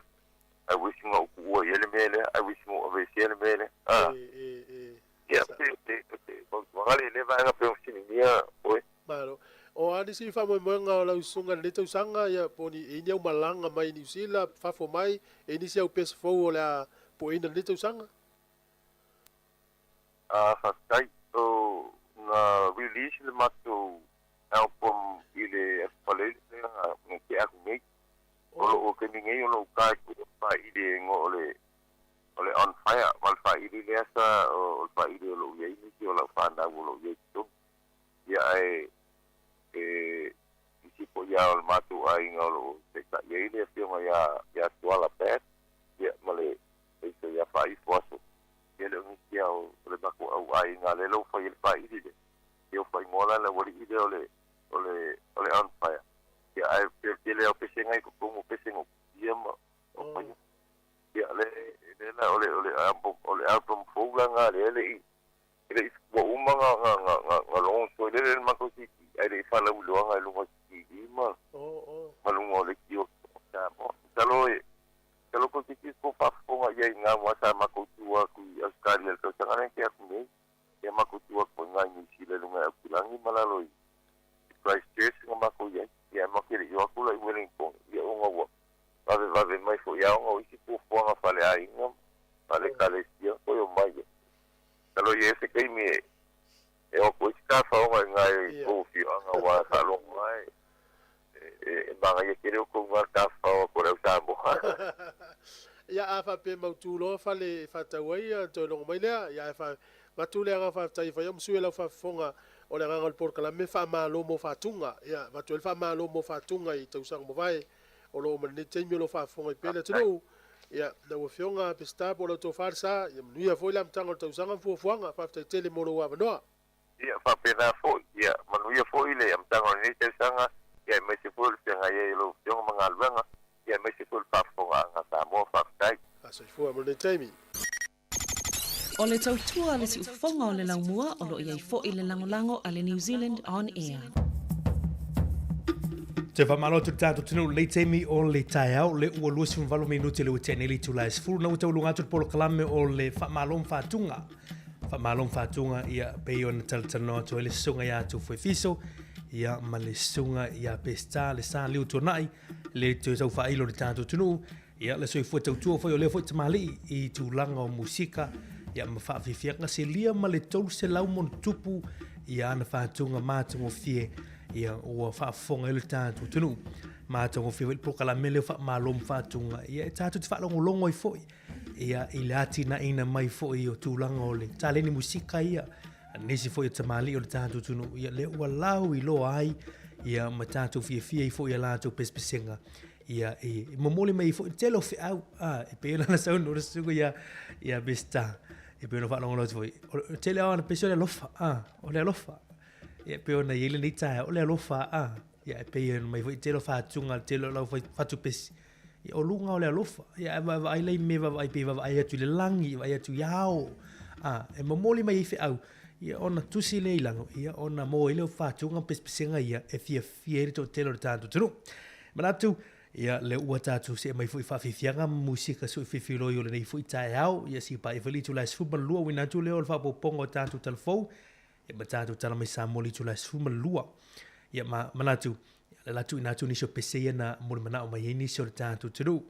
I wish na ou tuua i ai le mea lea, I wish na ou aveesea le mea lea. A. E, e, e. Ia, pe te te fautuaga le le vaega pe ona fesiligia oe. Malo. O a nisi faamoemoega o lau susuga i lenei tausaga, ia, po o ni e i ni au malaga mai Niu Sila, fafo mai, e i nisi au pese fou o le a pueina i lenei tausaga? A, faafetai. O na release le matou album i le Aso Faraile lea na tea atu nei. O loo taimi nei o loo uka i tua faili igoa o le o le On Fire, ma le faili lea sa o le faili o loo i ai nisi o lau fanau o loo i ai i totonu. Ia ae e isi foi lava o le matou aiga o loo taitai ai le afioga ia Tuala Bass, ia ma le uso ia Faaifo Aso. Ia le o nisi lava o le matou au aiga lea ua fai ai le faili lea. Ia ua faaigoa la le aualii lea o le o le o le On Fire. Ia ae tele lava o pesega i totonu o pesega o ia ma o fai. Ia le le la o le o le album o le album fou la nga lea le i le i ua uma na na na na na launch foi lele le matou CD ae le i faalauiloaga i luga o TV ma ma luga o leitio o Samoa. Masalo e masalo toeitiiti tou faafofoga i ai i na wā sa matou tu atu i Australia i le tausaga lea na tea atu nei. Ia matou tu atu foi i na i Niu Sila i luga i Aukilagi ma lalo i Christchurch na makou i ai, ia ma te leʻi o atu la i Wellington, ia ona ua vavevave mai foʻi a ona o isi fuafuaga faaleaiga ma le ekalesia toe o mai ai. Masalo e i ai se taimi e e o atu ai se tafaoga i ina i tou afioaga aua e faalogo lava e e manaia tele outou i ina le tafafao atu a le au Samoa. Ia, a faapea e mautu loa fale e faatau ai, ona toe logo mai lea. Ia, ae avatu le agaga faafetai e fai au ma sui o lau faafofoga o le agaga o le polokalame e faamalo mo faatuga. Ia, avatu ai le faamalo mo faatuga i tausaga mavae o lo o ma lenei taimi o lo o faafofoga ai pea le atunuu. Ia, lau Afioga Peseta po o lau tofa le sa, ia manuia foi le amataga o le tausaga ma fuafuaga. Faafetai tele mo lou avanoa. Ia, faapena foi, ia manuia foi le amataga o lenei tausaga, ia aemaise foi o le feagai ai o lau Afioga ma galuega, ia aemaise foi o le faafofogaaga a Samoa. Faafetai. A soifua mo lenei taimi. O le tautua a le siufofoga o le laumua o lo o i ai foi le lagolago a le New Zealand On Air. Toe faamalo atu i le tatou atunuu i lenei taimi o le taeao, le ua 28 minute le ua tea nei le itula e 10. Na ua tauluga atu le polokalame o le faamalo ma faatuga. Faamalo ma faatuga, ia, pei ona talatalanoa atu ai le susuga ia Tufuefiso, ia, ma le susuga ia Peseta, le sa liu tuanai, le toe tau faailo i le tatou atunuu. Ia, le soifua tautua foi o lea foi tamalii i tulaga o musika, ia, ma faafiafiaga selia ma le 300 monotupu ia ana faatuga matagofie, ia, ua faafofoga ai le tatou atunuu. Matagofie foi le polokalame lea o Faamalo ma Faatuga, ia, e tatou te faalogologo ai foi, ia, i le atinaeina mai foi o tulaga o le taleni musika ia, a nisi foi o tamalii o le tatou atunuu, ia, lea ua lauiloa ai, ia, ma tatou fiafia ai foi i a latou pesepesega, Ia, e momoli mai ai foi le tele o feau, a, e pei ona saunoa le susuga ia, ia Peseta, e pei ona faalogologo atu foi, o le tele lava o ana pese o le alofa, a, o le alofa. Ia, e pei ona i ai lenei taeao, o le alofa, a, ia, e pei ona mai foi le tele o fatuga, le tele o lau fatu pese, ia, o luga o le alofa. Ia, ae vaavaai la i mea vaavaai pei vaavaai atu i le lagi, vaai atu i ao, a, e momoli mai ai feau, ia, ona tusi lea i lalo, ia, ona maua ai lea o fatuga ma pesepesega ia e fiafia ai le toatele o le tatou atunuu. Manatu, ia, lea ua tatou see mai foi i faafiafiaga ma musika suefiefiloi o lenei foi taeao. Ia sii paia foi le itula e 12 uina atu lea o le faaopoopoga o tatou talafou, ia ma tatou tala mai Samoa i le itula e 12. Ia ma manatu, ia le la tuuina atu nisi o pese ia na mulimanao mai ai nisi o le tatou atunuu.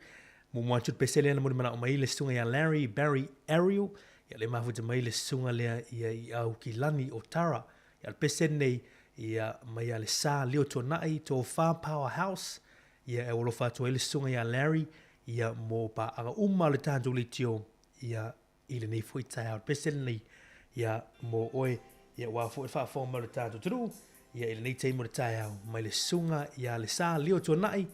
Muamua atu le pese lea na mulimanao mai ai le susuga ia Larry Barry Ariel, ia le mafuta mai le susuga lea ia i Aukilani o Tara. Ia o le pese lenei, ia, mai ia le sa leo tuanai, tofa power house, ia e alofa atu ai le susuga ia Larry, ia mo paaga uma o le tatou leitio, ia, i lenei foi taeao. Le pese lenei, ia, mo oe, ia aua foi le faafofoga mai o le tatou atunuu, ia i lenei taimi o le taeao, mai le susuga ia le sa leo tuanai,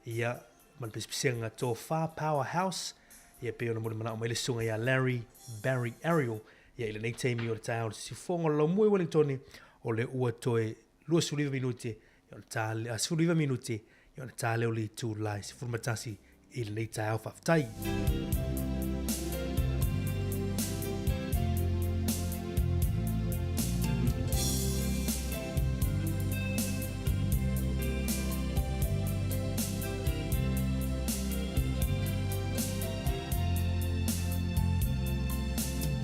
ia, ma le pisapisiga Tofa Power House, ia pei ona mulimanao mai le susuga ia Larry Barry Ariel, ia i lenei taimi o le taeao o le sifofoga o le laumua i Wellingtone, o le ua toe 29 minute, ia o le ta, 19 minute, ia o le ta lea o le itula e 11 i lenei taeao. Faafetai.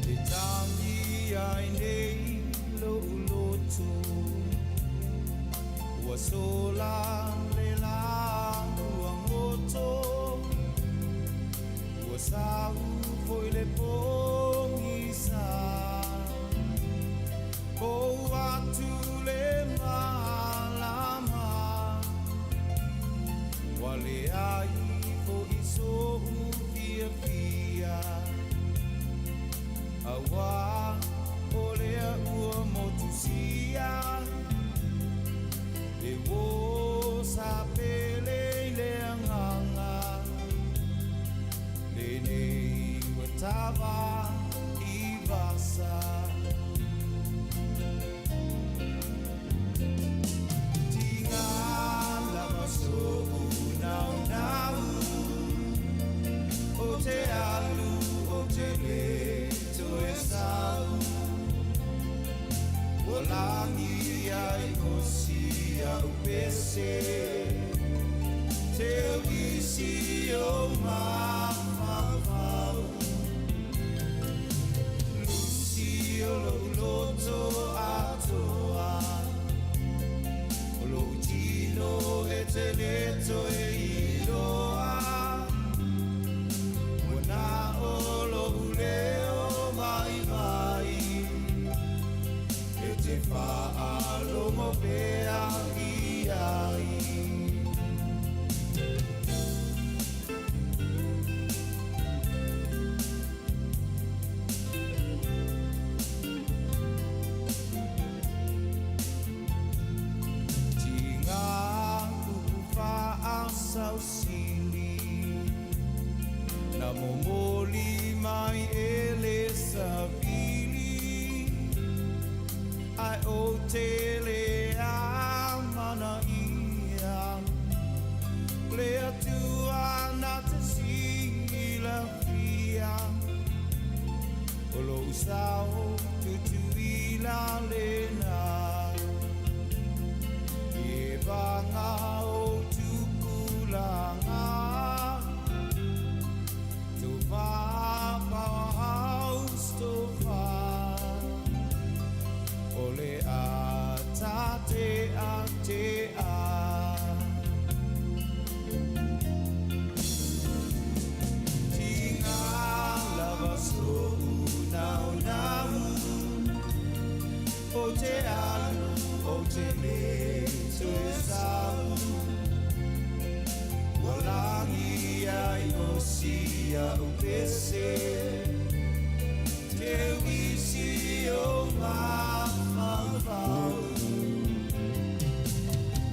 E tangi ai nei lo'u loto Ua sola le lā ua goto Ua sau foi le pogisa Pou atu le malama Ua leai foʻi soʻu fiafia Auā o lea ua motusia Le uō sa pele i le agaga Lenei ua tava i vasa. Tiga lava soʻu naunau O te alu o te le toe sau Ua lagi ai o si au pese Teu isi o mafaufau Lusi pea i ai. Tiga upu faasausili na momoli mai e le savili ai o te le amana ia le Atua na te silafia o lou sao tutuila lena e vanga o tupulaga Tofa powerhouse tofa o le a te a te a Tiga lava so'u naunau o te alu o te lē toe sau ua lagi ai o si a'u pese te uisi o mafaufau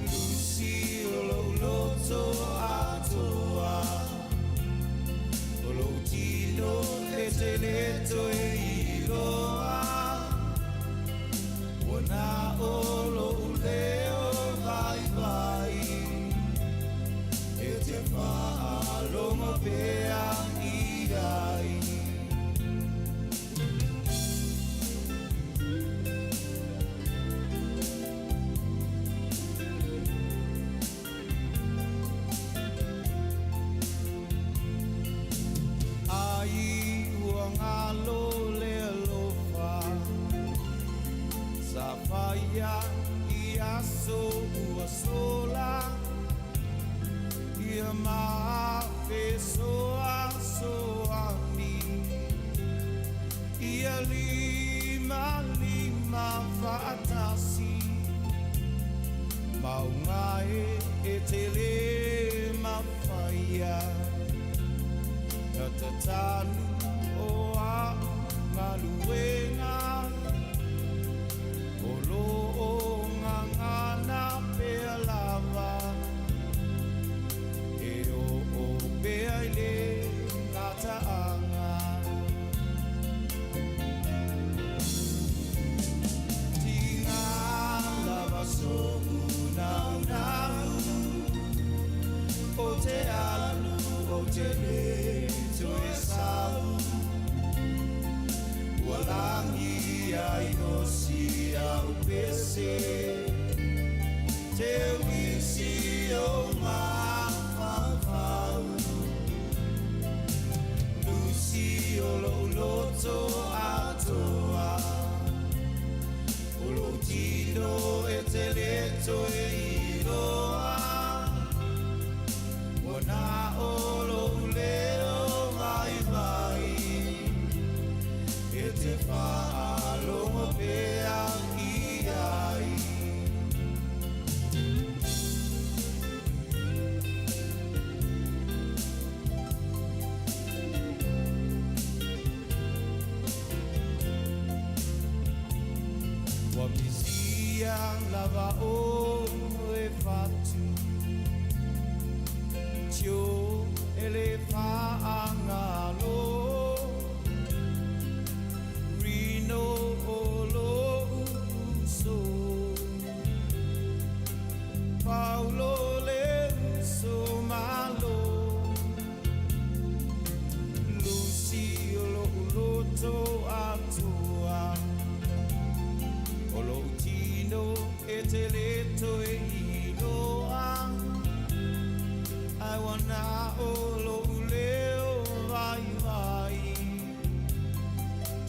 Lusi o lou loto atoa o lou tino e te lē toe iloa ua na o lou leo vaivai e te faalogo pea i ai. Ai ua galo le alofa sa faia i aso ua sola ia mafesoasoani ia limalima faatasi mauga e e te lē mafaia na tatalu o a'u galuega o loo gagana pea lava e oo pea i le gataaga. Tiga lava so'u naunau o te alu o te lē toe sau ua lagi ai o si a'u pese te uisi o mafaufau Lusi o lou loto atoa o lou tino e te lē toe iloa ua na o lou leo vaivai e te faalogo pea i ai. Ua misia lava o e fatu tio e le faagalo Rino o lou uso Paulo le uso malo Lusi o lou loto atoa o lou tino e te lē toe iloa ai ua na o lou leo vaivai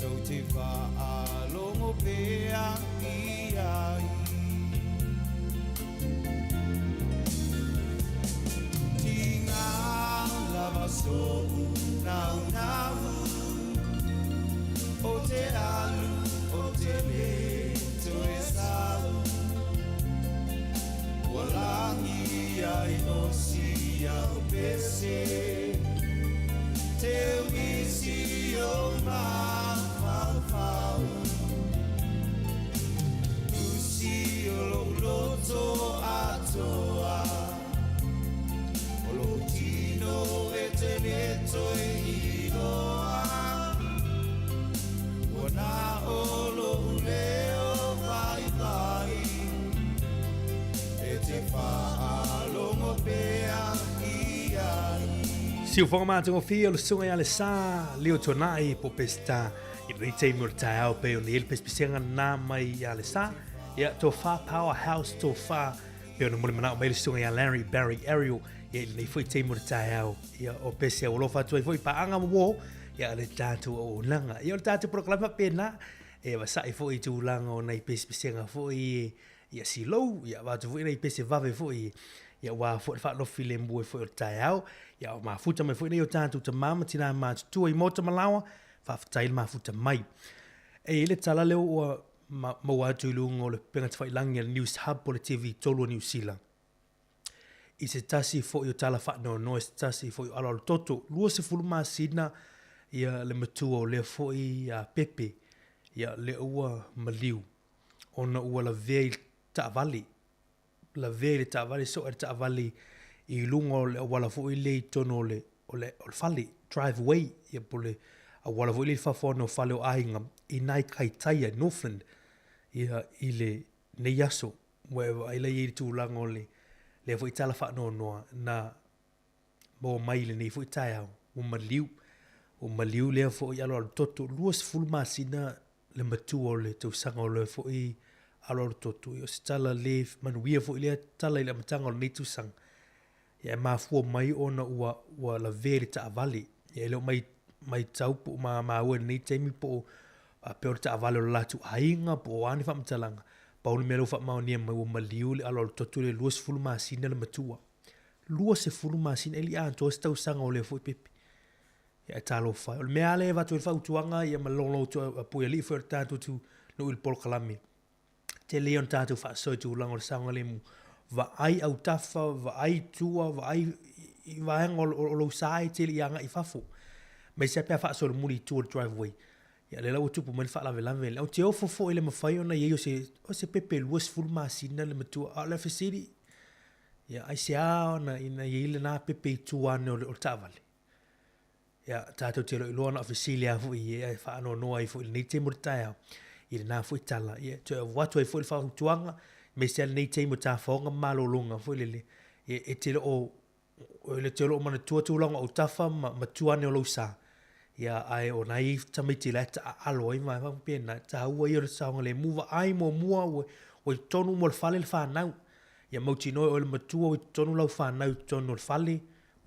tou te faalogo pea i ai. Tiga lava so'u naunau o te alu o te lē toe sau Siufoga matagofie o le susuga ia Lesa Leo Tuanai po o Peseta i lenei taimi o le taeao pei ona i ai le pesepesega na mai ia Lesa. Ia, tofa Powerhouse tofa pei ona molimanaʻo mai le susuga ia Larry Barry Ariel ia i lenei foi taimi o le taeao. Ia, o pese ua alofa atu ai foi paaga ma uo ia le tatou auaunaga. Ia, o le tatou polokalame faapena e vasaʻi foi i tulaga o nai pesepesega foi ia silou, ia avatu foi nai pese vave foi ia aua foi le faalofilemu ai foi o le taeao. Ia o mafuta mai foi nei o tatou tama ma tina matutua i maota ma laoa, faafetai le mafuta mai. E i ai le tala lea ua maua atu i luga o le upega tafailagi a le News Hub po o le TV3 a Niu Sila, i se tasi foi o tala faanoanoa i se tasi foi o aloalototo, 20 masina ia le matua o lea foi a Pepe, ia lea ua maliu ona ua lavea i le taavale, lavea i le taavale, soa i le taavale i luga o le auala foi lea i totonu o le, o le, o le fale, driveway, ia po o le auala foi lea i fafo ane o fale o aiga i nai Kaitaia, Northland, ia i lenei aso. Ua e vaai la i ai i le tulaga o le, lea foi tala faanoanoa na maua mai i lenei foi taeao, ua maliu, ua maliu lea foi aloalototo, 20 masina le matua o le tausaga o lea foi aloalototo. Ia o se tala le manuia foi lea tala i le amataga o lenei tausaga. Ia e mafua mai ona ua, ua lavea i le taavale. Ia e le o mai, maitau po o ma, maua i lenei taimi po o faapea o le taavale o le latou aiga po o a ni faamatalaga. Pau le mea lea ua faamaonia mai ua maliu le aloalototo lea 20 masina le matua. 20 masina, e le i atoa se tausaga o lea foi pepe. Ia e talofa e. O le mea lava lea e avatu ai le fautuaga ia ma le logologo puialii foi o le tatou atunuu i le polokalame. Tele ia ona tatou faasoa i tulaga o le saogalemu. Vaai autafa, vaai i tua, vaai i vaega o lou sa e te le i agai i fafo. Aemaise lava pe a faasolomuli i tua o le driveway. Ia lea la ua tupu mai le faalavelave lea. Ou te ofo foi i le mafai ona i ai o se, o se pepe 20 masina le matua. A o le fesili, ia aisea ona ina i ai lena pepe i tua ane o le taavale? Ia, tatou te iloa na o fesili lava foi e faanoanoa ai foi i lenei taimi o le taeao i lena foi tala. Ia, toe avatu ai foi le fautuaga, aemaise lava lenei taimi o tafaoga ma malologa foi lele, ia, e te le o, e te le o manatua tulaga o autafa ma, ma tua ane o lou sa. Ia, ae o nai tamaiti la e taaalo ai ma faapena, e taua ia o le saogalemu, vaai muamua ua, ua i totonu uma o le fale le fanau. Ia mautinoa e oe le matua ua i totonu lau fanau i totonu o le fale,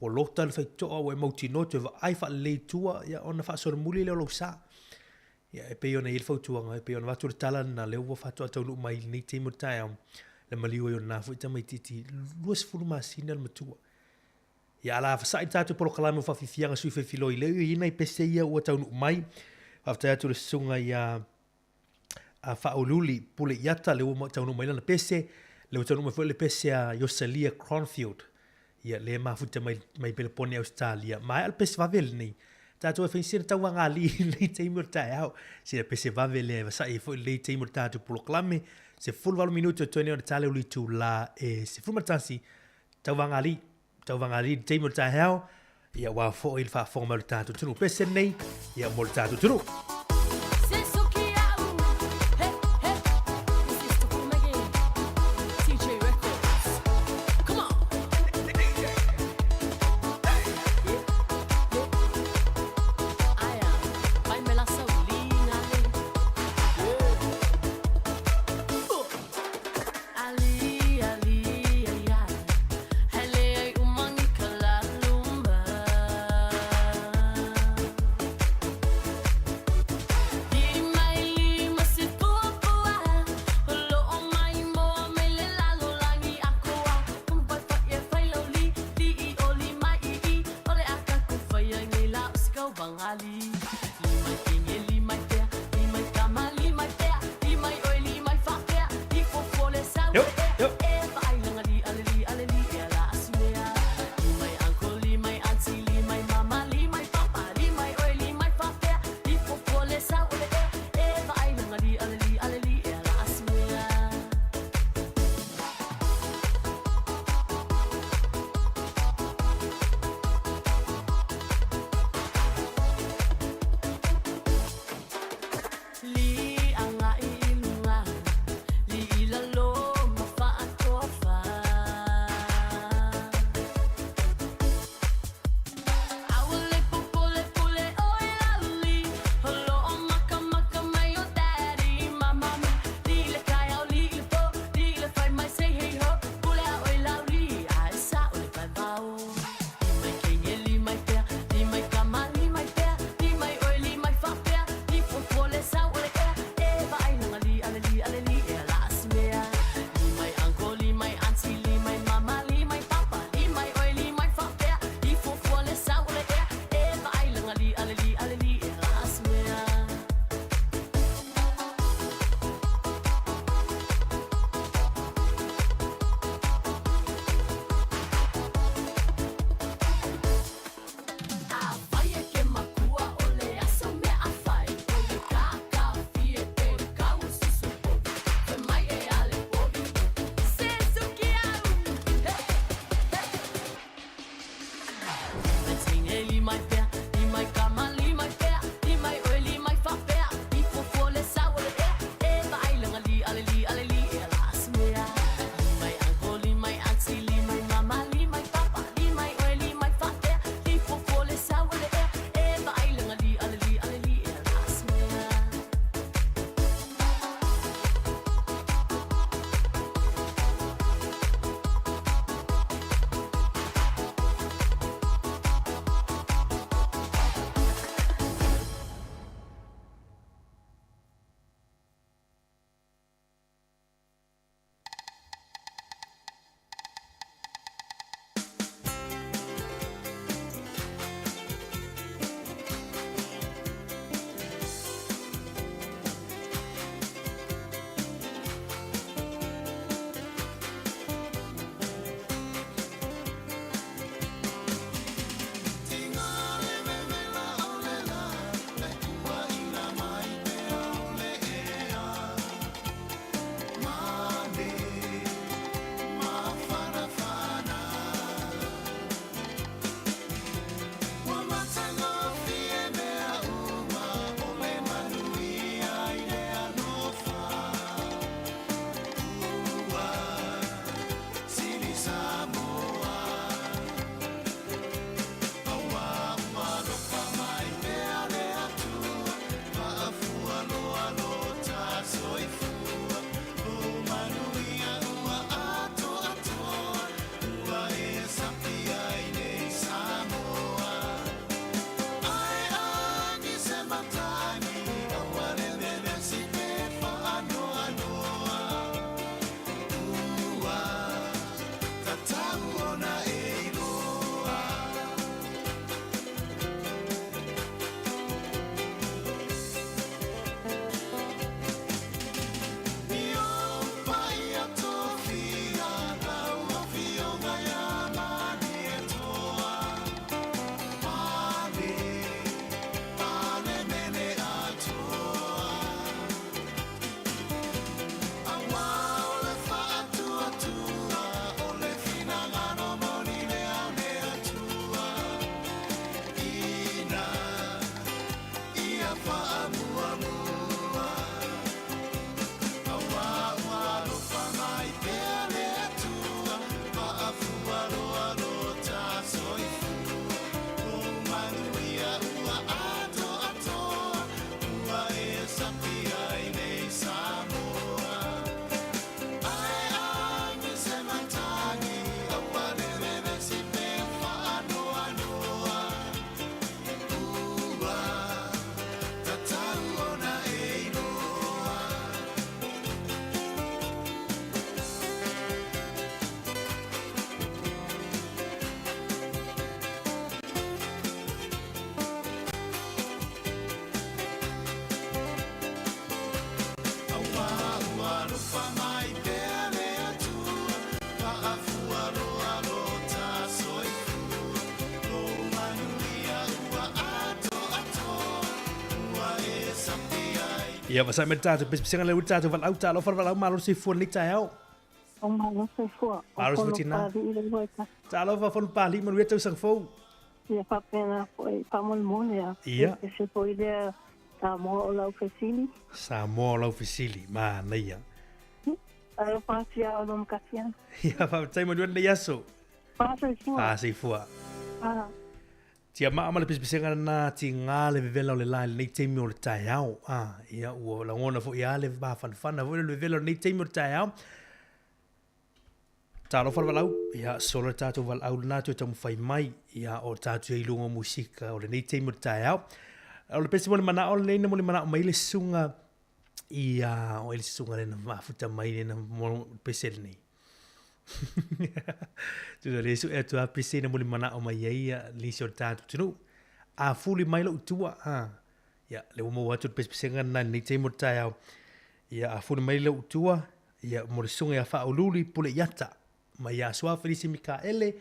Ua lota le faitotoa ua e mautinoa toe vaai faalelei i tua ia ona faasolomuli lea o lou sa. Ia e pei ona i ai le fautuaga, e pei ona avatu le tala lena lea ua faatoa taunuu mai i lenei taimi o le taeao le maliu ai o lena foi tamaitiiti 20 masina le matua. Ia a la fasaʻi le tatou polokalame o faafiafiaga sui faifiloi lea ua i ai nai pese ia ua taunuu mai. Faafetai atu i le susuga ia a Faauluuli Pule Iata, lea ua taunuu mai lana pese, lea ua taunuu mai foi le pese a Iosalia Cronfield, ia lea e mafuta mai, mai Pelepone Ausetalia. Maea le pese vave lenei. Tatou e fai sina tauvagalii i lenei taimi o le taeao. Sina pese vave lea e vasaʻi ai foi lenei taimi o le tatou polokalame. 18 minute o totoe nei o le tale o le itulā e 11, tauvagalii. Tauvagalii i le taimi o le taeao, ia aua foi le faafofoga mai o le tatou atunuu. Pese lenei, ia mo le tatou atunuu. Yo, yo. Ia, vasai mai le tatou pesepesega lea ua tatou valaau talofa le valaau malo le soifua lenei taeao. O malo soifua. Malo soifua tina. Talofa Fonopalii manuia tausaga fou. Ia faapena foi faamolemole a. Ia. Pese foi lea Samoa o lau fesili. Samoa o lau fesili, manaia. Alofa atu ia Ono ma Katiana. Ia, faafetai manuia lenei aso. Faasoifua. Faasoifua. Ah. Tia maa ma le pesepesega lena tiga le vevela o le la i lenei taimi o le taeao. Ah, ia ua lagona foi lava le mafanafana foi le vevela o lenei taimi o le taeao. Talofa le valaau, ia solo le tatou valaau lena toe taumafai mai, ia o tatou i luga o musika o lenei taimi o le taeao. O le pese mo le manao lenei na mo le manao mai le susuga ia o le susuga lena mafuta mai lena mo pese lenei. Tusa le su'e atu a pese na mo le manao mai ai ia nisi o le tatou atunuu. A fuli mai lou tua, a ia le ua maua atu le pesepesega lena i lenei taimi o le taeao. Ia a fuli mai lou tua, ia mo le susuga ia Faauluuli Puleiata mai ia Soa Felisi Mikaele,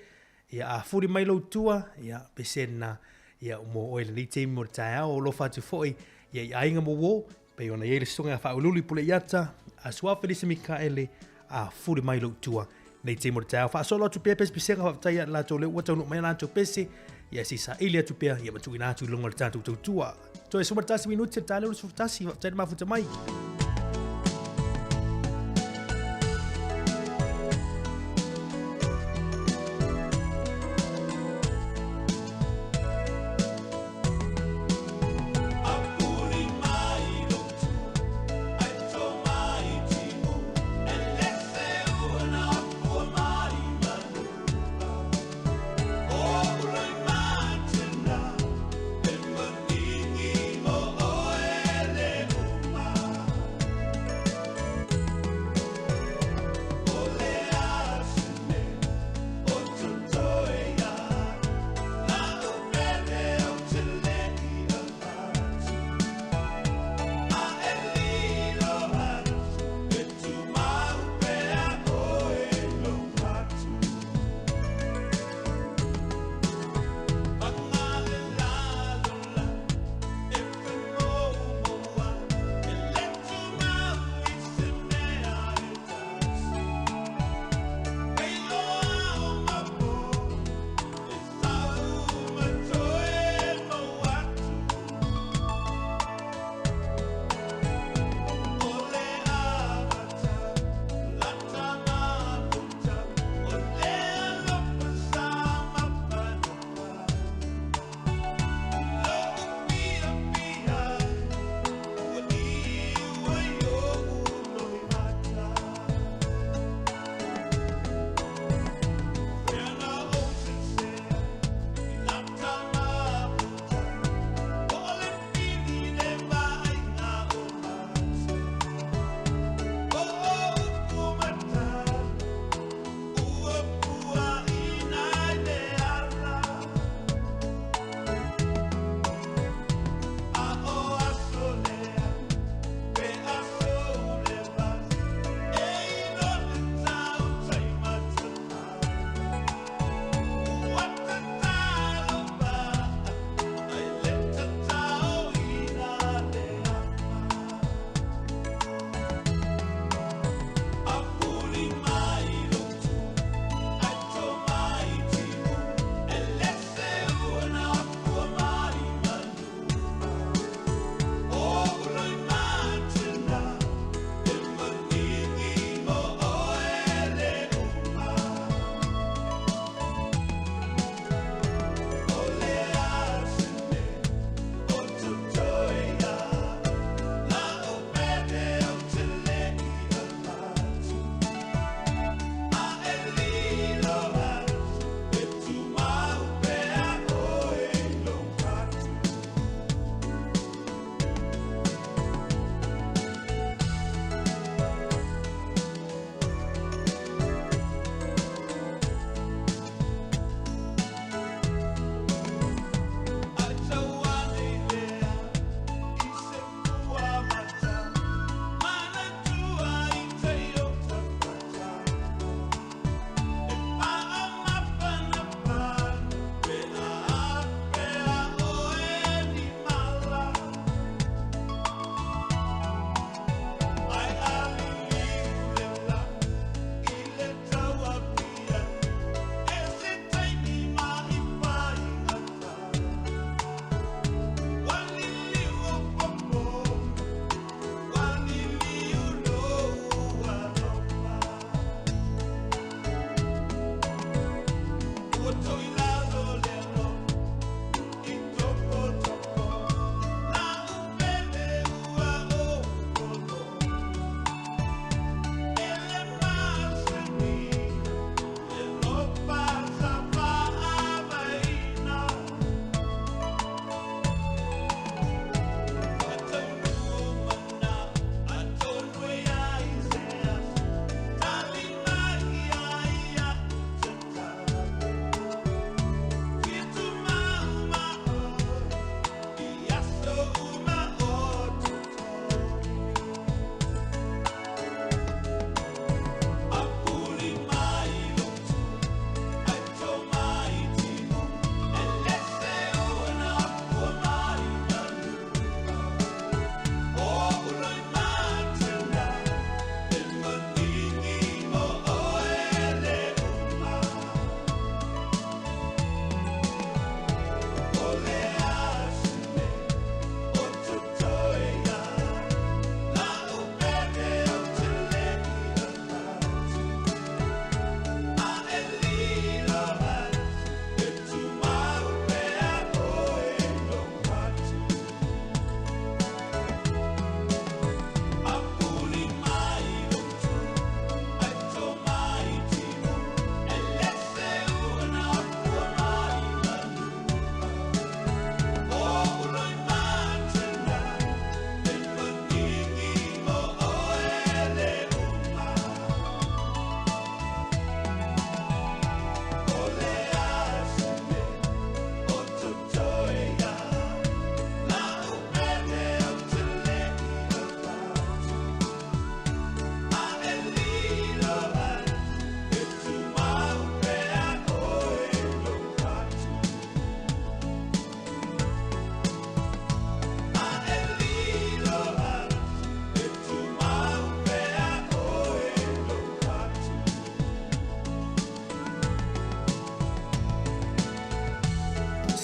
ia a fuli mai lou tua, ia pese lena ia mo oe i lenei taimi o le taeao. Alofa atu foi ia i aiga ma uo, pei ona i ai le susuga ia Faauluuli Puleiata a Soa Felisi Mikaele, a fuli mai lou tua nei taimi o le taeao. Faasolo atu pea pesepesega, faafetai ia latou lea ua taunuu mai a latou pese, ia se i saili atu pea ia ma tuuina atu i luga o le tatou tautua. Toe 11 minuti le taeao 11, faafetai le mafuta mai.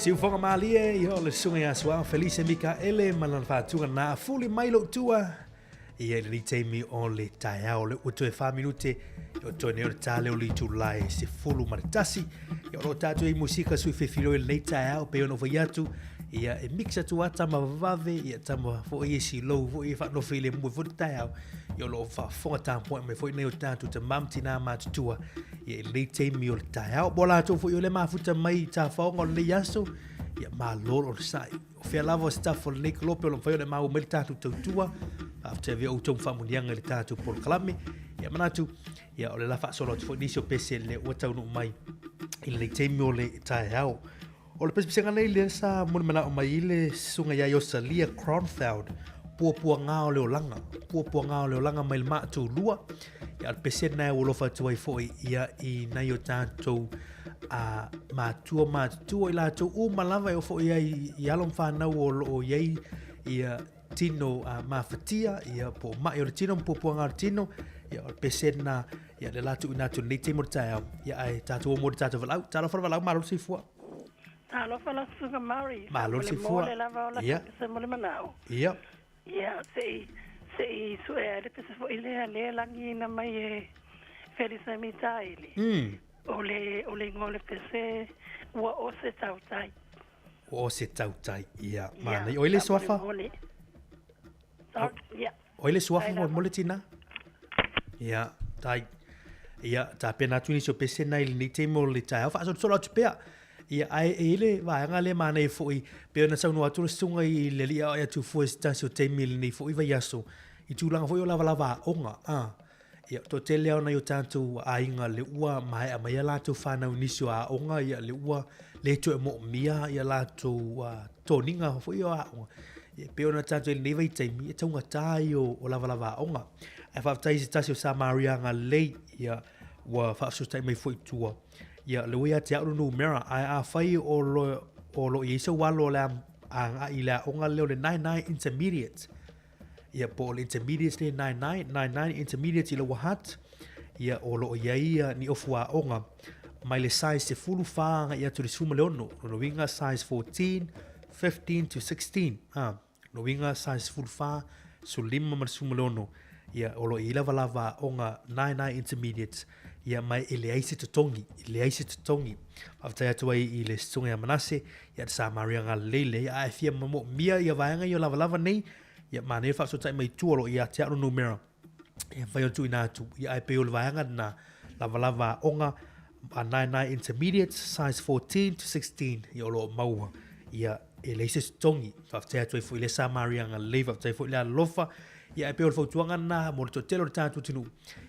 Siufoga malie ia o le susuga ia Suao Felise Mikaele ma lana faatuga na fuli mai lou tua ia i lenei taimi o le taeao le ua toe 4 minute o toe nei o le tale o le itulai 11. Ia o lo o tatou i musika sui fefiloi i lenei taeao pei ona ou fai atu ia e mix atu a tama vavave ia tama foi e silou foi e faanofo i le mua foi le taeao ia o lo o faafofoga tapuai mai foi nei o tatou tamam tinā matutua ia i lenei taimi o le taeao. Mo latou foi o le mafuta mai i tafaoga o lenei aso, ia malo le onosai. O fea lava o staff o lenei kolope o lo o mafai ona maua mai le tatou tautua, faafetai avea outou ma faamuniaga i le tatou polokalame. Ia manatu, ia o le la faasolo atu foi nisi o pese le ua taunuu mai i lenei taimi o le taeao. O le pesepesega nei lea sa molimanaʻo mai i le susuga ia Iosalia Kronfeld, puapuagā o le olaga, puapuagā o le olaga mai le maatulua. Ia, o le pese lena e ua alofa atu ai foi ia i nai o tatou a matua matutua i latou uma lava e oo foi ai i alo ma fanau o lo o i ai ia tino a mafatia, ia po o mai o le tino ma puapuagā o le tino. Ia, o le pese lena, ia le la tuuina atu i lenei taimi o le taeao. Ia, ae tatou o mo le tatou valaau. Talofa le valaau, malo le soifua. Talofa la Susuga Murray. Malo le soifua. Mo le lava o la pese mo le manao. Ia. Ia, se i sue ai le pese foi lea le lagiina mai e Felisa Mitaeli. O le igoa o le pese ua o se tautai. Ua o se tautai, ia. Manaia. Oi le suafa? Ia. Oi le suafa mo mo le tina? Ia, tai. Ia, tapena atu nisi o pese na i lenei taimi o le taeao, faasolosolo atu pea. Ia, ae e i le vaega lea manaia foi, pei ona saunoa atu le susuga i le alii aoai atu fua i se tasi o taimi i lenei foi vaiaso, i tulaga foi o lavalava aoga, a. Ia, toatele lava o nai o tatou aiga le ua maea mai a latou fanau i nisi o aoga, ia le ua le toe moomia ia latou toniga foi o aoga. Ia, pei ona tatou i lenei vaitaimi, e taugata ia o lavalava aoga. Ae faafetai i se tasi o Samaria agalelei, ia, ua faafesootai mai foi i tua. Ia, le ua ia te au le numera, ae afai o lo o i ai sou alo o le a agai i le aoga lea o le 99 Intermediate, Ia, po o le intermediate le 99, 99 intermediate i Lower Hutt, ia, o lo o i ai ia ni ofu aoga mai le size 14 agai atu i le 16, lona uiga size 14, 15 to 16, a, lona uiga size 14, 15 ma le 16, ia, o lo o i ai lavalava aoga 99 intermediate, ia, ma e leai se totogi, e leai se totogi. Faafetai atu ai i le Susuga ia Manase, ia le Samaria Galilei lea, a e fia moomia ia vaega ia o lavalava nei, ia manaia le faafesootai mai tua o lo o ia te au le numera e mafai ona tuuina atu. Ia ae pei o le vaega lena, lavalava aoga a 99 intermediate, size 14 to 16, ia o lo o maua. Ia e leai se totogi. Faafetai atu ai foi i le Samaria Galilei, faafetai foi le alolofa. Ia ae pei o le fautuaga lena mo le toatele o le tatou atunuu,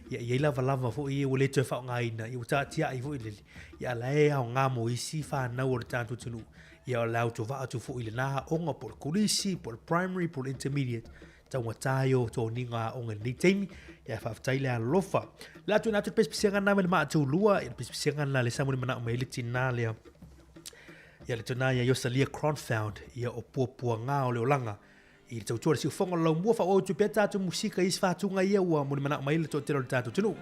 ia e i ai lavalava foi ia ua le toe faaaogaina, ia ua taatiai foi lele, ia a la e aoga mo isi fanau o le tatou atunuu. Ia o le autovaa atu foi i lena aoga po o le kolisi, po o le primary, po o le intermediate, taugata ia o toniga aoga i lenei taimi, ia faafetai le alolofa. Le atu ina atu le pesepesega lena mai le maatulua, ia le pesepesega lena lea sa mulimanao mai ai le tinā lea, ia le tina ia Iosalia Kronfeld, ia o puapuagā o le olaga i le tautua le siufofoga o le laumua. Faaauau atu pea tatou musika i isi faatuga ia ua mulimanao mai ai le toatele o le tatou atunuu.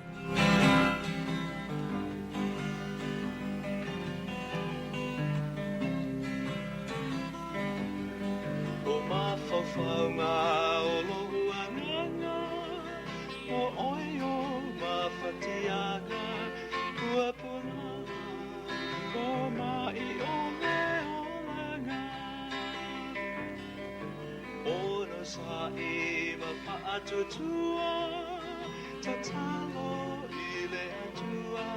O mafaufauga o lou agaga, O oe o mafatiaga, Puapuaga, o mai o le olaga. Onosai ma faatuatua, Tatalo i le Atua,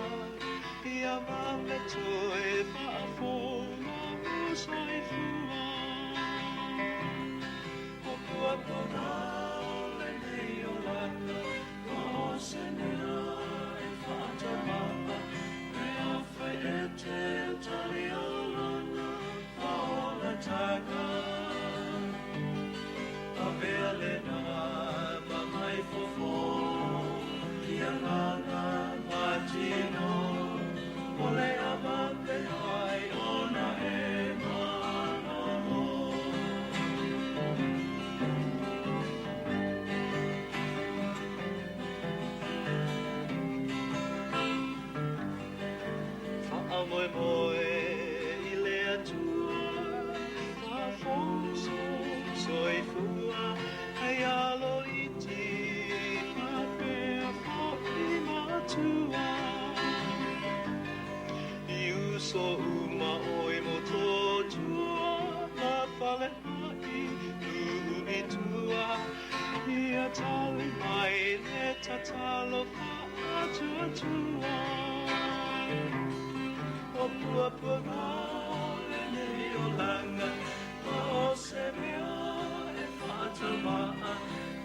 Ia vave toe faafou lou soifua. O puapuaga o lenei olaga, O se mea e faatamala, Pe afai e te tali olana faaolataga. Avea lena ma mai fofo i agaga ma tino, O le a vave ai ona e malolo. Uso uma oi mo tua Na fale hai uu i tua Ia tali mai le tatalo whaatua tua O pua pua ngā le nei o langa Ma o se mea e whaatamaa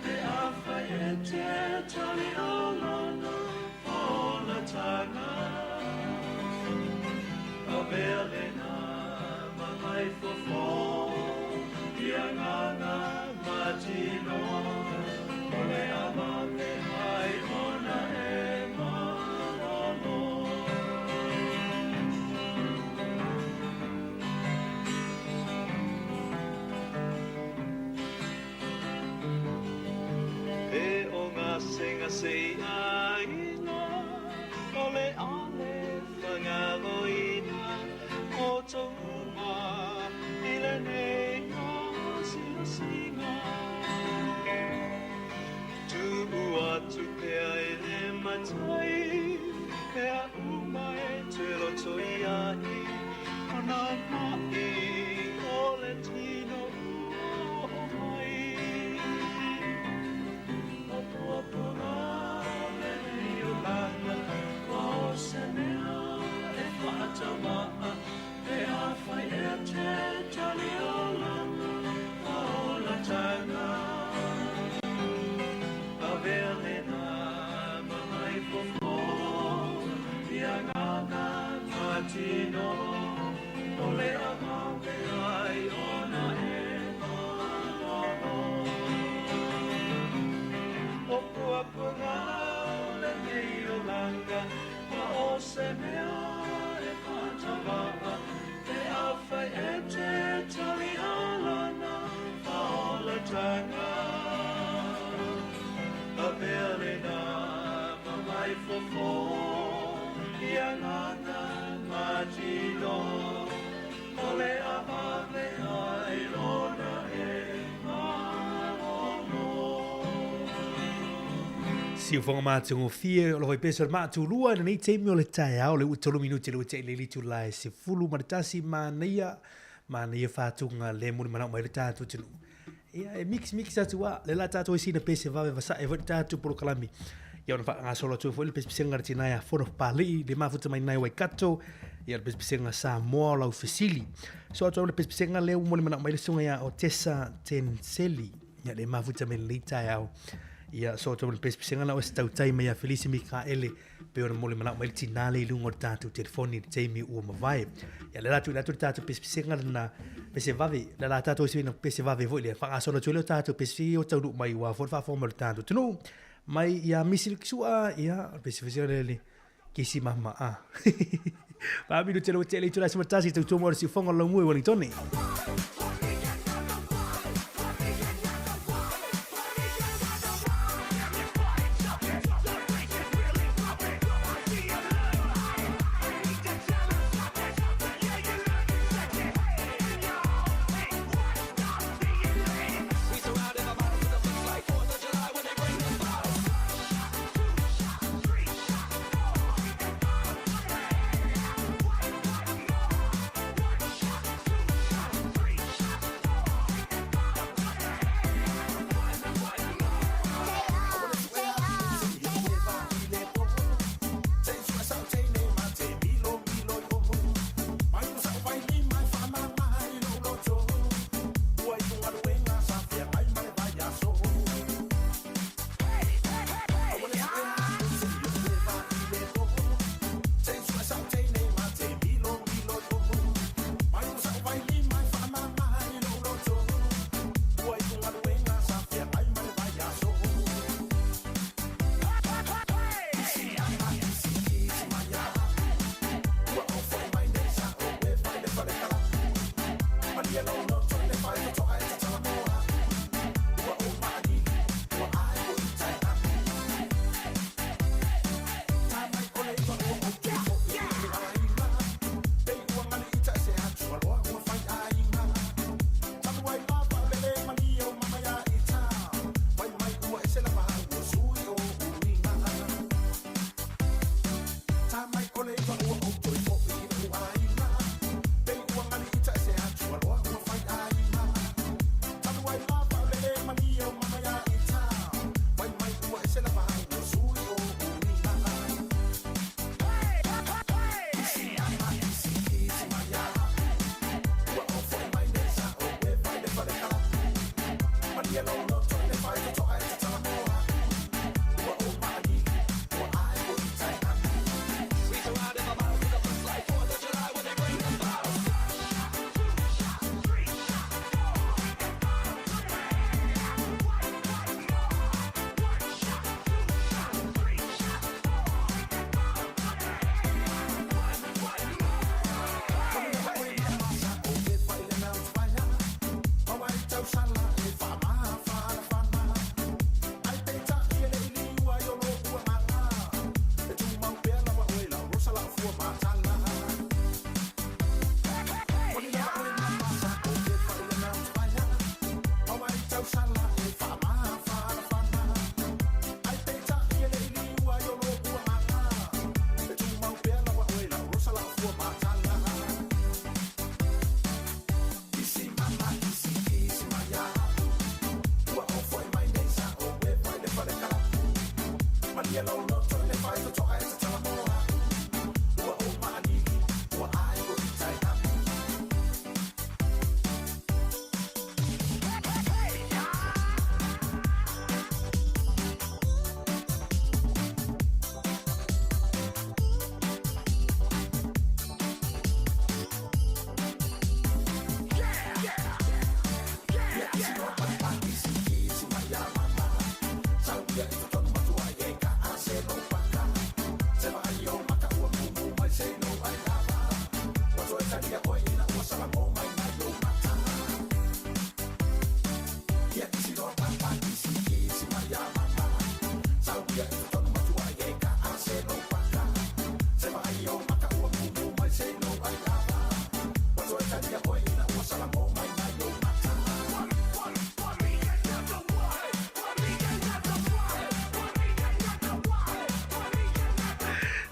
Te awha e te tali o lana Ona tanga A mea lena ma mai fofo Ia nganga matino O le ama me hai ona e malolo E o ngā senga se i a ina O le ale whangaloina O tō uma i le nei ngā singa Tuu atu pea e le matai Mea uma e te roto i ai O nā mai o le tino ua o mai O puapuanga le nei o langa O se mea e whaataumaa Pe awhai e te tali o langa O la tanga A mea lena ma mai fofo Ia nganga matino O le avave ai ona e malolo O puapuanga le nei o langa Ma o se mea e whaataumaa Te awhai e te tali alana Whaola tanga A mea lena ma mai fofo Ia nganga matino O le avave ai ona e malolo Siufoga matagofie o lo foi pesa o le maatulua i lenei taimi o le taeao le ua tolu minute le ua te'i le itula e 11 manaia manaia faatuga le mulimanao mai le tatou atunuu. Ia e mix mix atu a le la tatou ai sina pese vave vasae foi le tatou polokalame. Ia ona faagasolo atu ai foi le pesepesega a le tina ia Fono Papali'i le mafuta mai nai Waikato ia le pesepesega Samoa o lau fesili. So atu ai le pesepesega lea ua molimanaʻo mai le susuga ia Otesa Tenseli ia le mafuta mai lenei taeao. Ia so atu ai le pesepesega na o se tautai mai ia Felisi Mikaele pei ona molimanaʻo mai le tinā lea i luga o le tatou telefoni i le taimi ua mavae. Ia le la tuuina atu le tatou pesepesega lena pese vave, le la tatou isi pese vave foi lea faagasolo atu ai le o tatou pese o taunuu mai aua foi le faafofoga mai o le tatou atunuu mai ia Misi le Kisua, ia o le pesepesega lea le kisi mama a. Faaminu tele ua tele itula se matasi tautua mo le siufoga o le laumua i Wellingtone.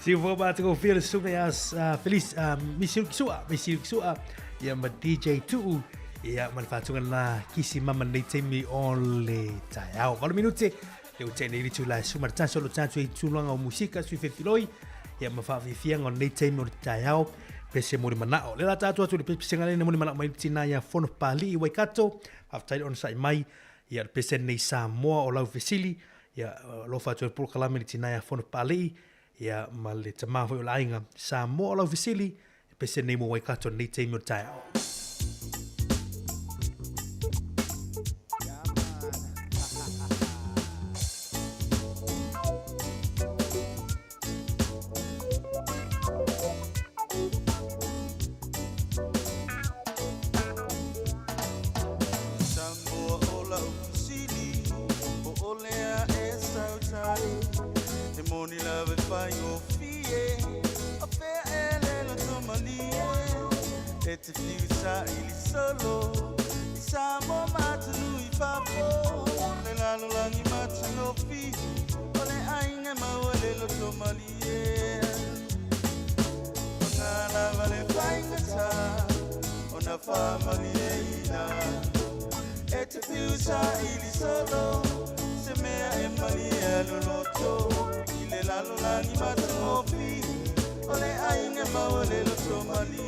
Siufofoga matagofie le susuga ia Felice Misiukisua, Misiukisua, ia ma DJ Tuu, ia ma le faatuga lena kisi mama lenei taimi o le taeao. 8 minute, le ua tea nei le itula e suma le tasi o lo tatou i tulaga o musika, sui felefiloi, ia ma faafiafiaga o lenei taimi o le taeao, pese mo le manao. Le la tatou atu i le pesepesega lea na moni manao mai le tina ia Fono Papali'i i Waikato, faafetai le onosai mai, ia le pese lenei Samoa o lau fesili, ia alofa atu ai le polokalame i le tina ia Fono Papali'i, Ia, ma le tama foi o le aiga Samoa o lau fesili, e pese nei mo Waikato i lenei taimi o le taeao. Samoa o lau fesili, po o lea e sautai, e moni lava e faigofie, o fea e le loto malie, e te fiu saili solo, i Samoa ma atunuu i fafo, le lalolagi matagofie, o le aiga e maua le loto malie. Paga lava le faigata, ona faamalieina, e te fiu saili solo, se mea e malie ai lou loto, i le lalolagi matagofie, o le aiga e maua le loto malie.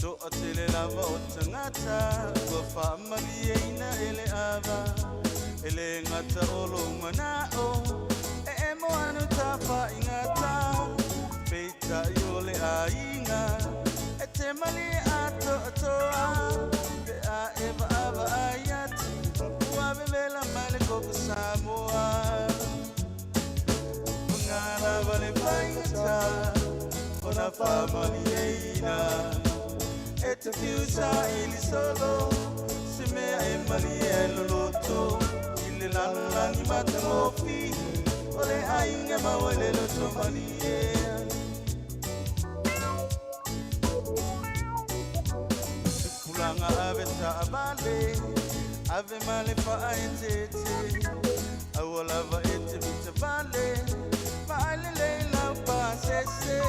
Toatele lava o tagata ua faamalieina e le ava, e le gata o lou manao, e emo anu tafaigata, peitai o le aiga, e te malie atoatoa, pe a e vaavaai atu, ua vevela mai le koko Samoa. Paga lava le faigata, ona faamalieina, e te fiu saili solo, se mea e malie ai lou loto, i le lalolagi matagofie, o le aiga e maua i le loto malie. Tupulaga ave taavale, ave ma le faaeteete, aua lava e te mitavale, vaai lelei lau pasese,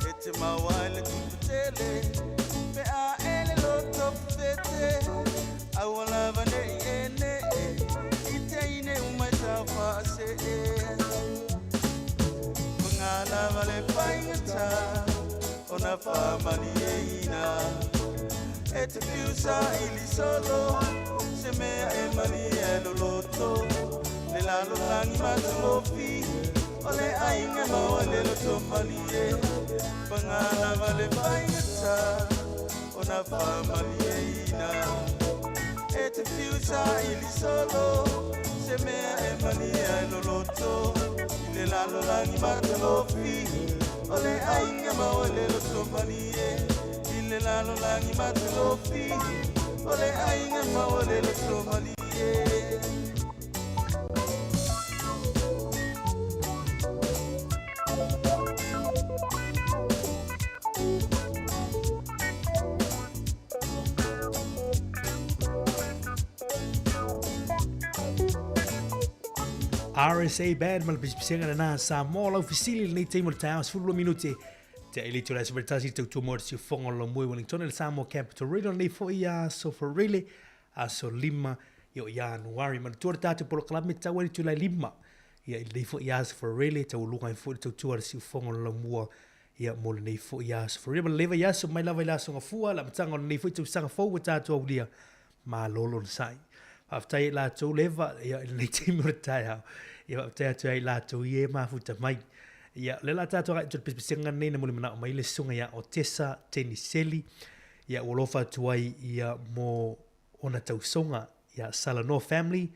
e te maua ai le tupe tele, pe a e le loto fefete, Aua lava nei e ne'e i teine uma e taufa'ase'e. Pagā lava le faigatā ona fa'amalieina. E te fiu sa'ili solo se mea e malie ai loloto. Le lalolagi matalofi o le aiga maua le loto malie. Pagā lava le faigatā ona fa'amalieina. E te fiu sa'ili solo se mea e malie ai loloto. I le lalolagi matalofi o le aiga maua le loto malie. I le lalolagi matalofi o le aiga maua le loto malie. RSA Band ma le pisipisiga lena Samoa lau fesili i lenei taimi o le taeao 12 minute tea i le itula e 11 i le tautua mo le siufofoga o le laumua i Wellington i le Samoa Capital Radio lenei foi aso Farile aso 5 o Ianuari. Manatua le tatou polokalame tau ai le itula e 5 ia i lenei foi aso Farile taualuga ai foi le tautua a le siufofoga o le laumua ia mo lenei foi aso Farile ma le leva i aso mai lava i le aso Gafua le amataga o lenei foi tausaga fou ua tatou aulia Malo lona sai. Faafetai i latou leva ia i lenei taimi o le taeao. Ia faafetai atu ai i latou i e mafuta mai. Ia o lea la tatou agai atu i le pesepesega lenei na mulimanao mai le susuga ia Otesa Teniseli. Ia ua alofa atu ai ia mo ona tausoga ia Salanoa family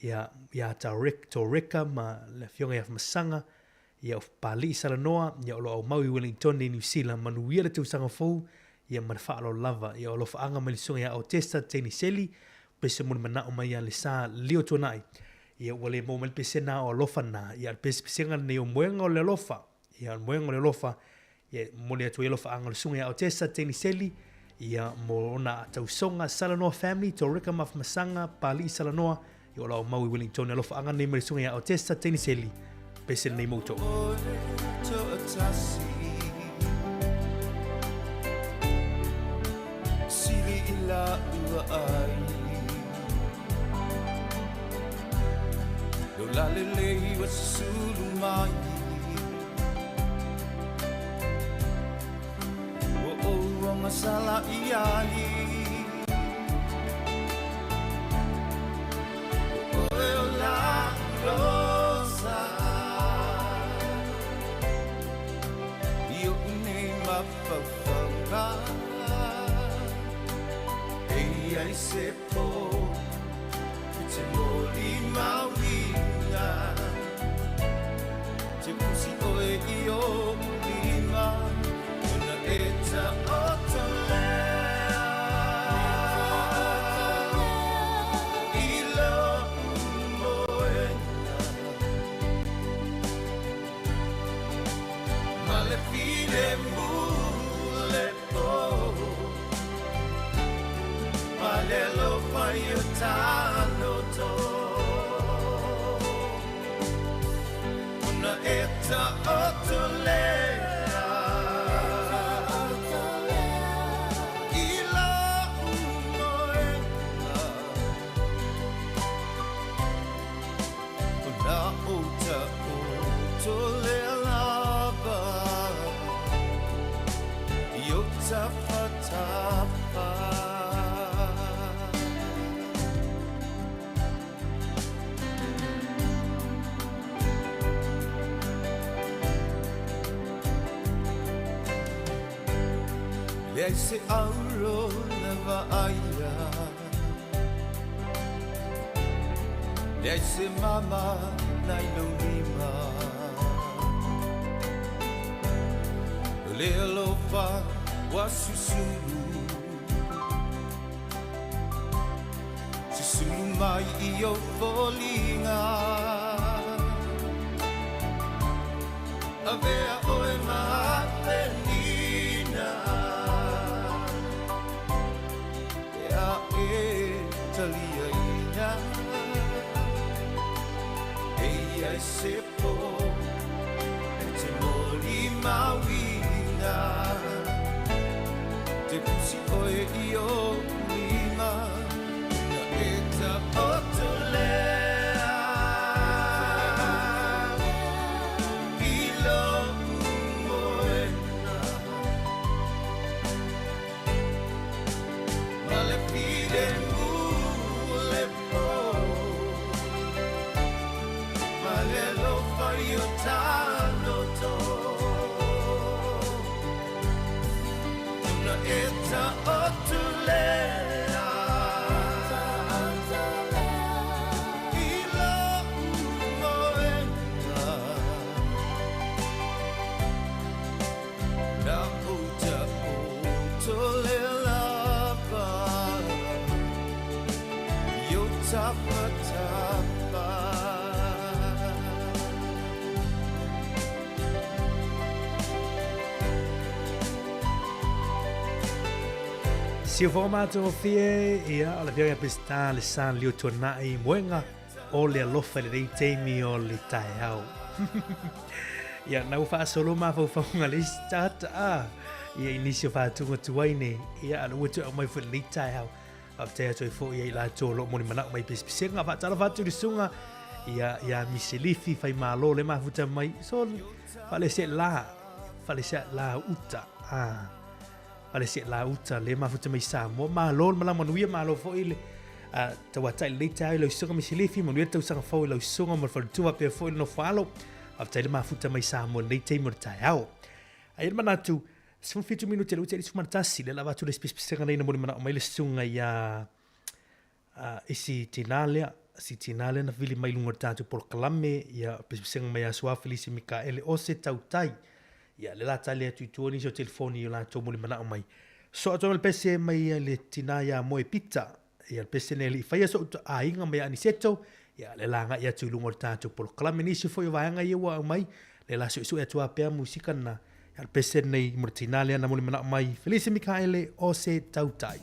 ia ia Tarek Toreka ma le afioga ia Famasaga ia o Papali'i Salanoa ia o lo o aumau i Wellington i Niu Sila manuia le tausaga fou ia ma le faaaloalo lava ia o alofaaga mai le susuga ia Otesa Teniseli pese mo le manao mai ia Lesa Lio Tuanai ia ua le maua mai le pese na o alofa na ia le pesepesega lenei o moega o le alofa ia o le moega o le alofa ia e momoli atu ai alofaaga o le susuga ia Otesa Teniseli ia mo ona tausoga Salanoa Family Toreka Mafamasaga Papali'i Salanoa ia o lo o aumau i Wellington alofaaga nei mai le susuga ia Otesa Teniseli pese lenei mo outou. Sili i la ua ai Lo la lelei ua susulu mai Ua ou agasala i ai Oe o la rosa I oʻu nei mafaufauga Eia i se pō I te molimauina Te pusi oe i oʻu lima Ona e taoto lea I loʻu moena Ma le filemu le pō Ma le alofa i o ta loto Ona e taoto lea I loʻu moena Ona ou taoto lea lava I ou tafatafa. Leai se auro na vaaia Leai se mama na i lou lima O le alofa ua susulu Susulu mai i ou foliga Avea oe ma Penina E a e taliaina Eia i se pō E te molimauina Te pusi oe i ou lima. Tafatapa. Siufofoga matagofie, ia, o le afioga ia Peseta le sa lio tuanai moega o le alofa i lenei taimi o le taeao. Ia, na ua faasolo mafaufauga le isi tagata, a, ia i nisi o faatuga tuai nei, ia, a ua toe aumai foi i lenei taeao. Faafetai atu ai foi ia i latou o lo o molimanaʻo mai i pisipisiga. Faatalofa atu i le susuga ia, ia Misilifi Faimalo le mafuta mai. So, falese la, falese la uta. Ah, falese la uta le mafuta mai Samoa. Malo le malama manuia, malo foi le uh, tauatai lenei taeao i lau susuga Misilifi, manuia le tausaga fou i lau susuga ma le faletua faapea foi le nofo alo. Faafetai le mafuta mai Samoa i lenei taimi o le taeao. Ai le manatu, 17 minute le ua tea i le 11, lea la avatu le pisipisiga nei na molimanaʻo mai le susuga iā isi tinā lea, si tinā lea na vili mai i luga o le tatou polokalame, ia pisipisiga mai ia Su'a Felisi Mikaele o se tautai. Ia lea la tali atu i tua nisi o telefoni i o latou molimanaʻo mai. So atu ai ma le pese mai le tinā iā Moe Pita, ia le pese nei e le i faia soʻu aiga mai Aniseto, ia lea la agai atu i luga o le tatou polokalame. Nisi foi o vaega ia ua aumai, lea la suesue atu lava pea musika na, ia le pese nei mo le tinā lea na molimanaʻo mai, Felise Mikaele o se tautai.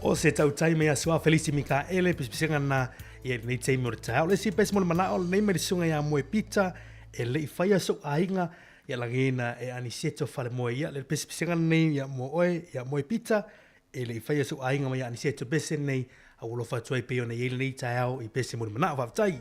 O se tautai mai aso a Felisi Mikaele, pisipisiga na ia i lenei taimi o le taeao. O le isi pesi mo le manao lenei mai le susuga ia Moe Pita, e le i faia sou aiga, ia lagiina e Aniseto Falemoe. Ia, le pisipisiga lenei ia mo oe, ia Moe Pita, e le i faia sou aiga mai ia Aniseto pese lenei, a ua alofa atu ai pei ona i ai lenei taeao i pese mo le manao. Faafetai.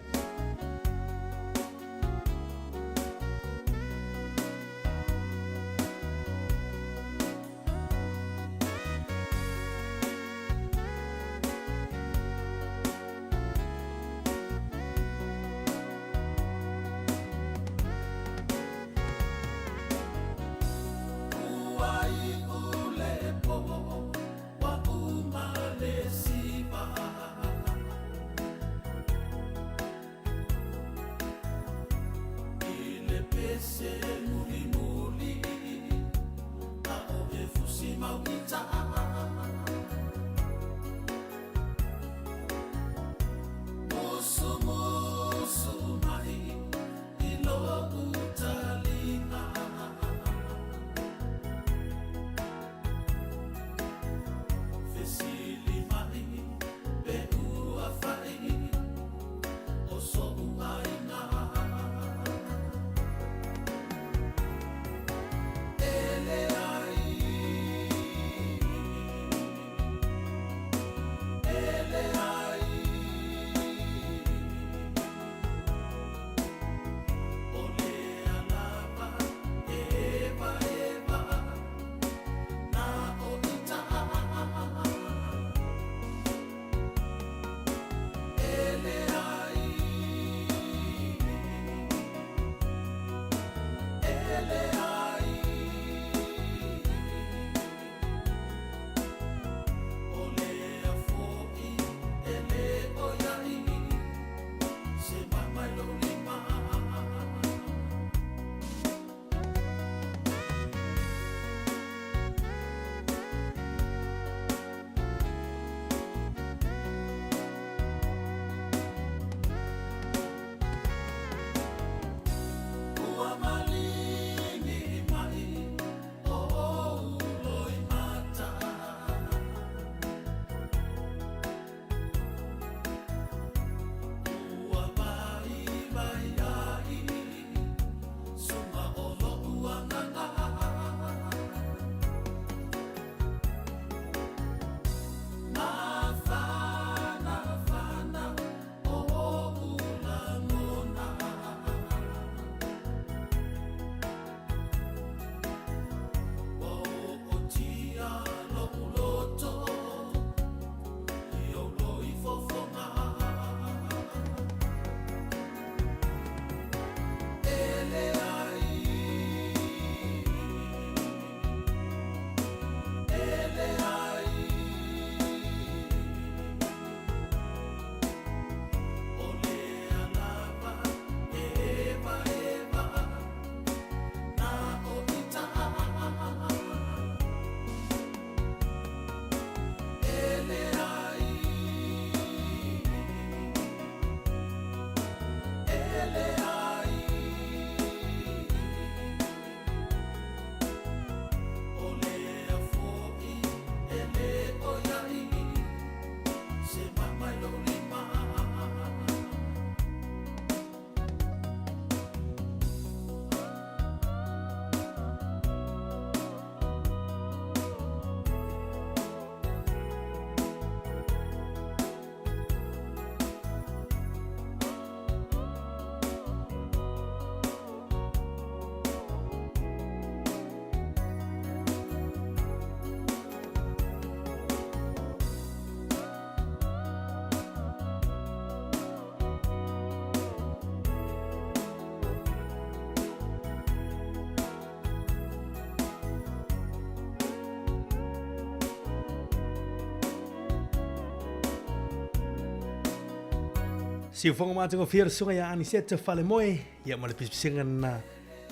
Siufoga matagofie le susuga ia Aniseta Falemoe, ia ma le pisipisiga lena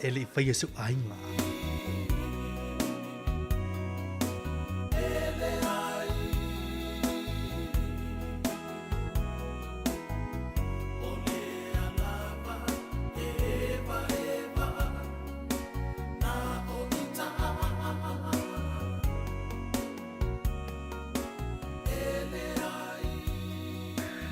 e le i faia sou aiga.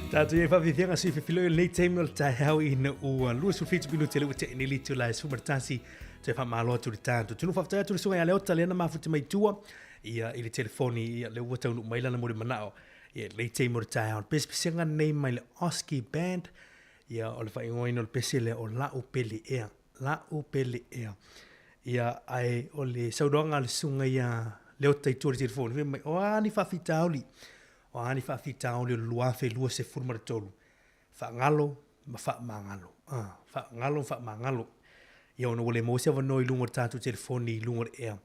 Tātou e whawhiwhianga sui whiwhilo i lenei taimi o le taeao ina ua 27 minute le ua te eneli tu la e suma tasi te wha malo atu le tātou. Tunu whawhitai atu le sunga i a Leota le ana mafuta mai tua ia i le telefoni ia le ua taunu mai lana mo le manao ia lenei taimi o le taeao. Pesepesega nei mai le Oski Band ia o le whaingoina o le pese lea o La'u Pele Ea. La'u Pele Ea. Ia ae o le saunoaga a le susuga ia Leota i tua i le telefoni fai mai o a ni faafitauli o a ni faafitauli o le 2023 faagalo ma faamagalo. Ah, faagalo ma faamagalo. Ia ona ua le maua se avanoa i luga o le tatou telefoni i luga o le ea.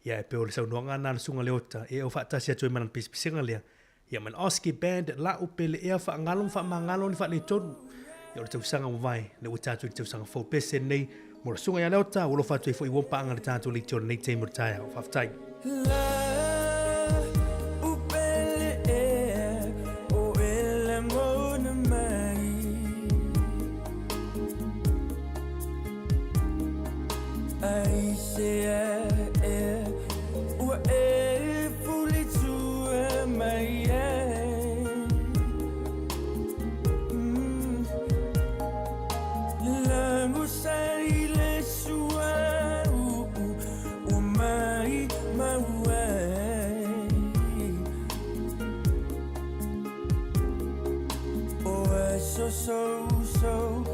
Ia e pei o le saunoaga lena a le Susuga Leota e au faatasi atu ai ma lana pisipisiga lea. Ia ma le Oski Band, La'u Pele Ea, Faagalo ma Faamagalo ni Faaletonu. Ia o le tausaga ua vae, lea ua tatou i le tausaga fou pese nei mo le Susuga ia Leota, ua alofa atu ai foi ua paaga le tatou leitio i lenei taimi o le taeao. Faafetai. La'u pele ea o e lagona mai Aisea ea ua e fulitua mai ai Lagosa i le suauu ua mai mau ai O aso sousou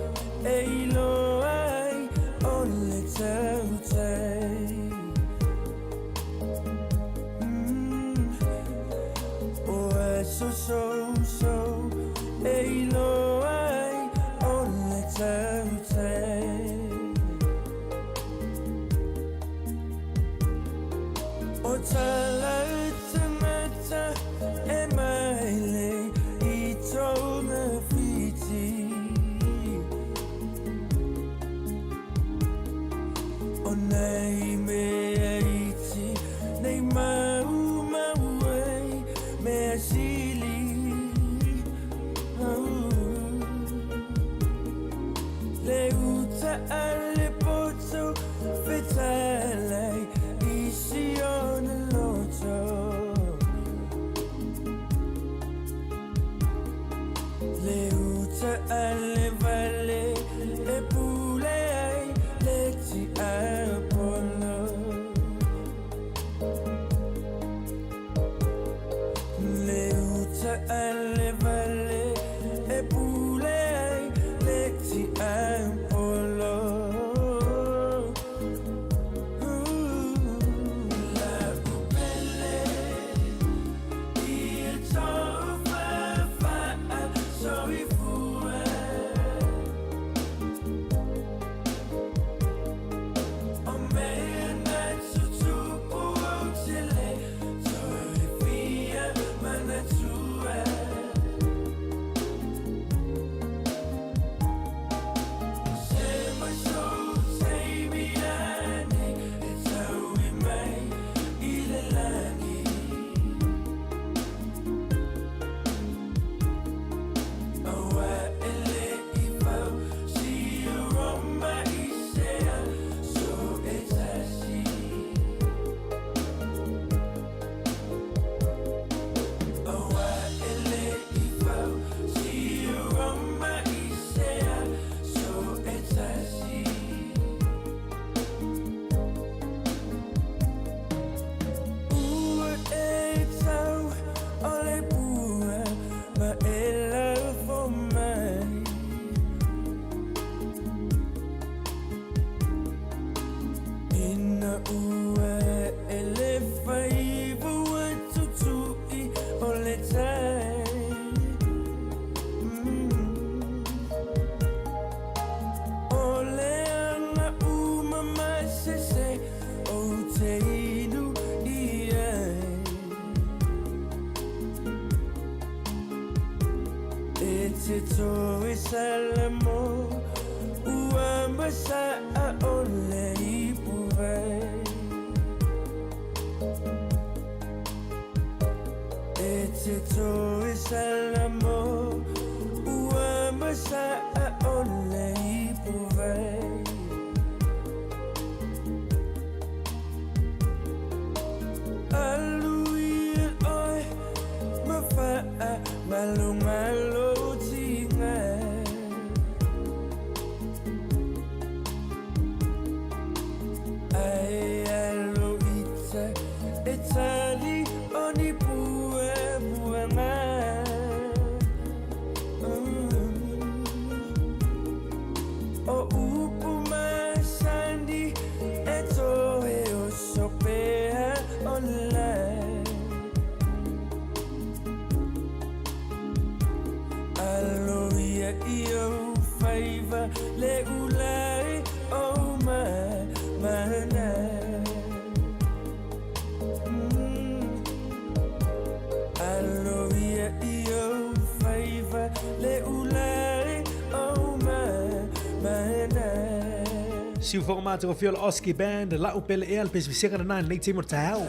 e iloa ai o le tautai O aso sousou e iloa ai o le tautai O tala tagata e maile i togafiti O nei mea iti nei maumau ai mea sili Le uta a le poto fetalai i si ona loto Le uta a le vale e pule ai le tiapolo Le uta a le vale e pule ai le tiapolo La'u pele ia tofa soifua O mea na tutupu ou te le toe fia manatua Se mai sou taimi ane e taui mai i le lagi Aua e le i fau si Roma i se aso e tasi Aua e le i fau si Roma i se aso e tasi Ua e tau o le pua ma e lafo mai Ina ua e le faiva ua tutu'i o le tai O le aga uma masese ou te inu i ai E te toe salamo ua masa'a o le ipuvai E te toe salamo ua masa'a o le ipuvai Alu ia oe ma faamalogalo. E tali o ni puepuega. O upu masani e toe o sopea o le. Alo ia i ou faiva le ulai o mana. Alo ia i ou faiva le ulai o mana. Siufoga matagofie o le Oski Band, La'u Pele Ea, le pesepesega lena i lenei taimi o le taeao.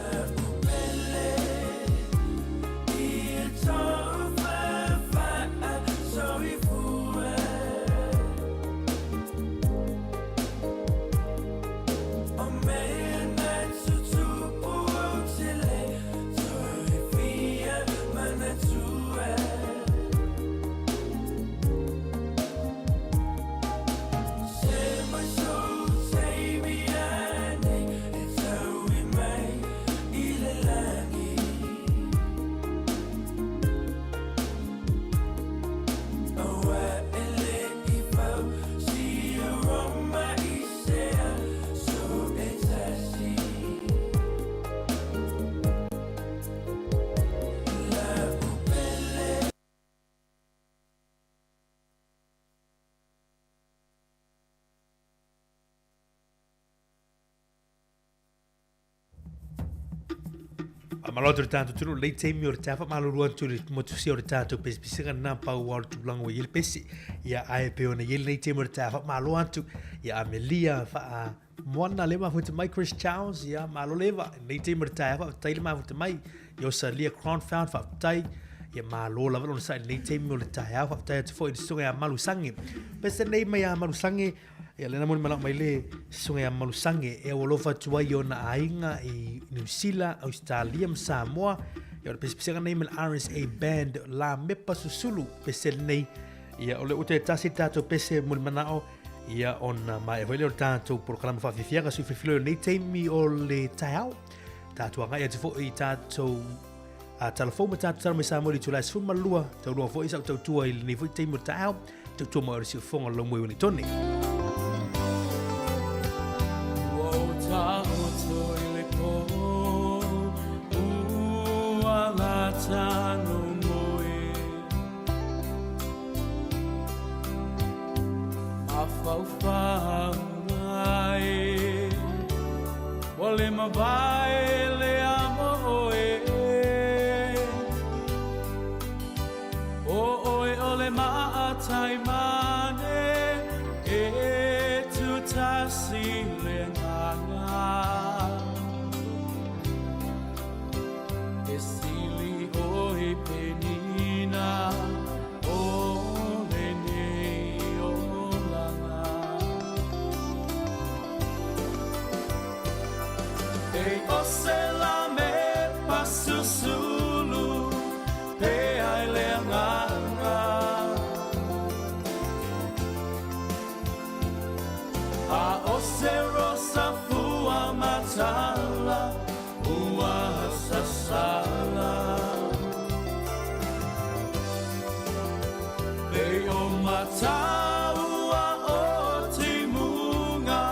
Faamalo atu i le tatou atunuu i lenei taimi o le taeao, faamalulu atu i le motusia o le tatou pesepesega lena pau lava o le tulaga ua i ai le pese. Ia ae pei ona i ai lenei taimi o le taeao, faamalo atu ia Amelia Faamoana lea mafuta mai Chris Charles, ia malo leva i lenei taimi o le taeao, faafetai le mafuta mai. Ia Osalia Cronfound, faafetai. Ia malo lava lona sa'i i lenei taimi o le taeao, faafetai atu foi i le susuga ia Malusangi. Pese nei mai ia Malusangi, Ia lena moni manao mai le susuga ia Malusangi e aualofa atu ai i ona aiga i Niu Sila, Ausetalia ma Samoa. Ia o le pesepesega nei ma le RSA Band La Mepa Susulu pese lenei. Ia o le ua tasi le tatou pese moni manao ia ona maea foi lea o le tatou polokalama faafiafiaga sui filifili o lenei taimi o le taeao. Tatou agai atu foi i tatou a tala fou ma tatou tala mai Samoa i le itula e 12, taulua foi sau tautua i lenei foi taimi o le taeao, tautua mai o le siufofoga o le laumua i Ueligitone. Ua o taoto i le pō, ua lata no moe. Mafaufau ai, ua le mavae le amo oe. O oe o le maatai mane, e tutasi le nganga. E sili oe penina o lenei olaga. E o se la me pasusulu pe ai le nganga. A o se rosa fua matala ua sasala. E o mataua o timunga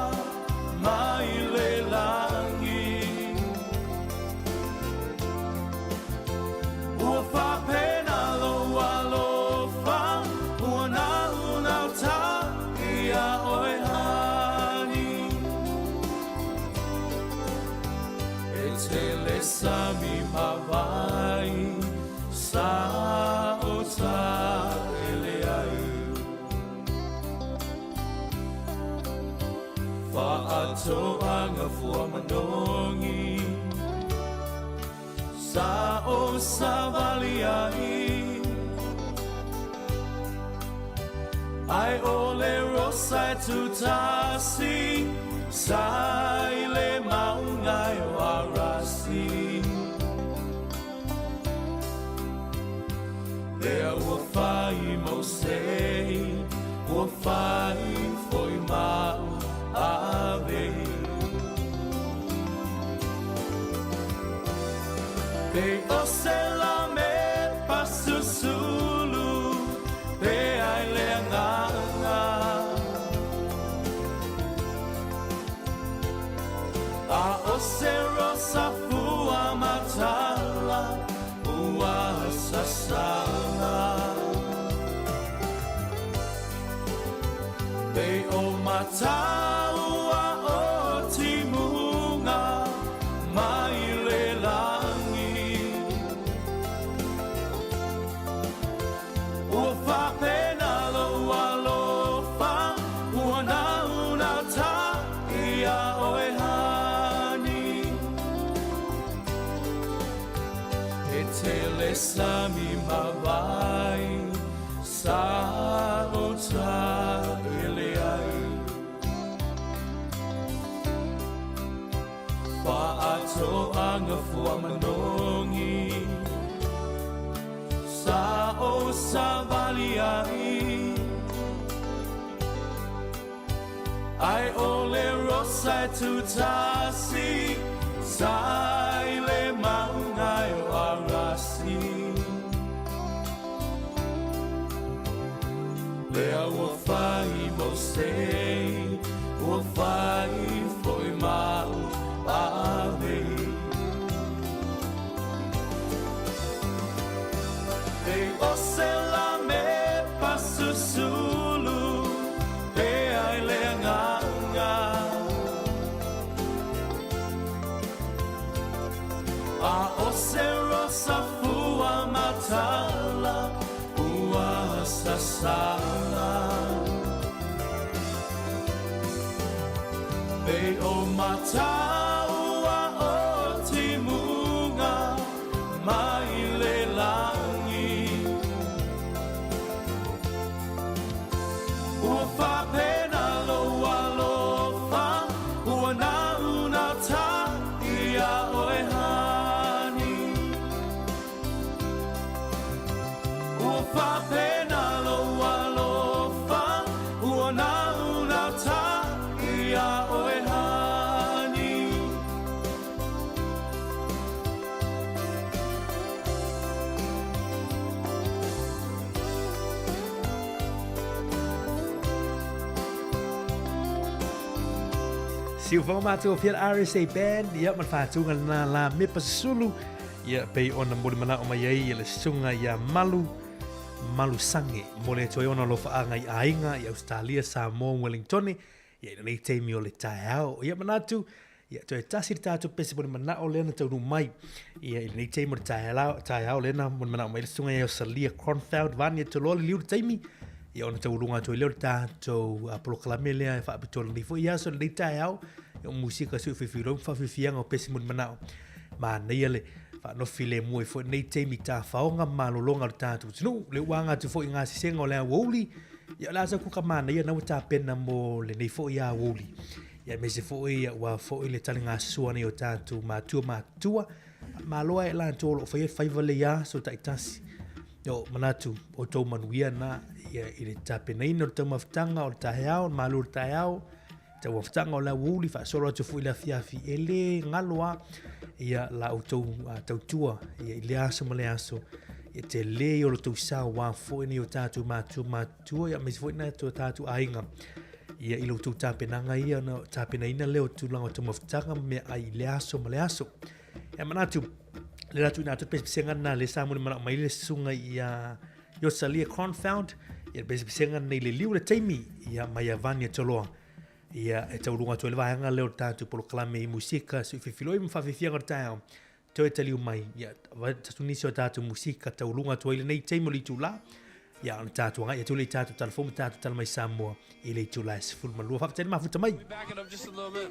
mai le langi. Ua whapena lo alofa, ua nau nau ta ia oe hani. E tele sami mawai, sa o sa ele ai. Whaatoanga fua manongi, sa o sa vali ai. Ai o le rosa e tutasi, sa i le maunga e o arasi. Lea ua whai mo sei, ua whai foi mau ave. Pe o se la me pasusulu pe ai le agaga. A o se rosa fua matala ua sasala. Pe o mataua o timuga mai le lagi. Ua faapena lou alofa ua naunata ia oe hani. E tele sami ma vai sa o taele ai. Faatoaga fua manogi sa o savali ai. Ai o le rosa e tutasi sa i le maunga e o Arasi. Lea ua fai mo se, ua fai foi mau ave. Pe o se la me pasusulu pe ai le agaga. A o se rosa fua matala ua sasala. Pe o mataua o timuga mai le lagi. Ua faapena lou alofa ua naunata ia oe hani. Ua faapena lou alofa ua naunata ia oe hani. Siufoga matou fia RSA Band, ia ma le faatuga lena la mepa susulu, ia pei ona moli manao mai ai ia le susuga ia Malu Malusange mo le atu ai ona alofaaga i aiga i Ausetalia, Samoa, Wellingtone, ia i lenei taimi o le taeao. Ia manatu, ia toe tasi le tatou pese moli manao lea na taunuu mai ia i lenei taimi o le taeao, taeao lea na moli manao mai le susuga ia Osalia Kronfeld Vani e toloa le liu le taimi ia ona taualuga atu ai lea o le tatou polokalame lea e faapitoa lenei foi aso lenei taeao ia o musika sui fifiloa ma faafiafiaga o pese moli manao manaia le faanofi lemu ai foi lenei taimi tafaoga ma malologa o le tatou atunuu le ua aga atu foi i gasesega o le aoauli ia o le a sau kuka manaia na ua tapena mo lenei foi aoauli ia aemaise foi aua foi le taligasua nei o tatou matua matutua malo ae latou o lo o faia le faiva lea aso taitasi o manatu o tou manuia na ia i le tapenaina o le taumafataga o le taeao le malu o le taeao taumafataga o le aoauli faasolo atu foi i le afiafi e le galo a ia la outou tautua ia i le aso ma le aso ia tele o lo tou sao aua foi nei o tatou matua matutua ia aemaise foi nai o tatou aiga ia i lo outou tapenaga ia na tapenaina lea o tulaga o taumafataga ma meaai i le aso ma le aso. Ia manatu, le la tuuina atu le pesepesega lena lea sa molimanaʻo mai le susuga ia Iosalia Cronfound, ia le pesepesega lenei le liu le taimi ia mai ia Vania Toloa. Ia e tauluga atu ai le vaega lea o le tatou polokalame i musika suififiloi ma faafiafiaga o le taeao. Toe taliu mai, ia, tatu nisi o tatou musika tauluga atu ai lenei taimi o le itula. Ia, ona tatou agai atu le i tatou tala fou ma tatou tala mai Samoa i le itula e 12. Faafetai le mafuta mai. Back it up just a little bit.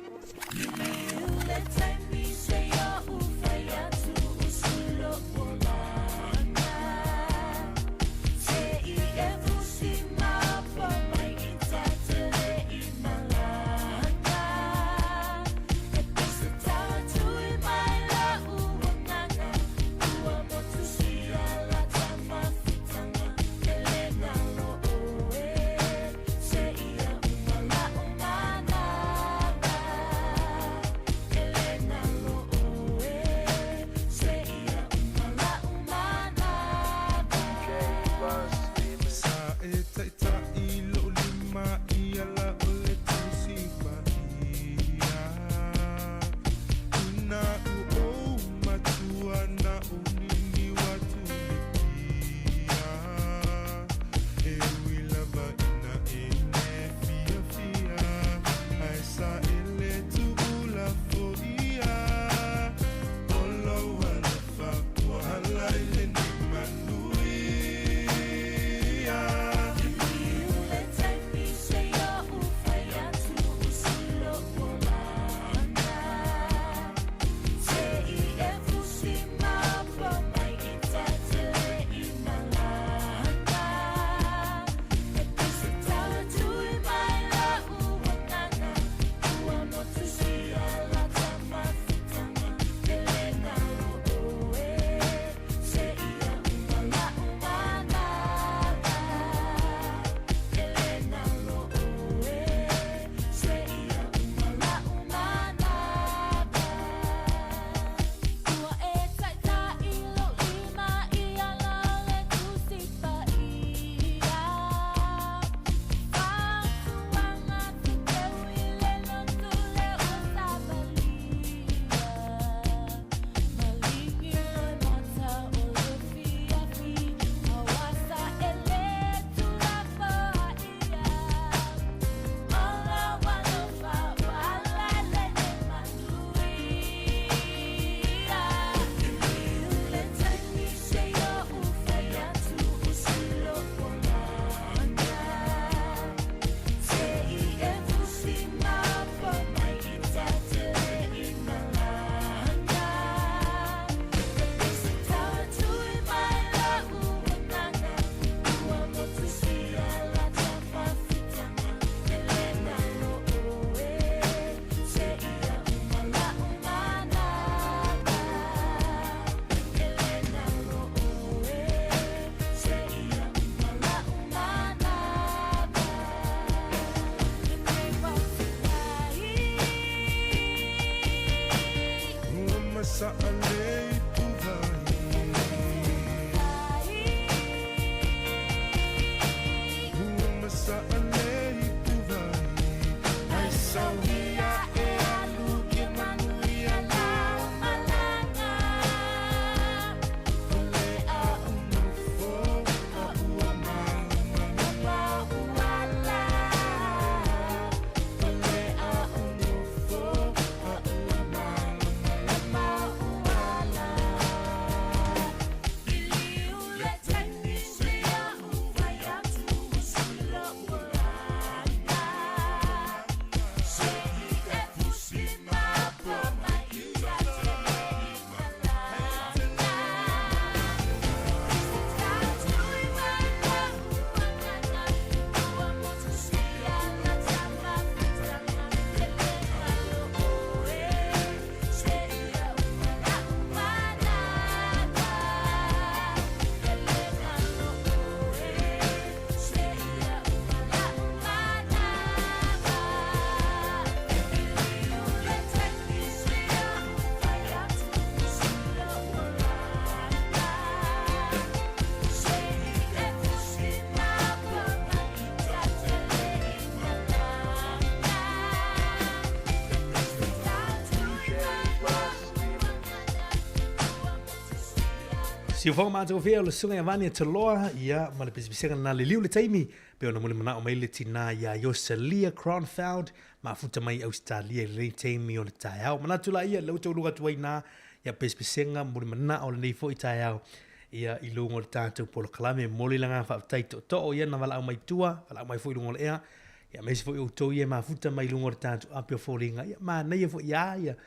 Siufoga matagofie o le susuga ia Vania Toloa, ia, ma le pisipisiga lena liliu le taimi, pei ona mulimanao mai le tinā iā Iosalia Kronfeld, mafuta mai i Ausetalia i lenei taimi o le taeao. Manatu laia, lea ua tauluga atu ai nā, ia pisipisiga mulimanao lenei foi taeao, ia, i luga o le tatou polokalame. Momoli le agaga faafetai tootoo ia na valaau mai tua, valaau mai foi i luga o le ea, ia, aemaise foi outou ia e mafuta mai i luga o le tatou api o foliga, ia, manaia foi iā ia,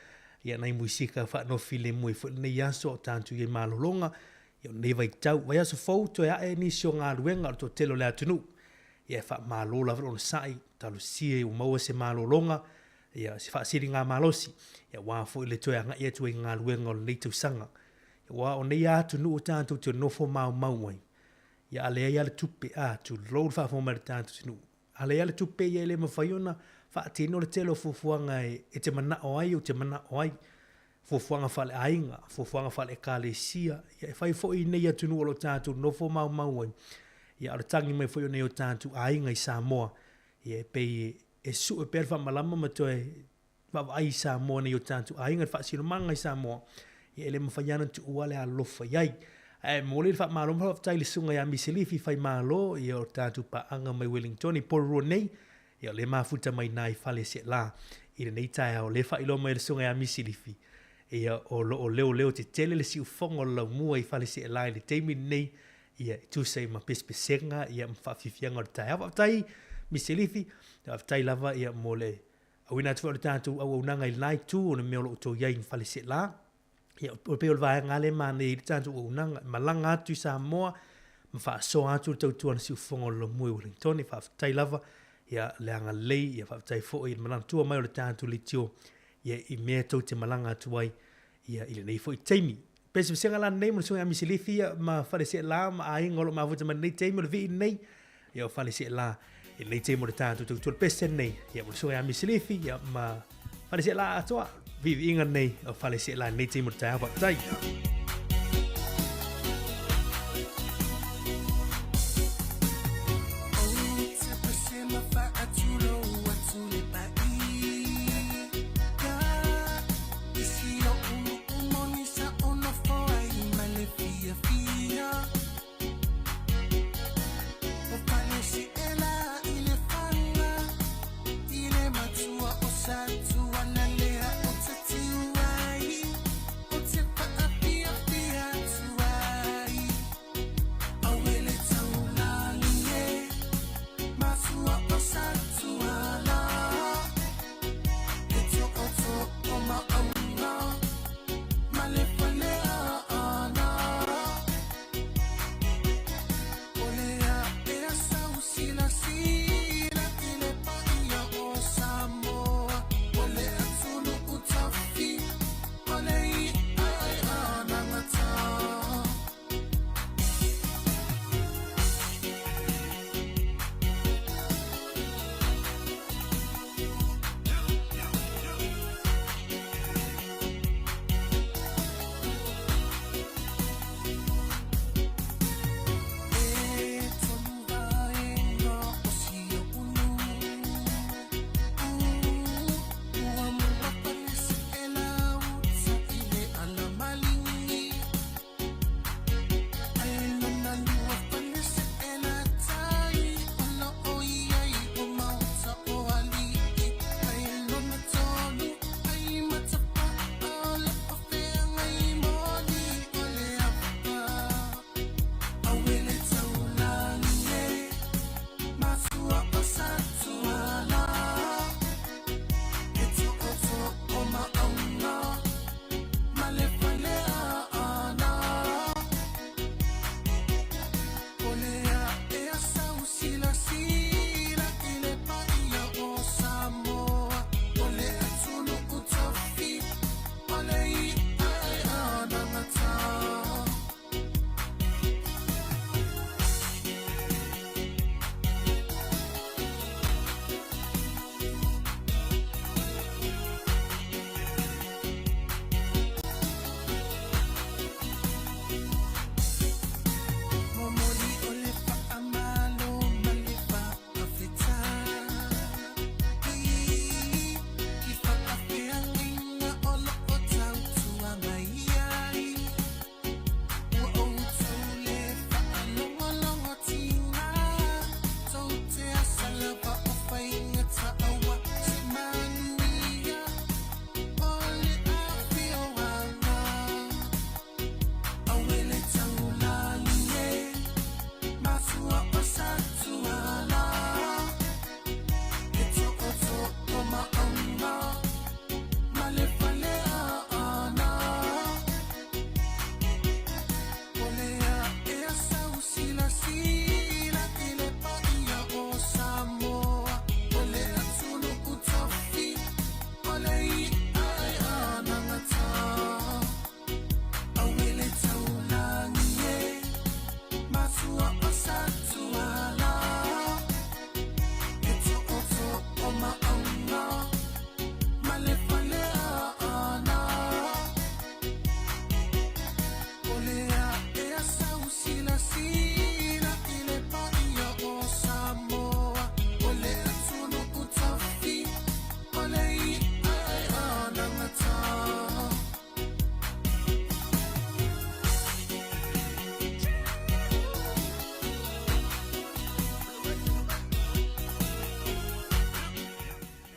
Ia nai musika faanofilemu ai foi lenei aso o tatou i ai malologa, ia o lenei vaitau, vaiaso fou toe ae nisi o galuega o le toatele o le atunuu. Ia e faamalo lava le onosai, talosia ua maua se malologa, ia se faasiligamalosi, ia aua foi le toe agai atu ai i galuega o lenei tausaga. Ia aua o nei atunuu tatou te nofo maumau ai, ia a leai lava le tupe, a, tulou le faafofoga mai a le tatou atunuu, A leai le tupe ia e le mafai ona faatino le tele o fuafuaga e te manao ai ou te manao ai, fuafuaga faaleaiga, fuafuaga faale-ekalesia, ia e fai foi i nei atunuu o lo o tatou nofo maumau ai, ia a o le tagi mai foi o nai o tatou aiga i Samoa, ia e pei e sue pea le faamalama ma toe vaavaai i Samoa nei o tatou aiga, le faasinomaga i Samoa, ia e le mafai lava ona tuua le alolofa i ai. Ae momoli le faamalo ma faafetai i le susuga ia Misilifi Faimalo, ia o tatou paaga mai Wellington i Porirua nei, ia o lea e mafuta mai i ina i Faleseela i lenei taeao. O lea e faailoa mai e le susuga ia Misilifi, ia o lo o leoleo tetele le siufofoga o le laumua i Faleseela i le taimi lenei, ia e tusa ai ma pesepesega ia ma faafiafiaga o le taeao. Faafetai Misilifi, faafetai lava ia mo le Auina atu foi o le tatou auaunaga i lena itu o le mea o lo o outou i ai i Faleseela. Ia, e pei o le vaega lava lea e manaia ai le tatou auaunaga, e malaga atu i Samoa ma faasoa atu le tautua a le siufofoga o le Lomue i Wellington. Faafetai lava ia le agalelei, ia faafetai foi i le manatua mai o le tatou leitio ia i mea tou te malaga atu ai ia i lenei foi taimi. Pesepesega la lenei mo le susuga ia Misilifi ia ma Faleseela ma aiga o lo o mafuta mai lenei taimi o le vii lenei ia o Faleseela i lenei taimi o le tatou tautua le pese lenei ia mo le susuga ia Misilifi ia ma Faleseela atoa viiviiga lenei o Faleseela i lenei taimi o le taeao. Faafetai.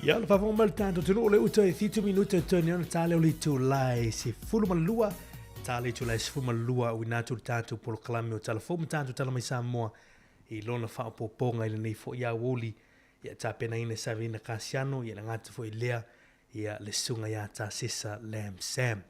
Ia, le faafofoga mai le tatou atunuu, o le uta e 7 minute e toe nei ona ta lea o le itulai 12, ta le itulai 12 auina atu le tatou polokalame o Tala Fou ma tatou Tala Mai Samoa i lona faaopoopoga i lenei foi aoauli, ia tapenaina e Savelina Kasiano, ia le gata foi lea, ia le susuga ia Tasesa Lam Sam.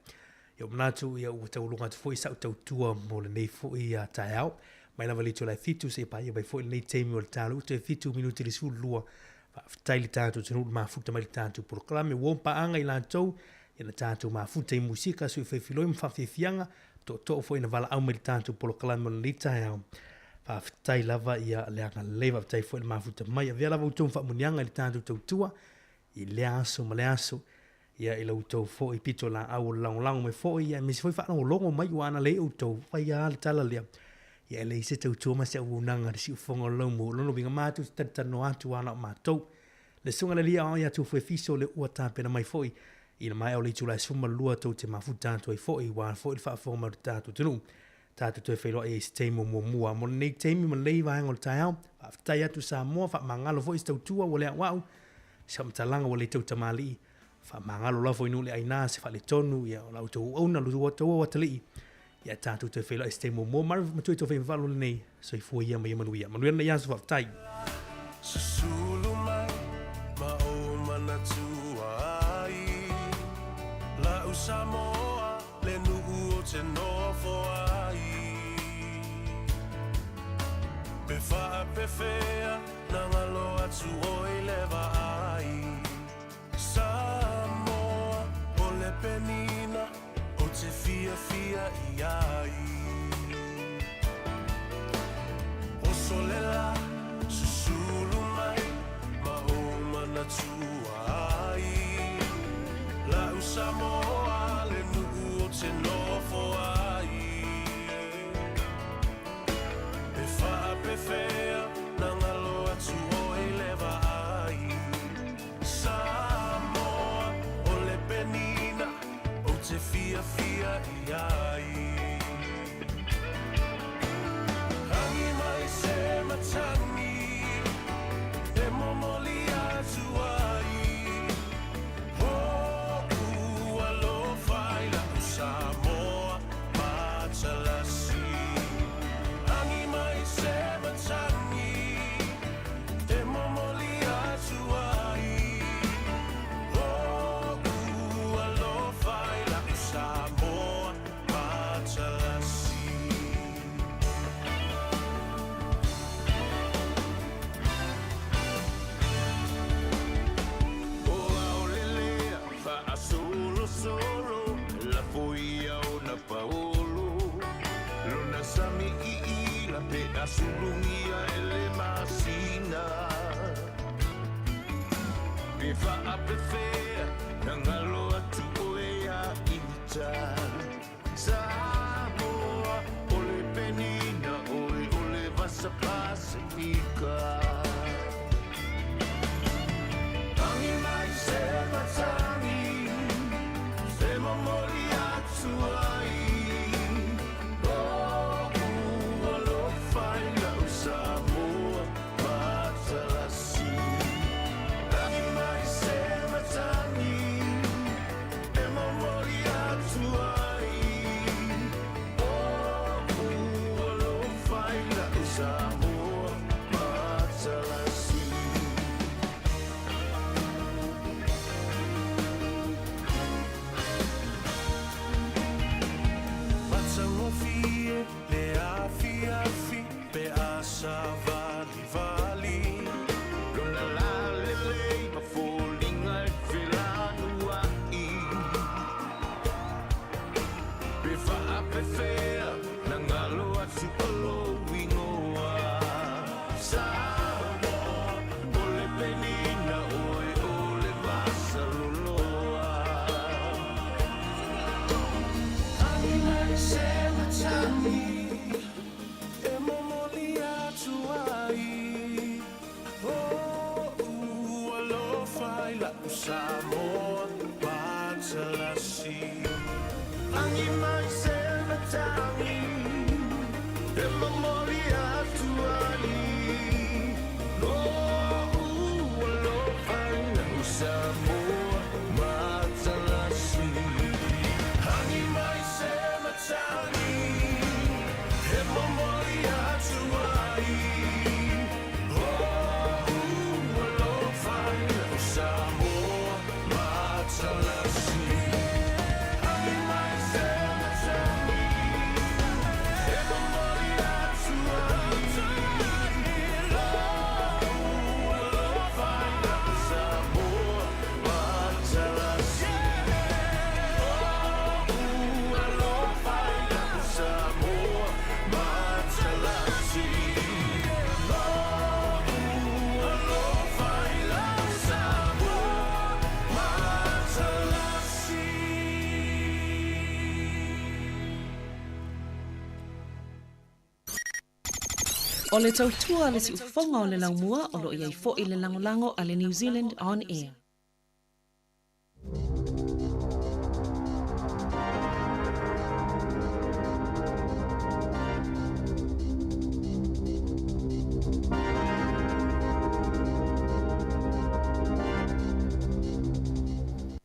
Ia ua manatu ia ua taualuga atu foi sa'u tautua mo lenei foi taeao. Mai lava i le itulai 7 seia paia mai foi lenei taimi o le ta o le uta e 7 minute i le 12. Faafetai i le tatou atunuu le mafuta mai i le tatou polokalame. Ua paaga i latou ia na tatou mafuta i musika, suifeifiloi ma faafiafiaga, tootoo foi na valaau mai i le tatou polokalame o lenei taeao. Faafetai lava ia le agalelei, faafetai foi le mafuta mai. Avea lava outou ma faamuniaga i le tatou tautua i lea aso ma lea aso. Ia i la outou foi pitolaau o le lagolago mai foi, ia aemaise foi faalogologo mai ua ana leai outou, fai lava le tala lea. Ia e leai se tautua ma se auaunaga i le siufofoga o le laumua, o lona uiga matou te talatalanoa atu lava na o matou. Le Susuga i le Alii Aoao ia Tufuefiso le ua tapena mai foi i le maea o le itula e 12 tou te mafuta atu ai foi aua foi le faafofoga mai o le tatou atunuu. Tatou toe feiloai ai i se taimi o muamua. Mo lenei taimi ma lenei vaega o le taeao, faafetai atu Samoa, faamagalo foi se tautua ua le auau, se faamatalaga ua le tautamalii, faamagalo lava foi i nuu le aina se faaletonu, ia o la outou auauna, lo outou atalii, ia tatou toe feiloai i se taimi muamua. Mari matua i tou faimavalo lenei, soifua ia ma ia manuia. Manuia lenei aso, faafetai. Susulu mai ma ou manatua ai La'u Samoa le nuu o te nofo ai Pe faapefea na galo atu oi le vaai Samoa o le penina o te fiafia i ai Oso le la susulu mai ma ou manatua ai La'u Samoa le nuu o te nofo ai Pe faapefea na galo atu oi le vaai Samoa o le penina ou te fiafia i ai Agi mai se matagi e momoli atu ai O'u alofa i la'u Samoa matalasi Agi mai se matagi e momoli atu ai O'u alofa i la'u Samoa matalasi. O aolelea faasolosolo lafo ia ona paolo lona sami iila pe asulugia e le masina pe faapefea na galo atu oe ia ita Samoa o le penina oe o le vasa Pasifika Agi mai se matagi e momoli atu ai O'u alofa i la'u Samoa matalasi Agi mai se matagi e momoli atu ai O'u alofa i la'u Samoa matalasi. O le tautua a le siufofoga o le laumua o lo o i ai foi le lagolago a le New Zealand On Air.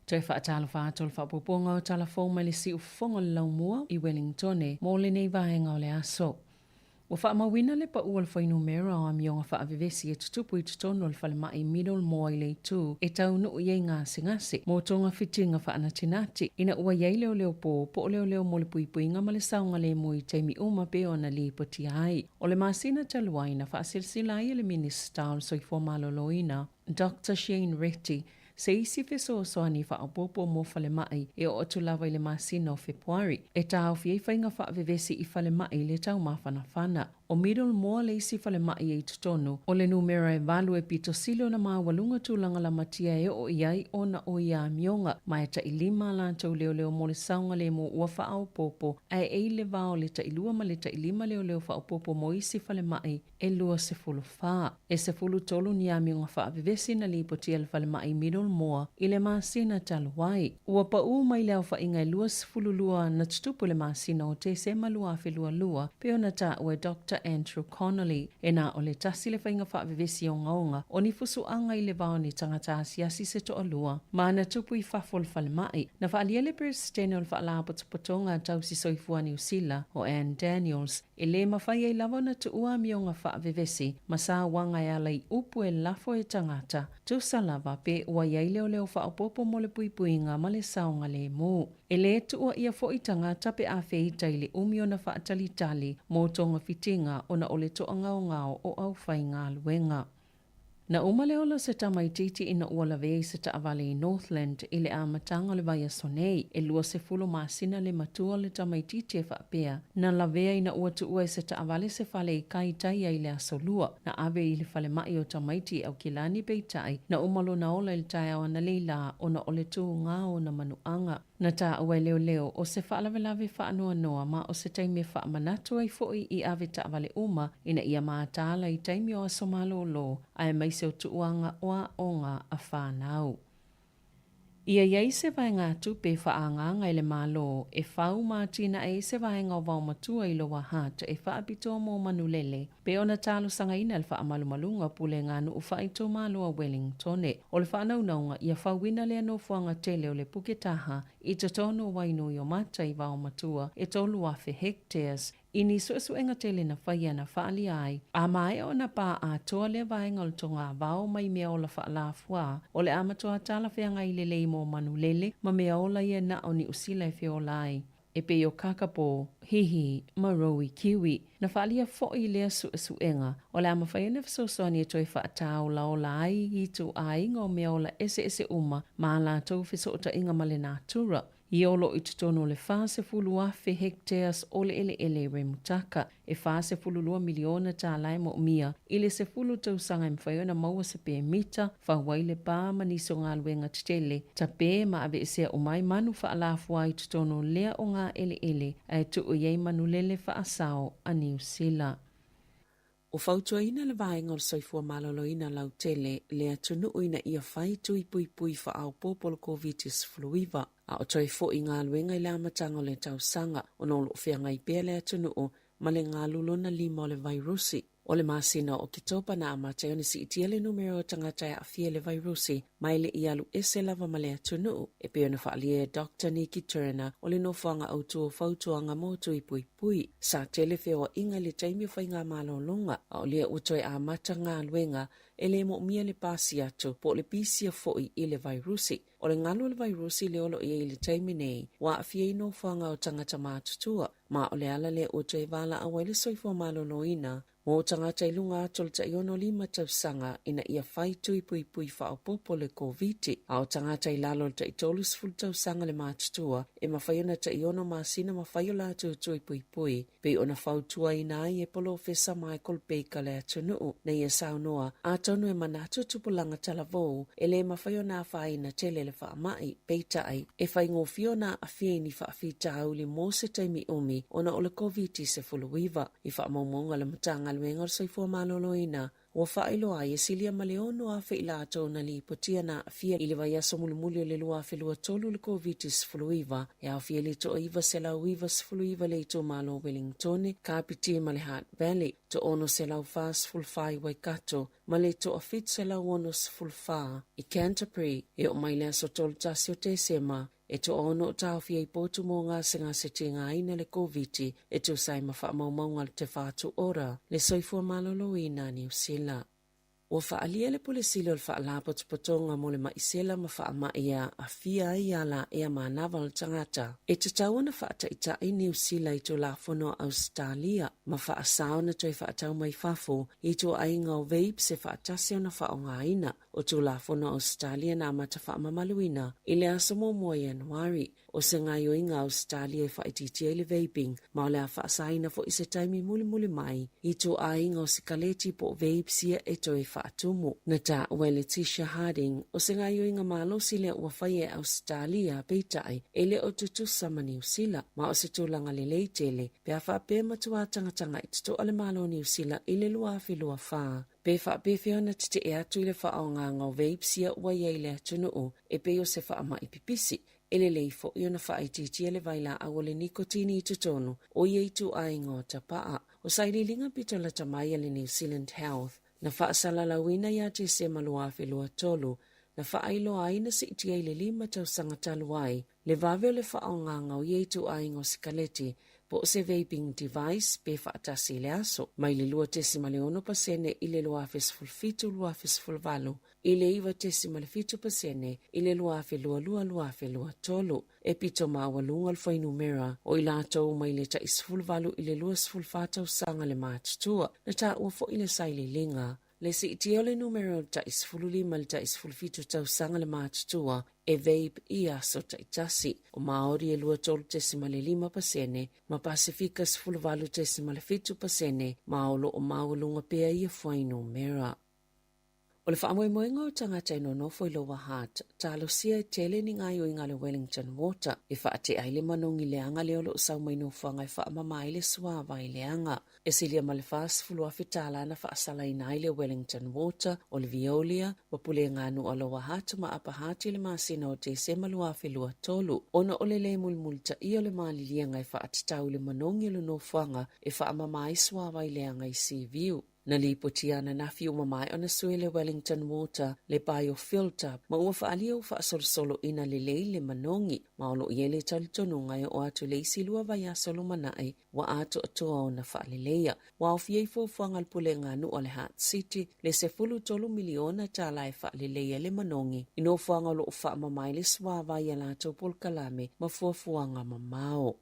Toe faatalofa atu o le faaopoopoga o tala fou mai le siufofoga o le laumua i Wellingtone mo lenei vaega o le aso. Ua faamauina le pau o le fuainumera o amioga faavevesi e tutupu i totonu o le falemai Middlemore i le itu e taunuu i ai gasegase mo togafitiga faanatinati ina ua i ai leoleo po po o leoleo mo le puipuiga ma le saogalemu i taimi uma pei ona lipotia ai. O le masina talu ai na faasilasila ai e le Minisita o le Soifua Maloloina, Doctor Shane Reti, se isi fesoasoani faaopoopo mo falemai e oo atu lava i le masina o Fepuari, e taofi ai faiga faavevesi i falemai i le taumafanafana. O Middlemore le isi falemai e i totonu o le numera e valu e pito sili ona maualuga tulaga lamatia e oo i ai ona o ia amioga, ma e tailima a latou leoleo mo le saogalemu ua faaopoopo, ae e i le va o le tailua ma le tailima leoleo faaopoopo mo isi falemai e 24. E 13 ni amioga faavevesi na lipotia e le falemai Middlemore i le masina talu ai. Ua paū mai le aofaiga e 22 na tutupu i le masina o Tesema 2022, pei ona taua e Doctor Andrew Connolly, e na o le tasi le faiga faavevesi ogaoga o ni fusuaga i le va o ni tagata asiasi se toalua ma na tupu i fafo o le falemai. Na faaalia le Peresetene o le Faalapotopotoga Tausi Soifua Niu Sila, o Anne Daniels, E lē mafai ai lava ona tuua amioga faavevesi ma sauaga e ala i upu e lafo e tagata, tusa lava pe ua i ai leoleo faaopoopo mo le puipuiga ma le saogalemu. E lē tuuaia foi tagata pe a feita i le umi ona faatalitali mo togafitiga ona o le toagaogao o aufaigaluega. Na uma le ola o se tamaitiiti ina ua lavea i se taavale i Northland i le amataga o le vaiaso nei. E 20 masina le matua o le tamaitiiti e faapea, na lavea ina ua tuua e se taavale se fale i kai tai ai i le aso Lua. Na ave i le falemai o tamaiti i Aukilani peitai, na uma lona ola i le taeao analeila ona o le tūgā o ona manuaga. Na taua e leoleo o se faalavelave faanoanoa ma o se taimi e faamanatu ai foi i ave taavale uma ina ia mataala i taimi o aso malōlō aemaise o tuuaga o aoga a whānau. Ia i ai se vaegatupe e faaagaaga i le Malo e fau ma atinae ai se vaega o Vaomatua i Lower Hutt e faapitoa mo manulele pei ona talosagaina le faamalumaluga o pulega nuu faaitumalo a Wellingtone. O le faanaunauga ia fauina lea nofoaga tele o le Puketaha i totonu o Wainuiomata i Vaomatua e 3,000 hectares i ni suesuega tele na faia na faaalia ai, a maea ona pā atoa lea vaega o le togavao mai meaola faalafua, o le a matua talafeagai lelei mo manulele ma meaola ia na o Niu Sila e feola ai, e pei o kākāpō, hihi, ma roui kiwi. Na faaalia foi lea suesuega, o le a mafai ona fesoasoani e toe faatāolaola ai ituaiga o meaola eseese uma ma a latou fesootaiga ma le natura. Ia o lo o i totonu o le 40,000 hectares o le eleele i Remutaka, e $42 miliona tālā e moomia i le 10 tausaga e mafai ona maua se pemita, fau ai le pā ma nisi o galuega tetele, tapē ma aveesea uma ai manu faalafua i totonu o lea o ngā eleele ae tuu i ai manulele faasao a Niu Sila. Ua fautuaina le Vaega o le Soifua Maloloina lautele le atunuu ina ia fai tui puipui faaopoopo o le Koviti-19, a o toe foi galuega i le amataga o le tausaga ona o lo o feagai pea le atunuu ma le galu lona lima o le vairusi. O le masina o Oketopa na amata ai ona siitia le numera o tagata e aafia i le vairusi ma e le i alu ese lava ma le atunuu, e pei ona faaalia e Doctor Nikki Turner o le Nofoaga Autu o Fautuaga mo Tui Puipui. Sa tele feoaiga i le taimi o faigamalologa, a o lea ua toe amata galuega e le moomia le pasi atu po o le pisia foi i le vairusi. O le galu o le vairusi lea o lo o i ai i le taimi nei, ua aafia ai nofoaga o tagata matutua, ma o le ala lea ua toe valaau ai le soifua maloloina Mo tagata i luga atu o le tai-65 tausaga ina ia fai tui puipui faaopoopo le Koviti, a o tagata i lalo o le tai-30 tausaga le matutua e mafai ona tai-6 masina ma fai o latou tui puipui, pei ona fautuaina ai e Polofesa Michael Baker le atunuu na ia saunoa, atonu e manatu tupulaga talavou e le mafai ona afaina tele le faamai, peitai, e faigofie ona aafia i ni faafitauli mo se taimi umi ona o le Koviti-19. I faamaumauga a le Matagaluega. Matagaluega o le Soifua Maloloina ua faailoa ai e silia ma le 6,000 i latou na lipotia na aafia i le vaiaso mulimuli o le 2023 i le Koviti-19, e aofia i le 1,999 le itumalo o Wellingtone, Kapiti ma le Hutt Valley, 644 i Waikato ma le 764 i Canterbury e oo mai le aso 31 o Tesema. E toaono o taofia i potu mō gasegase tigaina le Koviti e tusa ai ma faamaumauga a le Te Whatu Ora, le Soifua Maloloina a Niu Sila. Ua faaalia le Pule Sili o le Faalapotopotoga mo le Maʻi Sela ma Faamaʻi e aafia ai ala ea manava o le tagata. E tatau ona faataʻitaʻi Niu Sila i Tulafono a Ausetalia ma faasao ona toe faatau mai fafo i ituaiga o vapes e faatasi ona faaaogaina. O Tulafono a Ausetalia na amata faamamaluina i le aso muamua o Ianuari. O se gaoioiga a Ausetalia e faaitiitia ai le vaping, ma o le a faasaina foi se taimi mulimuli mai i ituaiga o sikaleti po o vapes ia e toe faatumu. Na taua e Letitia Harding, o se gaoioiga malosi lea ua faia e Ausetalia, peitai, e le o tutusa ma Niu Sila, ma o se tulaga lelei tele pe a faapea e matua tagatagai totoa le Malo o Niu Sila i le 2024. Pe faapefea ona tetee atu i le faaaogaga o vapes ia ua i ai i le atunuu e pei o se faamai pipisi, e lelei foi ona faaitiitia le vailaau o le nikotini i totonu o ia ituaiga o tapaa. O sailiiliga pito lata mai a le New Zealand Health na faasalalauina ia Tesema 2023 na faailoa ai na siitia i le lima tausaga talu ai le vave o le faaaogaga o ia ituaiga o sikaleti po o se vaping device pe faatasi i le aso, mai le 2.6% i le 2017-2018 i le 9.7% i le 2022-2023. E pito maualuga le fuainumera o i latou mai le tai 18 i le 24 tausaga le matutua, na taua foi le sailiiliga. Le siitia o le numera o le tai 15 i le tai 17 tausaga le matutua e vape i aso taitasi. O Māori e 23.5% ma Pasifika 18.7% ma o lo o maualuga pea ia fuainumera. O le faamoemoega o tagata e nonofo i Lower Hutt, talosia e tele ni gaoioiga a le Wellington Water e faatea ai le manogi leaga lea o lo o sau mai nofoaga e faamama ai le suavai leaga. E silia ma le 40,000 tala na faasalaina ai le Wellington Water, o le Veolia, ma Pulega Nuu a Lower Hutt ma Upper Hutt i le masina o Tesema 2023, ona o le lē mulimulitaia o le maliliega e faatatau i le manogi o le nofoaga e faamama ai suavai leaga i Seaview. Na lipotia ananafi ua maea ona sui le Wellington Water le biofilter ma ua faaalia ua faasolosoloina lelei le manogi, ma o lo o i ai le talitonuga e oo atu i le isi lua vaiaso lumanai ua atoatoa ona faaleleia. Ua aofia i fuafuaga a le Pulega Nuu a le Hutt City le 13 miliona tala e faaleleia le manogi i nofoaga o lo o faamama ai le suavai i a latou polokalame ma fuafuaga mamao.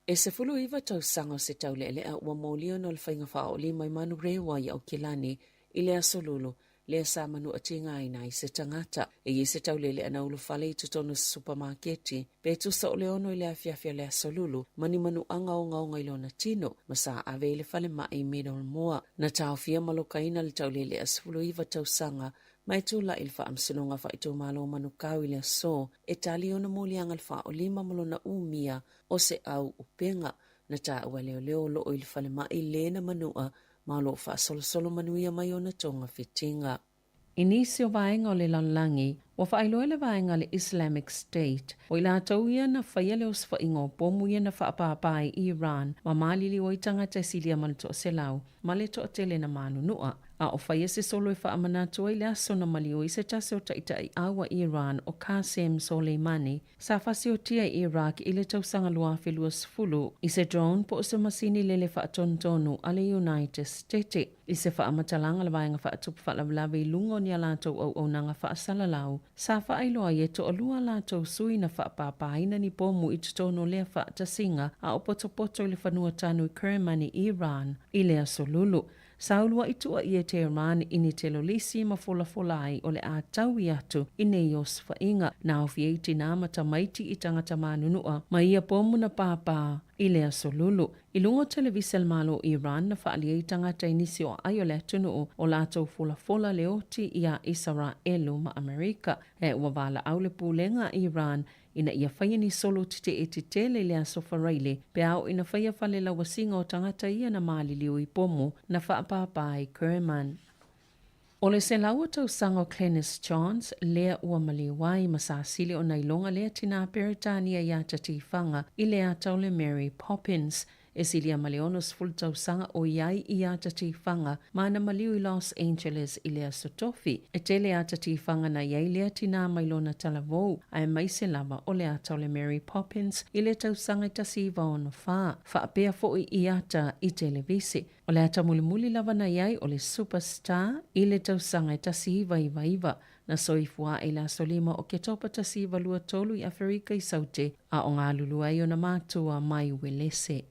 E 19 tausaga o se taulealea ua molia ona o le faiga faaoolima i Manurewa i Aukilani i le Aso Lulu lea sa manuatigaina ai se tagata. E i ai se taulele'a na ulufale i totonu o se supamaketi, pe tusa o le ono i le afiafi o le Aso Lulu, ma ni manuaga ogaoga i lona tino, ma sa ave i le falemai i Middlemore. Na taofia ma lokaina le taulele'a 19 tausaga ma e tulai i le Faamasinoga Faaitumalo o Manukau i le aso e tali ona moliaga le faaolima ma lona umia o se au upega. Na taua e leoleo o loo i le falemai le na manua ma o lo o faasolosolo manuia mai ona togafitiga. I nisi o vaega o le lalolagi, ua faailoa e le vaega a le Islamic State, o i latou ia na faia le osofaiga o pomu ia na faapāpā i Iran ma maliliu ai tagata e silia ma le 100 ma le toatele na manunua. A o faia se solo e faamanatu ai le aso na maliu ai se tasi o taitai au a Iran o Qasem Soleimani, Sa fasiotia i Iraq i le tausaga 2020 i se drone po o se masini lele faatonutonu a le United Stete i se faamatalaga a le Vaega Faatupu Faalavelave i luga o ni a latou auaunaga faasalalau. Sa faailoa ai e toalua a latou sui na faapāpāina ni pomu i totonu o lea faatasiga a o potopoto i le fanua tanu i Kerman i Iran i le Aso Lulu. Sa uluaʻi tuuaʻi e Tehran i ni telolisi ma folafola ai o le a taui atu i nei osofaiga. Na aofia ai tinā ma tamaiti i tagata manunua ma ia pomu na pāpā i le Aso Lulu. I luga o televisa le Malo o Iran na faaalia ai tagata i nisi o aai o le atunuu o latou folafola le oti iā Isaraelu ma Amerika. E ua valaau le pulega a Iran. ina ia faia ni solo tetee tetele i le Aso Faraile pe a oo ina faia fale lauasiga o tagata ia na maliliu i pomu na faapāpā ai Kerman. O le 100 tausaga o Glenys Johns lea ua maliu ai ma sa sili ona iloga lea tinā Peretania i ata tifaga i le ata o le Mary Poppins E silia ma le 60 tausaga o i ai i ata tifaga ma na maliu i Los Angeles i le Aso Tofi. E tele ata tifaga na i ai lea tinā mai lona talavou, aemaise lava o le ata o le Mary Poppins i le tausaga e 1964, faapea foʻi i ata i televise. O le ata mulimuli lava na i ai o le Superstar i le tausaga e 1999. Na soifua aʻe i le aso 5 o Oketopa 1923 i Aferika i Saute, a o galulue ai ona matua mai Uelese.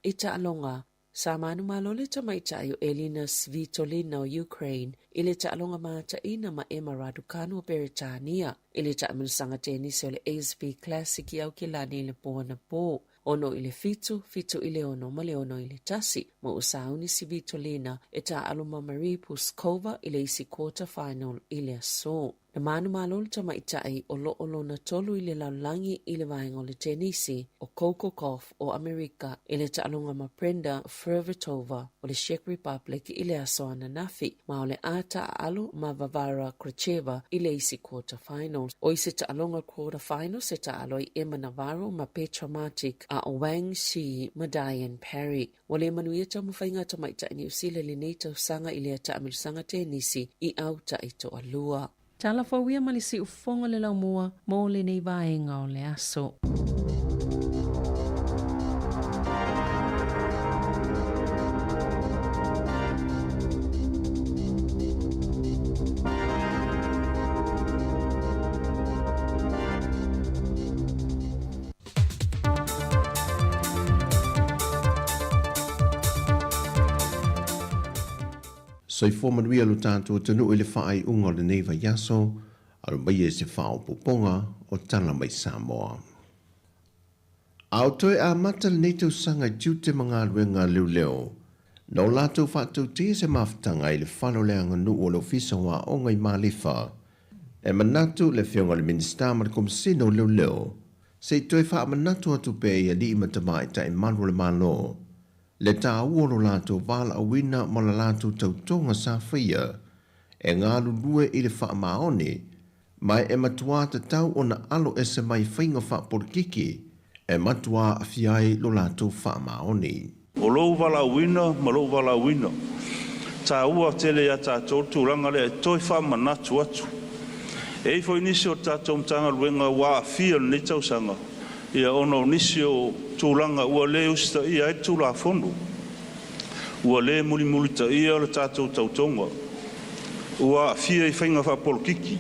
I taaloga, sa manumalo le tamaitai o Elina Svitolina o Ukraine i le taaloga mataina ma Emma Raducanu o Beretania i le taamilosaga tenisi o le ASB Classic i Aukilani i le po anapō. 6-7, 7-6 ma le 6-1, ma ua sauni Svitolina e taaalo ma Marie Puskova i le isi quarter final i le aso. Na manumalo le tamaitai o loo lona tolu i le lalolagi i le vaega o le tenisi o Coco Gauff o Amerika i le taaloga ma Brenda Fruhvirtova o le Czech Republic i le aso ananafi, ma o le a taaalo ma Varvara Gracheva i le isi quarter finals. O isi taaloga quarter finals e taaalo ai Emma Navarro ma Petra Martic a o Wang Xi ma Diane Parry. Ua le manuia taumafaiga a tamaitai Niu Sila i lenei tausaga i lea taamilosaga tenisi i autaʻi toalua. Tala fou ia ma le siufofoga o le laumua mo lenei vaega o le aso. Soifua manuia lo tatou atunuu i le faaiuga o lenei vaiaso, alo maia i se faaopoopoga o Tala Mai Samoa. A o toe amata lenei tausaga i tiute ma galuega leoleo, na o latou faatautia se mafutaga i le fale o le aganuu o le Ofisa o Aoga i Malifa. E manatu le Afioga i le Minisita ma le Komesina o Leoleo, se i toe faamanatu atu pea i alii ma tamaitai malu o le Malo, le taua o lo latou valaauina ma la latou tautoga sa faia e galulue i le faamaoni, ma e matuā tatau ona alo ese mai faiga faapolikiki e matuā aafia ai lo latou faamaoni. O lou valaauina ma lou valaauina. Taua tele ia tatou le tulaga lea e toe faamanatu atu. E i ai foi nisi o le tatou Matagaluega ua aafia i lenei tausaga ia ona o nisi o tulaga ua le usitaia ai le Tulafono, ua le mulimulitaia le tatou tautoga, ua aafia i faiga faapolokiki.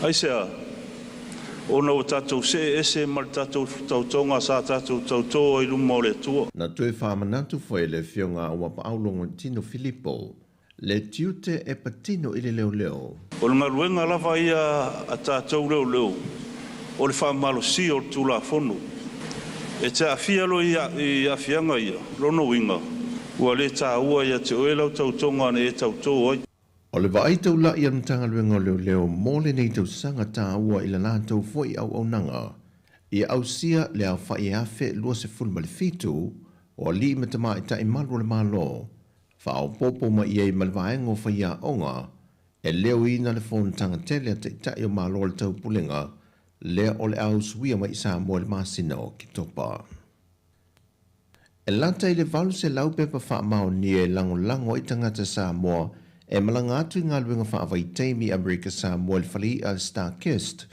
Aisea? Ona ua tatou see ese ma le tatou tautoga sa tatou tautō ai i luma o le Atua. Na toe faamanatu foi e le Afioga a Auapaau Logoitino Filipo le tiute e patino i le leoleo. O le galuega lava ia a tatou leoleo o le faamalosia o le Tulafono. E te aafia loa i aafiaga ia, lona uiga, ua le taua ia te oe lau tautoga na e tautō ai. O le vaai taulaʻi a le Matagaluega o Leoleo mo lenei tausaga taua i la latou foi auaunaga ia ausia le aofai e 1027 o alii ma tamaitai malu o le Malo, faaopoopo mai i ai ma le vaega o faiaoga e leoina le fonotaga tele a Taitai o Malo o le Taupulega lea o le a usuia mai i Samoa i le masina o Oketopa. E lata i le 800 pepa faamaonia e lagolago ai tagata Samoa e malaga atu i galuega faavaitaimi i Amerika Samoa i le fale iʻa StarKist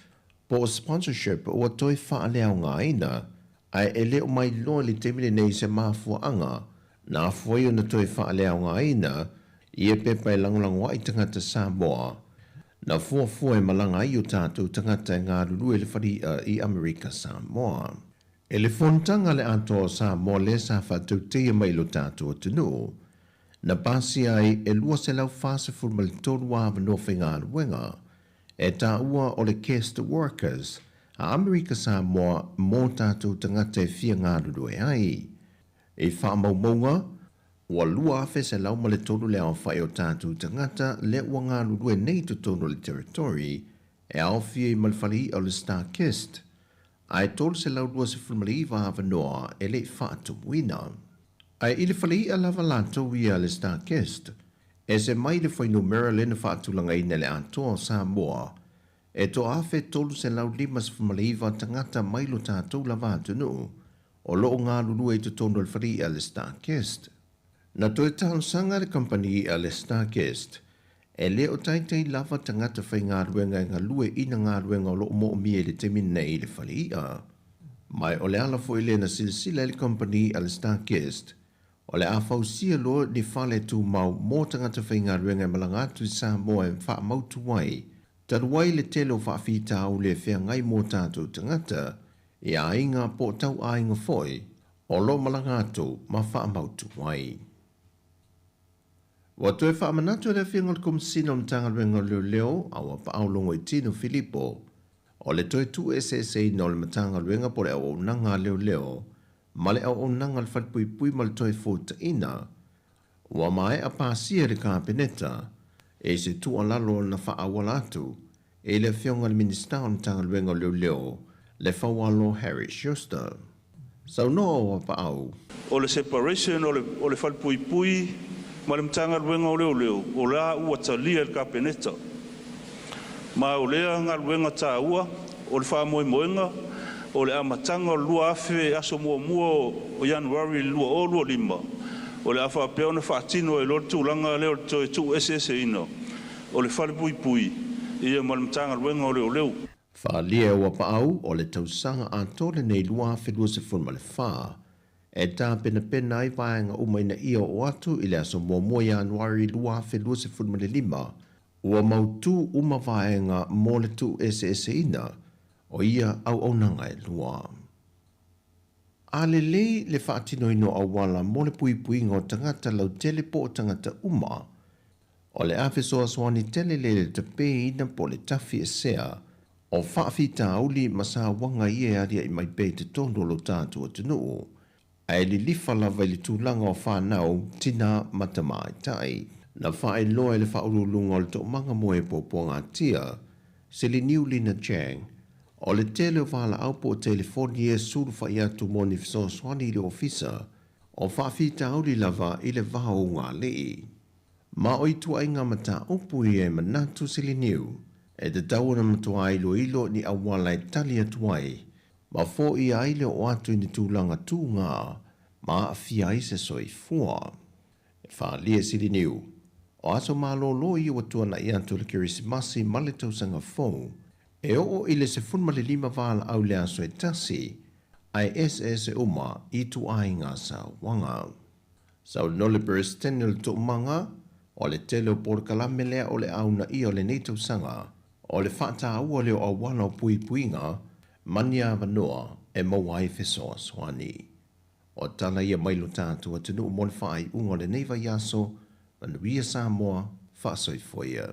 po o sponsorship ua toe faaleaogaina, ae e le o mailoa i le taimi lenei se mafuaaga na afua ai ona toe faaleaogaina ia pepa e lagolago ai tagata Samoa na fuafua e malaga ai o tatou tagata e galulue i le fale iʻa i Amerika Samoa. E le fonotaga a le Atoa o Samoa lea sa faatauteia mai i lo tatou atunuu, na pasia ai e 243 avanoa faigaluega e taua o le Guest Workers a Amerika Samoa mō tatou tagata e fia galulue ai. I faamaumauga, ua 2,103 le aofai o tatou tagata lea ua galulue nei i totonu o le Territory. e aofia ai ma le fale i'a o le StarKist, ae 329 avanoa e le i faatumuina. Ae i le fale i'a lava latou ia a le StarKist, ese mai le fuainumera lea na faatulagaina i le atoa o Samoa, e 1,359 tagata mai lo tatou lava atunuu o lo o galulue i totonu o le fale i'a a le StarKist. Na toe talosaga le kamupani i'a a le StarKist e le o taitai lava tagata faigaluega e galue i na galuega o lo o moomia i le taimi nei i le fale i'a. Ma o le ala foi lea na silasila ai le kamupani i'a a le StarKist o le a fausia loa ni fale tumau mo tagata faigaluega e malaga atu i Samoa e faamautu ai, talu ai le tele o faafitauli e feagai mo tatou tagata i aiga po o tauaiga foi o lo o malaga atu ma faamautu ai. Ua toe faamanatu e le Afioga i le Komesina o le Matagaluega o Leoleo a Auapaau Logoitino Filipo, o le toe tuueseeseina o le Matagaluega po o le Auaunaga a Leoleo ma le Auaunaga a le Falepuipui ma le Toefuataina, ua maea pasia e le Kapeneta i se tuualalo na faaauala atu i le Afioga i le Minisita o le Matagaluega o Leoleo, Lefaualo Harry Schuster. Saunoa Auapaau. O le separation o le o le Falepuipui ma le Matagaluega o Leoleo o la ua talia e le Kapeneta. Ma o lea galuega taua o le faamoemoega o le amataga o le 2000 aso muamua o Ianuari 2025 o le a faapea ona faatino ai loa le tulaga lea o le toe tuueseeseina o le Falepuipui ia ma le Matagaluega o Leoleo. Faaalia e Auapaau o le tausaga atoa lenei 2024 e tapenapena ai vaega uma ina ia oo atu i le aso muamua Ianuari 2025, ua mautū uma vaega mo le tuueseeseina o ia auaunaga e lua. A lelei le faatinoina o auala mo le puipuiga o tagata lautele po o tagata uma, o le a fesoasoani tele lea i le tapeina po o le tafi esea o faafitauli ma sauaga ia e aliaʻi mai pea i totonu o lo tatou atunuu, ae lilifa lava i le tulaga o fanau, tinā ma tamaitai. Na faailoa e le Faauluuluga o le Toomaga mo e Puapuagatia, Seliniu Lina Chang, o le tele o valaau po o telefoni e sulufai atu mo ni fesoasoani i le ofisa, o faafitauli lava i le va o ugāliʻi. Ma o ituaiga mataupu ia e manatu Seliniu, e tatau ona matuā iloilo ni auala e tali atu ai ma foia ai le oo atu i ni tulaga tugā ma aafia ai se soifua. E faaalia e Siliniu, o aso malōlō ia ua tuanaʻi atu o le Kerisimasi ma le Tausaga Fou, e oo i le 15 valaau le aso e tasi, ae eseese uma i ituaiga sauaga. Saunoa le Peresetene o le Toomaga, o le tele o polokalame lea o le a uunaia o lenei tausaga, o le faataua lea o auala o puipuiga ma ni avanoa e maua ai fesoasoani. O tala ia mai lo tatou atunuu mo le faaiuga o lenei vaiaso, manuia Samoa, faasoifua ia.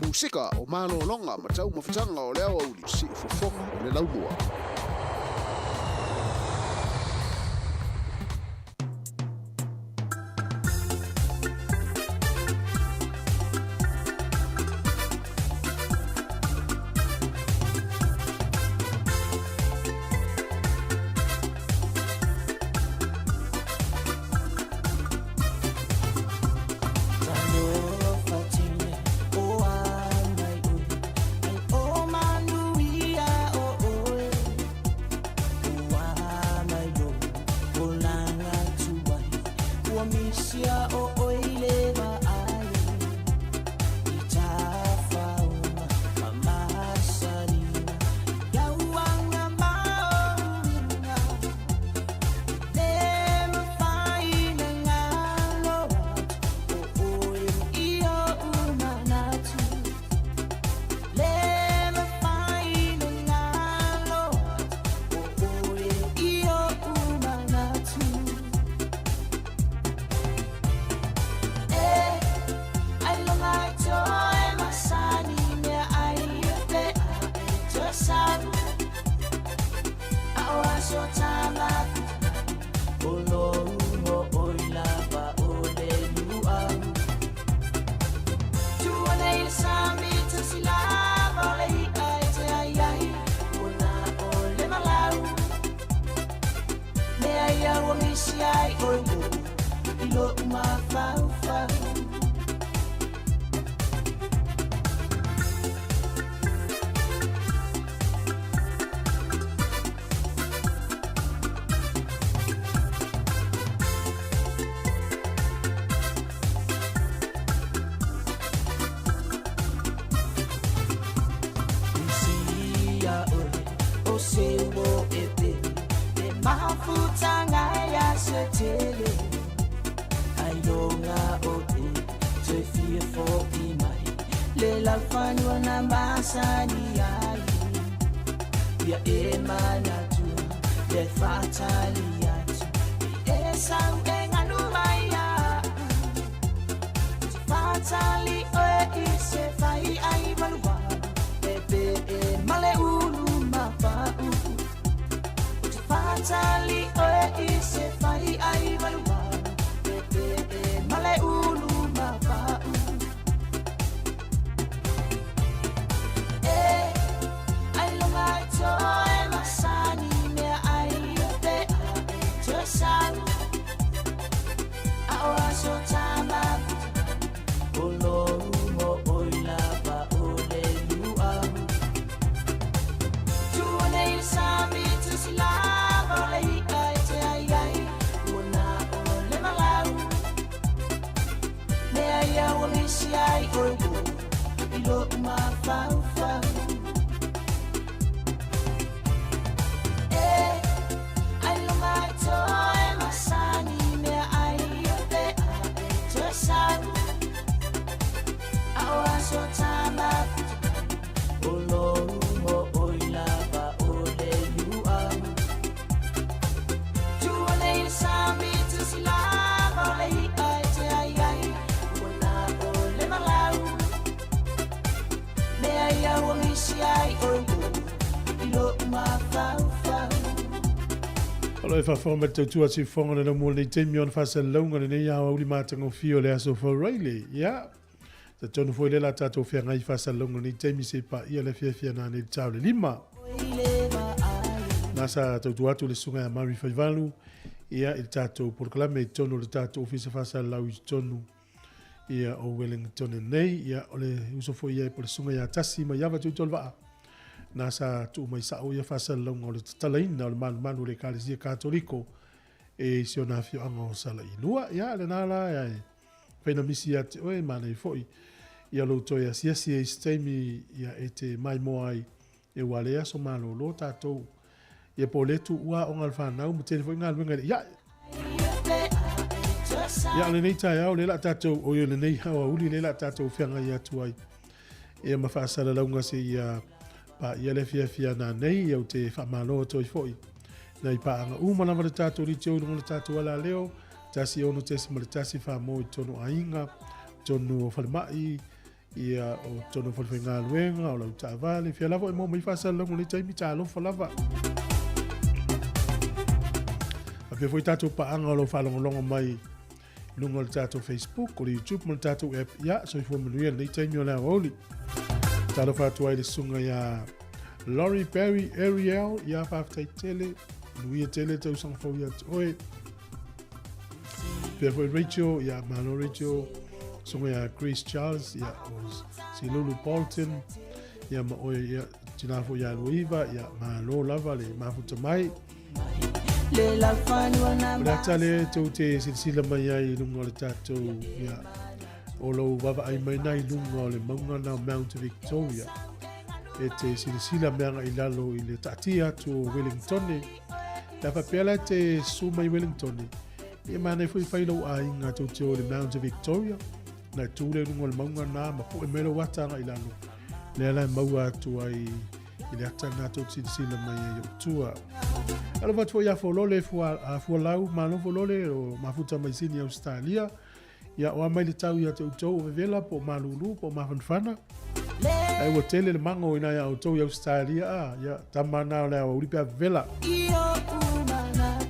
Musika o malologa ma taumafataga o le aoauli, siufofoga o le laumua. mafutaga ia setele ailoga o te toe fia fo'i mai le laufanua na masani ai ia e manatua le faatali atu e sau e galu mai a'u faatali oe i se fai ai malualu e pe e male ulu mapa'u faatali oe i se fai ai malualu e pe e male ulu mapa'u e ailoga e toe masani mea ai o pea e toe sau a o aso tamafuta o lou mo oi lava o le luau Tua nei le sami tusi lava o le i'a e te ai ai ua na o le malau mea ia ua misi ai oe ua i lo'u mafaufau E ailoga e toe masani mea ai o pea e toe sau a o aso tamafuta o lou mo oi lava o le luau Tua nei le sami tusi lava o le i'a e te ai ai ua na o le malau mea ia ua misi ai oe ua i lo'u mafaufau. O lo e faafofoga mai le tautua a Siufofoga le laumua lenei taimi ona faasalalauga lenei aoauli matagofie o le aso Faraile. Ia, talitonu foi lea la tatou feagai i faasalalauga lenei taimi se i paia le afiafi a nanei le tao le lima. Na sa tautua atu le susuga ia Mary Faivalu ia i le tatou polokalame i totonu o le tatou ofisa faasalalau i totonu ia o Wellington nei. Ia o le uso foi ia po le susuga ia Tasi mai Ava Tuitolevaa. Na sa tuu mai sao ia faasalalauga o le tatalaina o le malumalu o le Ekalesia Katoliko e si ona afioaga o Salailua. Ia lena la e faina misi ia te oe, manaia foi ia lou toe asiasi e isi taimi ia e te maimoa ai e ua le aso malolo tatou. Ia po o le tuua aoga a le fanau ma tele foi galuega i le ia. Ia o lenei taeao lea la tatou o lenei aoauli lea la tatou feagai atu ai. Ia ma faasalalauga se ia paia le afiafi a nanei ia ou te faamalo atu ai foi. Nai paaga uma lava le tatou litio i luga o le tatou alaleo, 1 6.1 wha i tonu aiga, tonu o falemai, ia o tonu o falefaigaluega, o lau taavale, fia lava e maua mai faasalalauga o lenei taimi, talofa lava. Faapea foi tatou paaga o lau faalogologo mai i luga o le tatou Facebook, o le YouTube ma le tatou app. Ia, soifua manuia lenei taimi o le aoauli. Talofa atu ai le susuga ia Laurie Barry Ariel, ia faafetai tele, manuia tele tausaga fou ia te oe. Pea foi Rachel, ia malo Rachel, susuga ia Grace Charles, ia o Silulu Bolton, ia ma oe, ia tina foi ia Luiva, ia malo lava le mafuta mai. O le ata lea tou te silasila mai ai i luga o le tatou, ia, o lou vaavaai mai na i luga o le mauga na o Mount Victoria. E te silasila mea agai i lalo i le taatia atu o Wellingtone. Pe a faapea la e te susu mai Wellingtone, ia manaia foi fai lou aiga tou te o i le Mount Victoria, na e tu lea i luga o le mauga na ma poe mai lou ata agai i lalo. Lea la e maua atu ai i le ata lena tou te silasila mai ai i ou tua. Alofa atu foi ia Folole fua, Fualau, malo Folole o mafuta mai Sini Ausetalia. Ia o a mai le tau ia te outou o vevela po o malulu po o mafanafana. Ai ua tele le mago ina ia outou i Ausetalia a, ia tama na o le aoauli pe a vevela.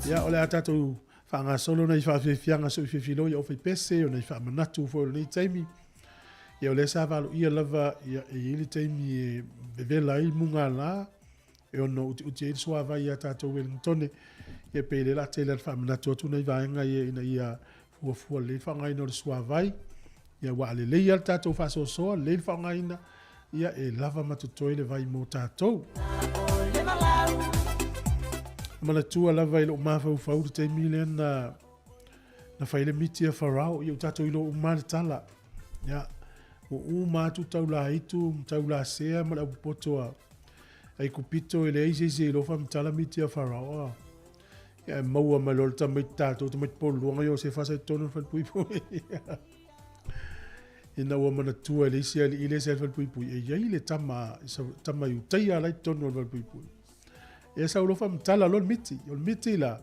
Ia o le a tatou faagasolo nai faafiafiaga so i fiafilo ia o faipese o nai faamanatu foi o lenei taimi. Ia o lea sa valoia lava ia e i ai le taimi e vevela ai mugala e ono utiuti ai le suavai ia tatou Wellingtone. Ia pei lea la tele le faamanatu atu nai vaega ia ina ia fuafua lelei le faaaogaina o le suavai. Ia ua lelei lava le tatou faasoasoa, lelei le faaaogaina, ia e lava ma totoe le vai mo tatou. Manatua lava i lou mafaufau le taimi lea na na fai le miti a Farao, ia ua tatou iloa uma le tala. Ia, ua uma atu taulaitu ma taulasea ma le aupopoto a Aikupito e leai se isi e iloa faamatala miti a Farao. A. Ia e maua mai loa le tamaiti tatou tamaiti poluaga Iosefa sa i totonu o le falepuipui. Ina ua manatua e le isi alii lea sa i le falepuipui, e i ai le tama, tama Iutaia la i totonu o le falepuipui. Ia sau loa faamatala loa le miti. O le miti la,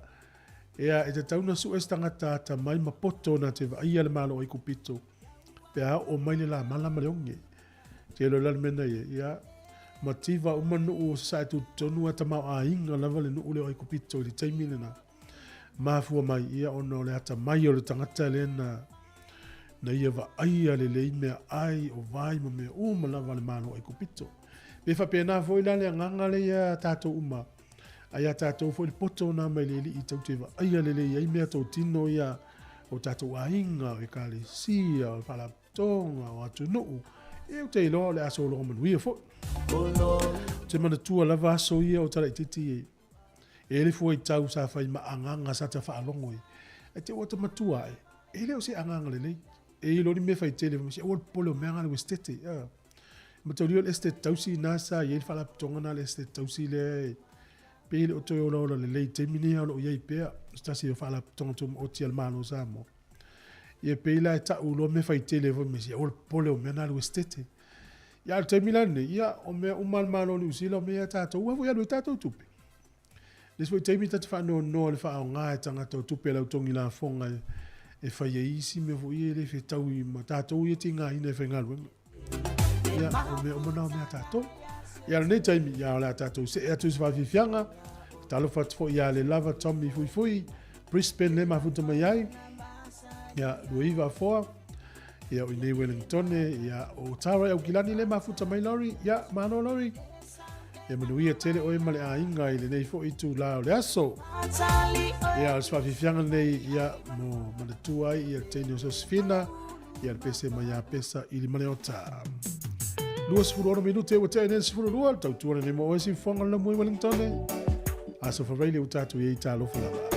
ia e tatau ona sue se tagata atamai ma poto na te vaaia le Malo o Aikupito pe a oo mai le lamala ma le oge. Tele o le mea na ia, ia mativa uma nuu o sasae tutotonu a tamaoaiga lava le nuu lea o Aikupito i le taimi lena. Mafua mai ia ona o le atamai o le tagata lea na na ia vaaia lelei meaai o vai ma mea uma lava a le Malo o Aikupito. Pe faapena foi la le agaga lea ia tatou uma, a ia tatou foi le poto na mai le Alii tou te vaaia lelei ai mea totino ia o tatou aiga, o ekalesia, o faalapotopotoga, o atunuu, ia ou te iloa o le a sologa manuia foi. Ou te manatua lava aso ia o talaititi e e le fuaitau sa fai ma agaga sa ta faalogo i. Ae te ua ta matua ae, e le o se agaga lelei. E i loni mea faitele, ma se aua le popole o mea nga le Esetete. Mataulia o le Esetete Tausi na sa i ai le faalapotopotoga na le Esetete Tausi lea e pei le o toe olaola lelei i taimi nei a o lo o i ai pea. O se tasi o faalapotopotoga tumaoti a le Malo o Samoa. Ia pei la e tau loa mea faitele foi ma se aua le popole o mea na le Esetete. Ia a o le taimi la lenei, ia o mea uma a le Malo o Niu Sila o mea ia tatou, ua foi alu ai tatou tupe. Le isi foi taimi ta te faanoanoa i le faaaoga e tagata o tupe a le au togi lafoga e fai ai isi mea foi ia e le fetaui ma tatou ia tigaina e faigaluega. Ia, o mea uma na o mea a tatou. Ia, lenei taimi, ia, o le a tatou see atu i se faafiafiaga. Talofa atu foi ia Lelava Tommy Fuifui, Brisbane le mafuta mai ai. Ia, Luiva Afoa, ia, o inei Wellingtone, ia, o Tara i Aukilani le mafuta mai Lori, ia, malo Lori. Ia manuia tele oe ma le aiga i lenei foi itulā o le aso. Ia, o se faafiafiaga lenei, ia, mo manatua ai ia le teine o Sosefina, ia le pese mai ia Pesa i Limaleota. 26 minute ua tea nei le 12, le tautua lenei mo oe siufofoga o le Laumua i Wellingtone. Aso Faraile ua tatou i ai talofa lava.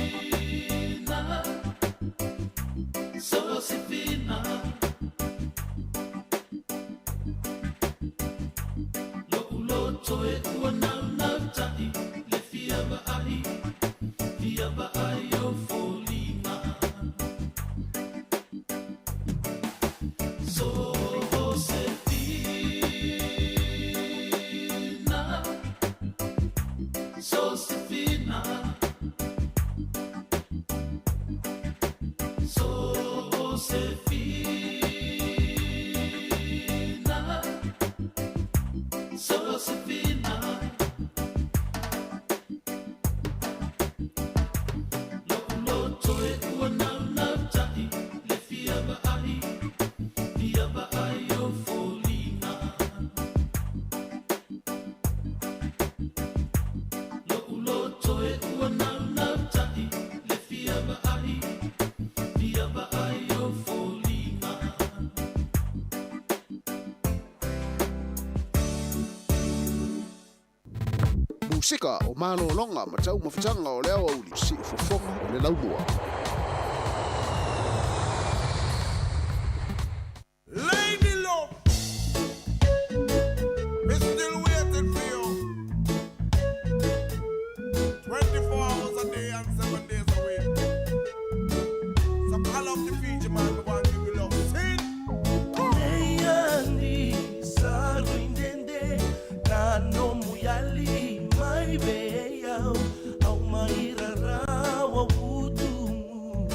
Josefina, Josefina, Lo'u loto e ua naunau ta'i le fia vaai, fia vaai o foliga. Josefina, Josefina, Josefina, Josefina. Lo'u loto e ua naunau ta'i le fia vaai, fia vaai o foliga. Lo'u loto e ua naunau ta'i le fia vaai, fia vaai o foliga. Musika o malologa ma taumafataga o le aoauli siufofoga o le laumua. Lady love, me still waiting for you. 24 hours a day and 7 days a week. So call up the Fiji man, me want give you love. Sing. Leani saruindende na no muyali mai beau au mai rarawa utumu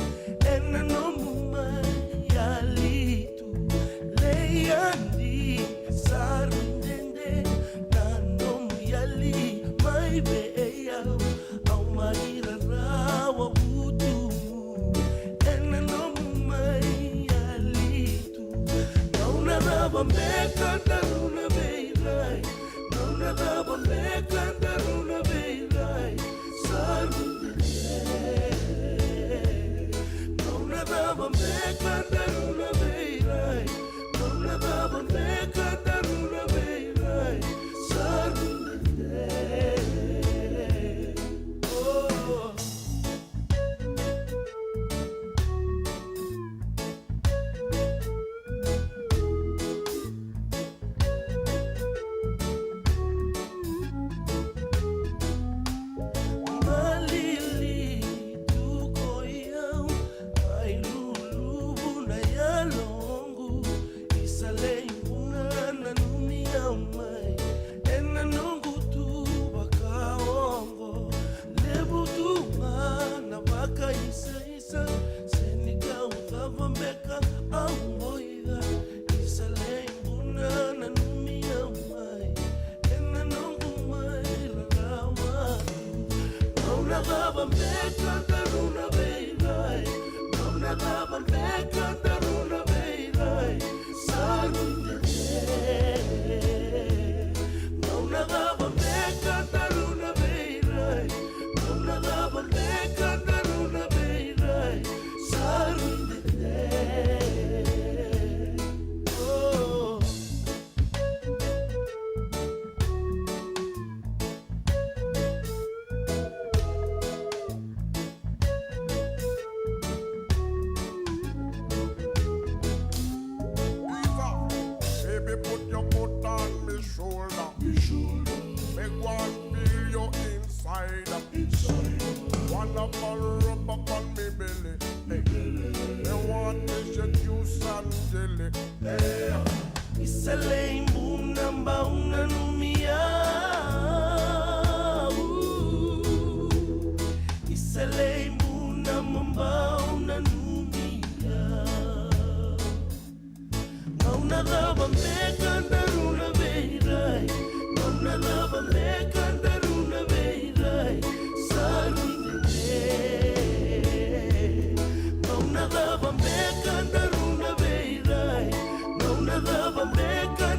ena no mai alitu. Leani saruindende na no muyali mai beau au mai rarawa utumu ena no mai alitu. Nauna raba meka daruna beirai, nauna raba meka daruna beirai, sarundende. Nauna raba meka daruna beirai, nauna raba meka daruna beirai, sarundende. Oh. Malili tuko iau ai lulu na yalongu isale una na numi au mai ena nungu tu bakaongo lebu tu na baka isa isa senika utavambeka au moida isale una na numi au mai ena nungu mai rarawa. Nauna baba meka daruna beirai, nauna baba meka daruna beirai, sarundende. Nauna baba meka daruna beirai, nauna baba meka daruna beirai, sarundende. Oh. Baby, put your foot on me shoulder. Me shoulder. Me go and feel you inside. Inside. Wanna fall rub up on me belly. Hey. Me want this your juice and jelly. Hey. Isale imbuna mbauna numia. Isale imbuna mbauna numia. Nauna raba meka daruna beirai, nauna raba meka daruna beirai, sarundende. Nauna raba meka daruna beirai, nauna raba meka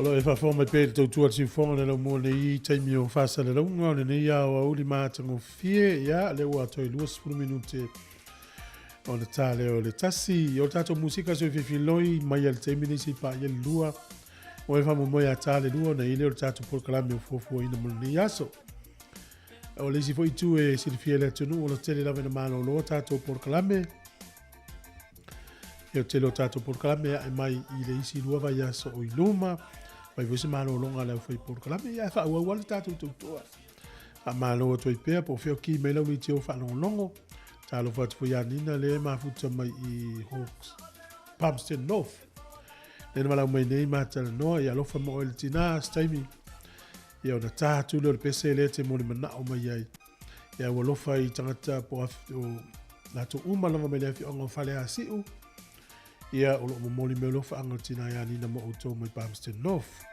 O lo e faafofoga mai pea i le tautua a le siufofoga o le laumua i lenei taimi o faasalalauga o lenei aoauli matagofie. Ia, lea ua toe 20 minute ona ta lea o le tasi. O le tatou musika soi fefiloi mai a le taimi nei sei paia le lua. O e faamoemoe a ta le lua ona i lea o le tatou polokalame o fuafuaina mo lenei aso. O le isi foi itu e silafia e le atunuu o le tele lava ina malolo tatou polokalame. Ia o tele o tatou polokalame e ae mai i le isi lua vaiaso o i luma. Fai foi se malologa a le aufai polokalame, ia ae faaauau lava le tatou tautoa. Faamalo atu ai pea po o fea o ki mai lau leitio faalogologo. Talofa atu foi ia Nina lea e mafuta mai i Hawks Palmerston North. Lea na valaau mai nei ma talanoa, ia alofa ma oe le tina, se taimi. Ia ona ta atu lea o le pese lea e te molimanaʻo mai ai. Ia ua alofa i tagata po o latou uma lava mai le afioaga o Faleasiu. Ia o lo o momoli mai alofaaga o le tina ia Nina mo outou mai Palmerston North.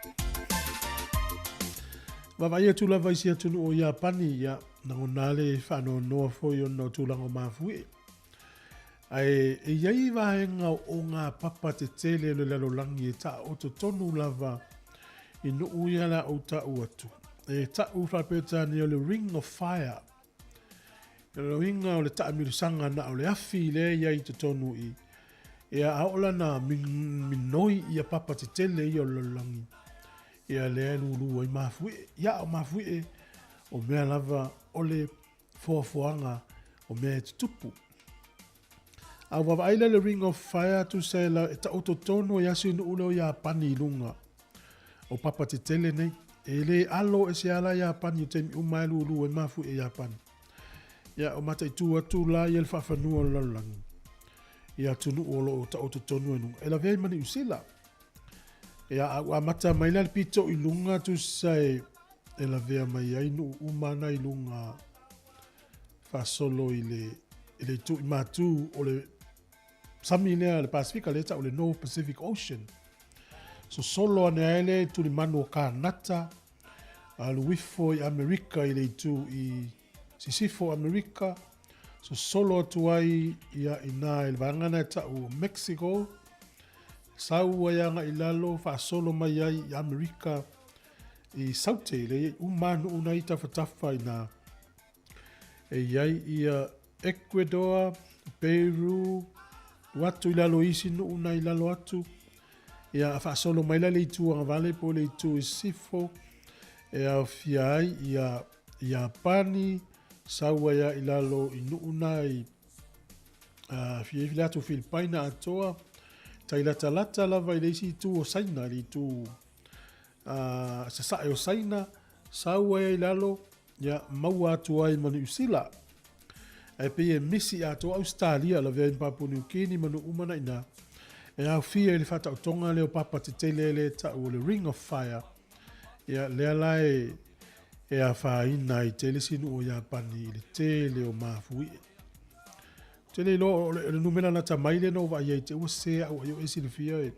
Vaavaai atu lava i si atunuu o Iapani, ia lagona le faanoanoa foi ona o tulaga o mafuie. Ae e i ai vaega o ngā papa tetele o le lalolagi e taoto tonu lava i nuu ia la ou ta'u atu. E ta'u faa-Peretania o le Ring of Fire. O le uiga o le taamilosaga na o le afi lea e i ai i totonu i ia a oo la na minoi ia papa tetele ia o le lalolagi ia lea e lulu ai mafuie. Ia o mafuie o mea lava o le foafoaga o mea e tutupu. A ua vaavaai lea i le Ring of Fire tusa e, la, e taoto tonu ai asi nuu lea o Iapani i luga o papa tetele nei. E le alo ese ala Iapani o taimi uma e lulu ai mafuie Iapani. Ia, o mataitu atu la ia le faafanua o le lalolagi i atunuu o lo o taoto tonu ai luga. E lavea ai ma Niu Sila. Ia, a ua amata mai la le pito i luga tusa e, e lavea mai ai nuu uma ana i luga faasolo i le, i le itu i matū o le sami lea le Pasifika lea ta'u le North Pacific Ocean. Sosolo ane ai le tulimanu o Kānata, alu ifo i Amerika i le itu i Sisifo Amerika, sosolo atu ai ia inā i le vaega lena e ta'u o Mexico, sau ai agai i lalo faasolo mai ai i Amerika i Saute, le i uma nuu na i tafatafa inā. E i ai ia Ecuador, Peru, ua atu i lalo i isi nuu na i lalo atu. Ia, a faasolo mai la le itu agavale po o le itu i sisifo, e aofia ai ia Iapani, sau ai a i lalo i nuu na i uh, i le atu Filipaina atoa, tai latalata lava i le isi itu o Saina, i le itu uh, sasae o Saina, sau ai i lalo, Ia, maua atu ai ma Niu Sila. Ae pei e misi atoa Ausetalia, lavea ai ma Papua Niu Kini ma nuu uma na ina. E aofia i le faataotoga lea o papa tetele lea e ta'u o le Ring of Fire. Ia, lea la e, e afaina ai tele si nuu o Iapani i le tele o mafuie. Ou te le iloa o le, o le numera lata mai lea na ou vaai ai te ua sese a'u ai o e silafia e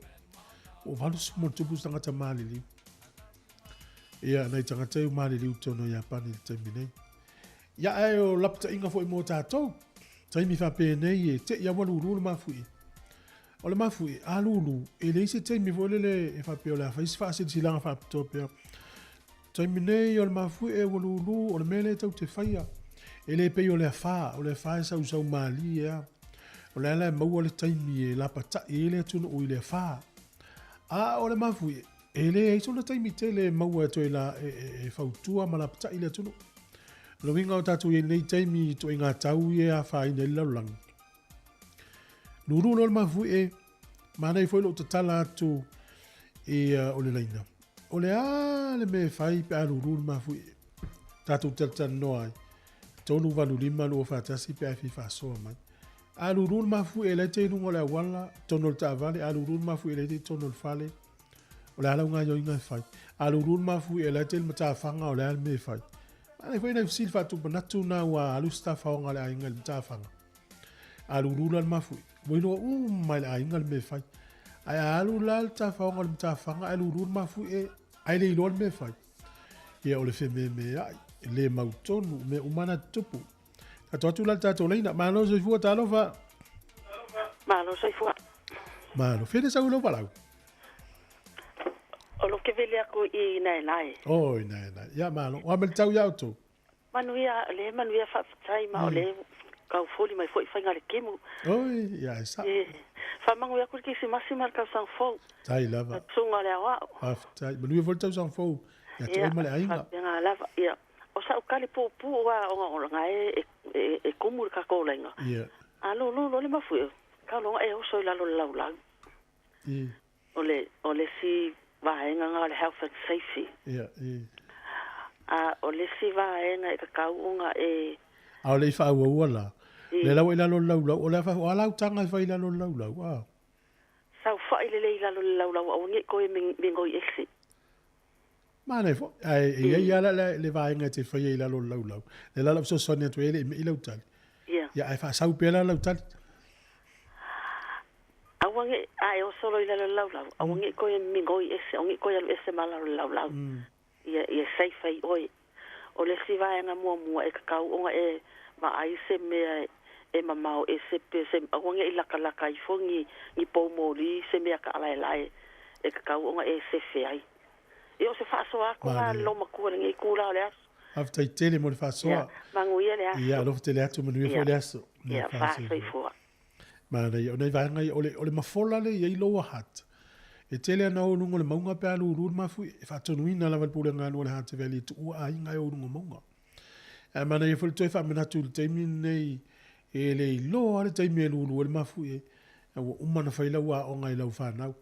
po o 80 ma ona tupu se tagata maliliu. Ia, nai tagata e maliliu tonu o Iapani i le taimi nei. Ia, ae o lapataiga foi mo tātou. Taimi faapenei e te i aua lulu le mafuie. O le mafuie, a lulu, e leai se taimi foi lele e faapea o le a fai se faasilasilaga faapitoa pea. Taimi nei o le mafuie ua lulu, o le mea lea e tau te faia. E le pei o le afa, o le afa e sausau malie a. O le ala e maua le taimi e lapatai ai le atunuu i le afa. A o le mafuie, E leai sona taimi tele e maua e toe la e, e, e fautua ma lapata'i le atunuu. O le uiga o tatou i ai lenei taimi i ituaiga tau ia e afaina ai le lalolagi. Lulu loa le mafuie, manaia foi lou tatala atu i uh, o le laina. O le a le mea e fai pe a lulu le mafuie? Tatou talatalanoa ai. 385 241 pe a e fia faasoa mai. A lulu le mafuie la e te i luga o le auala, totonu o le taavale, a lulu le mafuie la e te i totonu o le fale, O le a lau gaioiga e fai. A lulu le mafui e la te le matafaga o le a le mea e fai. Manaia foi nai fesili faatumanatu na ua alu se tafaoga a le aiga i le matafaga. A lulu la le mafui, ua iloa uma e le aiga le mea e fai. Ae a alu la le tafaoga o le matafaga ae lulu le mafui e ae le iloa le mea e fai. Ia o le fememeai, e le mautonu, mea uma na tutupu. Tatou atu la le tatou laina. Malo soifua, talofa. Malo soifua. Malo. Fele sau lau palau. O lo ke vele aku i naenae. Oh, i naenae. Ia malo. O a mele tau ia outou. Manuia, le manuia faafetai ma o le kau foli mai foi faiga le kemu. Oi, ia e sa. E, whamangu aku le kisimasi ma le tausaga fou. Tai lava. Sunga le aoao. Faafetai. Manuia foi le tausaga fou. Ia te oe ma le aiga. Faapena lava. Ia. O sa'u kali puupuu a ona o nga e, e, e kumu le kakou laina. Ia. A lulu loa le mafuie, kau loga e oso i lalo o le laulau. I. O le, o le isi vaega nga o le health and safety. Ia, i. A o le isi vaega e kakau ona e. A o le i faaauaua la. Lea la ua i lalo o le laulau, o le a fa, o a lau taga e fai i lalo o le laulau, a. Saofai lelei i lalo o le laulau aua ne i toe migoi ese. Manaia foi, ae e i ai lava la le vaega e te faia i lalo o le laulau. Lea la o le a ou fesoasoani atu ai e le i mei lau tali. Ia. Ia, ae faasau pea la lau tali. Aua ne i, a e oso loa i lalo o le laulau, aua ne i toe migoi ese, aua ne i toe alu ese ma lalo o le laulau. Ia, ia safe ai oe. O le isi vaega muamua e tatau ona e vaai se mea e mamao ese pe se, aua ne i latalata ifo ni, ni poumoli, se mea taalaelae e tatau ona e sefe ai. Ia o se faasoa atu la Manaia. lou matua i lenei itula o le aso. Faafetai tele mo le Ia, faasoa. manuia le aso. Ia, alofa tele atu, manuia Ia, foi le aso. Ia, ia, faasoifua. faasoifua. Manaia, o nai vaega ia, o le, o le mafola lea e i ai lower hutt, e tele ana o i luga o le mauga pe a lulu le mafuie, e faatonuina lava e le Pulega Galua o le Hutt Valley e tuua aiga e o i luga o mauga. Ae manaia foi le toe faamanatu i le taimi lenei, e le iloa lava le taimi e lulu ai le mafuie, a ua uma ona fai lau aoga i lau fanau.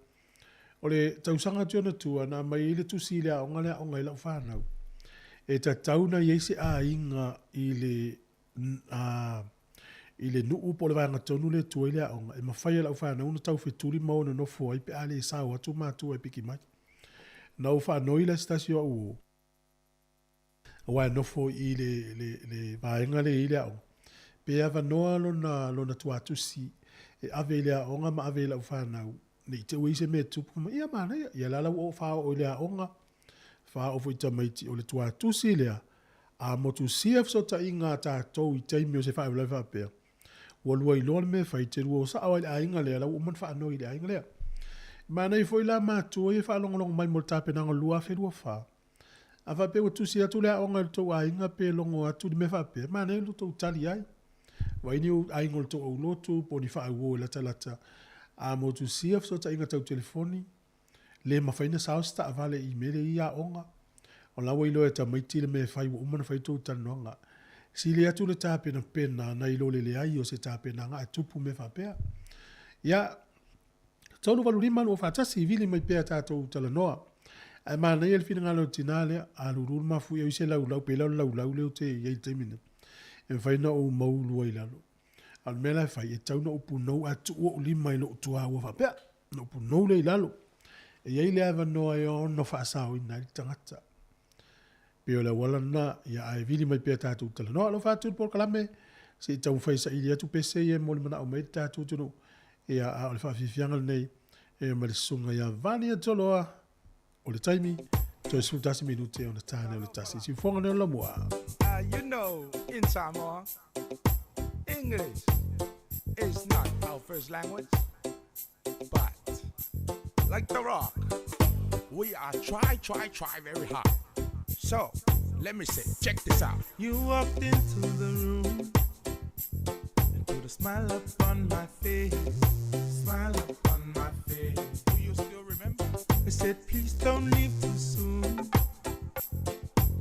O le tausaga atu i ona tua, na aumai ai le tusi i le aoga lea e aoga ai lau fanau, e tatau ona i ai se aiga i le i le nuu po o le vaega tonu lea e tu ai le aoga, e mafai e lau fanau ona taufetuli ma o nonofo ai pe a le sao atu matua e piki mai. Na ou faanoi la i se tasi o au uo, aua e nofo i le, le, le vaega lea e i ai le aoga, pe avanoa lona, lona tuatusi e ave i le aoga ma ave i lau fanau, ne i te i ua i ai se mea e tupu, fai mai, ia manaia, ia la la ua faaoo i le aoga, faaoo foi i tamaiti, o le tuatusi lea, a motusia fesootaiga a tatou i taimi o se faalavelave faapea, ua lua iloa le mea e fai, te lua o sao lava i le aiga lea, la ua uma ona faanoi i le aiga lea. E manaia foi la matua ia e faalogologo mai mo le tapenaga o le 2024. A faapea ua tusi atu le aoga i le tou aiga pe logo atu le mea faapea, e manaia lo tou tali ai. Vaai ni aiga o le tou aulotu po o ni faauo e latalata a motusia fesootaiga tau telefoni, le mafai ona sao se taavale i mea lea i aoga. O la ua iloa e tamaiti le mea e fai ua uma ona fai tou talanoaga. Sili atu le tapenapena nai lo le leai o se tapenaga ae tupu mea faapea. Ia, 385 241, vili mai pea tatou talanoa. Ae manaia le finagalo o le tina lea, a lulu le mafuie o i se laulau, pe la o le laulau lea ou te i ai i le taimi nei, e mafai ona ou maulu ai i lalo. A o le mea la e fai, e tatau ona ou punou ae tuu ou lima i lou tuaua faapea, ona ou punou lea i lalo. E i ai le avanoa e ono faasaoina ai le tagata. Pei o le auala lena, ia ae vili mai pea tatou talanoa. Alofa atu i le polokalame, se i taumafai e saili atu pese ia e molimanao mai ai le tatou atunuu. Ia, a o le faafiafiaga lenei e ma le susuga ia Vania Toloa, o le taimi, toe 11 minute ona ta lea o le tasi. Siufoga nei o le lamua. You know, in Samoa, English is not our first language, but like The Rock, we are try, try, try very hard. So, let me say, check this out. You walked into the room and put a smile upon my face. Smile upon my face. Do you still remember? I said, please don't leave too soon.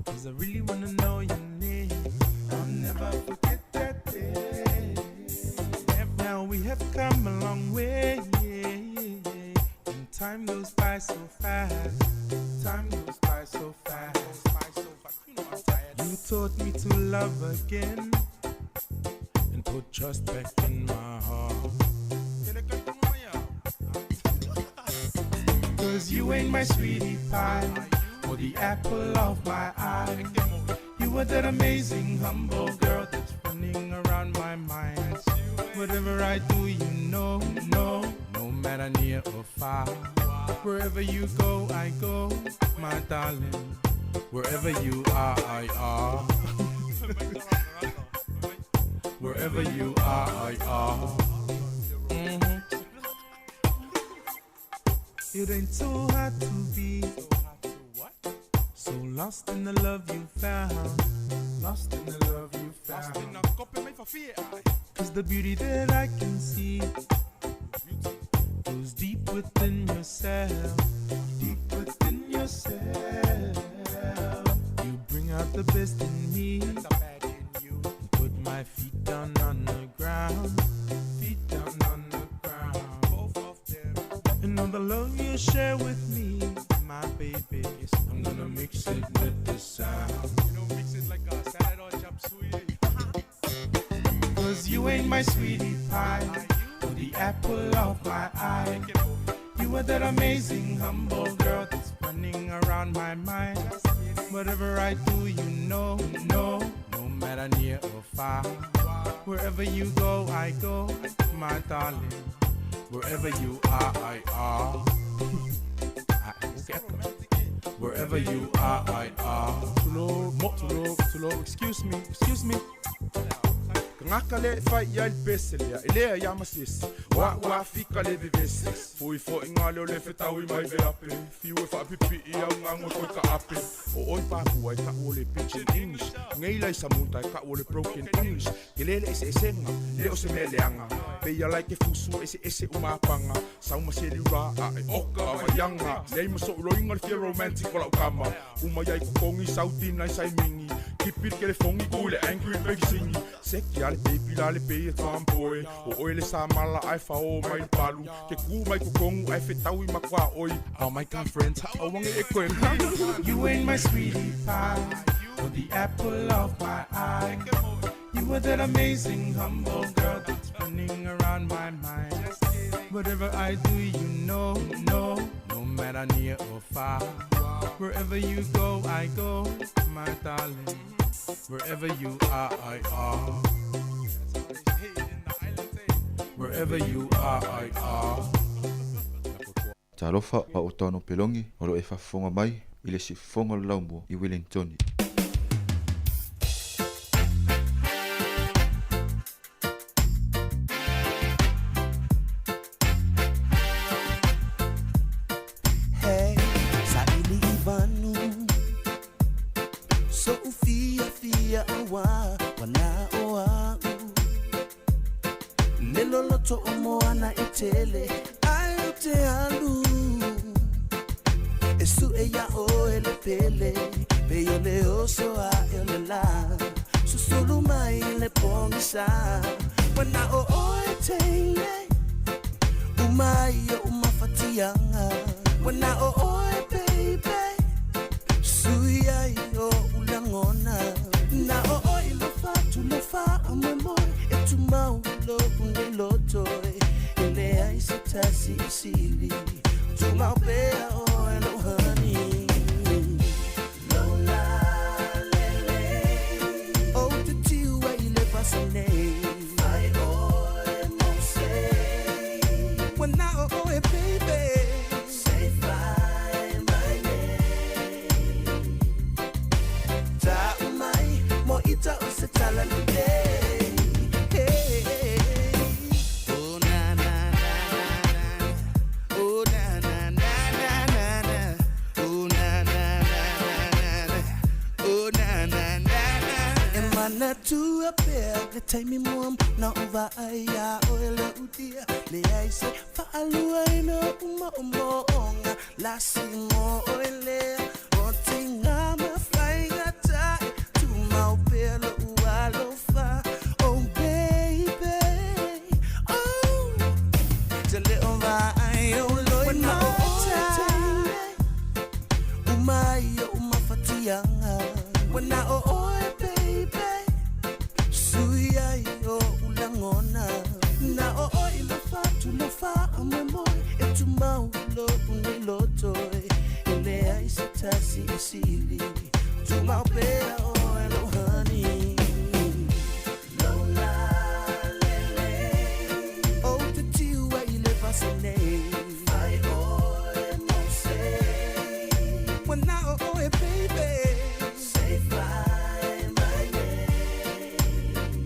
Cause I really wanna know your name. I'll never forget that day. Now we have come a long way. And time goes by so fast. Time goes by so fast. You taught me to love again and put trust back in my heart. Cause you ain't my sweetie pie or the apple of my eye. You were that amazing, humble girl that's running around my mind. Whatever I do, you know, no, no matter near or far. Wherever you go, I go, my darling. Wherever you are, I are. Wherever you are, I are. Mm-hmm. It ain't so hard to be so lost in the love you found. Lost in the love you found. Cause the beauty that I can see goes deep within yourself. Deep within yourself. You bring out the best in me. And put my feet down on the ground. Feet down on the ground. Both of them. And all the love you share with me, my baby. I'm gonna mix it with the sound. You know, mix it like a salad or chop suey. Cause you ain't my sweetie pie, or the apple of my eye. You are that amazing, humble girl that's running. running around my mind. Whatever I do, you know, no, no matter near or far. Wherever you go, I go, my darling. Wherever you are, I are. Wherever you are, I are. Tulo, tulo, tulo, excuse me, excuse me. Ngaka le fai ia le pese lea, e lea ia masisi. Wa wa fika le vevesi. Fui fo inga leo le fetaui mai ve ape. Fiu e whaapipi i au ngango koe ka ape. O oi pāpua e ka o le pidgin English. Ngei lai samunta e ka o le broken English. Ke lele ese esenga, le o se mea leanga. Peia lai ke fusu ese ese umapanga. Sauma se liura a e oka waianga. Nei maso uloinga le fia romantic o lau kama. Uma iai kukongi sauti nai sai mingi. Kipir ke le fongi ku le angry big singi. Seki ale baby la le pei e tomboy. O oi le sa mala ai fa o mai palu. Ke ku mai kukongu ai fetaui makwa oi. All my girlfriends ha o wange e koe. You ain't my sweetie pie, or the apple of my eye. You were that amazing humble girl that's running around my mind. Whatever I do, you know, no, no matter near or far. Wherever you go, I go, my darling. Wherever you are, I are. Wherever you are, I are. Talofa pa o tano pelongi o lo e faafofoga mai i le siufofoga o le laumua i Wellingtoni. Hey, saili i vanu So ufia fia awa Wana o au Le loloto o moana e tele Ai o te alu E su e ia o e le pele Pe o le oso a e o le la Susulu mai le pongisa Wana o o e teile Umai o umafatianga Wana o o e baby Suia i o ulangona Na o o i lo fatu lo fa o me moi E tu mau lo une loto E le ai se tasi i sili Tu mau pea o e lo honey Lola lele O te tiu e i le vasane Fai o e mo se Wana o o e baby Say fai my name Ta umai mo ita o se tala lule Hey. Oh na na na na na. Oh na na na na na na. Oh na na na na na na. Oh na na na na. E mana tua pea le taimi muam na uva ai a o e le utia le ai se faalua ina uma o moonga la si mo o e le o te ngama whainga tae tu mau pea lo ua lo fa. Oh baby, oh te le o vai o loi mata Umai o umafatianga Wana o o e baby Suia i o ulangona Na o o i lo fatu lo fa o me moi E tu mau lo une loto E le ai se tasi i sili Tu mau pea o e lo honey Lola lele O te tiu e i le vasane Fai o e mo se Wana o o e baby Say fai my name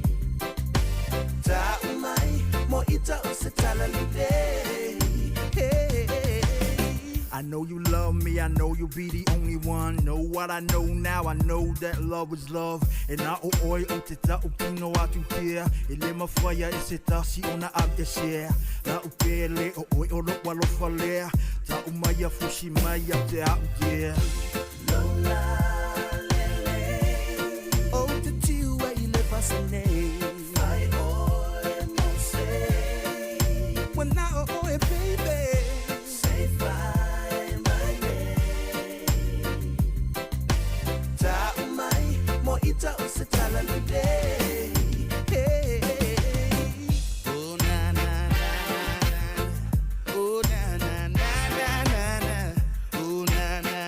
Ta umai mo ita o se tala lule Hey. I know you love me, I know you be the only one. Know what I know now, I know that love is love. And I o oi o te ta o kino atu tia. E le mawhaia e se tasi o na ab e sea. La u pele o oi o lo walo falea. Ta u mai a fusi mai a te au tia. Lola lele O te tiu e i le vasane Fai o e mo se Wana o o e baby Say fai my name Ta umai mo ita o se tala lule Hey. Oh na na na na na. Oh na na na na na na. Oh na na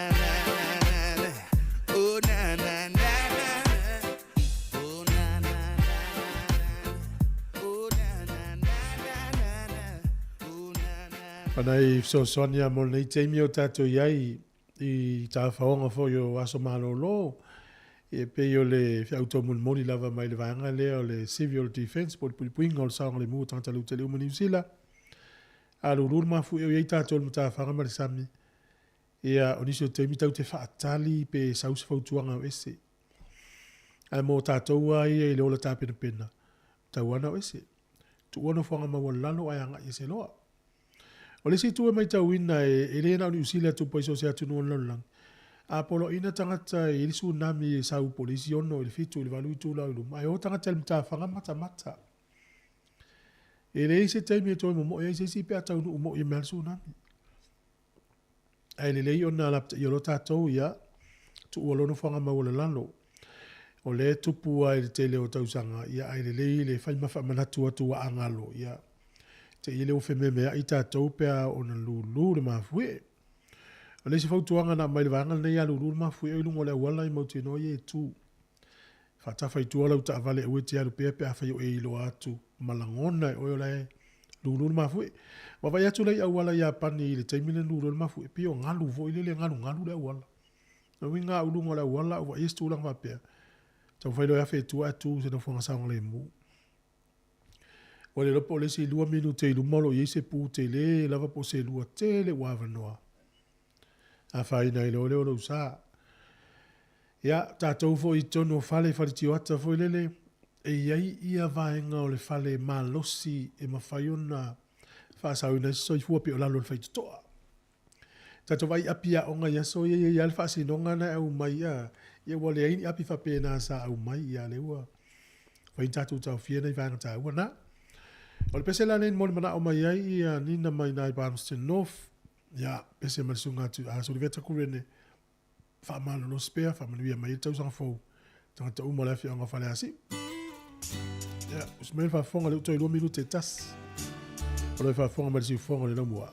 O nai fesoasoani lava mo lenei taimi o tatou i ai i tafaoga foi o aso malolo, e pei o le feau taumolimoli lava mai le vaega lea o le Civil Defence po o le puipuiga o le saogalemu o tagata lautele uma i Niu Sila. A lulu le mafuie o i ai tatou i le matafaga ma le sami, ia o nisi o taimi tatou te faatali pe sau se fautuaga o ese. Ae mo tatou lava ia i le ola tapenapena, tau ana o ese. Tuua nofoaga maualalo ae agai ese loa. O le isi itu e matauina e le na o Niu Sila e tupu ai so o se atunuu o le lalolagi, a poloaiina tagata e i ai le tsunami e sau po o le isi 6 i le 7 i le 8 itula o i luma, ae o tagata i le matafaga matamata. E leai se taimi e toe momoe ai se isi pe a taunuu moi mai lava le tsunami. Ae lelei ona lapataia loa tatou, ia, tuua loa nofoaga maualalalo. O lea e tupu lava i le tele o tausaga, ia ae lelei le fai ma faamanatu atu ua agalo, ia, te i lea ua fememeai tatou pe a oo ina lulu le mafuie. O le isi fautuaga na aumai i le vaega lenei a lulu le mafuie o i luga o le auala i mautinoa ia e tu. Faatafa i tua lau taavale aua e te alu pea pe afai o e iloa atu ma lagona e oe o la e lulu le mafuie. Vaavaai atu la i auala i Iapani i le taimi lea na lulu ai le mafuie, pei o galu foi lele e galugalu le auala. O lona uiga a ou i luga o le auala ae ou vaai i se tulaga faapea, taumafai loa e afe i tua ae tu i se nofoaga saogalemu. Ua le iloa po o le isi 2 minute i luma o lo o i ai se pu tele lava po o se lua tele ua avanoa. Afaina ai loa lea o lou sa. Ia, tatou foi i totonu o fale, fale tioata foi lele, e i ai ia vaega o le fale malosi e mafai ona faasaoina ai se soifua pei o lalo o le faitotoa. Tatou vaai i api aoga i aso ia, e i ai lava le faasinoga na e aumai, a, ia ua leai ni api faapena sa aumai, ia lea ua fai ni tatou taofia nai vaega taua na. O le pese la lenei na molimanaʻo mai ai ia Nina mai ina i Palmerston North, ia, pese ma le susuga atu a Suliveta Kurene, Faamalolosi pea, faamanuia mai ai le tausaga fou, tagata uma o le afioaga o Faleasiu. Ia, usu mai le faafofoga lea ua toe 2 minute e tasi. O lo o faafofoga mai le siufofoga o le laumua.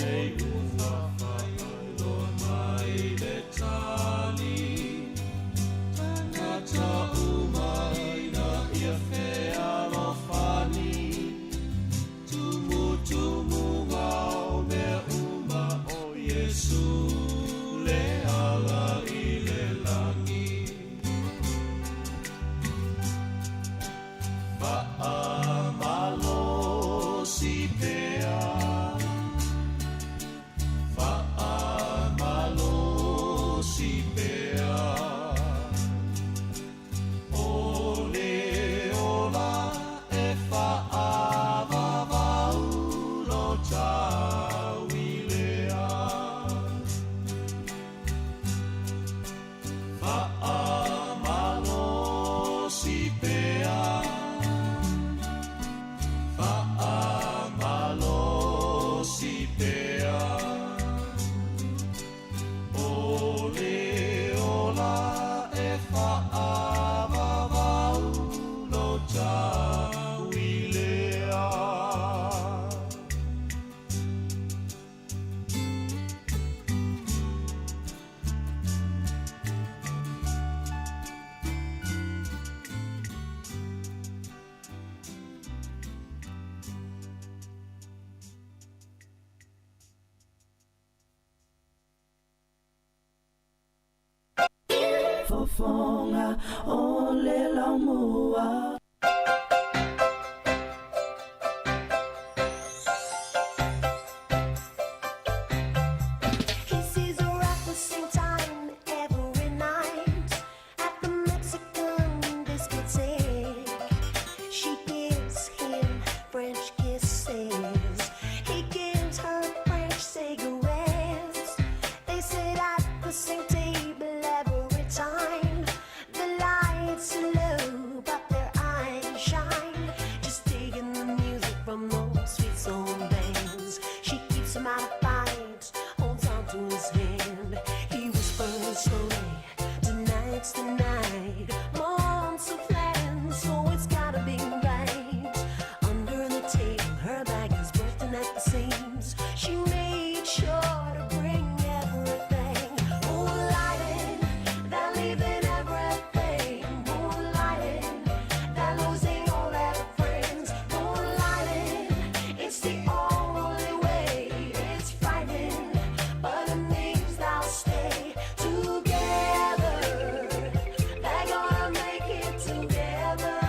nei ua faailoa mai le tali. Tagata uma ina ia fealofani, tumutumuga o mea uma o Iesu le ala i le lagi. Faamalosi pea, faamalosi pea, o le ola e faavavau lo tauilea. Faamalosi pea, faamalosi pea, o le ola e faavavau lo tauilea. Fofoga o le Laumua. He sees her at the same time every night at the Mexican discotheque. She gives him French kisses. He gives her French cigarettes. They sit at the same table every time. The lights are low, but their eyes shine. Just digging the music from those sweet soul bands. She keeps him out of fight, holds on to his hand. He whispers slowly, tonight's the night. Months of plans, so it's gotta be right. Under the table, her bag is bursting at the seams. She made sure to bring everything. Moonlighting, they're leaving everything. Moonlighting, they're losing all their friends. Moonlighting, it's the only way. It's frightening, but it means they'll stay together. They're gonna make it together.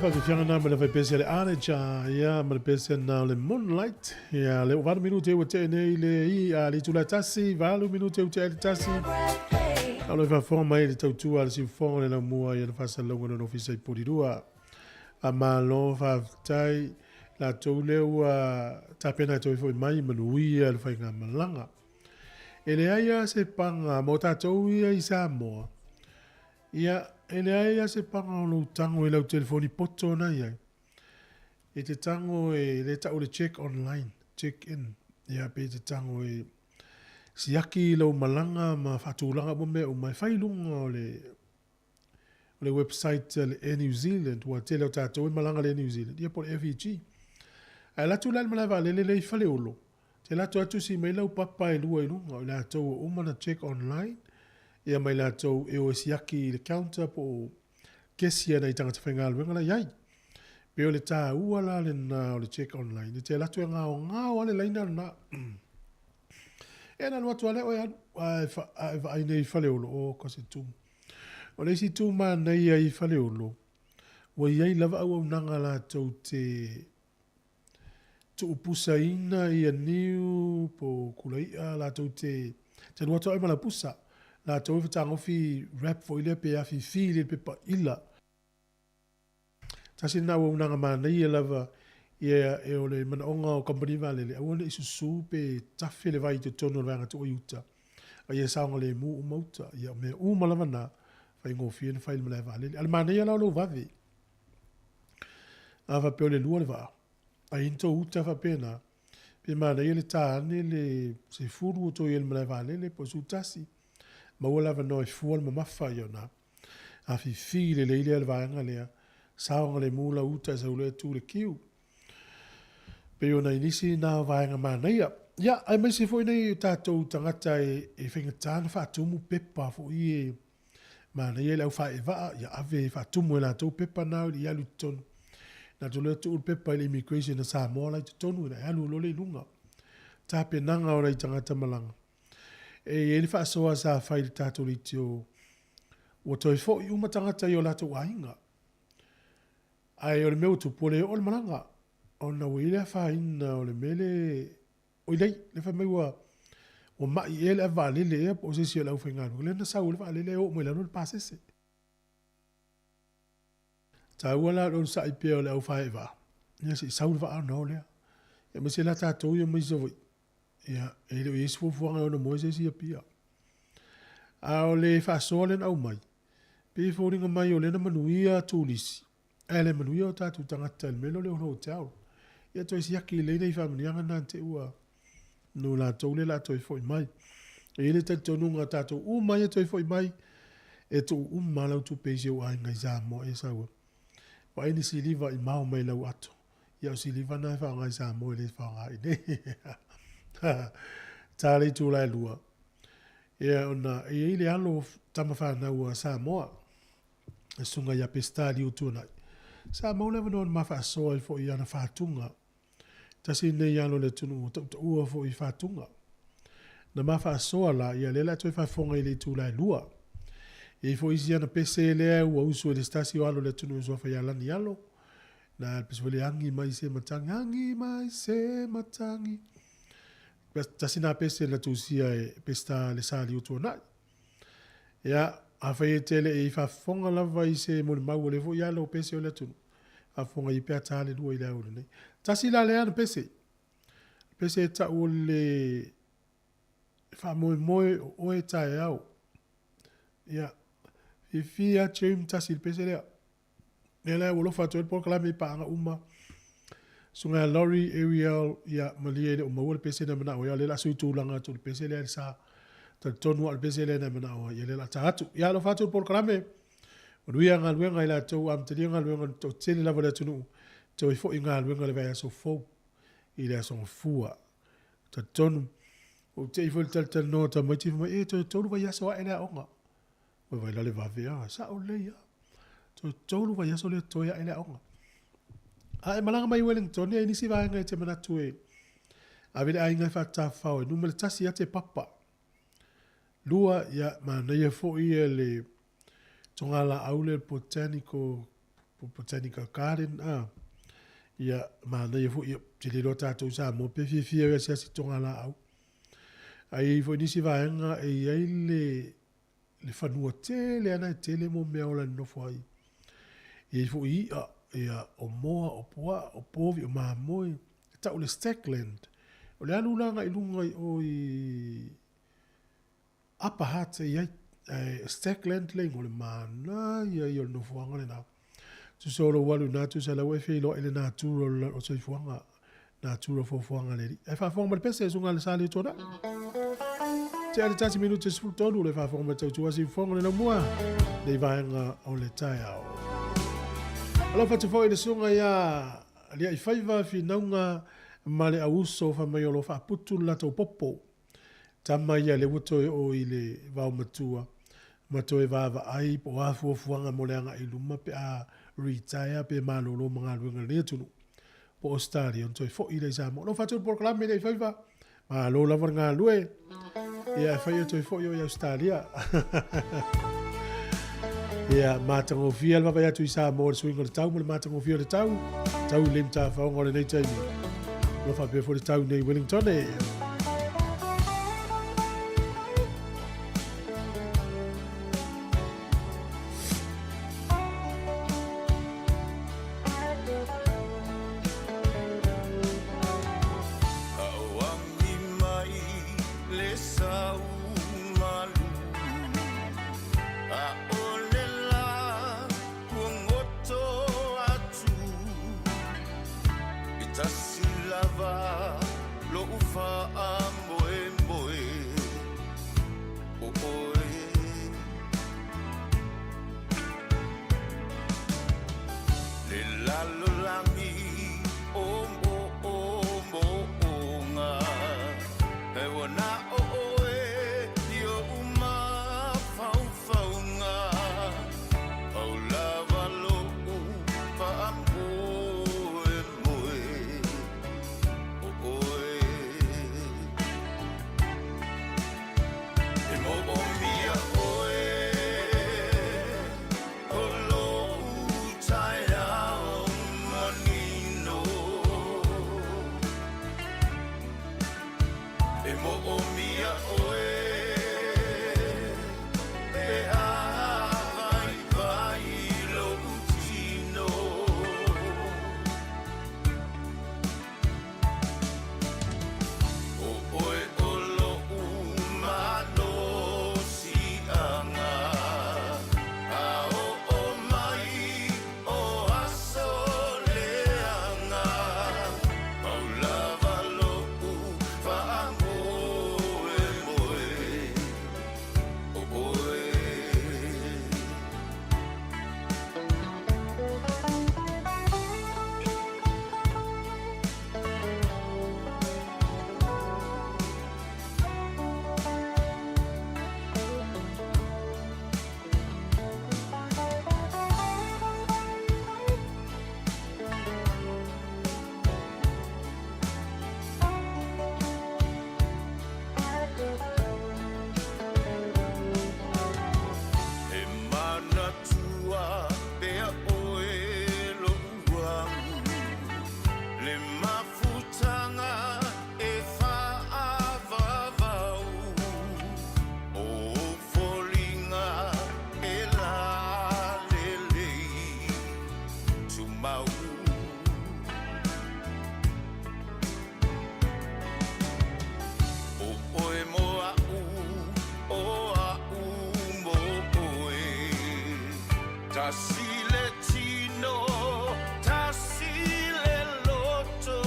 Faafiafiaga na ma le faipese le Arneja, ia ma le pese na o le Moonlight. Ia le 8 minute ua tee nei le i a le itula e tasi, 8 minute ua tea i le tasi. A o lo o faafofoga mai le tautua a le siufofoga o le laumua i ana faasalalauga lona ofisa i Porirua. Faamalo faafetai latou lea ua tapena e toe foi mai manuia le faigamalaga. E leai lava se paga mo tatou ia i Samoa. Ia, e leai lava se paga o lou tago i lau telefoni poto na i ai. E te tago e le tau le check online, check in. Ia, pe te tago e siaki i lou malaga ma faatulaga uma mea uma e fai i luga o le o le website a le Air New Zealand, ua tele o tatou e malaga i le Air New Zealand, ia po o le FEG. Ae alu atu la i le malae vaalele lea i Faleolo, te alu atu lava tusi mai lau papa e lua i luga, o i latou ua uma ona check online, ia ma i latou e o e siaki i le counter po o kesi a nai tagata faigaluega la i ai. Pei o le taua la lena o le check online, e te alu atu e gaogao lava le laina lena. Ia na alu atu lava lea oe alu, ae vaai nei i Faleolo, oka se tumu. O le isi itu manaia i Faleolo, ua i ai lava auaunaga latou te tuupusaina ia niu po o kulai'a latou te te alu atu lava oe ma lau pusa. Latou e fetagofi wrap foi lea pe afifi i le pepa ila. Tasi lena auaunaga manaia lava ia e o le manaoga o kamupani vaalele aua ne i susu pe tafe le vai i totonu o le vaega tuua i uta a ia saogalemu uma uta. Ia o mea uma lava na, faigofie ona fai i le malae vaalele. A o le manaia la o lou vave, a faapea o le lua le vaa, a i ai ni tou uta faapena, pe manaia le ta ane le 10 ua toe i ai i le malae vaalele po o le 11, maua le avanoa e fua le mamafa ia ona afifi lelei lea o le vaega lea, saogalemu lau uta e sau loa e tu i le kiu. Pei o nai nisi na o vaega manaia. Ia, aemaise foi nei o tatou tagata e faigata ona faatumu pepa foi e manaia i le au faevaa, ia ave e faatumu e latou pepa na i alu i totonu. Na atu loa tuu le pepa i le immigration a Samoa la i totonu ina e alu loa lea i luga. Tapenaga o nai tagata malaga. E i ai le faasoa sa fai i le tatou leitio ua toe foi uma tagata i o latou aiga. Ae o le mea ua tupu, ua le oo le malaga, ona ua i ai le afaina o le mea le, oi lei, le fai mai ua, ua mai ea le ave vaalele ea po o se isi o le aufaigaluega, lea na sau ai le vaalele ae oo mai i lalo le pasese. Taua la le onosai pea o le au faee vaa, ia se i sau le vaa ona o lea. Ia aemaise la tatou ia mai Savaii, ia e le o i ai se fuafuaga e ono moe se isi i Apia. A o le faasoa lea na aumai, pei e foliga mai o lea na manuia turisi, ae le manuia o tatou tagata i le mea lea o le hotel. Ia toe siaki lelei nai faamanuiaga na te i ua no latou lea o le a toe foi mai. E i ai le talitonuga tatou uma ia toe foi mai, e tuu uma lava lau tupe i si ou aiga i Samoa e sau ai. Vaai ni siliva i mao mai lau ato. Ia o siliva na e faaaoga i Samoa e le faaaoga i nei. Ta le itula e lua. Ia ona e i ai le alo tama fanau a Samoa, le susuga ia Peseta Liutuanai. Sa maua le avanoa na ma faasoa ai foi i ana fatuga. Tasi lenei alo o le atunuu ua tautaua foi i fatuga. Na ma faasoa la, ia lea o le a toe faafofoga i le itula e lua. E i ai foi isi ana pese lea ua usu e le se tasi o alo o le atunuu e suafa ia Lani Alo. Na pese foi le agi mai se matagi, agi mai se matagi. Tasi na pese na tusia e Peseta le sa Liutuanai. Ia, afai e te le i faafofoga lava i se molimau o lea foi alo o pese o le atunuu, faafofoga i pea ta le lua i le ao lenei. Tasi la lea ana pese. Pese e tau o le faamoemoe o oe taeao. Ia, fiafia Jeremy tasi i le pese lea. Lea la ua alofa atu ai le polokalame i paaga uma. Susuga ia Laurie, Ariel, ia malie e le o maua le pese na manao ai, a o lea o le a sui tulaga atu i le pese lea i le sa. Talitonu lava o le pese lea na manao ai, ia lea o le a ta atu. Ia alofa atu le polokalame, manuia galuega i latou ua amatalia galuega i le toatele lava o le atunuu, toe foi i galuega i le vaiaso fou i le Aso Gafua. Talitonu, ua ou te i foi i le talatalanoa o tamaiti fai mai, e toe tolu vaiaso ae le aoga. Oi vai la le vave a, sao lelei a. Toe tolu vaiaso lea toe ae le aoga. A e malaga mai i Wellington, e i ai nisi vaega e te manatu e ave le aiga e faatafafao ai. Numera tasi ia te papa. Lua, ia manaia foi le togalaau lea le botanical. Botanical Garden, a. Ia, manaia foi, ia, te le iloa tatou i Samoa pe fiafia e asiasi i togalaau. Ae i ai foi nisi vaega e i ai le, le fanua tele ana e tele mo mea ola e nonofo ai. E i ai foi i'a, ia, o moa, o pua'a, o povi, o mamoe, e ta'u le Stackland. O le alu la agai i luga i o i Upper Hutt e i ai, ae Stackland le igoa, o le manaia ia o le nofoaga lena. Tusa o lou alu i ina, tusa la ua e feiloai i le natura o le soifuaga, natura o fuafuaga a le Alii. Ae faafofoga mai le pese, susuga a le Sa Leutuanai. Tea le 1 minute 13 le faafofoga mai tautua siufofoga le laumua nei vaega o le taeao. Alofa atu foi i le susuga ia Aliaifaiva Finauga ma le auuso fai mai o lo o faaputu le latou popo. Tama ia lea ua toe oo i le vaomatua ma toe vaavaai po o a fuafuaga mo le agai i luma pe a retire pe malolo ma galuega i lenei atunuu po o Ausetalia ona toe foi lea i Samoa. Alofa atu i le polokalame lea i Faiva, malo lava le galulue. Ia e fai e toe foi oe i Ausetalia. Ia, matagofie le vaavaai atu i Samoa i le suiga o le tau ma le matagofie o le tau, tau i le matafaoga o lenei taimi. O lo o faapea foi le tau nei i Wellington e. Auangi mai le sau malu A'ole la kuagoto atu E tasi lava lo'u faamoemoe O oe Le lalolagi o moomooga E ua na o oe i oʻu mafaufauga Pau lava loʻu faamoemoe O oe E moomia oe O loʻu taeao manino E moomia oe Pe a vaivai loʻu tino O oe o loʻu malosiaga A oo mai o aso leaga Pau lava loʻu faamoemoe O oe. E manatua pea oe loʻu amu Le mafutaga e fa'avavau O ou foliga e lalelei Tumau O oe mo a'u, o a'u mo oe Tasi le tino, tasi le loto.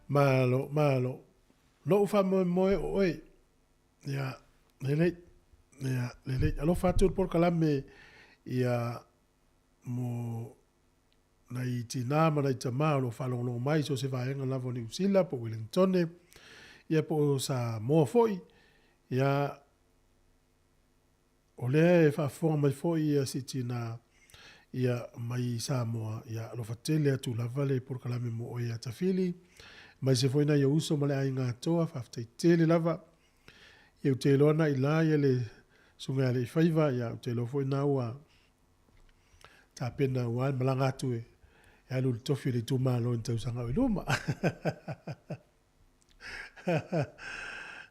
Malo, malo. Lo'u faamoemoe o oe. Ia, lelei. Ia, lelei. Alofa atu le polokalame ia mo nai tinā ma nai tamā o lo o faalogologo mai i so o se vaega lava o Niu Sila po o Welingtone, ia po o Samoa foi. Ia, o lea e faafofoga mai foi ia si tinā ia mai Samoa, ia alofa tele atu lava le polokalame mo oe ia Tafili, aemaise foi nai ou uso ma le aiga atoa, faafetai tele lava. Ia ou te iloa na i la ia le Susuga ia Alii-faiva, ia ou te iloa foi na ua tapena aua le malaga atu e alu i le tofi o le itumalo i ni tausaga o i luma.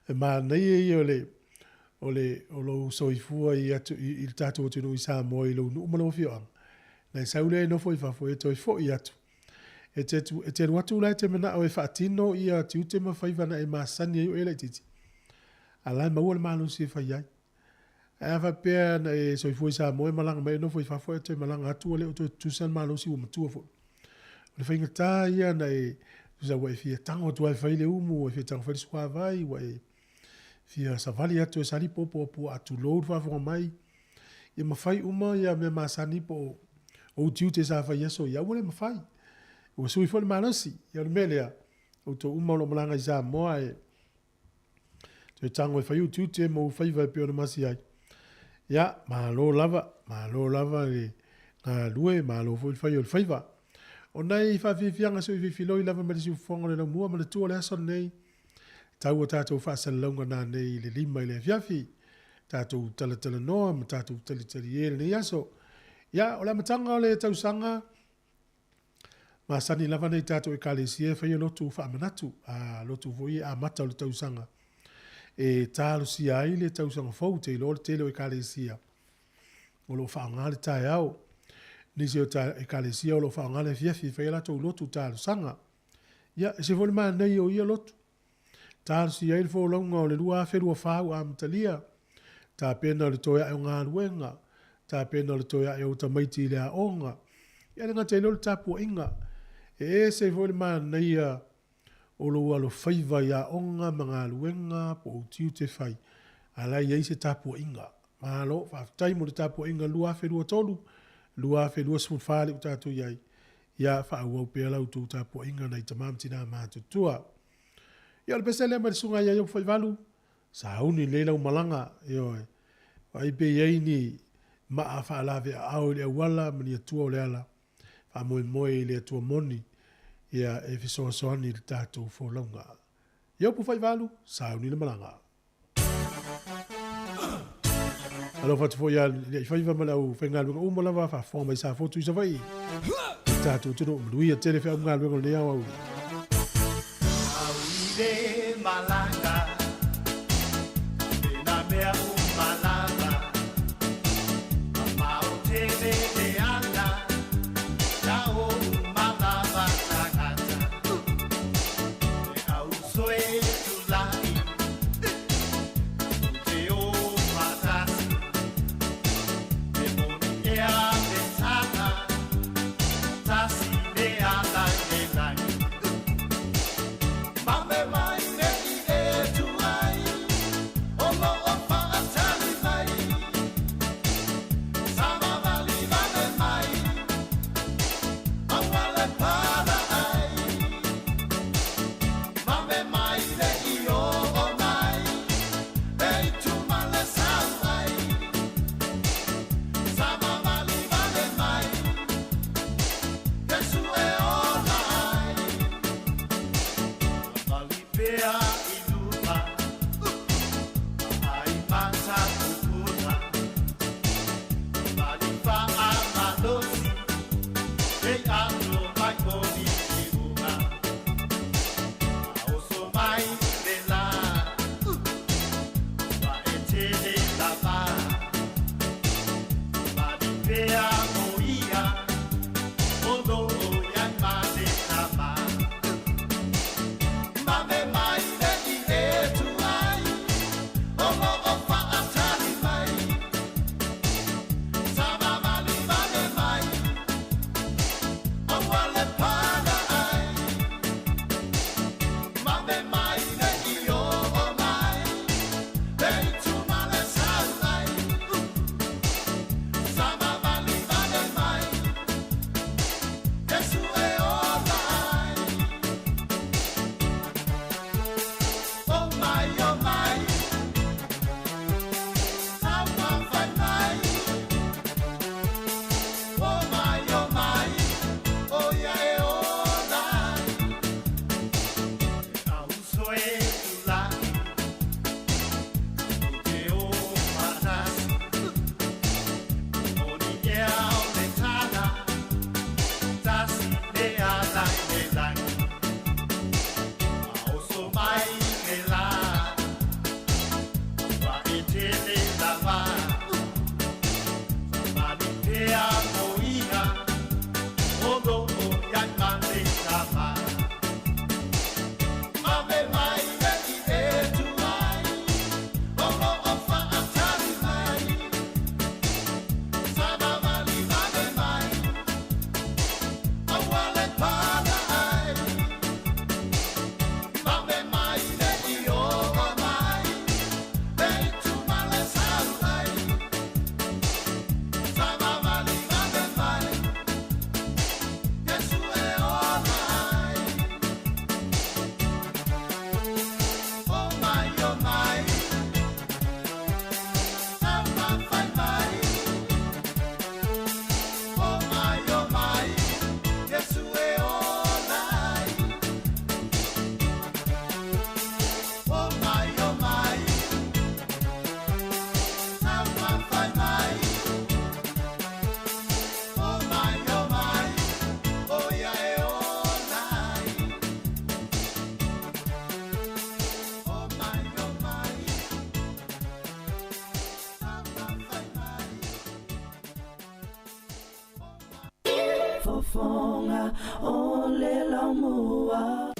E manaia ia o le o le o lou soifua i atu i, i le tatou atunuu i Samoa i lou nuu ma lou afioaga. Na e sau lea e nofo i fafo e toe foi atu. E te, e te alu atu la e te manao e faatino ia tiute ma faiva na e masani ai o e laitiiti. A la e maua le malosi e fai ai. Ae a faapea na e soifua i Samoa e malaga mai e nofo i fafo ae toe malaga atu ua le o toe tutusa le malosi ua matua foi. O le faigata ia na e tusa ua e fia tago atu lava e fai le umu, ua e fia tago e fai le suavai, ua e fia savali atu e sali popo puaa tulou le faafofoga mai. Ia mafai uma ia mea masani po o ou tiute sa fai i aso ia, ua le mafai. Ua sui foi le malosi. Ia o le mea lea, outou uma o lo o malaga i Samoa e Toe tago e fai ou tiute ma ou faiva e pei ona masi ai. Ia, malo lava, malo lava le galue, malo foi le fai o le faiva. O nai faafiafiaga sui fifiloi lava mai le siufofoga o le laumua ma le tua o le aso lenei, tau o tatou faasalalauga nanei i le 5 i le afiafi, tatou talatalanoa ma tatou talitalie lenei aso. Ia, o le amataga o le tausaga, Masani lava nei tatou Ekalesia e faia lotu faamanatu, a lotu foi e amata o le tausaga e talosia ai le tausaga fou. Te iloa o le tele o Ekalesia o lo o faaaoga le taeao, nisi o Ekalesia o lo o faaaoga le afiafi e fai ai latou lotu talosaga. Ia, e ese foi le manaia o ia lotu. Talosia ai le folauga o le 2024 ua amatalia, tapena o le toe ae o galuega, tapena o le toe ae o tamaiti i le aoga. Ia le gata i lea o le tapuaiga, e ese foi le manaia o lou alofaiva i aoga ma galuega po o ou tiute fai, a la e i ai se tapuaiga. Malo, faafetai mo le tapuaiga 2023, 2024 lea ua tatou i ai. Ia faaauau pea la outou tapuaiga nai tama ma tina matutua. Ia o le pese lea mai le susuga ia Iopu Faivalu, sauni lelei lau malaga, ioe. Vaai pe i ai ni maa faalaveaao i le auala ma ni atua o le ala, faamoemoe i le Atua moni, ia e fesoasoani i le tatou folauga. Iopu Faivalu, sauni le malaga. Alofa atu foi ia Alii-faiva ma le aufaigaluega uma lava faafofoga mai Safotu i Savaii. Le tatou atunuu manuia tele feau ma galuega o lenei aoauli. Au i le malaga, e nā mea uma lava, Mamao tele le ala, ia o uma lava tagata. E au soe tulai, Te o fatasi, e moni ea te tala, tasi le ala i le lagi. Mame mai nei e tu ai, o lo o faatali mai. Sama vali vale mai, aua le pala ai. Mame mai nei o o mai, e i tu ma le sau ai. Sama vali vale mai, te Siufofoga o le Laumua.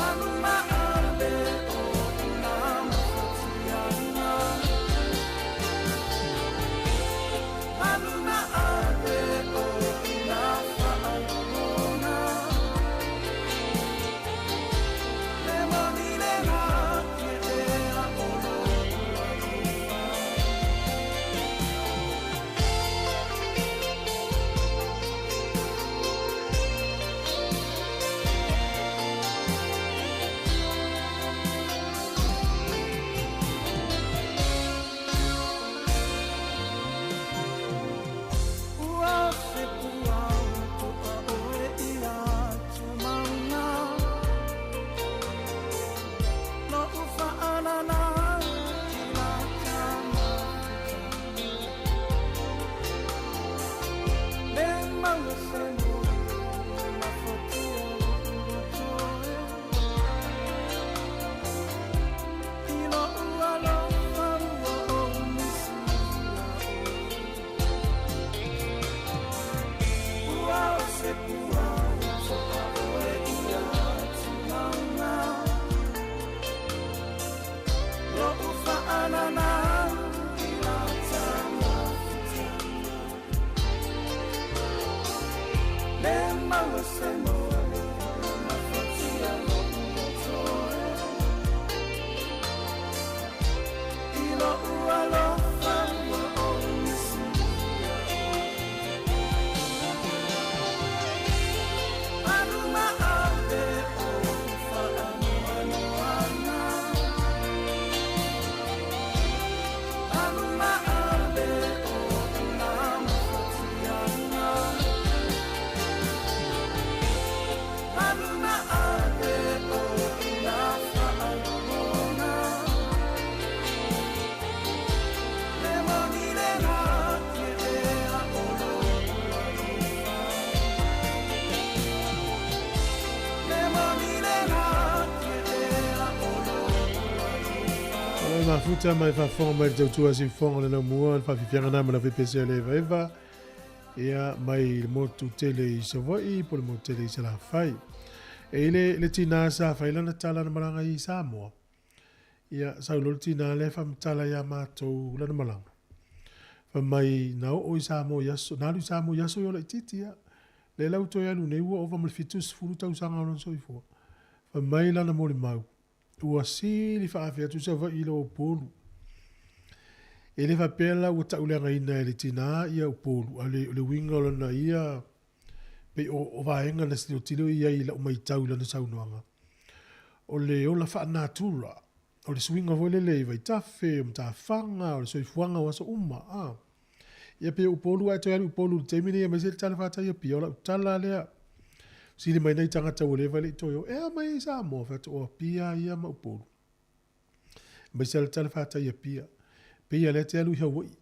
Aluma Mafuta mai faafofoga mai le tautua siufofoga o le laumua le faafiafiaga na ma le afepese a le evaeva ia mai le motu tele i Savaii po le motu tele i Salafai. E i le, le tinā sa fai lana tala na malaga i Samoa. Ia, sau loa le tinā lea faamatala iā matou lana malaga. Fai mai na oo i Samoa i aso, na alu i Samoa i aso ia o laitiiti ia. Lea la ua toe alu nei ua ova ma le 70 tausaga o lona soifua. Fai mai lana molimau, Ua sili faafe atu Savaii i lou Upolu. E le faapea la ua tauleagaina e le tinā ia Upolu, a o le uiga o lana ia, pei o, o vaega na tilotilo i ai i lau maitau i lana saunoaga, o le ola faanatura, o le suiga foi lele i vaitafe, o matafaga, o le soifuaga o aso uma, a. Ia pei o Upolu ae toe alu i Upolu i le taimi lenei aemaise le tala fatai Apia, o lau tala lea. Fesili mai nai tagata ua leva e le i toe o, e a mai i Samoa? Fai atu, o Apia ia ma Upolu. Aemaise le tala fatai Apia. Pei a lea te alu i Hawaii.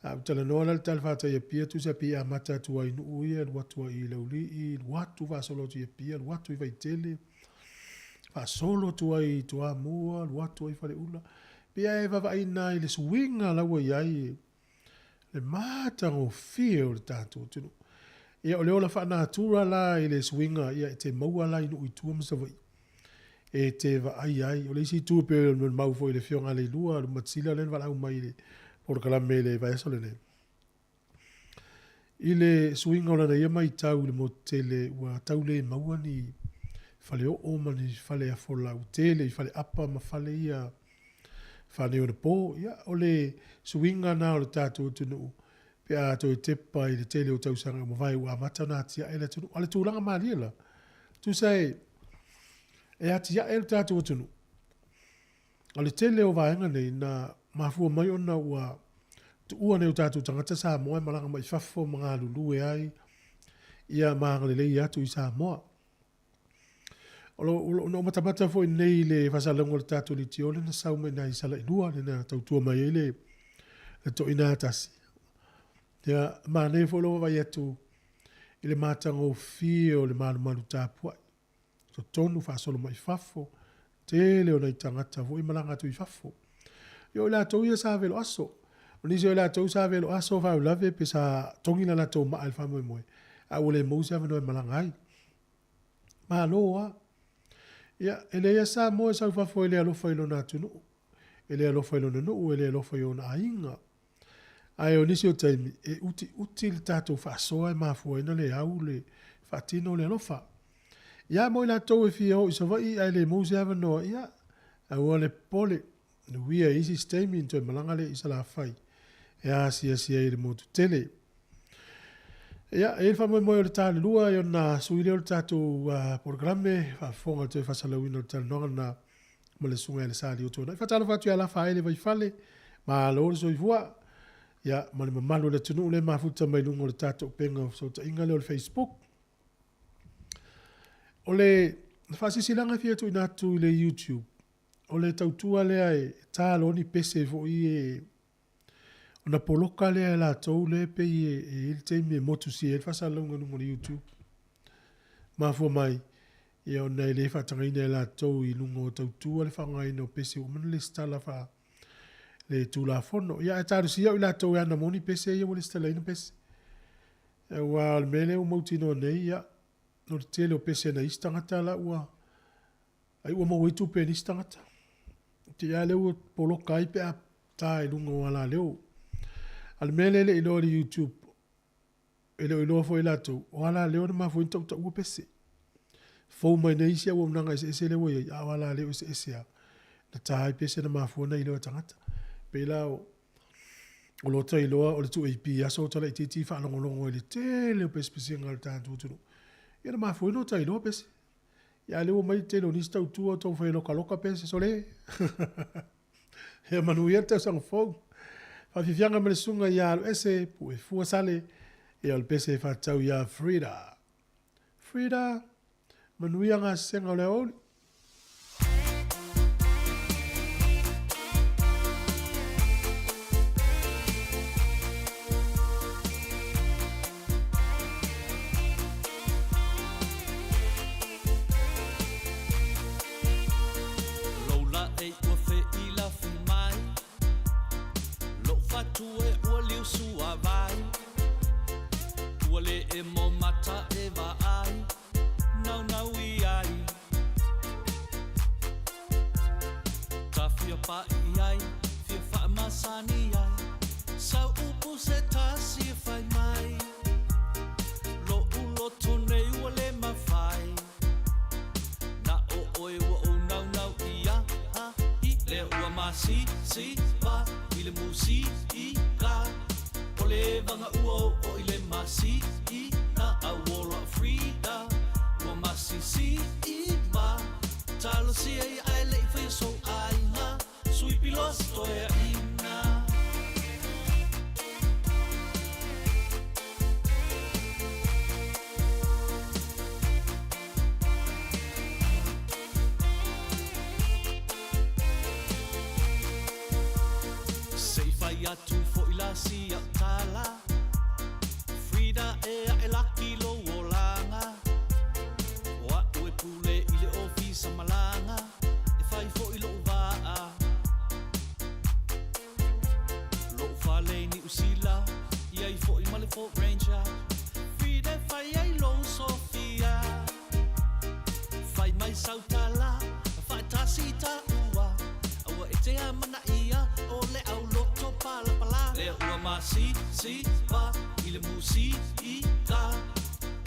A ou talanoa la le tala fatai Apia, tusa pei e amata atu ai i Nuu ia, alu atu ai i Laulii, alu atu faasolo atu i Apia, alu atu i Vaitele, faasolo atu ai i Toamua, alu atu ai i Faleula. Pei e vaavaaiina i le suiga la ua i ai le matagofie o le tatou atunuu. Ia, o le ola faanatura la i le suiga, ia, e te maua la i nuu i tua ma Savaii e te vaai ai. O le isi itu pei o le mau foi i le Afioga ia Leilua Lumatisila lea na valaau mai i le polokalame i le vaiaso lenei. I le suiga o lana ia maitau i le motu tele ua tau le maua ni faleoo ma ni fale afolau tele i faleapa ma fale ia faaneionapo. Ia, o le suiga na o le tatou atunuu pe a toe tepa i le tele o tausaga ua mavae ua amata ona atiae le atunuu. A o le tulaga malie la, tusa e atiae le tatou atunuu. O le tele o vaega nei na mafua mai ona ua tuua nai o tatou tagata Samoa e malaga mai fafo ma galulue ai ia ma agalelei atu i Samoa. O lo o na ou matamata foi nei i le faasalalauga o le tatou leitio lea na sau mai i Salailua lea na tautua mai ai le toeaina Atasi. Ia, manaia foi lou vaavaai atu i le matagofie o le malumalu tapuai. Totonu faasolo mai fafo, tele o nai tagata foi e malaga atu i fafo. Ia o i latou ia sa velo aso. O nisi o i latou sa velo aso faalavelave pe sa togi le latou maa i le faamoemoe, a ua le maua se avanoa e malaga ai. Malo lava. Ia, e leai lava se Samoa e sau i fafo e le alofa i lona atunuu, e le alofa i lona nuu, e le alofa i ona aiga. Ae o nisi o taimi, e utiuti le tatou faasoa e mafua ai ona le au le faatino le alofa. Ia mo i latou e fia o i Savaii ae le maua se avanoa, ia, aua le popole, nuia i isi taimi ona toe malaga lea i Salafai e asiasi ai i le motu tele. Ia, e i ai le faamoemoe o le ta lua e ona sui lea o le tatou polokalame, faafofoga i le toe faasalauina o le talanoaga lena ma le Susuga ia Lesali o Tuanai. Faatalofa atu ia Lafaele Vaifale, malo le soifua, ia, ma le mamalu o le atunuu lea e mafuta mai luga o le tatou upega o fesootaiga lea o le Facebook. O le faasilasilaga e fia tuuina atu i le YouTube, o le tautua lea e ta loa ni pese foi e ona poloka lea e latou lea pei e i ai le taimi e motusia ai le faasalalauga i luga o le YouTube. Mafua mai, ia ona e le faatagaina e latou i luga o tautua le faaaogaina o pese ua uma ona lesitala faa le Tulafono. Ia ae talosia o i latou e ana mo ni pese ia ua lesitalaina pese. Aua o le mea lea ua mautinoa nei, ia, o le tele o pese a nai isi tagata la ua ai ua maua ai tupe a nisi tagata. Te i a lea ua poloka ai pe a ta i luga o alaleo. A o le mea lea e le i iloa e le YouTube, E le o iloa foi e latou, o alaleo na mafua ai ona tautaua pese. Fou mai nei isi auaunaga eseese lea ua i ai, a o alaleo eseese lava na ta ai pese na mafua ona iloa e tagata. E pei la o o lota iloa o le 2AP aso o ta laitiiti faalogologo i le tele o pesepesega a le tatou atunuu, ia na mafua ai ona ota iloa pese. Ia a o lea ua omai le tele o nisi tautua o taumafai e lokaloka pese, sole! Ia manuia le tausaga fou. Faafiafiaga ma le susuga ia Aloese Puefua Sale, ia o le pese e faatatau ia Frida. Frida, manuia gasesega o le aoauli. Lou laʻei ua feilafi mai, Lou fatu e ua liu suavai, Ua le emo mata e vaai, Naunau i ai. Ta fia paʻi i ai, Fia faamasani ai, Sau upu se tasi e fai mai, Loʻu loto nei ua le mafai. Na o ʻoe ua ou naunau ia i lea ua masisiva i le musika o le vaga ua oo i le masina auola o Frida ua masisiva talosia ia ae le i faia sou aiga Sui pilos toeaina. Se i fai atu foʻi la si au tala Frida e aʻe laki lou olaga O aʻu e pule i le ofisa malaga E fai foʻi loʻu waa Loʻu fale i Niu Sila I ai foʻi ma le Ford Ranger Frida e fai ai lou Sofia Fai mai sau tala Faatasi i taua Aua e te amanaia O le au loto palapala Lea ua masisiva I le musika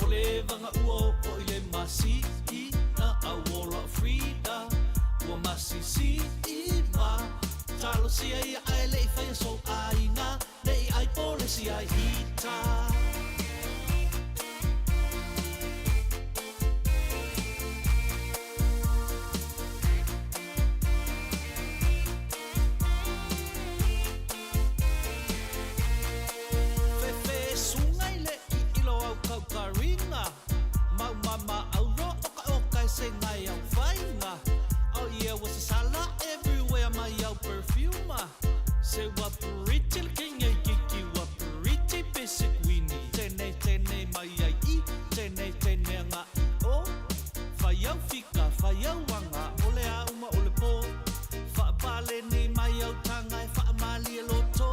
O le vaga ua oo i le masina Auola o Frida Ua masisiva Talosia ia ae le i faia sou aiga Ne i ai polesi ai ita. Fefe suga i le iilo au kaukariga Mau mama auro oka oka e se ngai au faiga Oh yeah ua sasala everywhere mai au perfume Se ua pretty le king ei kiki ua pretty basic wini Tenei tenei mai ai i tenei tenei anga i o Fai au fika fai au anga o le a uma o le po Faapaleni mai au taga e faamalie loto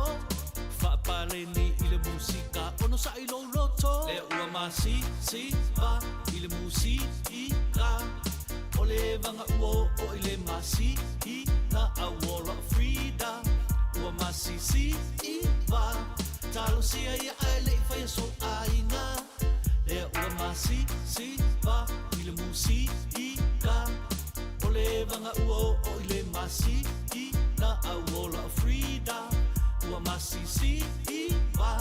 Faapaleni i le musika ono saʻi lou loto Lea ua masisiva i le musika O le vaga ua oo i le masina Auola o Frida ua masisiva Talosia ia ae le i faia sou aiga Lea ua masisiva i le musika O le vaga ua oo i le masina Auola o Frida ua masisiva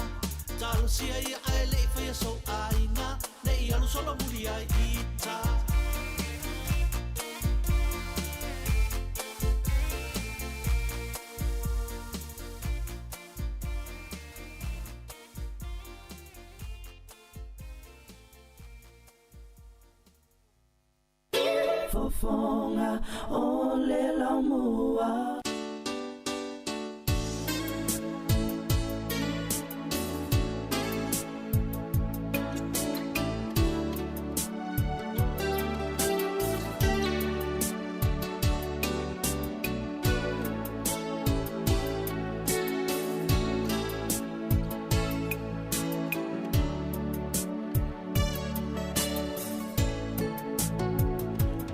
Talosia ia ae le i faia sou aiga Ne i alu solo muli ai ita. Fofoga o le laumua.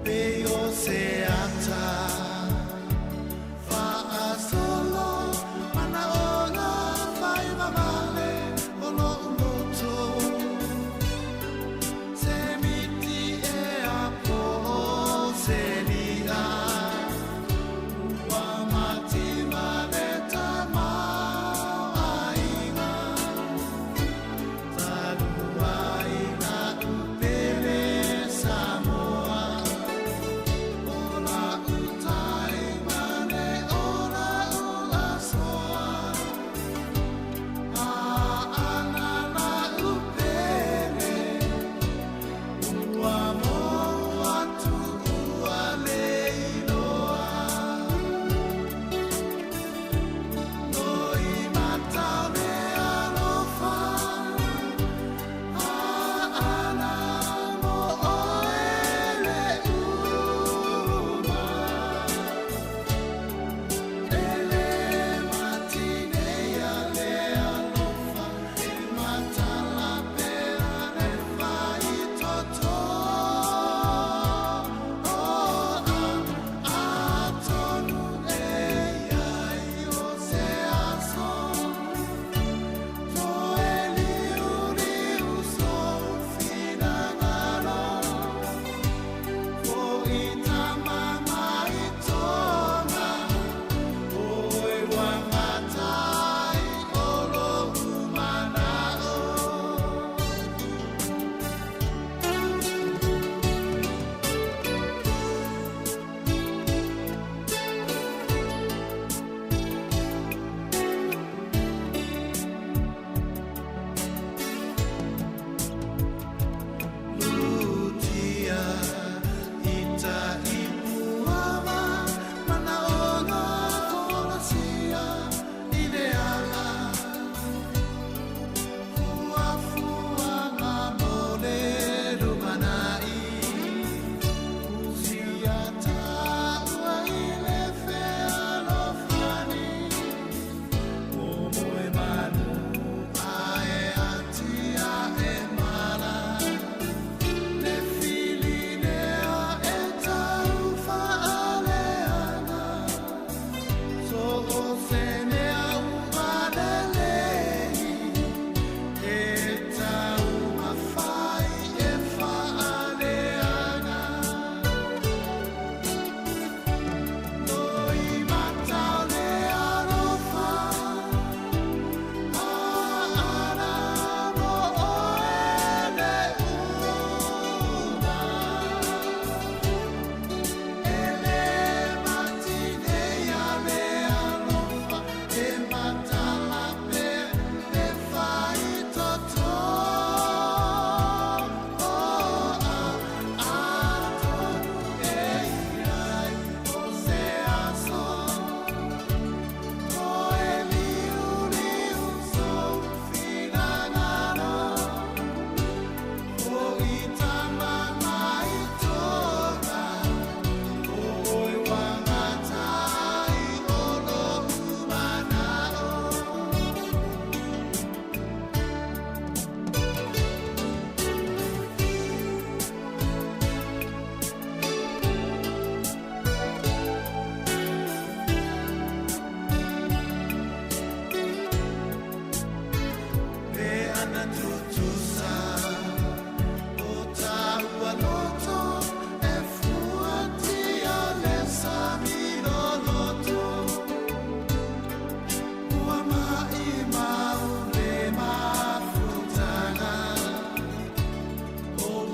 Pei o se ata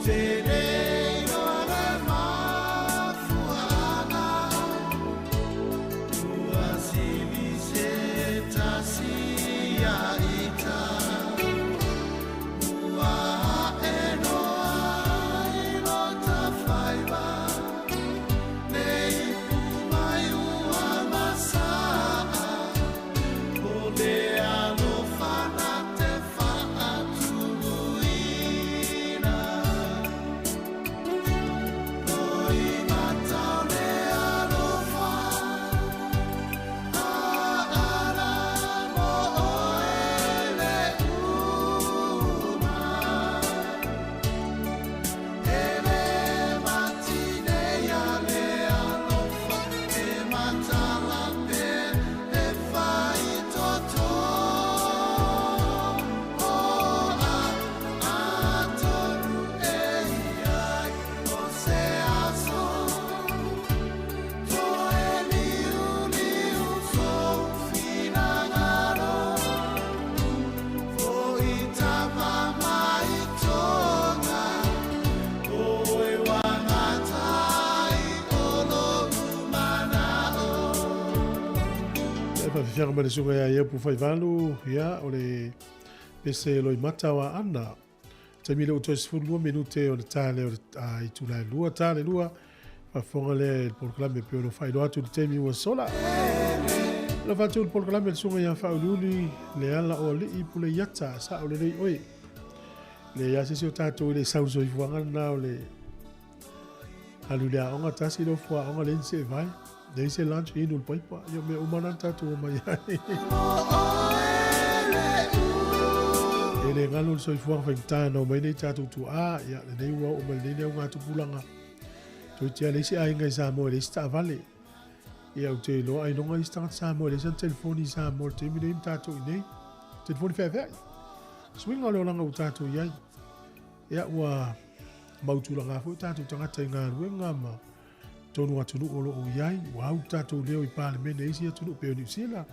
te le iloa le mafuaaga Ua sili se tasi ia ita Ua ae noa i lota faiva Le ipu mai ua masaa O le alofa na te faatuluina Toi mata o le alofa Aala mo oe le uma E le matine ia le alofa E matala pea e faitoto O a atonu e i ai o se aso Toe liuliu sou finagalo Foi tama mai Tonga Oe wagatai o lou manao. E faafefiaga mai le susuga ia Iepu Faivalu, ia, o le pese loimata o Aana. Taimi lea ua toe 12 minute o le ta lea o le itula e lua, ta le lua, faafofoga lea i le polokalame e pei ona faailoa atu i le taimi ua sola. Alofa atu i le polokalame le susuga ia Faauliuli, Leala o Alii Puleiata, sao lelei oe. Leai lava se isi o tatou e le i sau i le soifuaga lena o le alu i le aoga tasi le ofo aoga leai ni seevae, leai se lunch, inu le paipa. Ia o mea uma na na tatou omai ai. E le galo le soifuaga faigata na omai nei tatou tuaa, ia lenei ua oo mai lenei augatupulaga. Toeitiiti lava leai se aiga i Samoa e leai se taavale. Ia ou te iloa ailoga isi tagata Samoa e leai sana telefoni i Samoa i le taimi nei ma tatou i inei. Telefoni feaveai. Suiga o le olaga ua tatou i ai. Ia ua mau tulaga foi o tatou tagata i galuega ma tonu atunuu o lo o i ai. Ua au tatou leo i Palemene i isi atunuu pei o Niu Sila.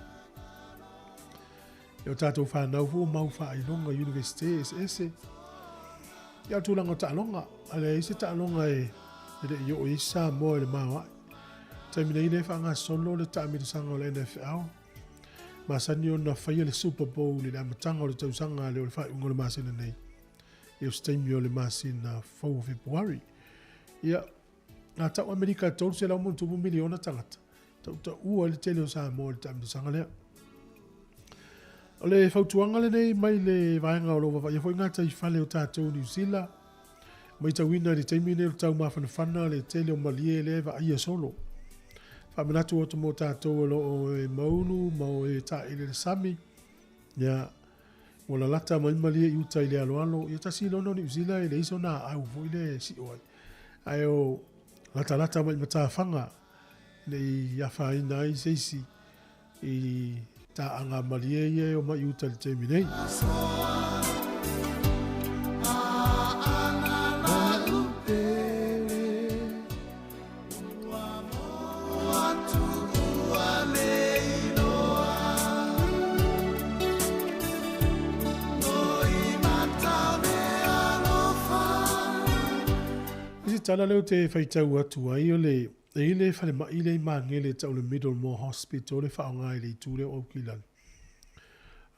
Ia o tatou fanau foi ua mau faailoga i Universite eseese. Ia o le tulaga o taaloga, a leai se taaloga e le i oo i ai Samoa i le maoae. Taimi nei lea e faagasolo le taamilosaga o le NFL. Masani ona faia le Super Bowl i le amataga o le tausaga lea o le faaiuga o le masina nei. Ia o se taimi o le masina fou o Fepuari. Ia, ngā tau Amerika e 300 miliona tagata. Tautaua ai le tele o Samoa i le taamilosaga lea. O le fautuaga lenei mai le vaega o lo o vavaia foi gataifale o tatou Niu Sila, matauina i le taimi lenei o le tau mafanafana le tele o malie lea e vaaia solo. Faamanatu atu mo tatou o lo o e maulu ma o e taele le sami, ia, ua lalata mai malie i uta i le aloalo, ia tasi loa o Niu Sila e leai sona aau foi lea e sio ai. Ae o latalata mai i matafaga ne i afaina ai se isi i taaga malie ia e omai i uta i le taimi nei. I se tala lea ou te faitau atu ai o le E i le falemai lea i Magele e tau le Middlemore Hospital e faaaoga i le itu lea o Aukilani.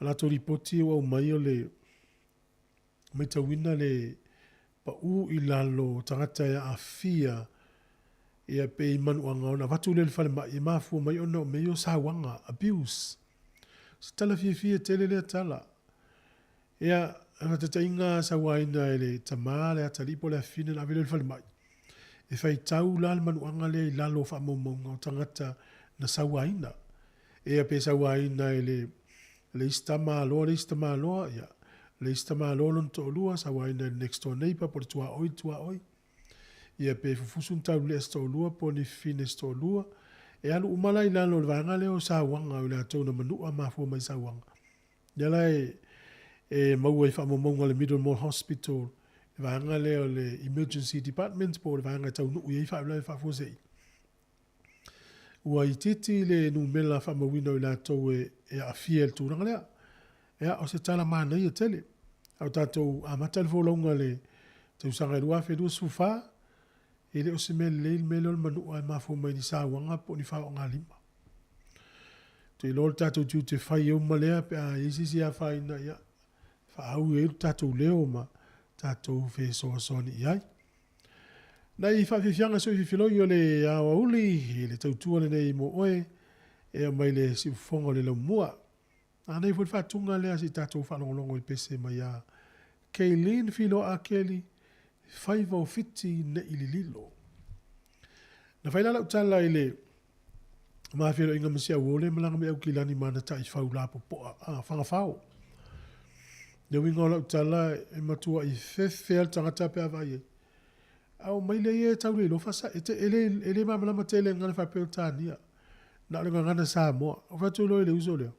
A latou lipoti ua aumai o le matauina le pau i lalo o tagata e aafia ia pe i manuaga ona avatu lea i le falemai e mafua mai ona o mea ia o sauaga, abuse. O se tala fiafia tele lea tala. Ia, o le faataitaiga sauaina e le tama le atalii po o le afafine ona ave lea i le falemai. E faitau la le manuaga lea i lalo o faamaumauga o tagata na sauaina. Ia pe sauaina e le le isi tamaloa le isi tamaloa, ia, le isi tamaloa lona toalua, sauaina e le next door neighbour po o le tuaoi le tuaoi. Ia pe fufusu ni taulelea se toalua po o ni fafine se toalua. E alu uma la i lalo o le vaega lea o sauaga o i latou na manua mafua mai sauaga. Lea la e maua i faamaumauga a le Middlemore Hospital, le vaega lea o le Emergency Department po o le vaega e taunuu i ai faalavelave faafuasei. Ua itiiti le numera faamauina o i latou e aafia i le tulaga lea. Ia, o se tala manaia tele. A o tatou amata le folauga i le Tausaga e 2024, e le o se mea lelei le mea lea o le manua e mafua mai ni sauaga po o ni faoagalima. Ou te iloa o le tatou tiute fai e uma lea pe a i ai se isi e afaina, ia, faaau ai lo tatou leo ma tatou fesoasoani i ai. Nai faafiafiaga sui fifiloi o le aoauli i le tautua lenei mo oe e aumai le siufofoga o le laumua. Anei foi le faatuga lea se i tatou faalogologo i le pese mai a Kaylene Filoa Keli, faiva o Fiti nei lililo. Na fai la lau tala i le mafeloaiga ma si auo lea e malaga mai Aukilani ma ana taifau lapopoa, a, fagafao. Le uiga o lau tala e matuai fefe lava le tagata pe a vaai ai. A o mai lea ia e tau le iloa faasa, e, te, e, le, e le malamalama tele i le gagana faa-Peretania, na o le gagana Samoa. O fai atu loa i le uso lea,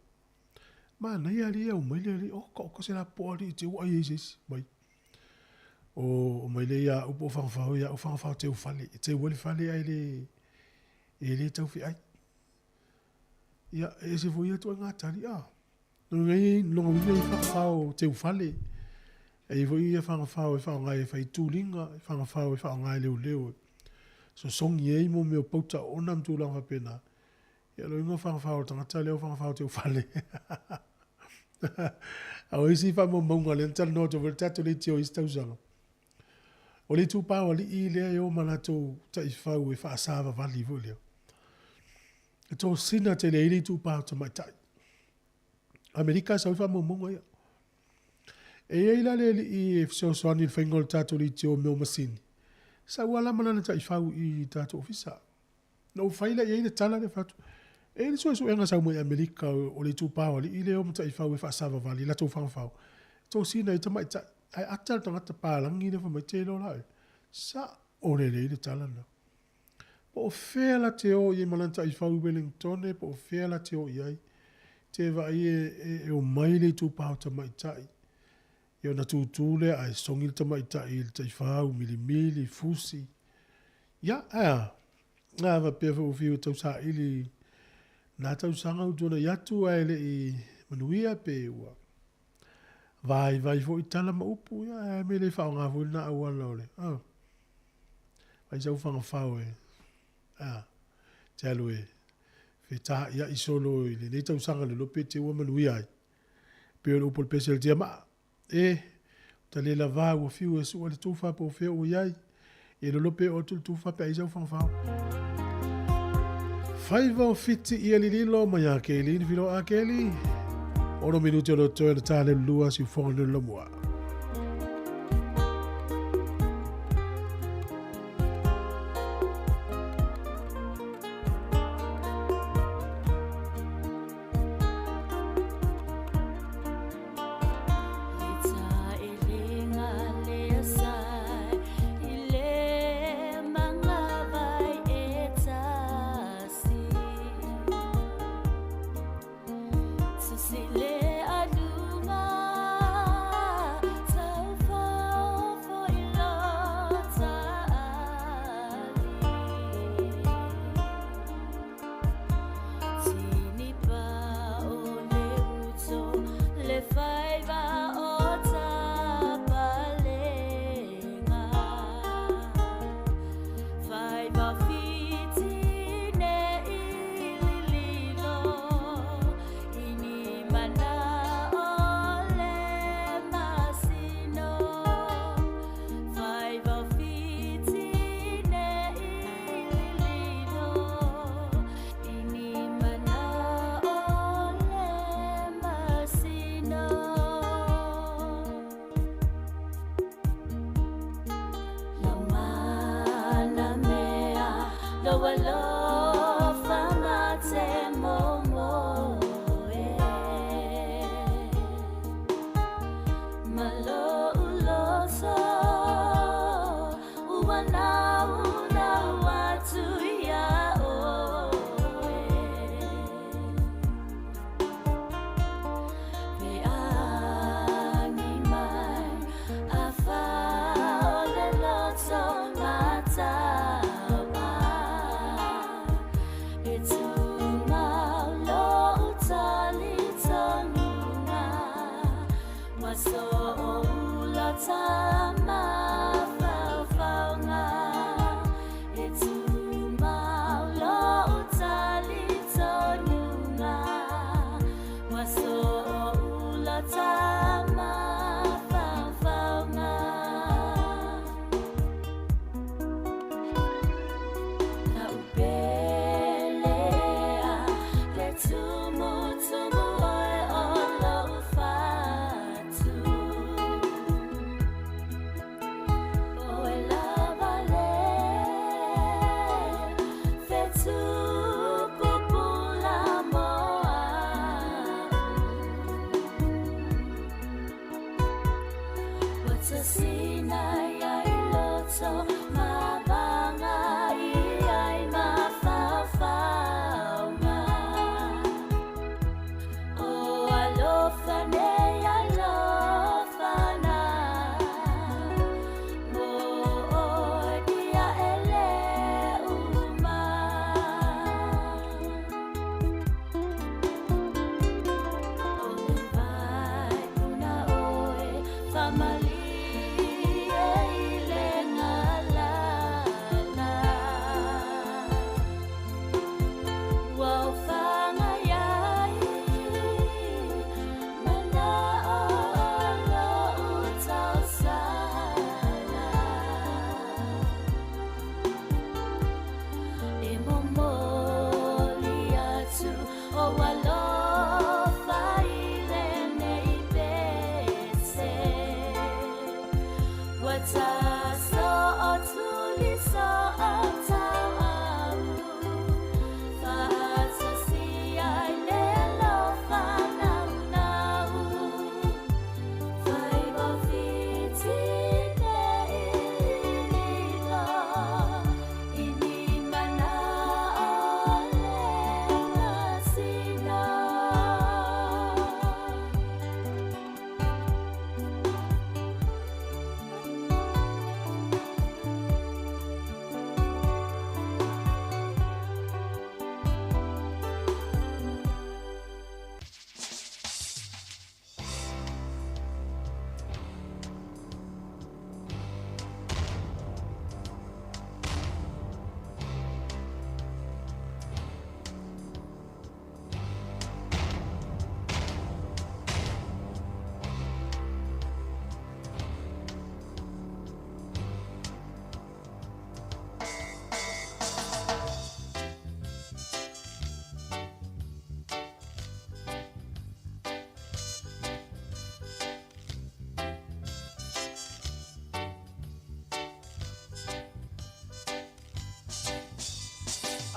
manaia alii e aumai le alii, oka oka se lapopoa alii te ua ai ai se isi mai. O, o mai lea ia au po o fagafao ia au fagafao teu fale, e teu ai le fale ae le, e le taufeai. Ia, e ese foi ia ituaiga tali, a. Lona uiga e lona uiga e i ai fagafao teufale, e i ai foi ia fagafao e faaaoga e fai tuliga, fagafao e faaaoga e leoleo e sosogi ai mo mea o pauta oona ma tulaga faapena. Ia o lona uiga o fagafao o le tagata lea o fagafao teufale. A o isi faamaumauga lea na talanoa atu ai foi le tatou leitio i isi tausaga, o le itupa o alii lea e o ma latou taifau e faasavavali foi lea. E tosina tele ai le itupa o tamaitai. Amerika sau ai faamaumauga ia. E i ai la le alii e fesoasoani i le faiga o le tatou leitio mea o masini, sau lava la ma lana taifau i tatou ofisa. Na ou fai la i ai le tala lea fai atu, e i ai le suesuega sau mai Amerika o le itupa o alii lea e o ma taifau e faasavavali i latou fagafao, e tosina ai tamaitai. Ae ata le tagata palagi lea fai mai, te iloa la oe, sao lelei le tala lena. Po o fea la te o i ai ma lana taifau i Wellingtone po o fea la te o i ai, te vaai e, e, e omai le itupa o tamaitai. Ia ona tūtū lea ae sogi le tamaitai i le taifau, milimili, fusi. Ia, ae a? A faapea foi ua fiu e tausaili na tausaga ua tuanai atu ae le i manuia pe ua vaivai foi tala ma upu, ia ae a mea e le faaaoga foi lena auala o le, a, fai sau fagafao e, a, te alu e feta'ia'i solo i lenei tausaga le iloa pe te ua manuia ai. Pei o le upu a le pese o le tiamaa, E, ua ta le lavā ua fiu e sua le tufa po o fea ua i ai. E lolo pe oo atu le tufa pe a i sau fagafao. Faiva o Fiti ia lililo mai a Keli, ni filo a Keli. Ono minuti o lo toe na tā le lua si ufonga le lamua. Faatasina ai loto ma vagai ai mafaufauga. O alofa nei alofa na mo oe ia e le uma. O le vai puna oe faamalie i le galala. Ua ofaga iai mana'o o lo'u tausala. E momoli atu o alofa i lenei pese. Ua taso'o tuliso'o tauau. Faatasi ai le alofa naunau. Faiva fiti nei lilo i ni mana'o le masina.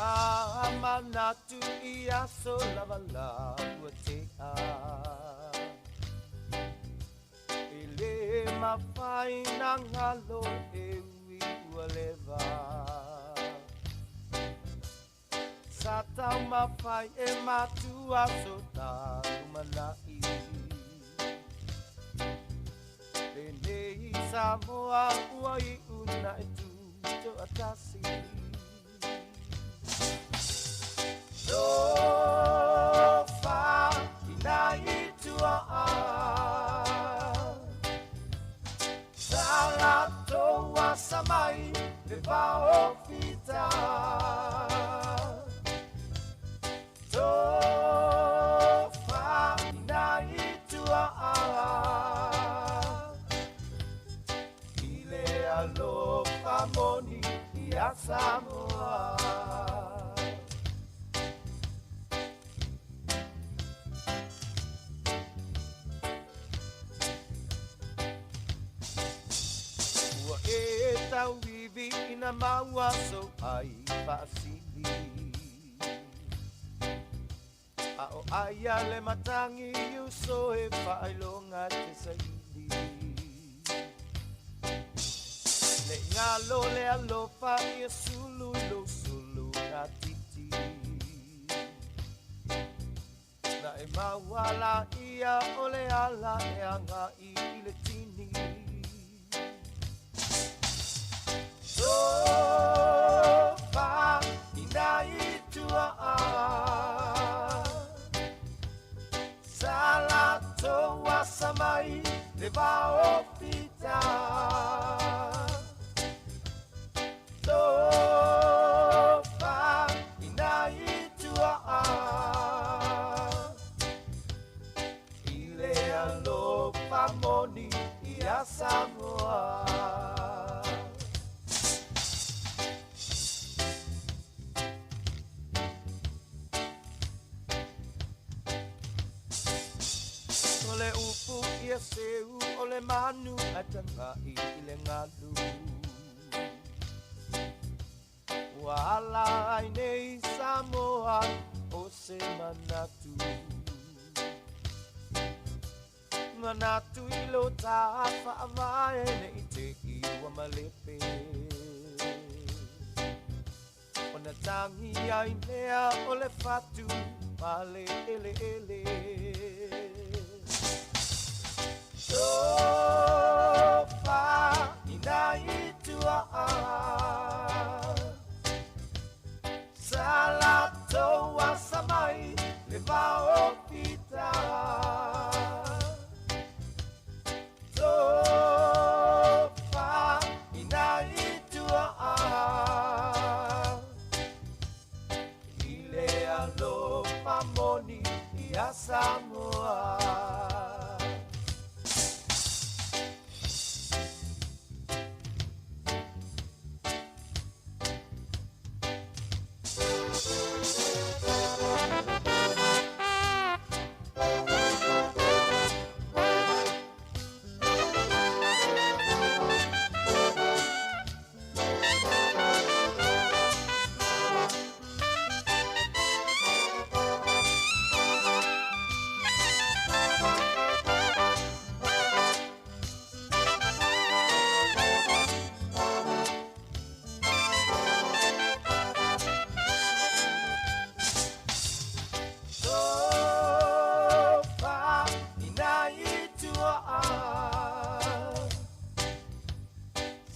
A manatu i aso lava la ua tea. E le mafai na galo e ui ua leva. Sa taumafai e matua so talumana'i. Lenei Samoa ua i'u na e tuto'atasi. Tofa ina i tua'a. Sa latou asa mai le vaofita. Tofa ina i tua'a. I le alofa moni ia Samoa. Ua e tauivi ina maua so ai faasili. A o aia le matangi uso e faailoga te saili. Le galo le alofa ia sulu i lou sulu gatiti. Na e maua ia o le ala e aga'i i le tini. Tofa ina i tua'a. Sa latou asa mai le vaofita. Tofa ina i tua'a. I le alofa moni ia Samoa. O le upu ia seu o le manu a taga'i i le galu. Ua ala ai nei Samoa o se manatu. Manatu i lo tā whaavae nei te iwa malepe. Ona tangi ai mea o le fatu pale ele ele. Tofa ina i tua Salatoa samai le vao pita. Tofa ina i tua I le alofa moni ia Samoa. Tofa ina i tua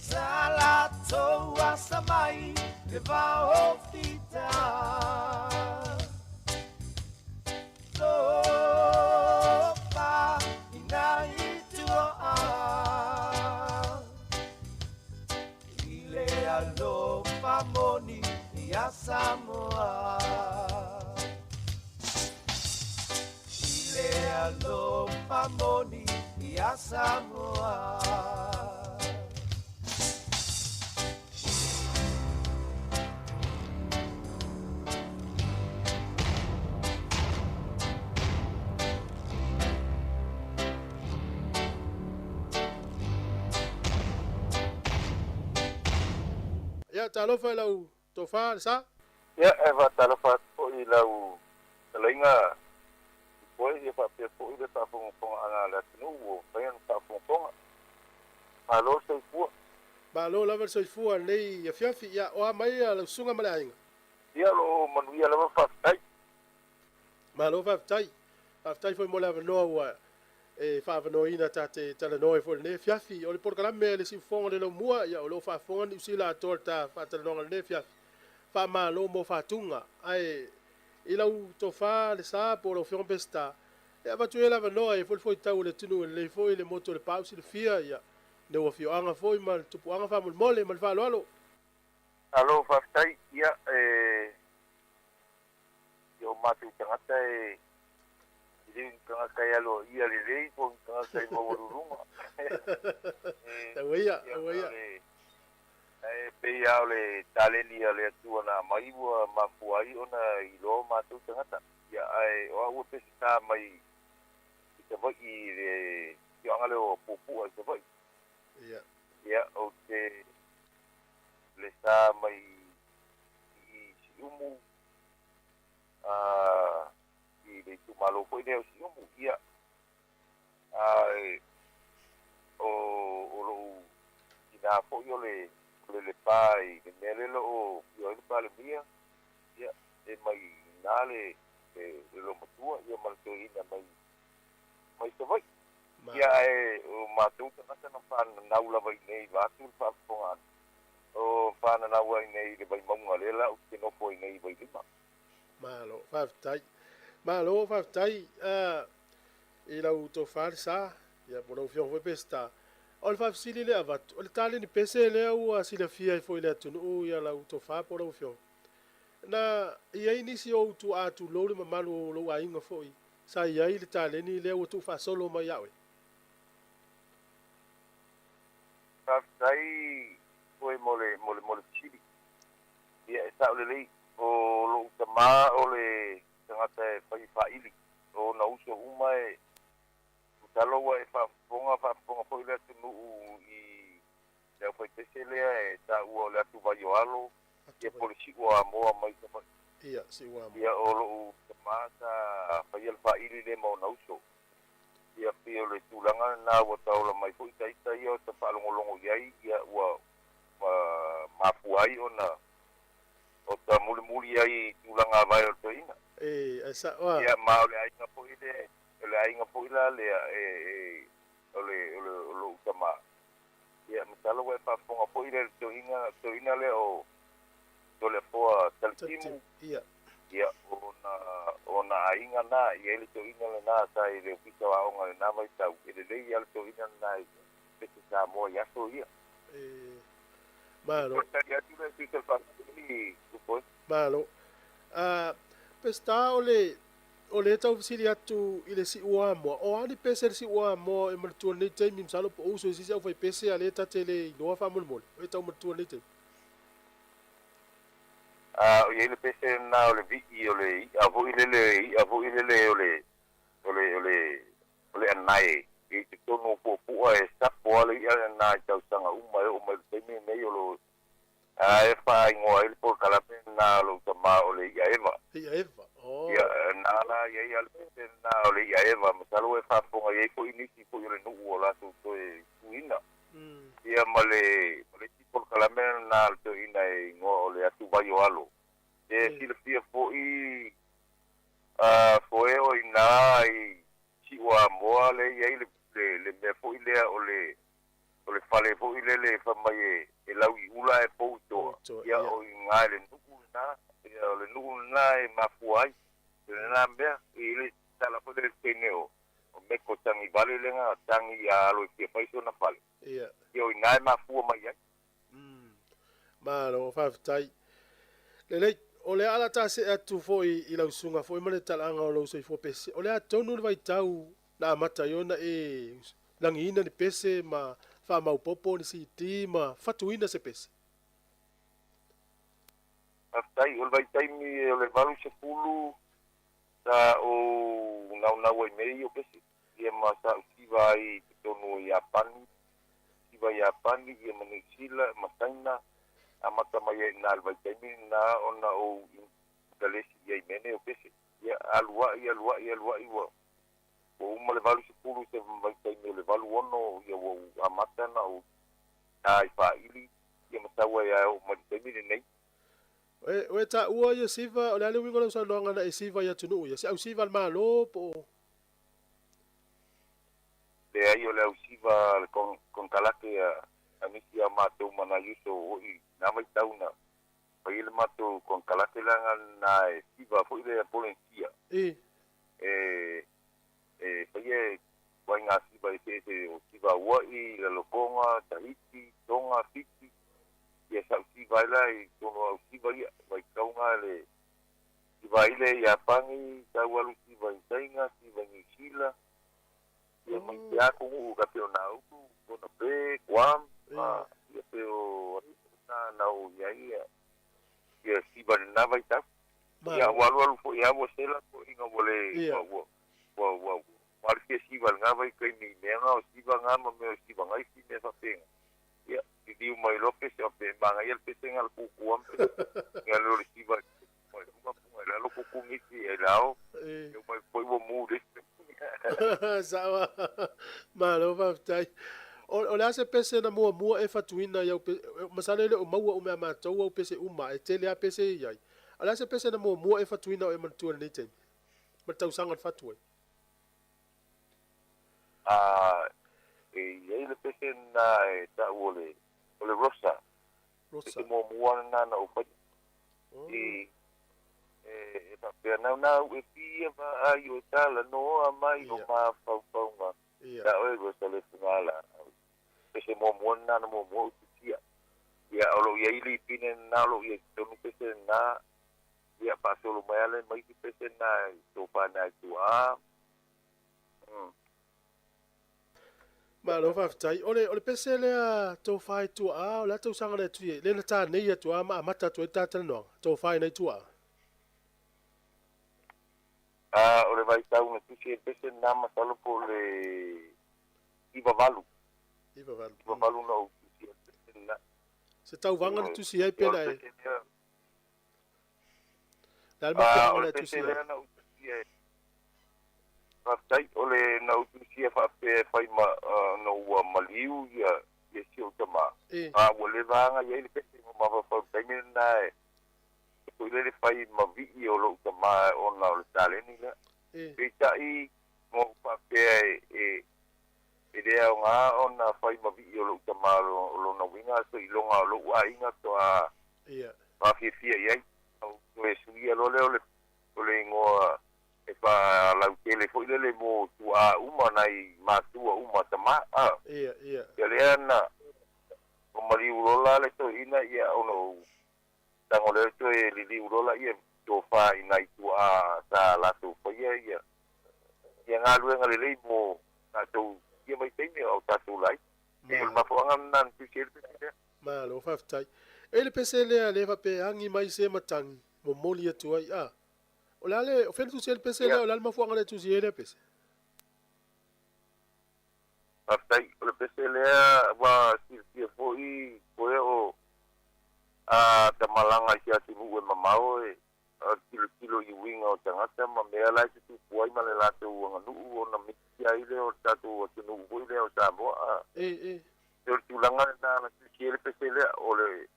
Salatoa samai le vao fita. Tofa ina i tua I le alofa moni ia Samoa. I le alofa moni ia Samoa. Ia, talofa i lau tofa le sa. Ia, e faatalofa atu foʻi i lau talaiga i poe ia faapea foʻi le faafogafogaaga a le atunuu ua mafai ona faafogafoga. Malo le soifua. Malo lava le soifua lenei afiafi. Ia, o a mai lau susuga ma le aiga? Ia, o loo manuia lava, faafetai. Malo faafetai. Faafetai foi mo le avanoa ua e faaavanoaina ta te talanoa ai foi i lenei afiafi. O le polokalame a le Siufofoga o le Laumua, ia o lo o faafofoga Niu Sila atoa i le ta faatalanoaga i lenei afiafi. Faamalo mo faatuga. Ae i lau tofa le sa po o lau Afioga Peseta, e avatu ai le avanoa e foifoitau o le atunuu e lelei foi le motu o Lepau silafia, ia le afioaga foi ma le tupuaga faamolemole ma le faaaloalo. Alo, faafetai. Ia, e i o matou tagata e le o ni tagata e aloaia lelei po o ni tagata e maualuluga. Taua ia, taua ia. Ae pei lava o le taleni a le Atua na aumai ua mafua ai ona iloa o matou tagata. Ia, ae o au e peseta mai i Savaii i le afioaga lea o Puapua i Savaii. Ia. Ia, ou te lesa mai i Siumu, i le itumalo foi lea o Siumu. Ia, ae o lou tina foi o le Lepa i le mea lea o lo o afio ai le Palemia. Ia, e mai i ina le loomatua, ia ma le toeaina mai Savaii. Ia, ae o matou tagata na fananau lava i inei vaeatu le faafofogaaga. O fananau ai nei i le Vaimauga lea la ou te nofo ai nei i Vailima. Malo, faafetai. Malo, faafetai i lau tofa le sa, ia po o lau Afioga foi Peseta. O le faafesili lea avatu, o le taleni pese lea ua silafia ai foi i le atunuu ia lau tofa po o lau Afioga. Na i ai nisi o ou tuaa tulou le mamalu o lou aiga foi sa i ai le taleni lea ua tuufaasolo mai ia oe? Faafetai oe mo le mo le mo le fesili. Ia, e sao lelei, o lou tamā o le tagata e fai faaili, o ona uso uma e masalo ua e faafofoga, faafofoga foi le atunuu i le aufaipese lea e taua o le atuvai o alo, ia po o le siu o Amoa mai Savaii. Ia, siu o Amoa. Ia, o lou tamā sa faia le faaili lea ma ona uso. Ia pei o le tulaga lena ua taola mai foi ita ia o ta faalogologo i ai, ia ua mafua ai ona o ta mulimuli ai i tulaga avae o le toeaina. E, ae sa'o a. Ia ma o le aiga foi le, o le aiga foi la lea e, e, o le, o le, o lo'u tama. Ia masalo ua e faafofoga foi le toeaina, toeaina lea o Toleafoa Talitimu. Ia. Ia, o ona, o ona aiga na, e i ai le toeaina lena sa i le Ofisa o Aoga i lena vaitau, e lelei lava le toeaina lena i pese Samoa i aso ia. E, malo. Toe tali atu lea e tusa le faafesili, Tupoi. Malo. A, Peseta, o le, o lea e tau fesili atu i le Siuamoa, o a ni pese le Siuamoa e manatua i lenei taimi, masalo po o uso i se isi aufaipese a lea ta te le iloa faamolemole, o e tau manatua i lenei taimi? A, o i ai le pese lena o le vii o le i'a foi lele, i'a foi lele o le, o le, o le, o le anae i totonu o puapua e sapo lava le i'a lena i tausaga uma e oo mai i le taimi lenei o lo a e faaigoa ai le polokalame lena o lou tama o le i'a eva. I'a eva, oh. Ia, na la i ai lava le pese lena o le i'a eva, masalo e faafofoga i ai foi nisi foi o le nuu o latou toe tuuina. Ia ma le, ma le isi polokalame lena a le toeaina e igoa o le Atuvai o Alo. E silafia foi a foe o i ina i Siuamoa lea e i ai le, le, le mea foi lea o le, o le fale foi lele fai mai e, e lau i ula ae pou i toa. Ia, o i ina i le nuu lena, ia, o le nuu lena e mafua ai lena mea. E i ai le tala foi lea i le teine o, o Meko Tagivale lea na tagi ia Alo e fia fai sona fale. Ia. Ia, o i ina e mafua mai ai. Malo, faafetai. Lelei, o le a la ta see atu foi i lau susuga foi ma le talaaga o lou soifua pese. O le a tonu le vaitau na amata ai ona e lagiina ni pese ma faamaopoopo ni CD ma fatuina se pese? Faafetai, o le vaitaimi o le 80 sa ou naunau ai mea ia o pese, ia ma sa ou siva ai i totonu o Iapani, siva Iapani, ia ma Niu Sila, ma Saina, amata mai ai i ina i le vaitaimi lena ona ou intalesi i ai mea nei o pese. Ia, alu ai, alu ai, alu ai, ua, ua uma le 80 i se vaitaimi o le 86, ia ua ou amata ona ou ta i faaili, ia ma sau ai lava e oo mai i le taimi lenei. E, o e taua ia siva, o le a le uiga o lau saunoaga na e siva i atunuu ia? Se au siva a le Malo po o. Leai, o le au siva a le konekarate a nisi a matou ma nai uso hoʻi na vaitau na fai ai le matou konekarate leaga lena e siva foi le Polenesia. E. E, e faia e ituaiga siva eseese o siva Auaʻi, Lalotoga, Tahiti, Tonga, Fiti, ia sa ou siva ai la i totonu o au siva ia, vaitauga le siva ai lea i Iapani, sau alu siva i Saina, siva i Niu Sila, ia mai te atunuu ka pei o Nauru, Ponape, Guam, ia pei o atunuu na na oo i ai ia ia siva i lena vaitau. Ia ua alualu foi lava ua sela toeaiina ua le ua ua ua ua ua alu fia siva i lena vaitaimi i mea na o siva na ma mea o siva naisi mea faapena. Ia liliu mai loa pese faapea e manaia le pese na le kukua ma pese na le o le siva i luga puga i lalo kuku nisi e lao e mai foi ua mu le isi. Sa'o a. Malo faafetai. O le a se pese na muamua e fatuina i au pese, masalo e le o maua uma e a matou au pese uma, e tele a pese e i ai. O le a se pese na muamua e fatuina o e manatua i lenei taimi? Ma le tausaga na fatu ai? A, e i ai le pese lena e ta'u o le, o le Rosa. Rosa. Pese muamua lena na ou faia. I, e, e faapea, Naunau e fia vaai o e talanoa mai o mafaufauga. Ia oe Rosa le fugala. Pese muamua lena na muamua ou tusia. Ia, o lo o i ai lipine lena o lo o i ai i totonu pese lena. Ia, faasolo mai lava le mai isi pese lena i tofa nai tuaa. Malo faafetai. O le, o le pese lea tofa i tuaa, o le a tausaga lea tui ai? Lea na ta nei atu lava ma amata atu ai le ta talanoaga, tofa i nai tuaa. A, o le vaitau na tusi ai le pese lena masalo po o le 98. 98. 98 na ou tusi ai le pese lena. Se tauvaga na tusi ai pe na e? Le a le A, mafuaaga o le na e pese tusi ai? lea na ou tusi ai. Faafetai o le na ou tusia faapea e fai ma ona ua maliu ia ia si ou tamā. A ua leva aga i ai le pese ma mafaufau i le taimi lena e foi lele fai ma vii o lou tamā ona o le taleni lea. Peitai na ou faapea e e le aoga ona fai ma vii o lou tamā o lona uiga seiloga o lou aiga faatoa faafiafia i ai. Ona ou toe suia loa lea o le igoa e faalautele foi lele mo tuaa uma nai matua uma tamā a. Ia lea na maliu loa la le toeaina ia ona ou tago lea toe liliu loa laia tofa i nai tuaa sa latou faia ia ia galuega lelei mo tatou ia vaitaimi a o tatou laiti. E o le mafuaaga lena na tusi ai le pese lea. Malo faafetai. E le pese lea lea faapea e agi mai se matagi momoli atu ai a. O le a le, o fea le tusi ai le pese lea, o le a le mafuaaga lea e tusi ai lea pese? Faafetai. O le pese lea ua silafia foi koe o a ta malaga i se atunuu e mamao e tilotilo i uiga o tagata ma mea la e tutupu ai ma le latou aganuu ona misia ai lea o le tatou atunuu foi lea o Samoa. A o le tulaga lena na tusi ai le pese lea, o le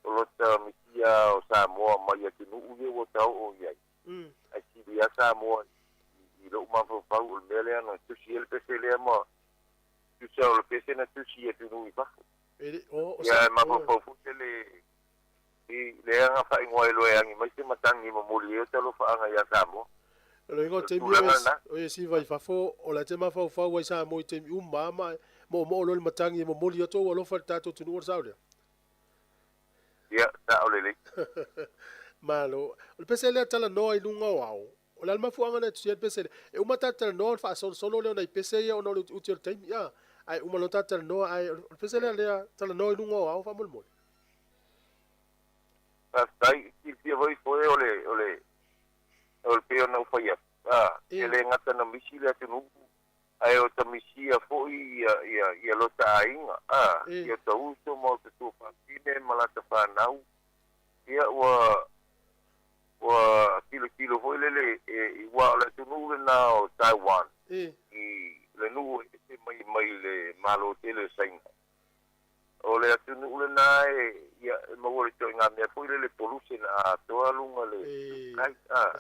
o lota misia o Samoa mai atunuu ia ua ta oo i ai, ae sili lava Samoa i lou mafaufau. O le mea lea na tusi ai le pese lea ma tusa o le pese na tusi i atunuu i fafo. Ia e mafaufau foi tele i lea na faaigoa ai loa e agi mai se matagi e momoli ai o talofaaga ia Samoa. O le uiga o le taimi o e siva i fafo, o la e te mafaufau ai Samoa i taimi uma ma e moomoo loa le matagi e momoli atu ou alofa i le tatou atunuu, o le sao lea? Ia, sao lelei. Malo. O le pese lea talanoa i luga o ao. O le a le mafuaaga lea e tusia ai le pese lea? E uma ta talanoa ona faasolosolo lea o nai pese ia ona o le utiuti o le taimi, a. Ae uma loa ta talanoa, ae o le pese lea lea talanoa i luga o ao faamolemole. Faafetai. Silafia foi foe o le, o le, o le pei ona ou fai atu, a, e le gata na misi le atunuu, ae o ta misia foi ia, ia, ia lota aiga, a, ia ta uso ma o ta tuafafine ma lata fanau, ia ua, Ua tilotilo foi lele e ua o le atunuu lena o Taiwan i le nuu e ese mai mai le Malo tele o Saina. O le atunuu lena e ia e maua le ituaiga mea foi lele pollution atoa luga le kai a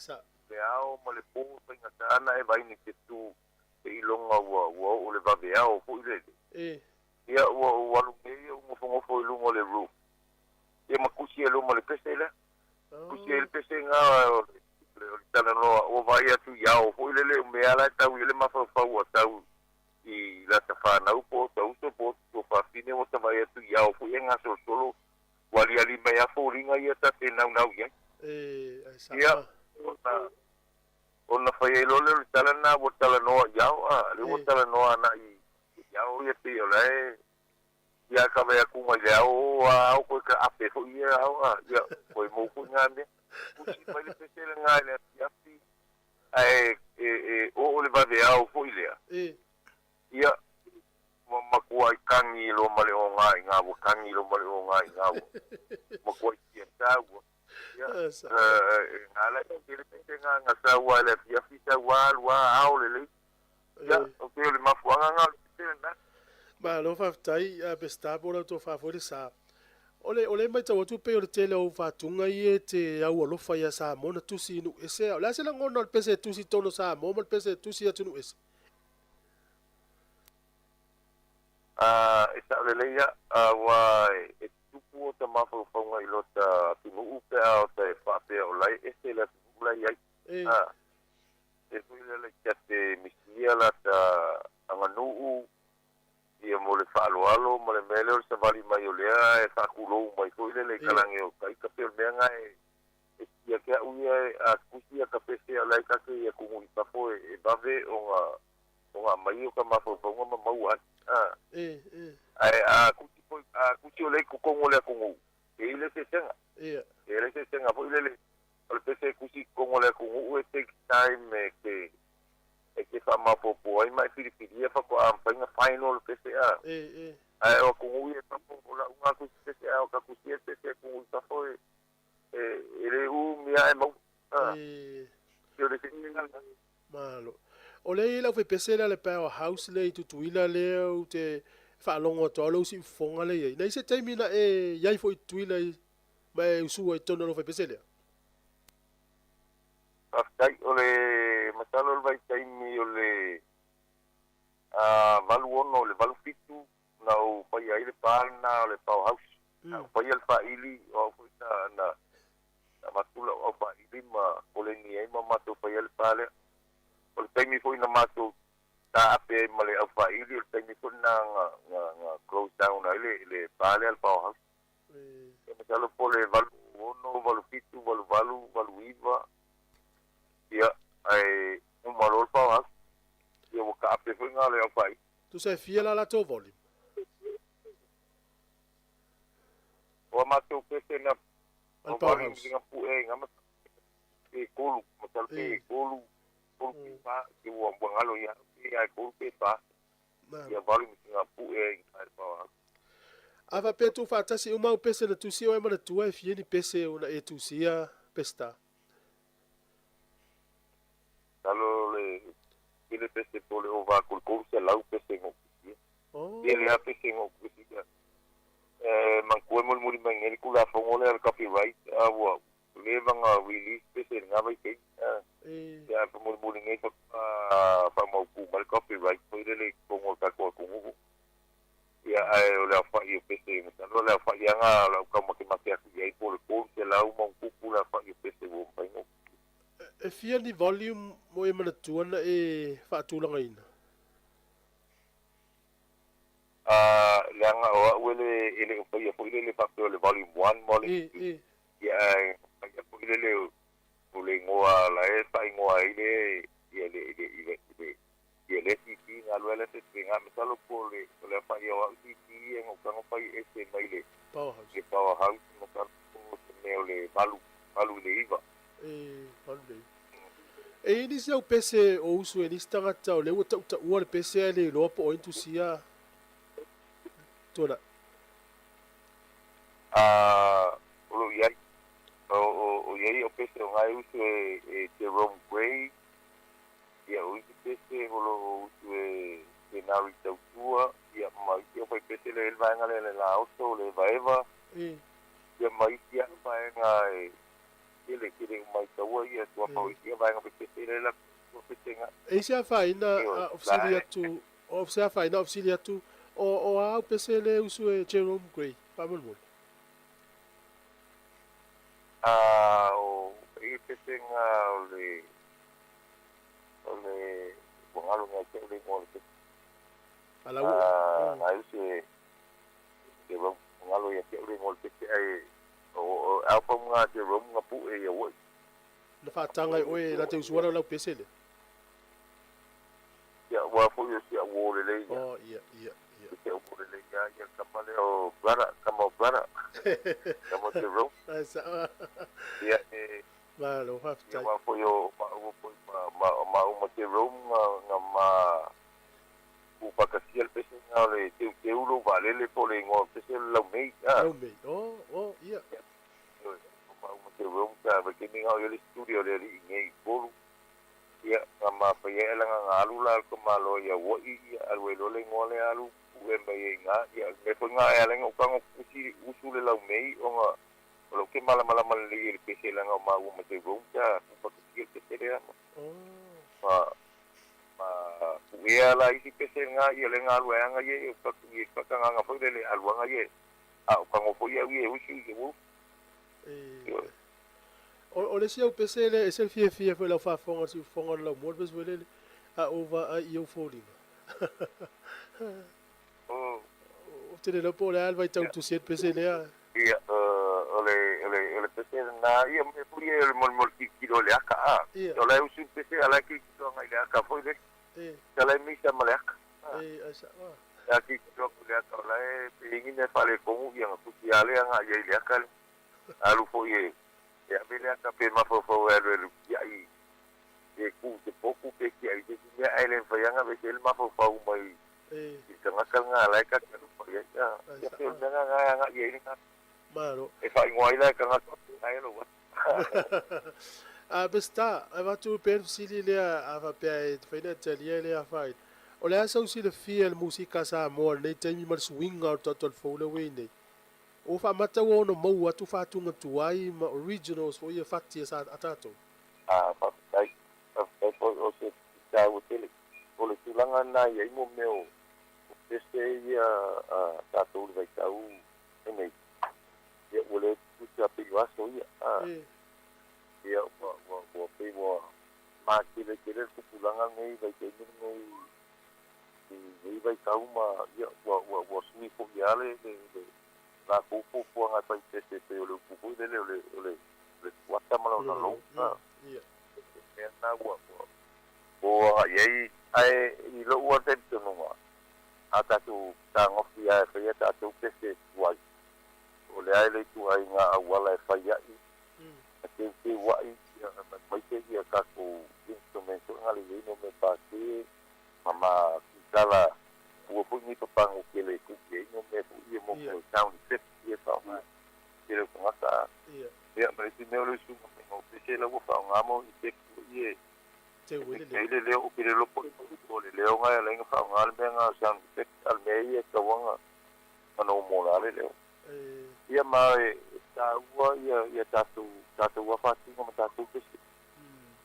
le ao ma le po faigata na e vaai ni te tu seiloga ua ua oo le vaveao foi lele. Ia ua ou alu nei ou nofonofo i luga o le roof ia ma kusi ai loa ma le pese lea. Kusi ai le pese nga o le talanoa ua vaai atu i ao foi lele o mea la e tau i ai le mafaufau ua tau i lata fanau po o ta uso po o tuafafine ua ta vaai atu i ao foi e gasolosolo ua aliali mai a foliga ia ta te naunau i ai. Ia ona ona fai ai loa lea o le tala lena ua talanoa i ao a lea ua talanoa anai i ao ia pei o la e Ia ka wai aku mai le ao o a ao koe ka ape foi ia ao a ia koe mou foi nga mea. Kusi mai le pese le nga i le afiafi ae e e oo le vave ao foi lea. Ia ua makuai kagi loa ma le oga i nga ua kagi loa ma le oga i nga ua makuai tia saua. Ia e nga la e tele pese nga nga saua i le afiafi saua alu a ao lelei. Ia, o pei o le mafuaaga nga o le pese lena. Malo faafetai Peseta po o la outou faafoe le sa. O le o lea e matau atu pei o le tele o ou faatuga ia e te au alofa ia Samoa na tusi i nuu ese. O le a se lagona o le pese e tusi i totonu o Samoa ma le pese e tusi i atunuu ese? A, e sao lelei ia, aua e tutupu ota mafaufauga i lota atunuu pe a ota e faapea o la e ese le atunuu la e i ai. A, e foi lea laitiate misia lata aganuu ia mo le faaaloalo ma le mea lea o le savali mai o lea e faatulou mai foi lele i kalage o tai ka pei o le mea na e e sia ke a'u ia a kusi ia ka pese a la e take ia kumu i fafo e vave ona ona aumai o ka mafaufauga ma maua ai a ae a kusi foi a kusi o lea i totonu o le atunuu e i le sesega e i le sesega foi lele o le pese e kusi i totonu o le atunuu e take time e te e te faamaopoopo ai ma e filifilia faatoa mafai ona final le pese a. Ae o atunuu ia i fafo, o lau na tusi pese a o ka tusia le pese atunuu i fafo e e le umi a e maua. E o le sesega lena. Malo. O lea e i ai le aufaipese lea a le Power House lea i Tutuila lea ou te faalogo atu lava o lou siufofoga lea e i ai. Na i ai se taimi na e i ai foi i Tutuila ma e usu ai i totonu o le aufaipese lea? Faafetai. O le masalo o le vaitaimi o le 86 i le 87 na ou faia ai le pa lena o le Power House. Na ou faia le faili, o au foi na na avatu lau aufaili ma koleni ai ma matou faia le pa lea. O le taimi foi na matou taape ai ma le aufaili, o le taimi foi lena na na na close down ai le le pa lea le Power House. Ia masalo po o le 86, 87, 88, 89, ia, ae uma loa le Power House, ia ua taape foi na le aufaili. Tusa e fia la latou volume? O a matou pese na Al Power House. Nga pue nga ma pe kolu, masalo pe kolu, kolu pe fa, ke ua ua ngalo ia, pe ai kolu pe fa. Ia volume nga pue nga le Power House. A faapea tuufaatasi uma au pese na tusia oe manatua e fia ni pese ona e tusia Peseta? Masalo le tele pese po le ova aku i le 300 pese na ou tusia. Tele lava pese na ou tusia. E manatua e mulimuli mai nei le Tulafono lea o le copyright a ua leva ona release pese i lena vaitaimi. Ia ae mulimuli nei faatoa faamautu mai le copyright foi lele i totonu o le tatou atunuu. Ia ae o le aofai o pese masalo o le aofai lava o le a ou tau matemate atu i ai po o le 300 ma ona tupu le aofai o pese ua mafai ona ou tusia. E fia ni volume mo e manatua na e faatulagaina? A, leaga o au e le, e le o faia foi lele faapea o le volume one ma volume two. Ia ae faia foi lele o le igoa la e faaigoa ai le, ia le, le, le, le, ia le CD na alu ai la se nga masalo po o le, o le aofai o au CD ia na ou tago fai ese mai le, Powerhouse. le Powerhouse masalo po o se mea o le valu, valu i le iva. E, valu i le iva. E i ai nisi au pese o usu e nisi tagata o lea ua tautaua le pese ae le iloa po o ai na tusia Tuanai. A, o lo o i ai, o, o, o i ai au pese o nga e usu e, e Jerome Gray, ia o isi pese o lo o usu e Kenari Tautua, ia ma isi au faipese lea e i ai le vaega lea le Laoto, le Evaeva, ia ma isi lava vaega e Tele, tele uma i taua ia tuafa o isi vaega faipese lea la tua pese nga. E i se afaina a o fesili atu, o se afaina o fesili atu, o, o a au pese le usu e Jerome Gray, faamolemole? A, o ia pese nga o le, o le, ua galo nei te au le igoa o le pese. A la ua. A, nga e usu e Jerome, ua galo ia te au le igoa o le pese ae O album nga Jerome nga pue ia uai. Na faataga e oe la te usuala o lau pese lea. Ia ua foi o si au uo lelei ia. Oh ia ia ia. Si au uo lelei ia ia tama lea o brother, tama o brother. Tama o Jerome. Ai sao. Ia e. Malo faafetai. Ia ua foi o maua foi ma ma maua ma Jerome nga nga ma Tuufaatasia le pese lena o le teuteu lou vaalele po o le igoa o le pese o le laumei. A. Laumei. Oh, oh, ia. Ioe, o maua ma Jerome sa vaitaimi na o i ai le studio a le alii nei i Upolu. Ia, na mafai ai alaga na alu la le tamaloa i Aua'i, ia alu ai loa le igoa lea alu pue mai ai i ina. Ia, o le mea foi lena e ala ai ona ou tago usi, usu le laumei ona o lou ke malamalama lelei i le pese leaga o maua ma Jerome sa tuufaatasia le pese lea. Oh. Ma Ma puea la isi pese nga ia le nga alua e aga ia e fatu ia fakagaga foi le le aluaga ia a o kago foi au ia e usu i wu. E o le isi au pese le ese le fiafia foi lau faafofoga siufofoga o le laumua le pese foi lele a ou vaai i ou foliga. Ou te le iloa po o le a le vaitau tusi ai le pese lea. Ia, o le, o le, o le pese lena, ia, mea foi ia o le molimoli tilotilo i le aka, a. Ia. O la e usu le pese, a la e tilotilo agai i le aka foi lele. E. Ia la e misa ma le aka. E, ai sa, a. A tilotilo atu i le aka, o la e pei ni mea faaletonu, ia na tusi lava lea agai ai i le aka lea. Alu foi e, e ave le aka pe mafaufau e alu e tiai, pe tu i te potu pe tiai i se isi mea, ae le mafai lava ona aveese ai le mafaufau mai E. i le tagata lena a la e ta te alu mai ai. A, Ai ia sa, pei o le a. mea lena e agai i ai le tagata. Malo. E faaigoa ai la e tagata o lena e lou ata. A Pesita, e avatu pea le fesili lea, a faapea e mafai ona e talia e le afaina. O le a sau silafia i le musika a Samoa i lenei taimi ma le suiga o le tatou fou lea ua i ai nei? Ua faamata ua ono maua atu faatuga tuai ma originals foi ia fati a tatou? A faafetai, faafetai foi o se taua tele. O le tulaga lena e i ai mo mea o pese ia a tatou i le vaitau lenei, ia ua le tutusa pei o aso ia. A, ia ua, ua, ua pei ua matele tele le tupulaga lenei i vaitaimi lenei i lenei vaitau ma ia ua, ua, ua sui foi lava le, le, le latou fuafuaga e fai pese pei o le upu foi lele o le, o le, o le fuata ma lona lou. A, o mea na ua, ua, ua agai ai. Ae i lou lava talitonuga, a tatou fetagofi lava e fai a tatou pese tuai, o le a le ituaiga auala e fai ai, e teuteu ai, aemaise ia tatou instruments foi na le i ai mo mea pate ma ma kitala fua foi ni papago tele e tuu i ai mo mea foi ia mo sound effects ia e faaaoga e le tele o tagata. Ia ma le isi mea o le usuga mai o pese la ua faaaoga mo effects foi ia e ai le leo ou te le iloa po o le leo na e ala ai ona faaaoga le mea na o sound effects a o le mea ia e tatau ona normal lava le leo. Ia ma e taua ia ia tatou tatou lava faatino ma tatou pese.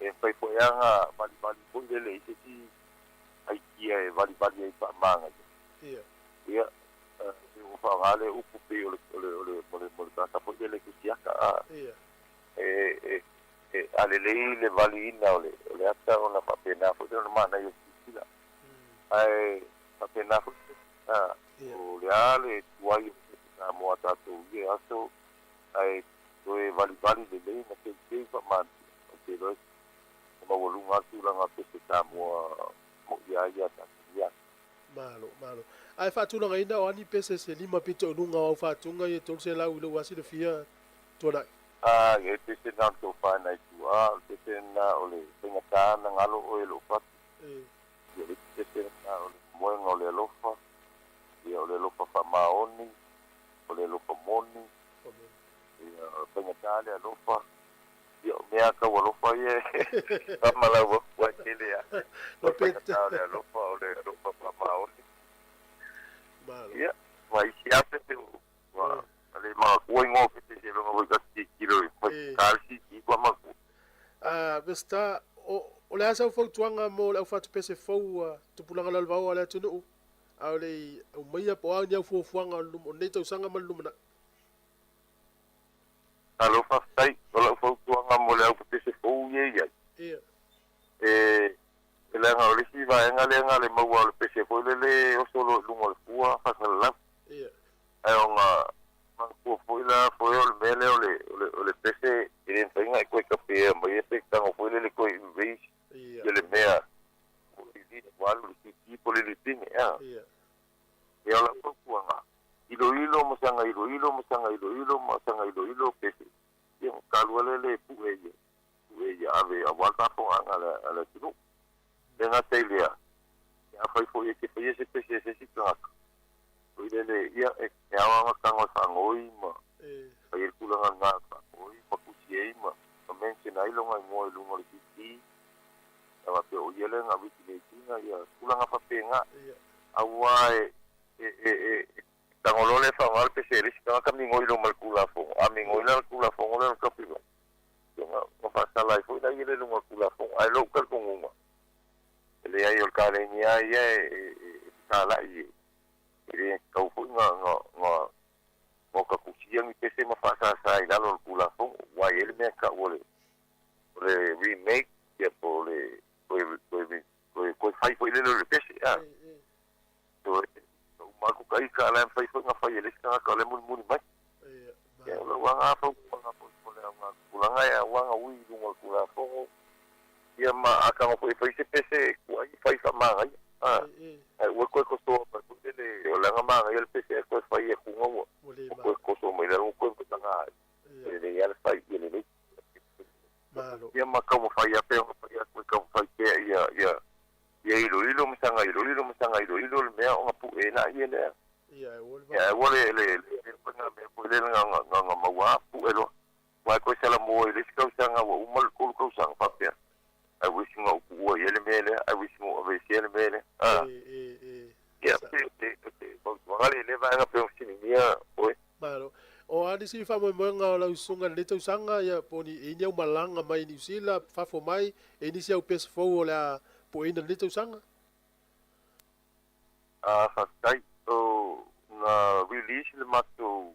E mafai foi lava ona valivali foi lele i se isi aikia e valivali ai faamanaia. Ia, e ua faaaoga le upu pei o le o le o le o le o le tagata foi lele tusiata a. E e e a lelei le valiina o le o le ata ona faapena foi lea ona manaia o le silasila. Ae faapena foi a. O le a le tuai o se Samoa tatou i ia aso, ae toe valivali lelei ma teuteu faamanuia, ou te iloa e maualuga lava le tulaga o pese Samoa moʻi a ia tatou ia aso. Malo, malo. Ae faatulagaina o a ni pese se 5 pito i luga o au faatuga ia 300 i lou lava silafia Tuanai? A, e i ai pese na o le tofa i nai tuaa, o le pese lena o le faigata na galo oe i lou fatu. Ia, o le isi pese lena o le moega o le alofa. Ia, o le alofa faamaoni, o le alofa moni, ia, o le faigata le alofa, ia, o mea tau alofa ia e faamalau atu ai tele lava. O le faigata o le alofa, o le alofa faamaoni. Ia, ma isi lava pese ua le manatua igoa o pese seiloga foi ta te tilotilo i faigata le CD faatoa manatua. A Pesita, o le a sau fautuaga mo le au fatupese fou a tupulaga lalovaoa a le atunuu? A o le i aumaia po o a ni au fuafuaga o lenei tausaga ma le lumanai? Malo faafetai. O lau fautuaga mo le aupepese fou ia e i ai, e leaga o le isi vaega lea na le maua o le pese foi lele e oso loa i luga o le fua faasalalau. Ae ona manatua foi la foe o le mea lea o le, o le, o le pese e le mafai ona e toe kapea maia pe tago foi lele toe erase ia le mea po o le ua alu i le CD po o le lipine a. Ia o lau fautuaga, iloilo ma saga iloilo ma saga iloilo ma saga iloilo pese, ia ona talu lava lea le pue ia, pue ia ave aua le faafofogaaga a le atunuu. Le gata i lea, ia afai foi e te faia se pese a se isi tagata, foi lele, ia e ao lava ona tago e faanoi ma fai ai le tulaga lena e faanoi ma tusi ai ma mention ai lona igoa i luga o le CD, ia faapea o ia lea na originate ina ia tulaga faapena. Aua e e e e tago loa lea e faaaoga le pese a le isi tagata migoi loa ma le Tulafono, a migoi la le Tulafono lea o le copyright, ia ona faasala ai foi lea i luga o le Tulafono. Ae lou talitonuga, e leai o le kaleni lava ia e fetalai e le tatau foi na na na na ota tusia ni pese ma faasasa i lalo o le Tulafono, aua e i ai le mea e tau o le o le remake ia po o le toe toe toe toe fai foi lele o le pese a. So e uma atu ka ika a la e mafai foi ona fai e le isi tagata o la e mulimuli mai. Ia o lau aga fautuaga foi mo le auga tulaga e aua na ui i luga o le Tulafono ia ma a tago foi e fai se pese tuai fai faamanaia a. Ae ua toe tosoa mai foi lele o le aga manaia le pese ae toe fai atu na ua toe toso mai lalo ua toe taga ai. E lelei lava le fai ia lelei. Ia ma taumafai lava pe ona fai atu e taumafai pea ia ia ia iloilo ma saga iloilo ma saga iloilo le mea ona pue laia lea. Ia ae ua le le le faiga mea foi lele na na na maua pue loa. Aua e toe salamuo i le isi tausaga ua uma le 3 tausaga. fesiligia oe. Malo. O a nisi faamoemoega o lau susuga i lenei tausaga, ia, po o ni, e i ai ni au malaga mai Niu Sila, fafo mai, e i ai nisi au pese fou o le a pueina i lenei tausaga? A, faafetai. O, na release le matou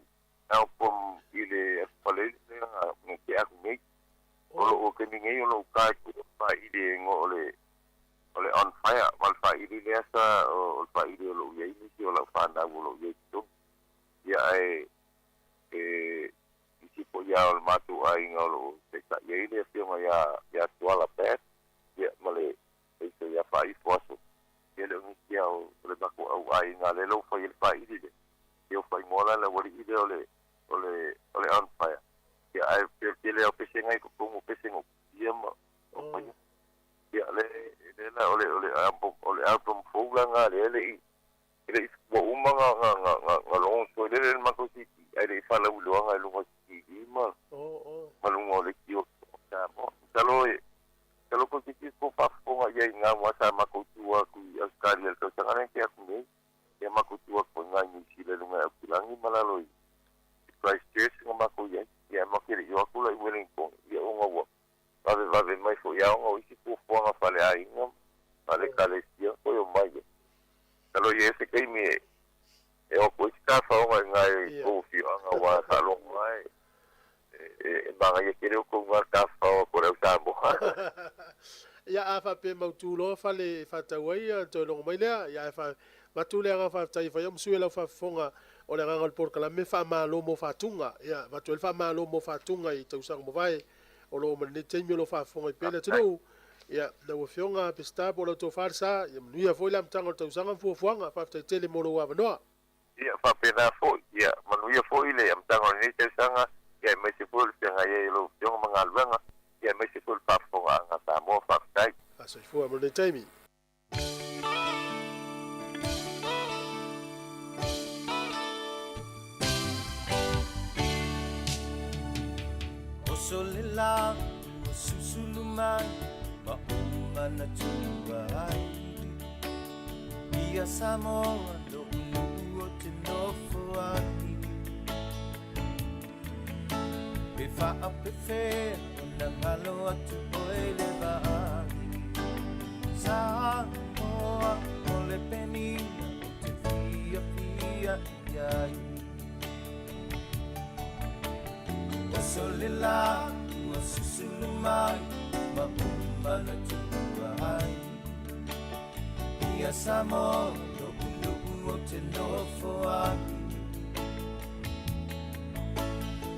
album i le Aso Faraile lea na tea atu nei. O loo taimi nei o loo uka e tuu le faili e igoa o le o le On Fire ma le faili lea sa o le faili o loo iai nisi o lau fanau o loo iai i totonu. Ia ae e nisi foi a o le matou aiga o loo taitai ai le afioga ia ia Tuala Bass ia ma le uso ia Faaifo Aso. Ia le o nisi a o le matou au aiga lea la ua fai ai le faili lea. Ia ua faaigoa la le aualii lea o le o le o le On Fire. Ia ae tele lava o pesega i totonu o pesega o ia ma o paia. Ia le le la o le o le album o le album fou la na lea e le i e le i ua uma na na na na na launch foi lele le matou CD ae le i faalauiloaga i luga o se TV ma ma luga o leitio o Samoa. Masalo e masalo toeitiiti tou faafofoga i ai i na wā sa matou tu atu i Australia i le tausaga lea na tea atu nei. Ia matou tu atu foi i na i Niu Sila i luga i Aukilani ma lalo i Christchurch na matou i ai. Ia ae matou te le i o atu la i Wellington ia ona ua vavevave mai foi a ona o isi fuafuaga faaleaiga ma faale-ekalesia toe omai ai. Masalo e i ai se taimi e e o atu ai se tafaoga i na i tou afioaga aua e faalogo lava e e manaia tele outou na tafafao atu a le au Samoa. Ia, a faapea mautu loa fale e faatau ai, ona toe logo mai lea. Ia, ae avatu le agaga faafetai e fai au ma sui o lau faafofoga o le agaga o le polokalame faamalo mo faatuga. Ia, avatu ai le faamalo mo faatuga i tausaga mavae o lo o ma lenei taimi o lo o faafofoga ai pea le atunuu. Ia, lau Afioga Peseta po o lau tofa le sa, ia manuia foi le amataga o le tausaga ma fuafuaga. Faafetai tele mo lou avanoa. Ia, faapena foi, ia manuia foi le amataga o lenei tausaga, ia aemaise foi o le feagai ai o lau Afioga ma galuega, ia aemaise foi o le faafofogaaga a Samoa. Faafetai. Soifua mo lenei taimi. Oso le la ua susulu mai ma ou manatua ai Ia Samoa lo'u nuu o te nofo ai Pe faapefea ona galo atu oe le vaai Samoa o le penina o te fiafia i ai Oso le la ua susulu mai ma ou manatua ai Ia Samoa lo'u nuu o te nofo ai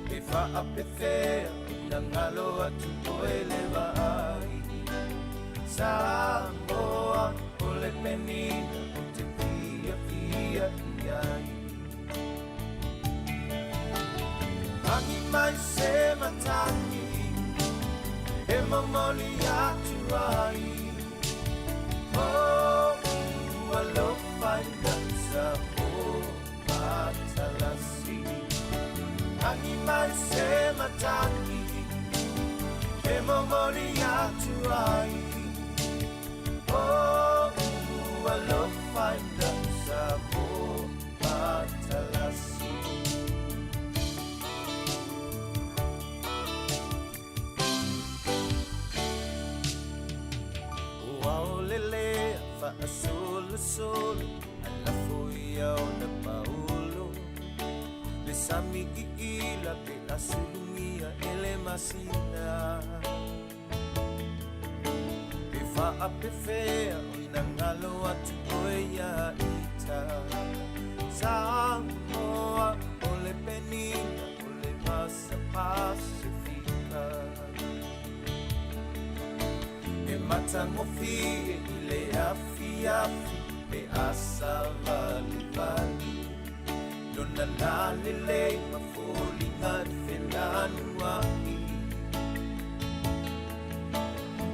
Pe faapefea ona galo atu oe le vaai Samoa o le penina o te fiafia i ai Agi mai se matagi e momoli atu ai Oh, alofa i sa o matalasi Agi mai se matagi e momoli atu ai Oh, alofa i sa o matalasi Ua aolele a faasolosolo a lafo ia ona paolo Le sami iila pe a sulugia e le masina Pe faapefea ona galo atu oe ia ita Samoa o le penina o le vasa Pasifika E matagofie i le afiafi pe a savalivali Lona lalelei ma foliga i felanuai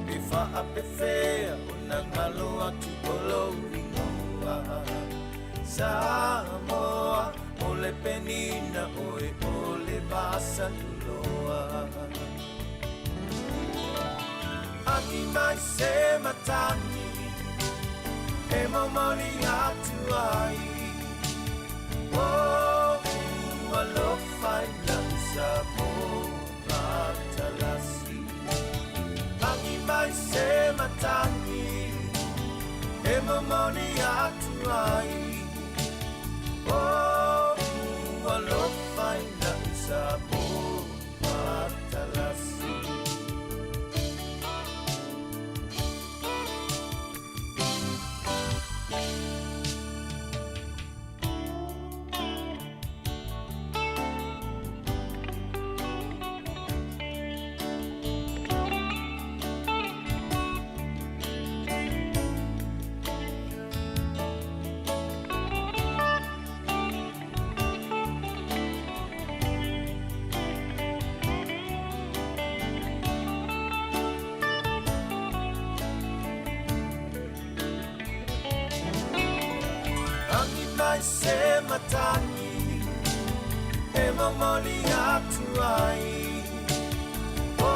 Pe faapefea ona galo atu o lou ingoa Samoa o le penina oe o le vasa tuloa Agi mai se matagi e momoli atu ai Oh, se matagi e momoli atu ai o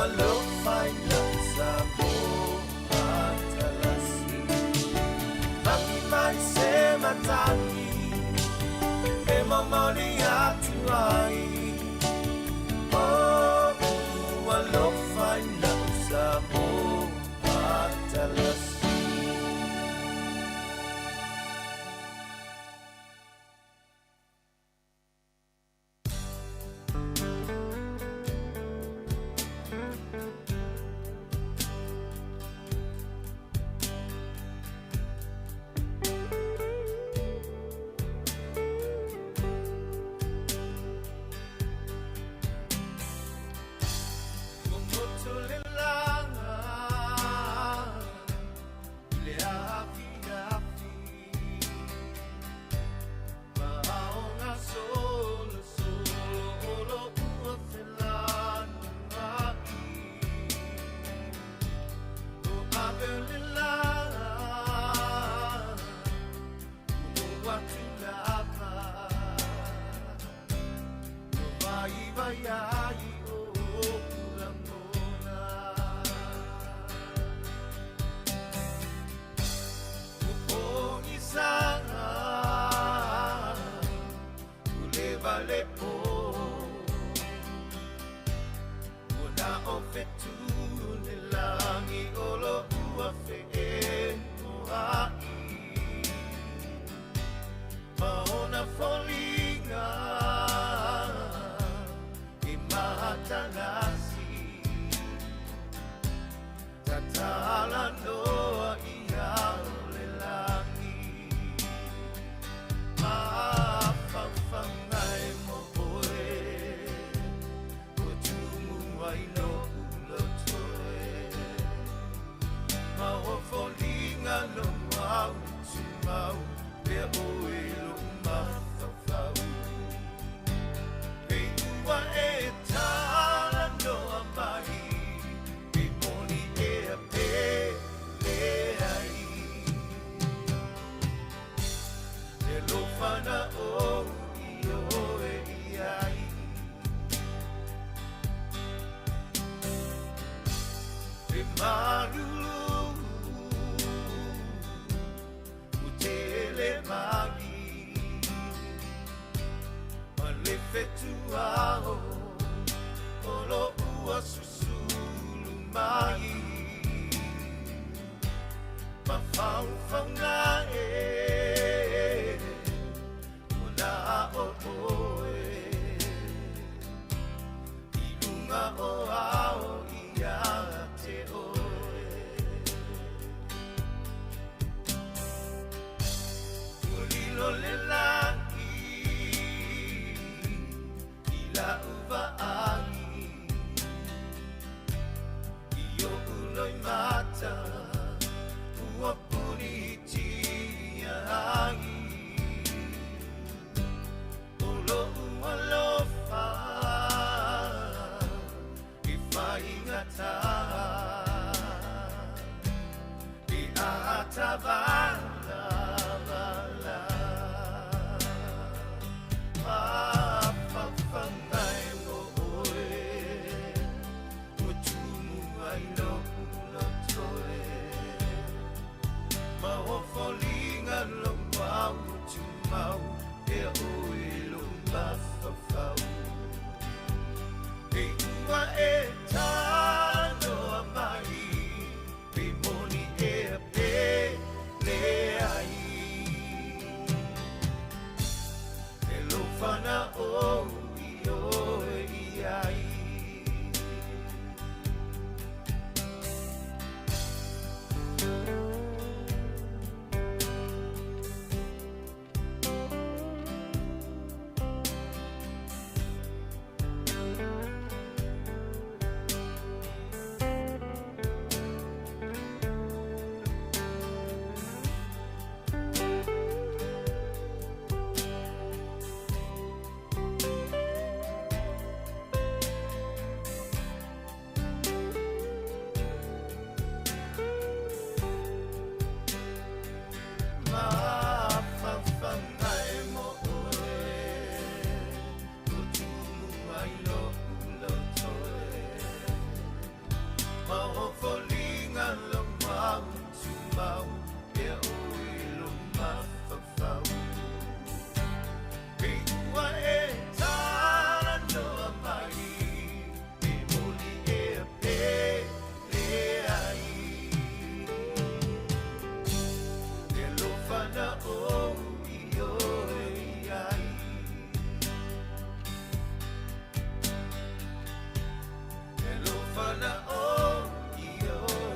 alofa i lau sa mo matalasi. Lagi mai se matagi e momoli atu ai o alofa i lau sa mo matalasi.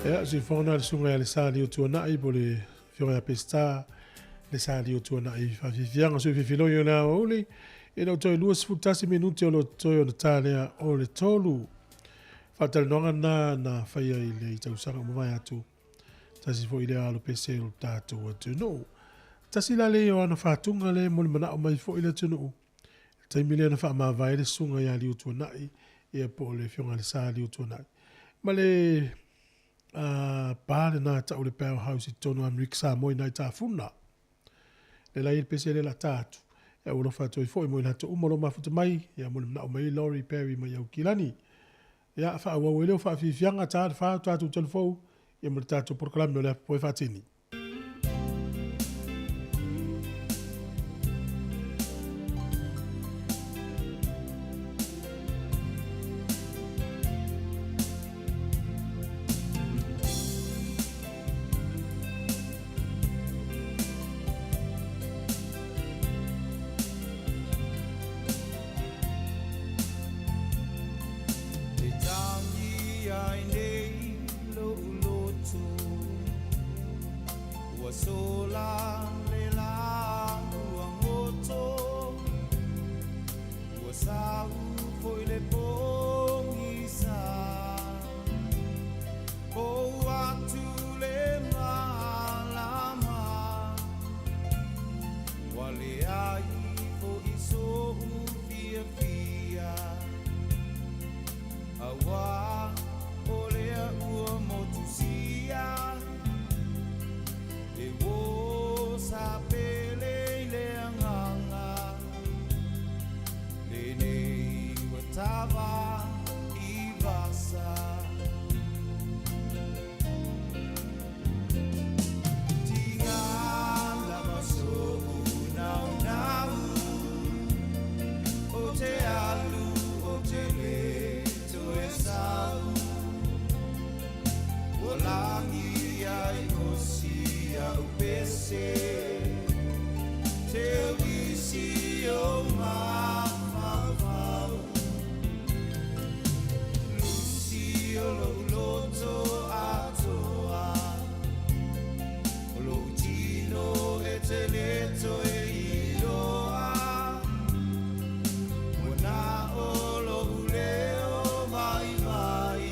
Ia, siufofoga na le susuga ia Lesa Liotuanai po o le Afioga ia Peseta Lesa Liotuanai i faafiafiaga sui fifiloi o le aoauli ina ua toe 21 minute o lo o totoe ona ta lea o le tolu. Faatalanoaga na na faia i le tausaga ua mavae atu. Tasi foi lea alo pese o le tatou atunuu. Tasi la lea o ana fatuga lea e molimanaʻo mai foi le atunuu. Le taimi lea na faamavae le susuga ia Liutuanai, ia po o le Afioga ia Lesa Liutuanai. Ma le pa lena tau le Power House i totonu o Amerika Samoa i nai tafuna. Le la i le pese lea la ta atu. Ia ua alofa atu ai foi mo i latou uma o lo o mafuta mai, ia mo le manao mai Laurie Perry mai Aukilani. Ia faaauau ai lea o faafiafiaga ta le fa o tatou talafou, ia ma le tatou polokalame o le Apoe Faatini. Te tangi ai nei lo'u loto Ua sola le lā ua goto Ua sau foi le pogisa Ou atu le malama Ua leai fo'i so'u fiafia Auā o lea ua motusia E uō sa pele i le agaga Lenei ua tava i vasa Tiga lava so'u naunau O te alu o te le toe sau Ua lagi ai o si a'u pese Te uisi o mafaufau Lusi o lo'u loto atoa O lo'u tino e te le toe iloa Ua na o lo'u leo vaivai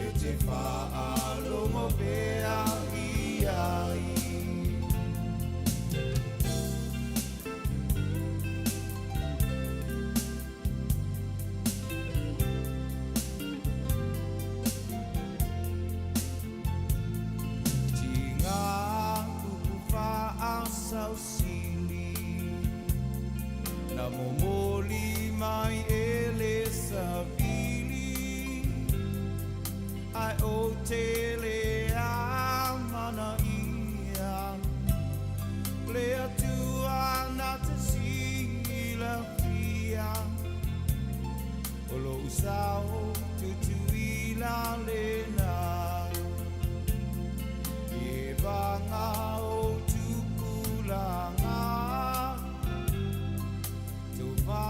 E te faalogo pea i ai. Tiga upu faasausili Na momoli mai e le savili Ae ou te le amanaia Le Atua na te silafia O lo'u sao tutuila lena E vanga o tupulaga Tova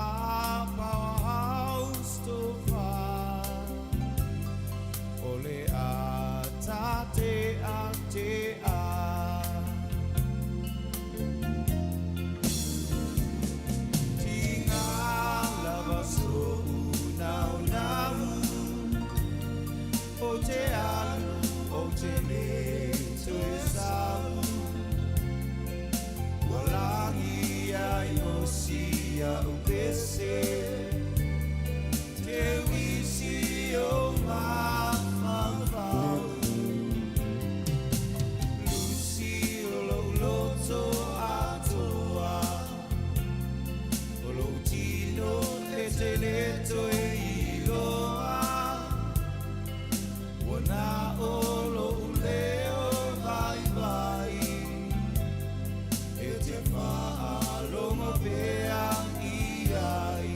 powerhouse tova O le a ta te a te a Tiga lava so'u naunau O te alu o te le toe sau Ua lagi ai o si a'u pese Te uisi o mafaufau Lusi o lo'u loto atoa O lo'u tino e te le toe iloa Ua na o lo'u leo vaivai E te faalogo pea i ai.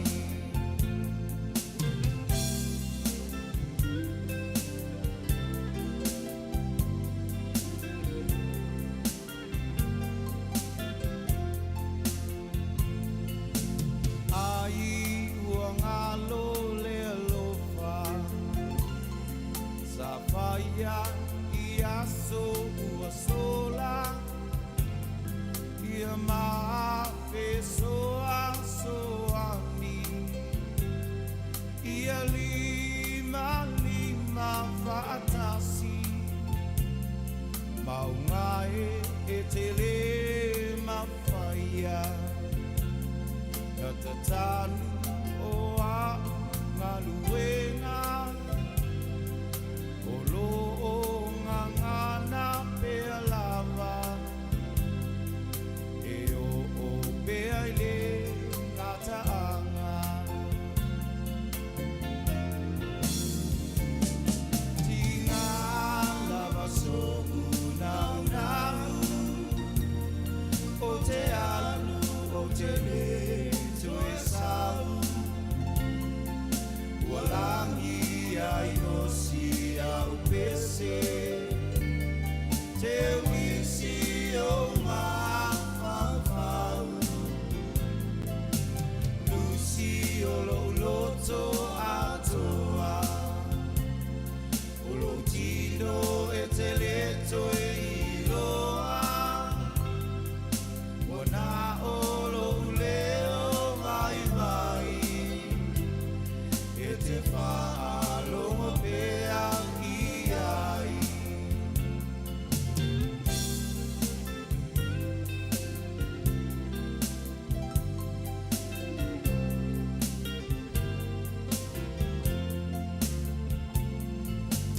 Ai ua galo Tatanu o a'u galuega o loo gagana pea lava e oo pea i le gataaga. Tiga lava so'u naunau o te alu o te lē toe sau ua lagi ai osi au pese te uisi o mafaufau lusi o lou loto atoa o lou tino e te lē toe iloa ua na o lou leo vaivai e te faalogo pea i ai.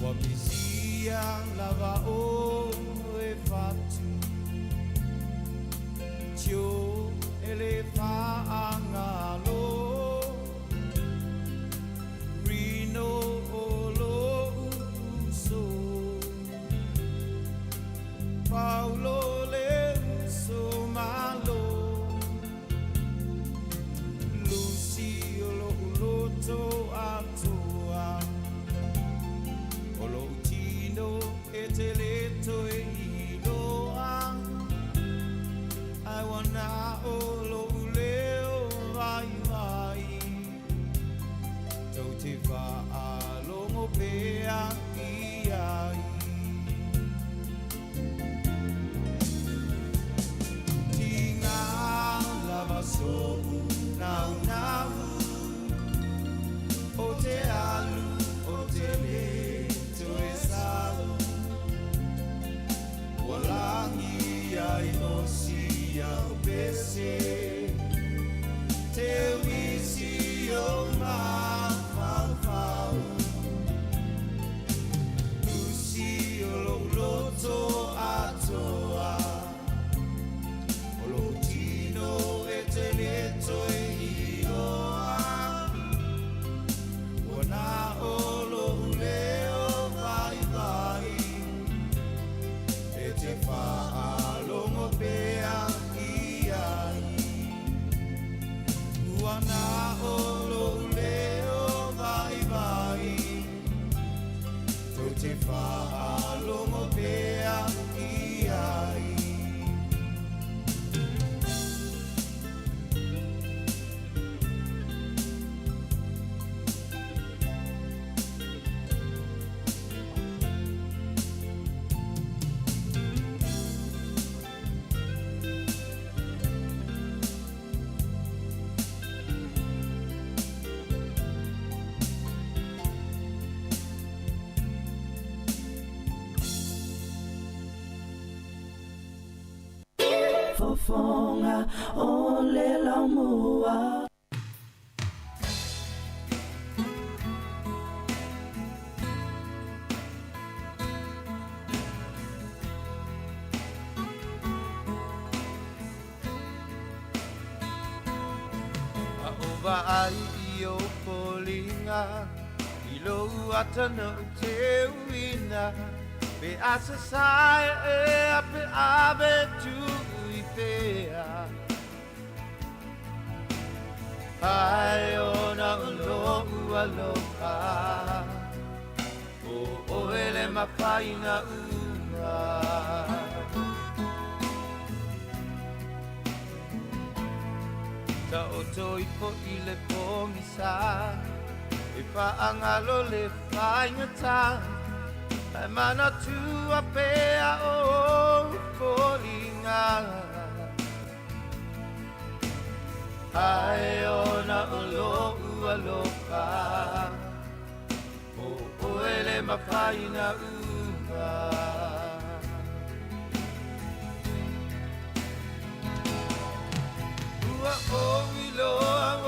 Ua pisia lava o e fatu tio e le faagalo Rino o lo'u uso Paulo le uso malo Lusi o lo'u loto atoa o lou tino e te lē toe iloa ae ua na o lou leo vaivai tou te faalogo pea i ai. Tiga lava so'u naunau o te alu o te lē toe sau ua lagi ai osi au pese te uisi o mafaufau lusi o lou loto atoa o lou tino e te lē toe iloa ua na o lou leo vaivai e te faalogo pea i ai. Ua na o lou leo vaivai tou te faalogo pea i ai. Fofoga o le Laumua. A o vaai i ou foliga i lou ata na ou teuina pe a sasae ea pe ave tuu i fea Ai ona o lo'u alofa o oe le mafaina uma. Taoto ifo i le pogisa e faagalo le faigata ae manatua pea o ou foliga Ae ona o lo'u alofa o oe le mafaina uma. Ua ou iloa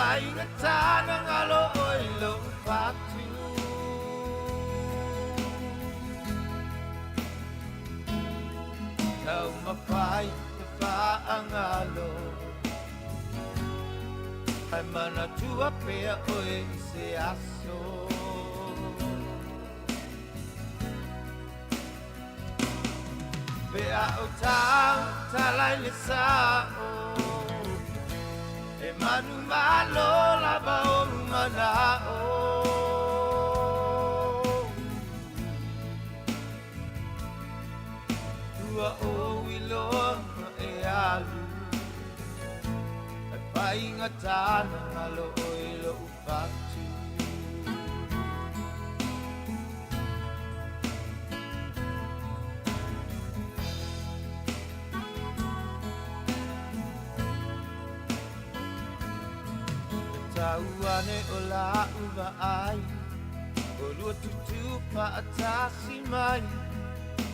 Paingatana ngalo oi lo patu Tau mapai te whaangalo Hai mana tua pea oe i se aso Pe a o tau talai le sao E manu malo lava o mana o Ua o iloa e alu E paingatana ngalo oi lo fatu Tauane o la uva ai O lua tutu pa atasi mai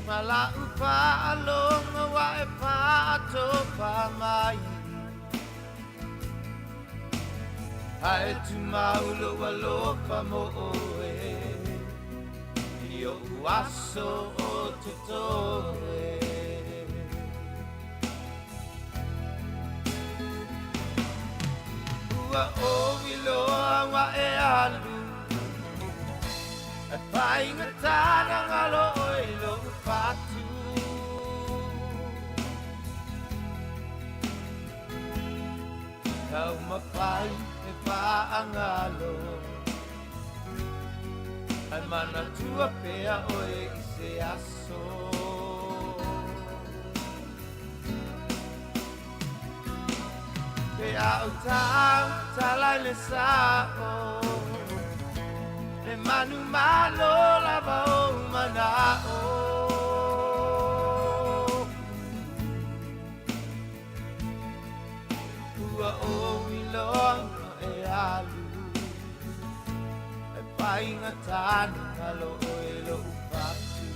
Ma la upa alonga wa e pa atopa mai Hae tu maulo alofa mo oe I o aso o te toe Ua o iloa wa e alu E paingatana ngalo oi lo fatu Tau mapai e whaangalo Ai mana tua pea oe i se aso Pe a o tau talai le sao E manu malo lava o mana o Ua o iloa e alu E paingatana ngalo oe lo fatu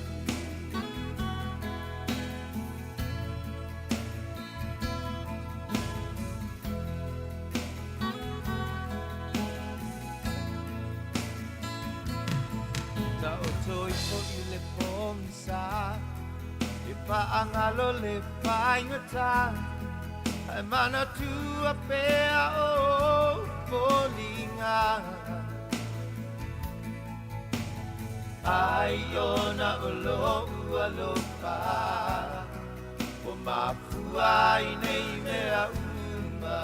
Ta o toi po i le pongisa E paangalo le paingata Ai mana tua pea o polinga Ai ona o lo ua lopa O mafua i nei mea uma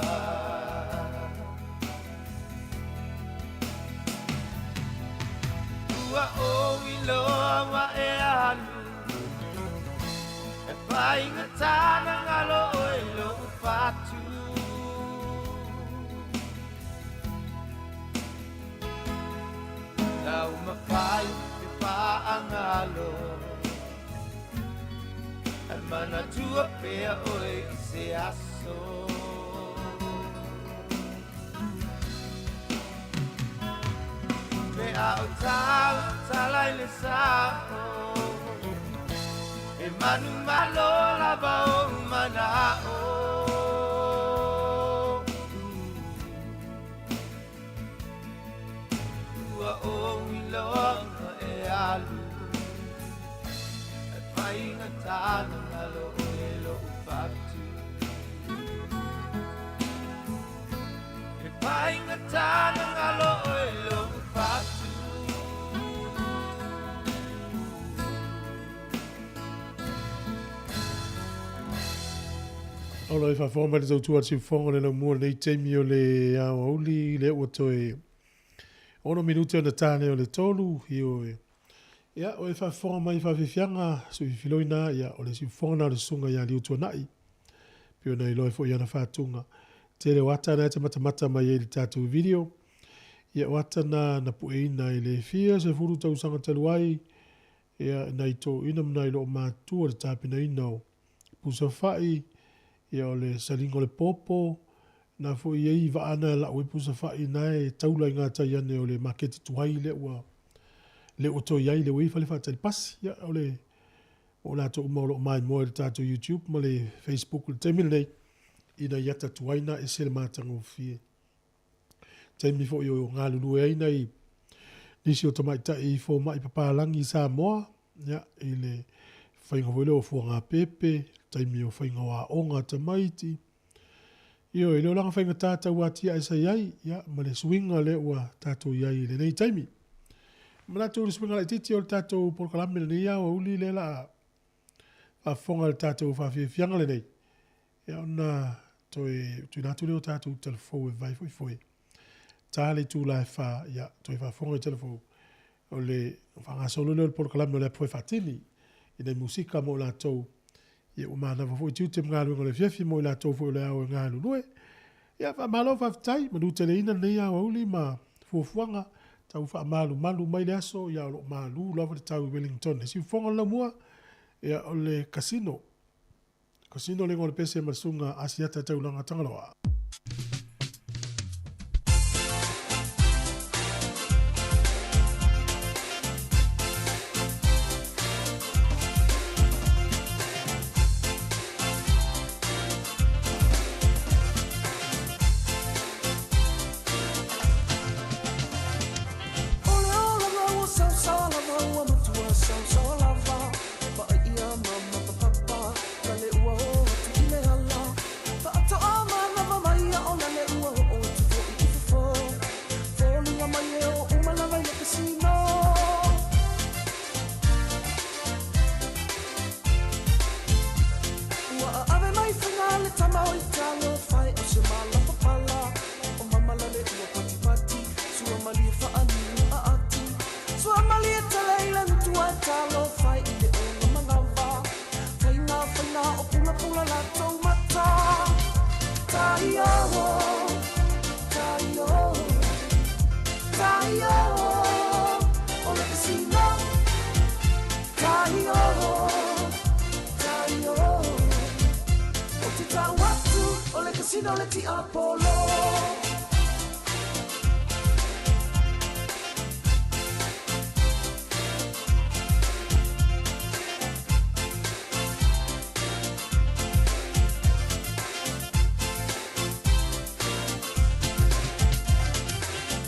Ua o iloa wa e alu E paingatana ngalo oi lo fatu Tau mapai te whaangalo Ai mana tua pea oe i se aso Pe a o tau talai le sao E manu malo lava o mana o Ua o iloa e alu E paingatana ngalo e lo fatu E paingatana ngalo e lo fatu O lo e faafofoga mai le tautua a le siufofoga o le laumua i lenei taimi o le aoauli lea ua toe ono minute ona tane o le tolu ioe. Ia, o e faafofoga mai i faafiafiaga sui fifiloina, ia, o le siufofoga na o le susuga ia Liutuanai, pei ona iloa ai foi i ana faatuga. Tele o ata na e te matamata mai ai i le tatou video, ia o ata na na pueina i le fia 10 tausaga talu ai, ia, nai toeaiina ma nai loomatua i le tapenaina o pusa fai, ia o le saliga o le popo, na foi e i vaa na e lau ai pusa fai na e taula i gatai ane o le maketi tuai lea ua lea ua toe i ai lea ua i ai fale faatali pasi. Ia o le o latou uma o lo o maimoa i le tatou YouTube ma le Facebook i le taimi lenei ina ia ata tuai na ese le matagofie. taimi foi o galulue ai nai nisi o tamaitai fomai papalagi i Samoa, ia, i le faiga foi lea o fuagapepe, taimi o faiga o aoga a tamaiti. Ioe, i le olaga faigata tauatiae sa i ai, ia, ma le suiga lea ua tatou i ai i lenei taimi. E manatu i le suiga laitiiti o le tatou polokalame lenei aoauli lea la a faafofoga i le tatou faafiafiaga lenei, ia ona toe tuuina atu lea o tatou talafou e vae foefoe. Ta le itula e fa, ia, toe faafofoga i talafou o le faagasolo lea o le polokalame o le apu faatini i nai musika mo i latou ia ua manava foi tiute ma galuega o le afiafi mo i latou foi o le ao e galulue. Ia faamalo faafetai, manuteleina lenei aoauli ma fuafuaga tau faamalumalu mai le aso, ia o lo o malu lava le tau i Wellington. E siufofoga o le laumua, ia o le casino. Casino le igoa o le pese ma le susuga Asiata Taulaga Tagaloa. O le olaga ua saosaoa lava ua matua saosaoa lava Paʻai ia mama ma papa lale ua o atu i le ala Faatoa manava mai a o lale ua oo atu foi i fafo Foliga mai e o uma lava i le casino Ua ave mai faiga le tama o i talofa e o se mala papala O mama lale ua patipati Sua malie faaniu aati Sua malie tele i le gutu ae talofa e i le ona manava Faina faina o pulapula latou mata Tai o, tai o, tai o, o le casino Tai o, tai o, o te tau atu o le casino le tiapolo.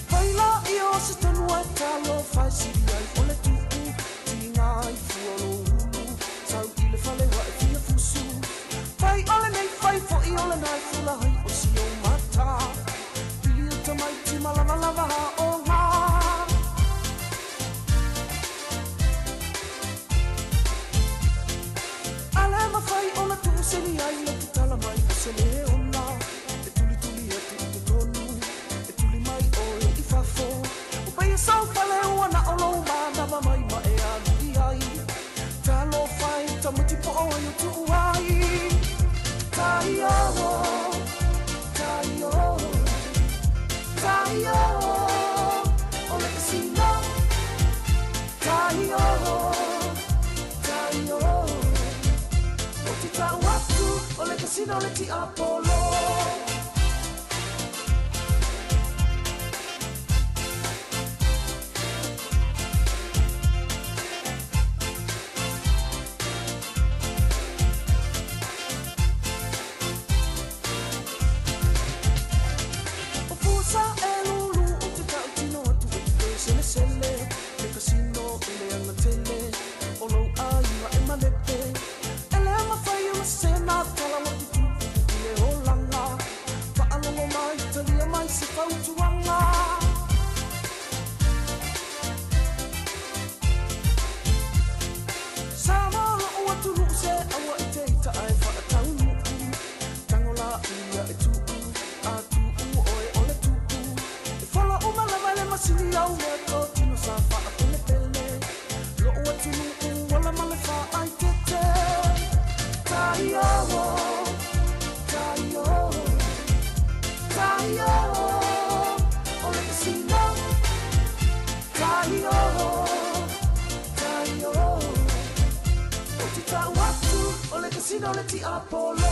Fai laia o se tonu ae talofa e sili ai o le tuu Tiga ai fua lou ulu Sau i le fale ua e fia fusu Fai o lenei fai foi o lena e fula ai o si ou mata Pili o tamaiti ma lavalava aoga A le mafai ona tuuseli ai le tatala mai o se leona E tulituli atu i totonu E tuli mai oe i fafo O paia sau fale ua na o lou manava mai ma e alu i ai Talofa e tamaiti po o ai o tuu ai Tai o, tai o, tai o, o le casino Tai o, tai o, o te tau atu o le casino le tiapolo. O fusa e lulu o te tautino atu e te toe selesele Le casino i le agatele o lou aiga e malepe E le mafai ona sena tala o te tupu i le olaga Faalogo mai talia mai se fautuaga Samoa lou atunuu se aua e te ita'a e faataunuu Tago laia e tuu a tuu oe o le tuu E fola uma lava i le masini au mea totino sa faapelepele Lou atunuu ola ma le faaitete Tai o, tai o, tai o, o le casino Tai o, tai o, o te tau atu o le casino le tiapolo.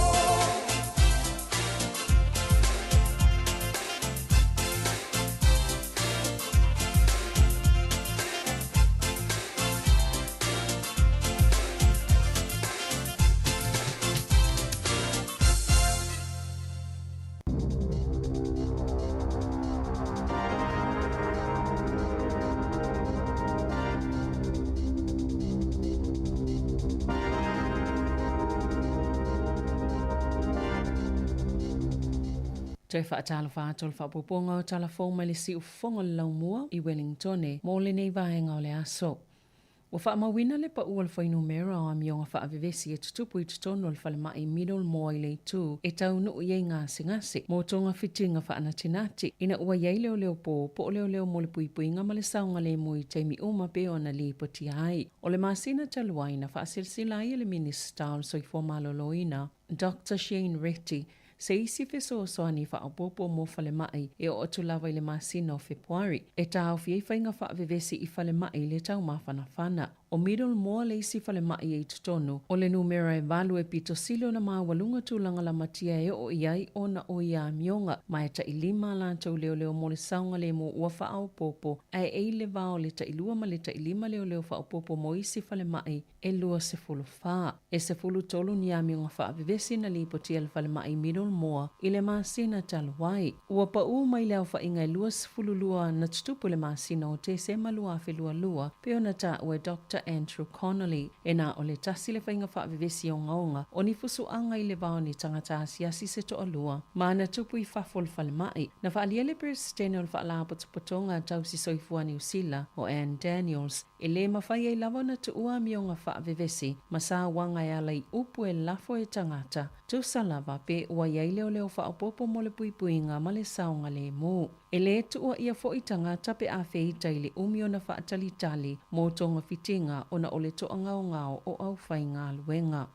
Toe faatalofa atu o le faaopoopoga o tala fou mai le siufofoga o le laumua i Wellingtone mo lenei vaega o le aso. Ua faamauina le pau o le fuainumera o amioga faavevesi e tutupu i totonu o le falemai Middlemore i le itu e taunuu i ai gasegase mo togafitiga faanatinati ina ua i ai leoleo po po o leoleo mo le puipuiga ma le saogalemu i taimi uma pei ona lipotia ai. O le masina talu ai na faasilasila ai e le Minisita o le Soifua Maloloina, Doctor Shane Reti, se isi fesoasoani faaopoopo mo falemai e oo atu lava i le masina o Fepuari, e taofi ai faiga faavevesi i falemai i le taumafanafana. O Middlemore le isi falemai e i totonu o le numera e valu e pito sili ona maualuga tulaga lamatia e oo i ai ona o ia amioga, ma e tailima a latou leoleo mo le saogalemu ua faaopoopo, ae e i le va o le tailua ma le tailima leoleo faaopoopo mo isi falemai e 24. E 13 ni amioga faavevesi na lipotia e le falemai Middlemore i le masina talu ai. Ua paū mai le aofaiga e 22 na tutupu i le masina o Tesema 2022, pei ona taua e Doctor Andrew Connolly. E na o le tasi le faiga faavevesi ogaoga o ni fusuaga i le va o ni tagata asiasi se toalua ma na tupu i fafo o le falemai. Na faaalia le Peresetene o le Faalapotopotoga Tausi Soifua Niu Sila, o Anne Daniels, E lē mafai ai lava ona tuua amioga faavevesi ma sauaga e ala i upu e lafo e tagata, tusa lava pe ua i ai leoleo faaopoopo mo le puipuiga ma le saogalemu. E lē tuua ʻia foʻi tagata pe a feita i le umi ona faatalitali mo togafitiga ona o le toagaogao o aufaigaluega.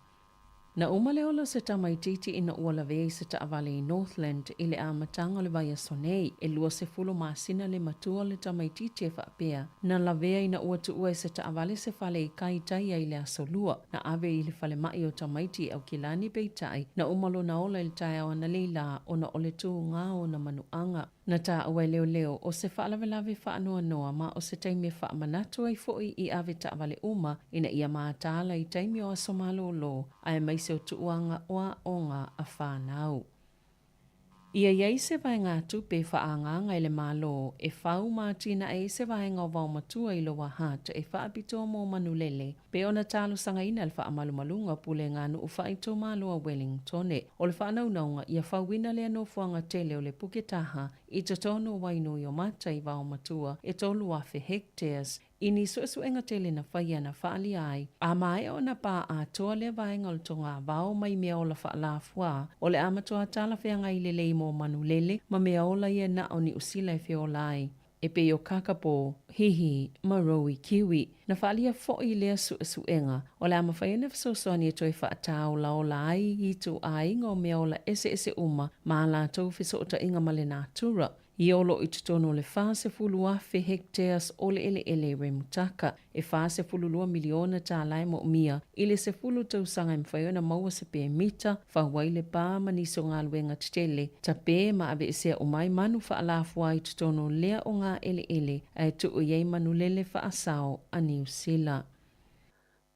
Na uma le ola o se tamaitiiti ina ua lavea i se taavale i Northland i le amataga o le vaiaso nei. E 20 masina le matua o le tamaitiiti e faapea, na lavea ina ua tuua e se taavale se fale i kai tai ai i le aso Lua. Na ave i le falemai o tamaiti i Aukilani peitai, na uma lona ola i le taeao analeila ona o le tūgā o ona manuaga. Na taua e leoleo o se faalavelave faanoanoa ma o se taimi e faamanatu ai foʻi i ave taavale uma ina ia mataala i taimi o aso malōlō aemaise o tuuaga o aoga a fanau. Ia i ai se vaegatupe e faaagaaga i le Malo e fau ma atinae ai se vaega o Vaomatua i Lower Hutt e faapitoa mo manulele pei ona talosagaina le faamalumaluga o pulega nuu faaitumalo a Wellingtone. O le faanaunauga ia fauina lea nofoaga tele o le Puketaha i totonu o Wainuiomata i Vaomatua e 3,000 hectares i ni suesuega tele na faia na faaalia ai a maea ona pā atoa lea vaega o le togavao mai meaola faalafua o le a matua talafeagai lelei mo manulele ma meaola ia na o Niu Sila e feola ai e pei o kākāpō, hihi, ma rōi kiwi. Na faaalia foʻi lea suesuega, o le a mafai ona fesoasoani e toe faataolaola ai i ituaiga o meaola eseese uma ma a latou fesootaiga ma le natura. Ia o loo i totonu o le 40,000 hectares o le eleele i Remutaka. E $42 miliona tālā e moomia i le 10 tausaga e mafai ona maua se pemita, fau ai le pā ma nisi o galuega tetele, tapē ma aveesea uma ai manu faalafua i totonu o lea o ngā eleele ae tuu i ai manulele faasao a Niu Sila.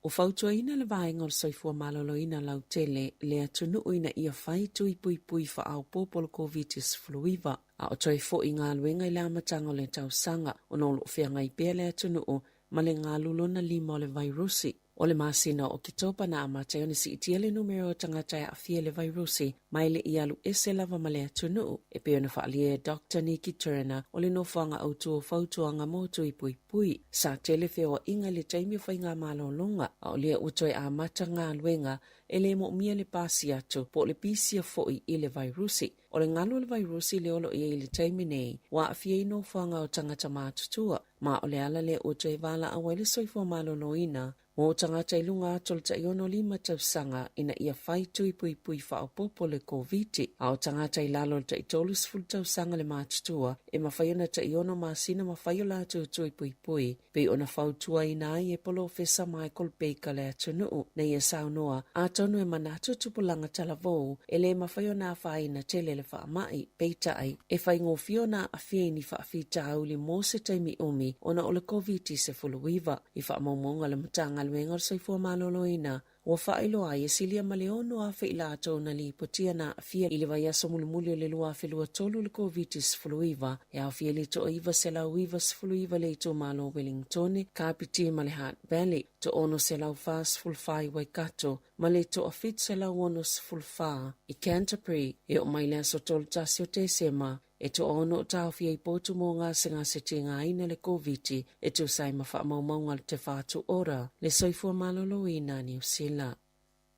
Ua fautuaina le Vaega o le Soifua Maloloina lautele le atunuu ina ia fai tui puipui faaopoopo o le Koviti-19, a o toe foʻi galuega i le amataga o le tausaga ona o lo o feagai pea le atunuu ma le galu lona lima o le vairusi. O le masina o Oketopa na amata ai ona siitia le numera o tagata e aafia i le vairusi ma e le i alu ese lava ma le atunuu, e pei ona faaalia e Doctor Nikki Turner o le Nofoaga Autu o Fautuaga mo Tui Puipui. Sa tele feoaiga i le taimi o faigamalologa, a o lea ua toe amata galuega e le moomia le pasi atu po o le pisia foi i le vairusi. O le galu o le vairusi lea o lo o i ai i le taimi nei, ua aafia i nofoaga o tagata matutua, ma o le ala lea ua toe valaau ai le soifua maloloina mo tagata i luga atu o le tai 65 tausaga ina ia fai tui puipui faaopoopo le Koviti, a o tagata i lalo o le tai 30 tausaga le matutua e mafai ona tai 6 masina ma fai o latou tui puipui, pei ona fautuaina ai e Polofesa Michael Baker le atunuu na ia saunoa, atonu e manatu tupulaga talavou e le mafai ona afaina tele le faamai, peitai, e faigofie ona aafia i ni faafitauli mo se taimi umi ona o le Koviti-19. I faamaumauga a le Matagaluega o le Soifua Maloloina, Ua faailoa ai e silia ma le 6,000 i latou na lipotia na aafia i le vaiaso mulimuli o le 2023 i le Koviti-19, e aofia i le 1,999 i le itumalo o Wellingtone, Kapiti ma le Hutt Valley, 644 i Waikato, ma le 1,764 i Canterbury, e oo mai le aso 31 o Tesema, E toaono o taofia i potu mō gasegase tigaina le Koviti e tusa ai ma faamaumauga a le Te Whatu Ora, le Soifua Maloloina a Niu Sila.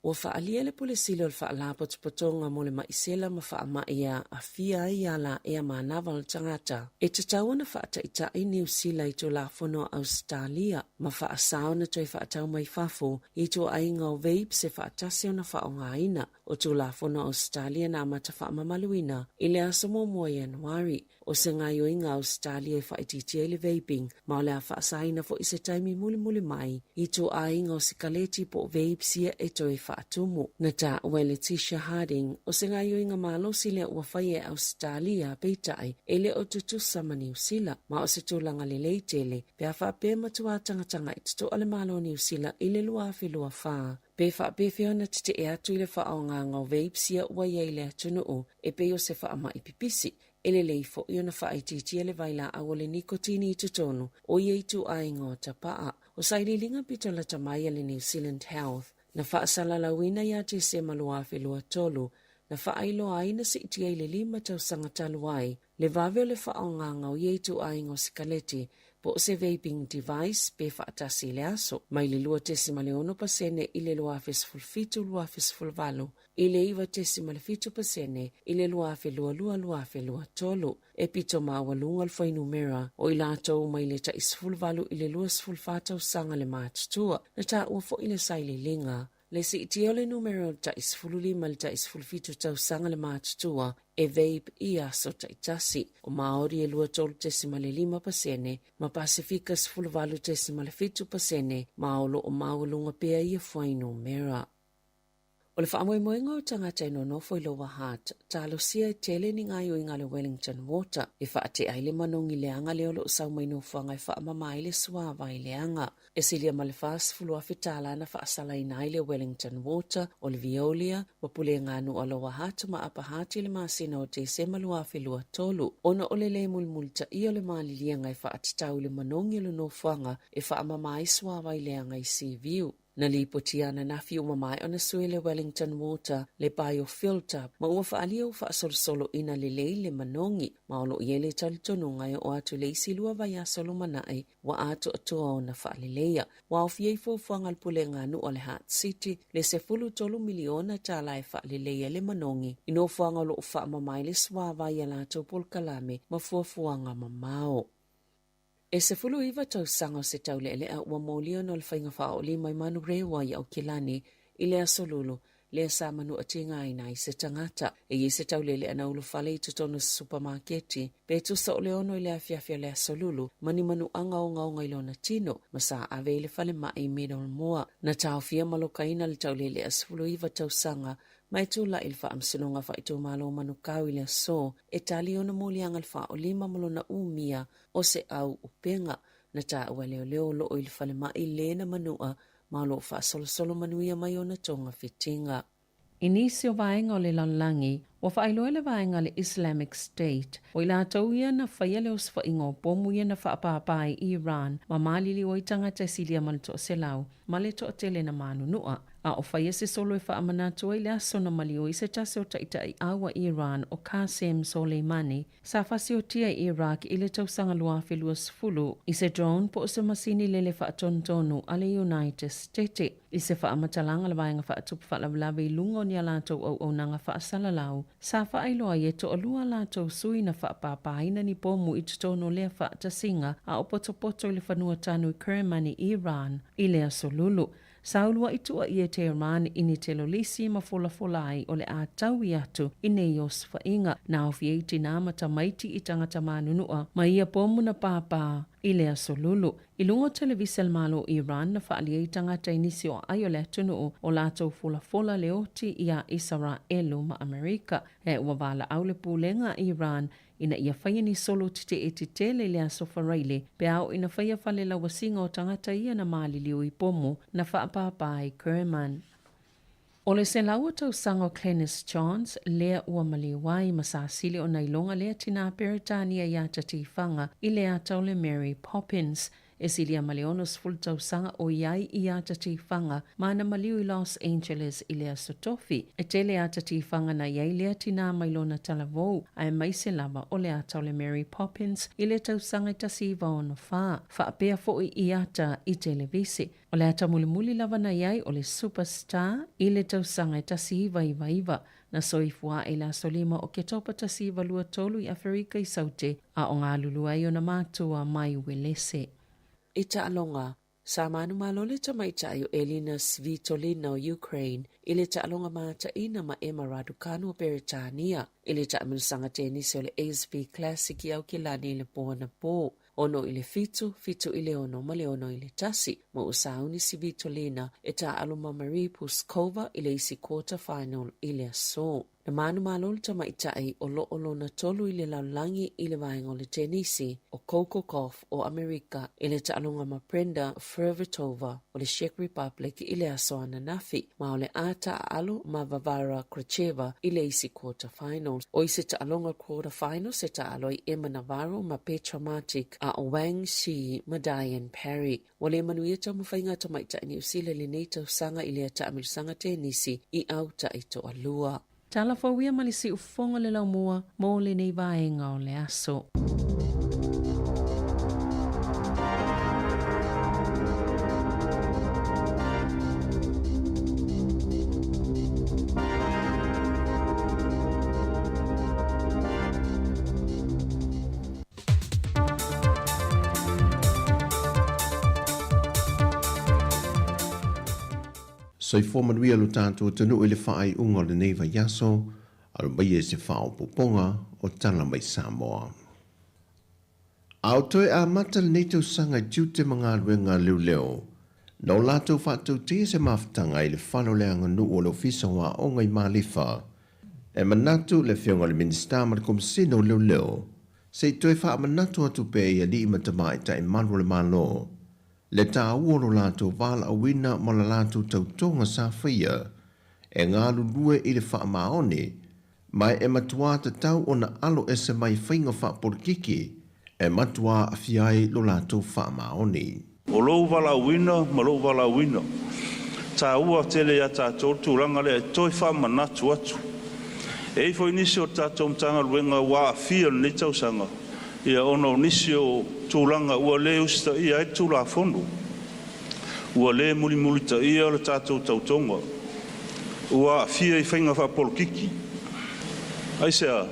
Ua faaalia le Pule Sili o le Faalapotopotoga mo le Maisela ma Faamai e aafia ai ala ea manava o le tagata. E tatau ona faataitai Niu Sila i Tulafono a Ausetalia ma faasao ona toe faatau mai fafo i ituaiga o vapes e faatasi ona faaaogaina. O Tulafono Ausetalia na amata faamamaluina i le aso muamua Ianuari. O se gaioiga a Ausetalia e faaitiitia ai le vaping, ma o le a faasaina foi se taimi mulimuli mai i ituaiga o sikaleti po o vapes ia e toe faatumu. Na taua e Letitia Harding, o se gaioiga malosi lea ua faia e Ausetalia, peitai, e le o tutusa ma Niu Sila, ma o se tulaga lelei tele pe a faapea e matua tagatagai totoa le Malo o Niu Sila i le 2024. Pe faapefea ona tetee atu i le faaaogaga o vapes ia ua i ai i le atunuu e pei o se faamai pipisi, e lelei foi ona faaitiitia le vailaau o le nikotini i totonu o ia ituaiga o tapaa. O sailiiliga pito lata mai a le New Zealand Health, na faasalalauina ia Tesema 2023, na faailoa ai na siitia i le lima tausaga talu ai le vave o le faaaogaga o ia ituaiga o sikaleti po o se vaping device pe faatasi i le aso, mai le 2.6% i le 2017-2018 i le 9.7% i le 2022-2023. E pito maualuga le fuainumera o i latou mai le tai 18 i le 24 tausaga le matutua, na taua foi le sailiiliga Le siitia o le numera o le tai 15 i le tai 17 tausaga le matutua e vape i aso taitasi. O Māori e 23.5% ma Pasifika 18.7% ma o lo o maualuga pea ia fuainumera. O le faamoemoega o tagata e nonofo i Lower Hutt, talosia e tele ni gaoioiga a le Wellington Water e faatea ai le manogi leaga lea o lo o sau mai nofoaga e faamama ai le suavai leaga. E silia ma le 40,000 tala na faasalaina ai le Wellington Water, o le Veolia, ma Pulega Nuu a Lower Hutt ma Upper Hutt i le masina o Tesema 2023, ona o le lē mulimulitaia o le maliliega e faatatau i le manogi o le nofoaga e faamama ai suavai leaga i Seaview. Na lipotia ananafi ua maea ona sui le Wellington Water le biofilter ma ua faaalia ua faasolosoloina lelei le manogi, ma o lo o i ai le talitonuga e oo atu i le isi lua vaiaso lumanai ua atoatoa ona faaleleia. Ua aofia i fuafuaga a le Pulega Nuu a le Hutt City le $13 miliona tala e faaleleia le manogi i nofoaga o lo o faamama ai le suavai i a latou polokalame ma fuafuaga mamao. E 19 tausaga o se taulealea ua molia ona o le faiga faaoolima i Manurewa i Aukilani i le Aso Lulu, lea sa manuatigaina ai se tagata. E i ai se taulealea na ulufale i totonu o se supamaketi, pe tusa o le ono i le afiafi o le Aso Lulu, ma ni manuaga ogaoga i lona tino, ma sa ave i le falemai i Middlemore. Na taofia ma lokaina le taulealea 19 tausaga ma e tulai i le Faamasinoga Faaitumalo o Manukau i le aso e tali ona moliaga le faaolima ma lona umia o se au upega. Na taua e leoleo o loo i le falemai le na manua ma o lo o faasolosolo manuia mai ona togafitiga. I nisi o vaega o le lalolagi, ua faailoa e le vaega a le Islamic State, o i latou ia na faia le osofaiga o pomu ia na faapāpā i Iran ma maliliu ai tagata e silia ma le toaselau ma le toatele na manunua. A o faia se solo e faamanatu ai le aso na maliu ai se tasi o taitai au a Iran o Qasem Soleimani Sa fasiotia i Iraq i le tausaga 2020 i se drone po o se masini lele faatonutonu a le United Stete i se faamatalaga a le Vaega Faatupu Faalavelave i luga o ni a latou auaunaga faasalalau. Sa faailoa ai e toalua a latou sui na faapāpāina ni pomu i totonu o lea faatasiga a o potopoto i le fanua tanu i Kerman i Iran i le Aso Lulu. Sa uluaʻi tuuaʻi e Tehran i ni telolisi ma folafola ai o le a taui atu i nei osofaiga. Na aofia ai tinā ma tamaiti i tagata manunua ma ia pomu na pāpā. i le Aso Lulu. I luga o televise a le Malo o Iran na faaalia ai tagata i nisi o aai o le atunuu o latou folafola le oti iā Isaraelu ma Amerika. E ua valaau le pulega a Iran ina ia faia ni solo tetee tetele i le Aso Faraile pe a oo ina faia fale lauasiga o tagata ia na maliliu i pomu na faapāpā ai Kerman. O le 100 tausaga o Glenys Johns lea ua maliu ai ma sa sili ona iloga lea tinā Peretania iā Tatifaga i le ata o le Mary Poppins. E silia ma le 60 tausaga o i ai iā Tatifaga ma na maliu i Los Angeles i le Aso Tofi. E tele ata tifaga na i ai lea tinā mai lona talavou, aemaise lava o le ata o le Mary Poppins i le tausaga e 1964, faapea foʻi i ata i televise. O le ata mulimuli lava na i ai o le Super Star i le tausaga e 1999, na soifua aʻe i le aso 5 o Oketopa 1923 i Aferika i Saute, a o galulue ai ona matua mai Uelese. I taaloga, sa manumalo le tamaitai o Elina Svitolina o Ukraine i le taaloga mataina ma Emma Raducanu o Peretania i le taamilosaga tenisi o le ASB Classic i Aukilani i le po anapō. 6 i le 7, 7 i le 6 ma le 6 i le 1, ma ua sauni Svitolina e taaalo ma Marie Bouzkova i le isi quarter final i le aso. Na manumalo le tamaitai o loo lona tolu i le lalolagi i le vaega o le tenisi o Coco Gauff o Amerika i le taaloga ma Brenda Fruhvirtova o le Czech Republic i le aso ananafi, ma o le a taaalo ma Varvara Gracheva i le isi quarter finals. O isi taaloga quarter finals e taaalo ai Emma Navarro ma Petra Martic a o Wang Xi ma Diane Parry. Ua le manuia taumafaiga a tamaitai Niu Sila i lenei tausaga i lea taamilosaga tenisi i autai toalua. Tala fou ia ma le siufofoga o le laumua mo lenei vaega o le aso. Soifua manuia lo tatou atunuu i le faaiuga o lenei vaiaso, alo mai e se faaopoopoga o Tala Mai Samoa. A o toe amata lenei tausaga i tiute ma galuega a leoleo, na o latou faatautia se mafutaga i le fale o le aganuu o le Ofisa o Aoga i Malifa. E manatu le Afioga i le Minisita ma le Komesina o Leoleo, se i toe faamanatu atu pea i alii ma tamaitai malu o le Malo, le taua o lo latou valaauina ma la latou tautoga sa faia e galulue i le faamaoni, ma e matuā tatau ona alo ese mai faiga faapolikiki e matuā aafia ai lo latou faamaoni. O lou valaauina ma lou valaauina, taua tele iā tatou le tulaga lea e toe faamanatu atu. E i ai foi nisi o le tatou Matagaluega ua aafia i lenei tausaga, ia ona o nisi o tulaga ua le usitaia ai le Tulafono, ua le mulimulitaia le tatou tautoga, ua aafia i faiga faapolokiki. Aisea?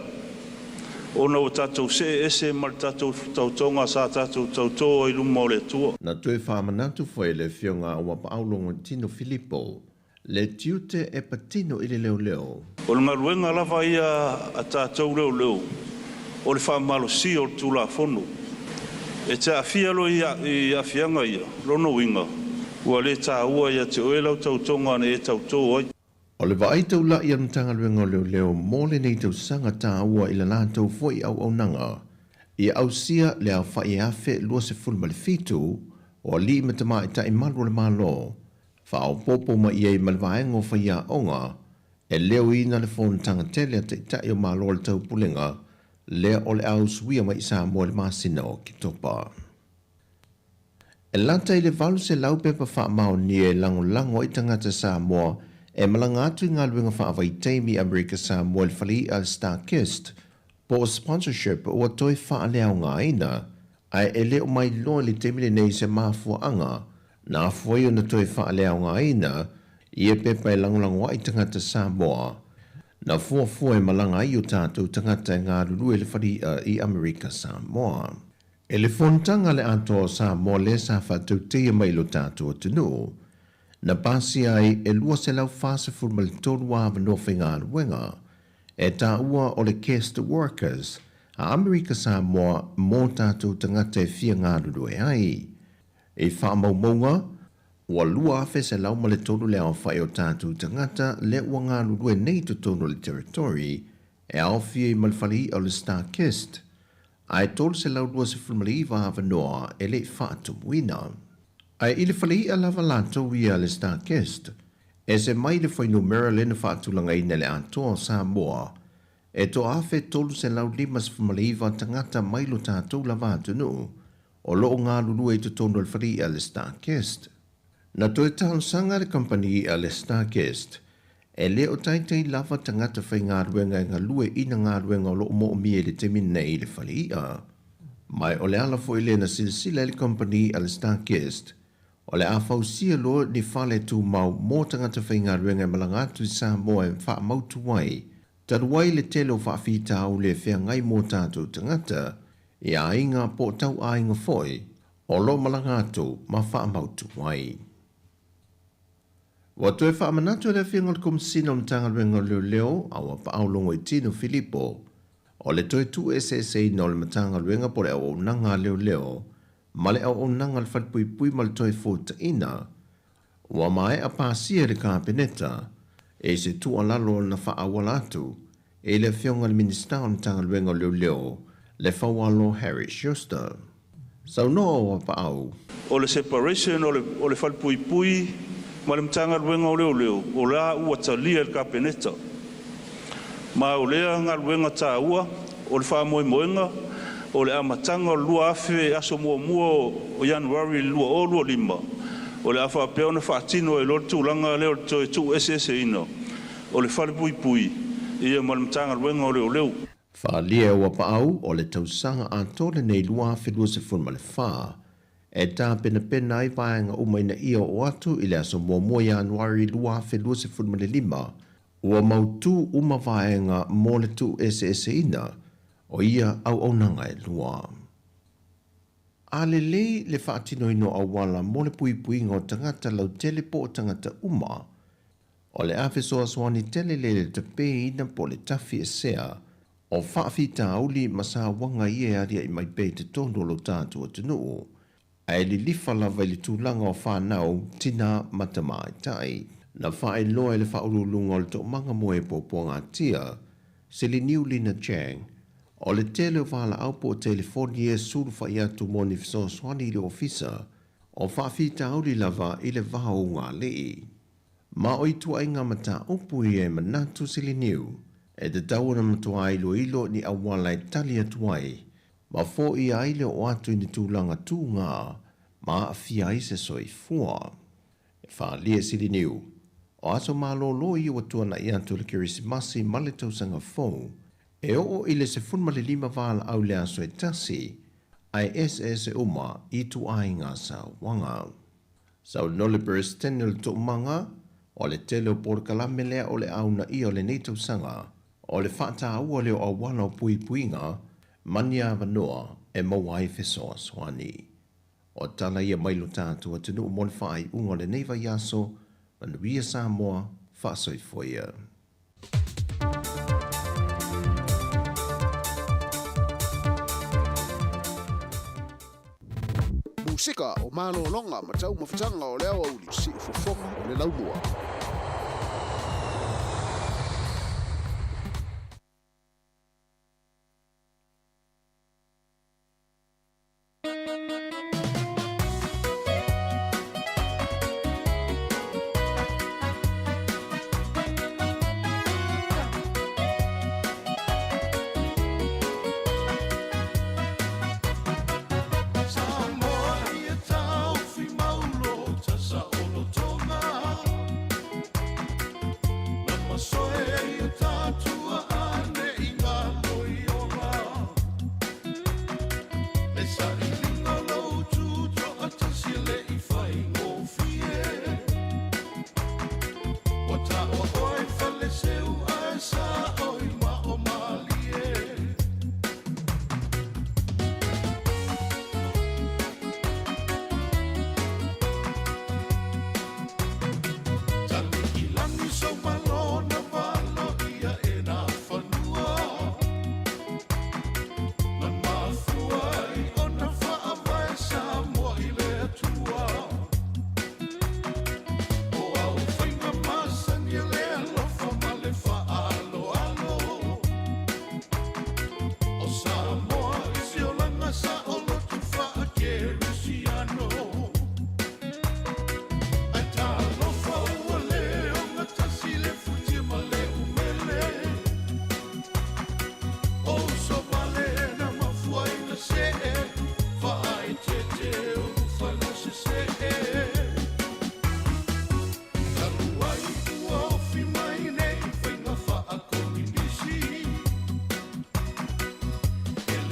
Ona ua tatou see ese ma le tatou tautoga sa tatou tautō ai i luma o le Atua. Na toe faamanatu foi e le Afioga a Uapaau Logotino Filipo le tiute e patino i le leoleo. O le galuega lava ia a tatou leoleo o le faamalosia o le Tulafono. E te aafia loa i aafiaga ia, lona uiga, ua le taua ia te oe lau tautoga na e tautō ai. O le vaai taulaʻi a le Matagaluega o Leoleo mo lenei tausaga taua i le latou foi auaunaga ia ausia le aofai e 1027 o alii ma tamaitai malu o le Malo, faaopoopo mai i ai ma le vaega o faiaoga e leoina le fonotaga tele a Taitai o Malo o le Taupulega lea o le a usuia mai i Samoa i le masina o Oketopa. E lata i le 800 pepa faamaonia e lagolago ai tagata Samoa e malaga atu i galuega faavaitaimi i Amerika Samoa i le fale iʻa a le StarKist po o sponsorship ua toe faaleaogaina ae e le o mailoa i le taimi lenei se mafuaaga na afua ai ona toe faaleaogaina ia pepa e lagolago ai tagata Samoa na fuafua e malaga ai o tatou tagata e galulue i le fale iʻa i Amerika Samoa. E le fonotaga a le Atoa o Samoa lea sa faatauteia mai i lo tatou atunuu, na pasia ai e 243 avanoa faigaluega e taua o le guest workers. a Amerika Samoa mo tatou tagata e fia galulue ai. I faamaumauga, ua 2,103 le aofai o tatou tagata lea ua galulue nei i totonu o le Territory e aofia ai ma le fale i'a o le StarKist, ae 329 avanoa e le i faatumuina. Ae i le fale i'a lava latou ia a le StarKist, ese mai le fuainumera lea na faatulagaina e le Atoa o Samoa, e 1,359 tagata mai lo tatou lava atunuu o lo o galulue i totonu o le fale i'a a le StarKist. Na toe talosaga le kamupani i'a a le StarKist, e le o taitai lava tagata faigaluega e galue i na galuega o lo o moomia i le taimi nei i le fale i'a. Ma o le ala foi lea na silasila ai le kamupani i'a a le StarKist, o le a fausia loa ni fale tumau mo tagata faigaluega e malaga atu i Samoa e faamautu ai, talu ai le tele o faafitauli e feagai mo tatou tagata, i aiga po o tauaiga foi o lo o malaga atu ma faamautu ai. Ua toe faamanatu e le Afioga i le Komesina o le Matagaluega o Leoleo a Auapaau Logoitino Filipo, o le toe tuueseeseina o le Matagaluega po o le Auaunaga a Leoleo ma le Auaunaga a le Falepuipui ma le toe Fuataina, ua maea pasia e le Kapeneta i se tuualalo na faaauala atu i le Afioga i le Minisita o le Matagaluega o Leoleo, le Faualo Harry Schuster. Saunoa o Auapaau. O le separation o le o le Falepuipui ma le Matagaluega o Leoleo o la ua talia e le Kapeneta. Ma o lea galuega taua o le faamoemoega o le amataga o le 2000 aso muamua o Ianuari 2025 o le a faapea ona faatino ai loa le tulaga lea o le toe tuueseeseina o le Falepuipui ia ma le Matagaluega o Leoleo. Faaalia e Auapaau o le tausaga atoa lenei 2024 e tapenapena ai vaega uma ina ia oo atu i le aso muamua Ianuari 2025 Ua mautū uma vaega mo le tuueseeseina o ia auaunaga e lua. A lelei le faatinoina o auala mo le puipuiga o tagata lautele po o tagata uma, o le a fesoasoani tele lea i le tapeina po o le tafiesea o faafitauli ma sauaga ia e aliaʻi mai pea i totonu o lo tatou atunuu, ae lilifa lava i le tulaga o fanau, tina ma tamaitai. Na faailoa e le Faauluuluga o le Toomaga mo e Puapuagatia, Seliniu Lina Chang, o le tele o valaau po o telefoni e sulufai atu mo ni fesoasoani i le ofisa o faafitauli lava i le va o Ugalii. Ma o ituaiga mataupu ia e manatu Seliniu e tatau ona matua iloilo ni auala e tali atu ai ma foia ai le oo atu i ni tulaga tugā ma aafia ai se soifua. E faaalia e Siliniu, o aso malōlō ia ua tuanaʻi atu o le Kerisimasi ma le Tausaga Fou, e oo i le 15 valaau i le aso e tasi, ae eseese uma i ituaiga sauaga. Saunoa le Peresetene o le Toomaga, o le tele o polokalame lea o le a uunaia o lenei tausaga, o le faataua lea o auala o puipuiga ma ni avanoa e maua ai fesoasoani. O tala ia mai lo tatou atunuu mo le faaiuga o lenei vaiaso, manuia Samoa, faasoifua ia. Musika o malologa ma taumafataga o le aoauli siufofoga o le laumua.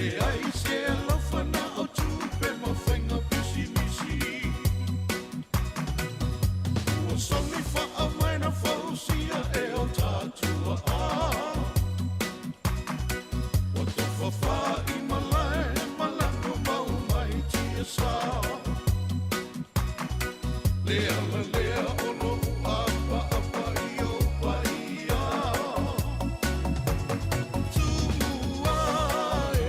Leai se alofa na o tupe ma faiga pisimisi. Ua soli faamaina fausia e o tatuaʻa. Ua tofafā i malae malago mau mai tiasa. Le ala lea o loʻu ʻapaʻapa i ou paia. Tumua e,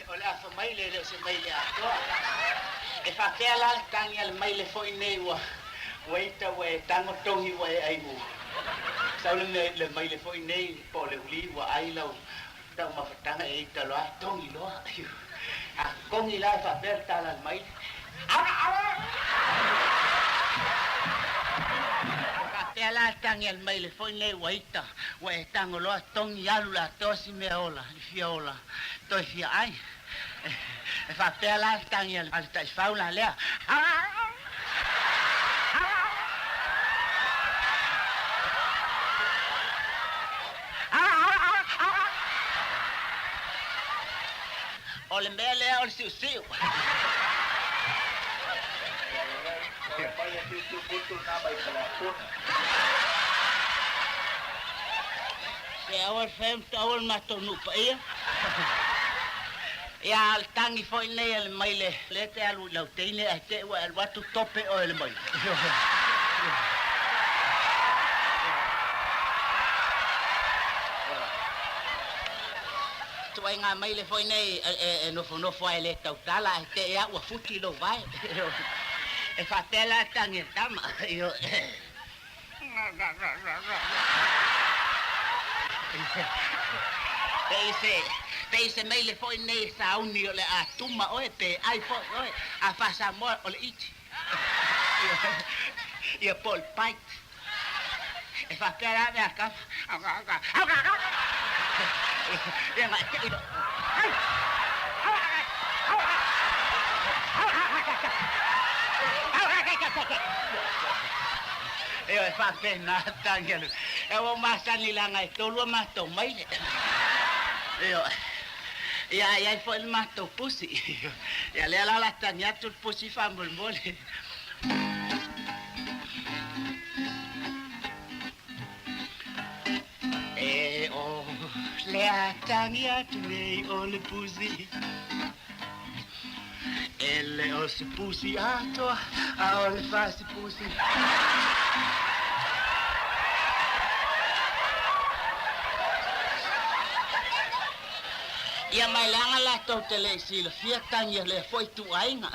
O le afa maile e le o se maile atoa. E faapea la le tagi a le maile foi nei ua ua ita ua e tago togi ua e ai u. Sau le mea le maile foi nei po o le uli ua ai lau taumafataga e ita loa togi loa. A kogi la e faapea le tala a le maile. Faapea la le tagi a le maile foi nei ua ita ua e tago loa togi alu le atoa si mea ola le fia ola toe fia ai. E faapea la le tagi a le taifau la lea. O le mea lea o le siusiu. Se aua le fai aua le matou nuu paia. Ia a o le tagi foi lenei a le maile lea e te alu i lau teine ae te i ua e alu atu tope oe e le maile. Ituaiga maile foi nei e nofonofo ai e le tautala ae te i lava ua futi lou vae. E faapea la le tagi a le tama. Pei se maile foi nei e sauni o le a tuma oe pe ai foi oe a faa-Samoa o le iti. Ia po o le bite. E faapea la mea a tama. Ia na te i Ioe, e faapena tagi a le. E ua ou masani leaga e tolu a matou maile. Ioe. Ia a i ai foi le matou pusi. Ia lea la o le a tagi atu le pusi faamolemole. E o le a tagi atu nei o le pusi. E le o se pusi atoa, a o le fasi pusi. Ia mai leaga latou te le i silafia tagi o lea foi ituaiga.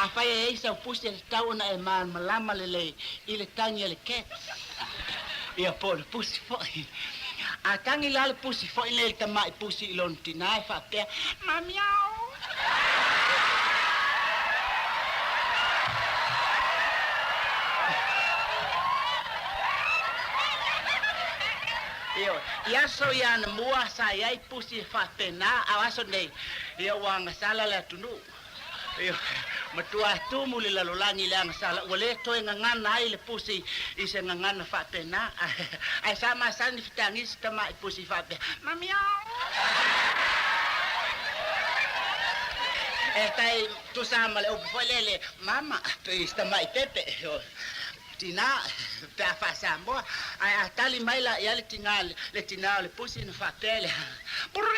Afai e i ai sau pusi e tatau ona e malamalama lelei i le tagi a le cat, ia po o le pusi foi. A tagi la le pusi foi nei i le tamai pusi i lona tinā e faapea, Mamiao! Ioe, i aso ia anamua sa i ai pusi e faapena, a o aso nei, ia ua agasala le atunuu. Ioe, matua tumu le lalolagi i le agasala, ua le toe gagana ai le pusi i se gagana faapena. Ae sa masani fetagi si tamai pusi faapea, Mamiao! E tai tusa ma le upu foi lele, Mama, pei si tamai pepe. Tinā, pe a faa-Samoa, ae a tali mai la i ai le tinā, le tinā o le pusi ona faapea lea, Brrrr!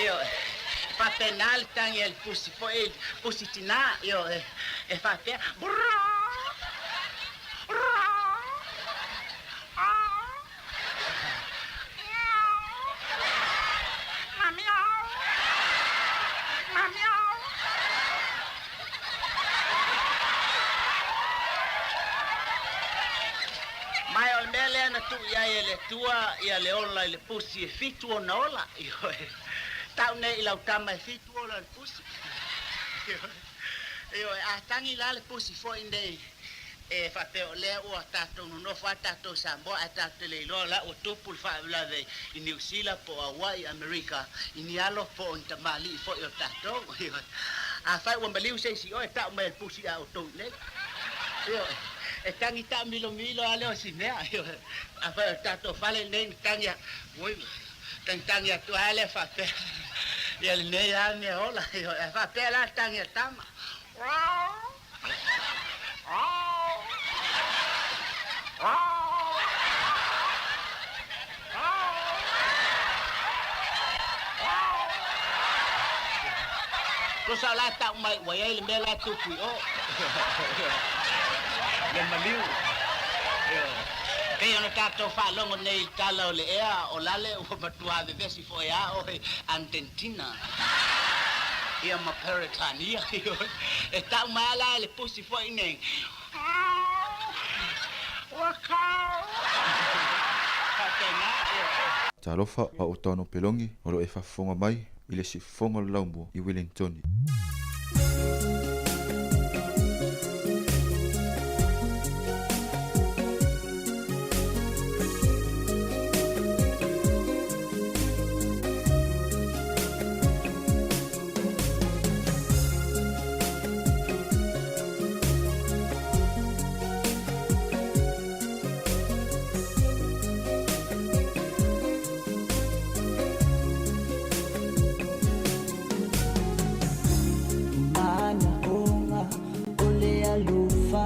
Ioe, e faapena le tagi a le pusi foi, pusi tinā, ioe, e faapea, Brrrr! Mai o le mea lea na tuu i ai e le Atua ia le ola i le pusi e fitu ona ola. Ioe. Tau nei i lau tama e fitu ola o le pusi. Ioe. Ioe, a tagi la le pusi foi nei E faapea o lea ua tatou nonofo lava tatou i Samoa ae tatou te le iloa la ua tupu le faalavelave i Niu Sila po o Hawaii, Amerika, i ni alo po o ni tamalii foi o tatou. Afai ua maliu se isi oe, tau mai e le pusi a outou i nei. Ioe, e tagi taamilomilo lava lea o si mea. Ioe, afai o le tatou fale lenei na tagi a, oi, tagitagi atu lava lea faapea, ia lenei lava mea ola. Ioe, ae faapea la le tagi a le tama. Tusa o la e tau mai ua i ai le mea la e tupu i o. Le maliu. Ioe. Pei ona tatou faalogo nei i tala o le ea o Lale ua matua vevesi foi a oe Antentina ia ma Peretania. Ioe. E tau mai a la e le pusi foi nei, Ua kau! Faapena, ioe. Talofa a o Tano Pelongi o lo o e faafofoga mai i le siufofoga o le laumua i Wellingtoni. Manaoga o le alofa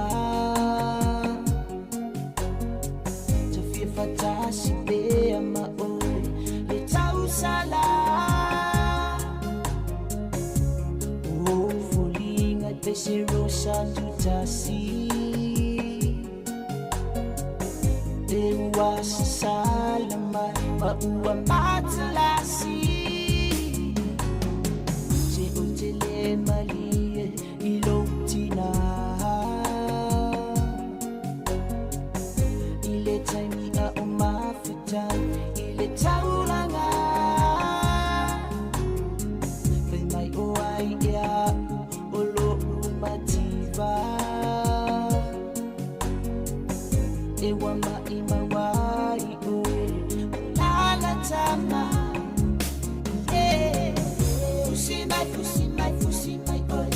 Tafia faatasi pea ma oe le tausala O foliga e pei se rosa tutasi Te ua sasala mai ma ua matalasi Se ou te le malie i lou tina I le taimi a o mafuta i le taulaga Fai mai o ai ea a'u o lo'u mativa E ua maʻimau ai ʻoe o lalata mai Fusi mai, fusi mai, fusi mai ʻoe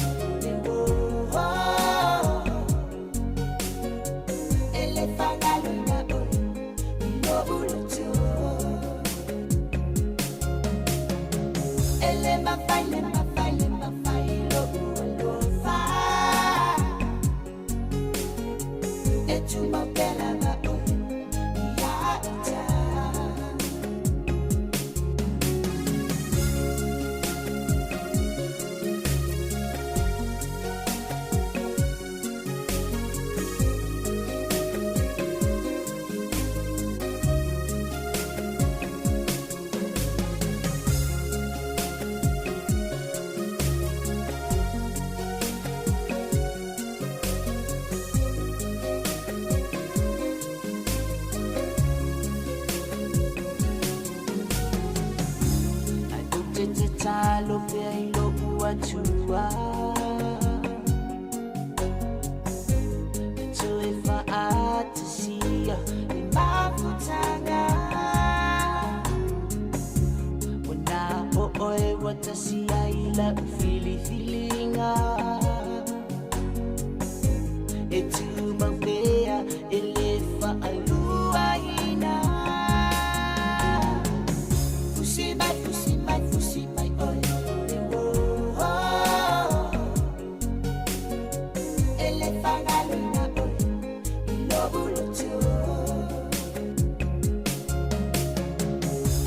e oh E le faagaloina ʻoe i loʻu loto E le mafai, le mafai, le mafai loʻu alofa E tumau pea lava ʻoe ia ita. Ae ou te tatalo pea i loʻu Atua E toe faatasia le mafutaga Ua na o oe ua tasi ai lau filifiliga E tumau pea e le faaluaina Fusi mai, fusi mai, fusi mai ʻoe e oh E le faagaloina ʻoe i loʻu loto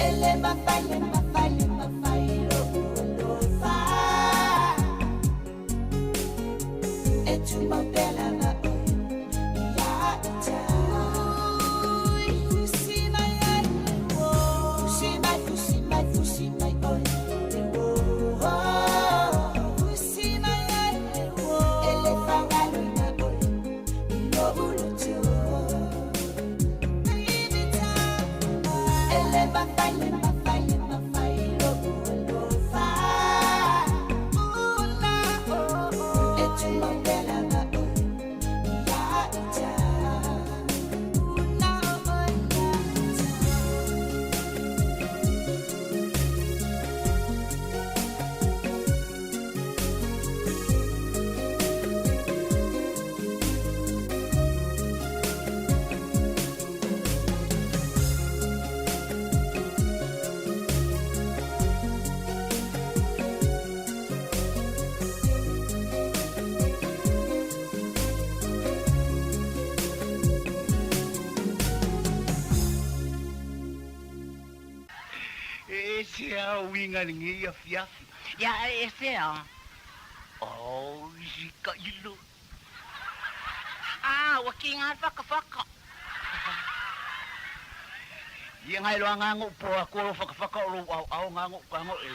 E le mafai, le mafai, le mafai loʻu alofa E tumau pea lava ʻoe ia ita Fusi mai ai Fusi mai, fusi mai, fusi mai ʻoe e oh Fusi mai ai E le faagaloina ʻoe i loʻu loto E le mafai, le mafai, le mafai loʻu alofa E tumau pea lava ʻoe ia ita. E ese a uiga i lenei afiafi. Ia, e ese a. Oh, isi ka ilo. Ah, ua kiga le fakafaka. Ia ngai loa nga po aku o whakawhaka o lou au au nga ngo ka ngo e.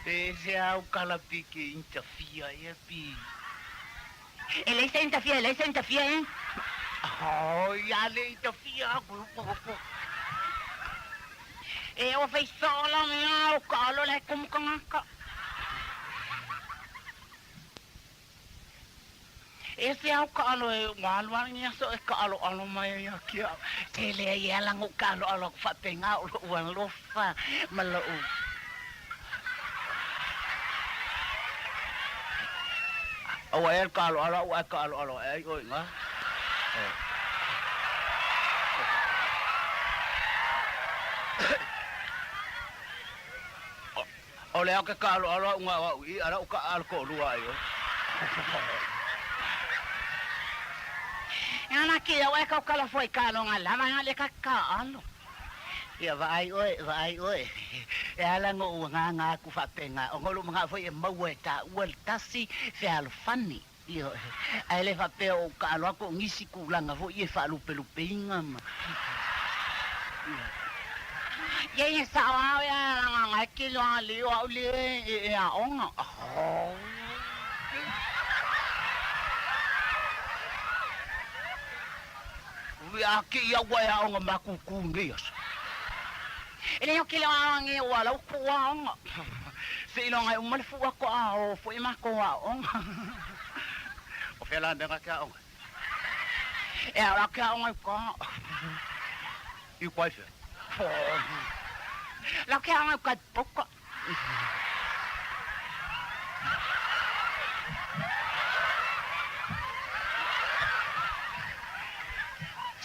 E se au kala piki interfere e pi. E le se interfere, le se interfere eh. Oh, ia le interfere aku. E o fei sola me au ka alo le kumukanga ka. E se au ka alo e walwa ni aso e ka alo alo mai ia kia. Te le ia la ngo ka alo alo fa penga o lo wan lo fa ma lo u. Au e ka alo alo au e ka alo alo e oi nga. O le au ke ka alo alo au nga au i ala u ka alo ko lua ai o. Ana ki au e kau kala foi ka alo nga lava nga le ka ka alo. Ia vaai oe, vaai oe. E ala ngo ua ngā ngā ku whapenga. O ngolu mga foi e maua e tā ua le tasi fe alo fani. Io, ai le whapea o ka alo ako ngisi ku langa foi e whaalupe lupe inga ma. Ia ia sa o au ia nga nga ki loa li o au li e e a onga. Oh. Ui a ki ia ua e a onga makuku nei aso. E leo ki loa ngi o ala uku a onga. Se ilo ngai umale fu ako a o fu i mako a onga. O fela menga ke a onga. E ala ke a onga i ka. I kwai fe. La ke a onga i ka poka.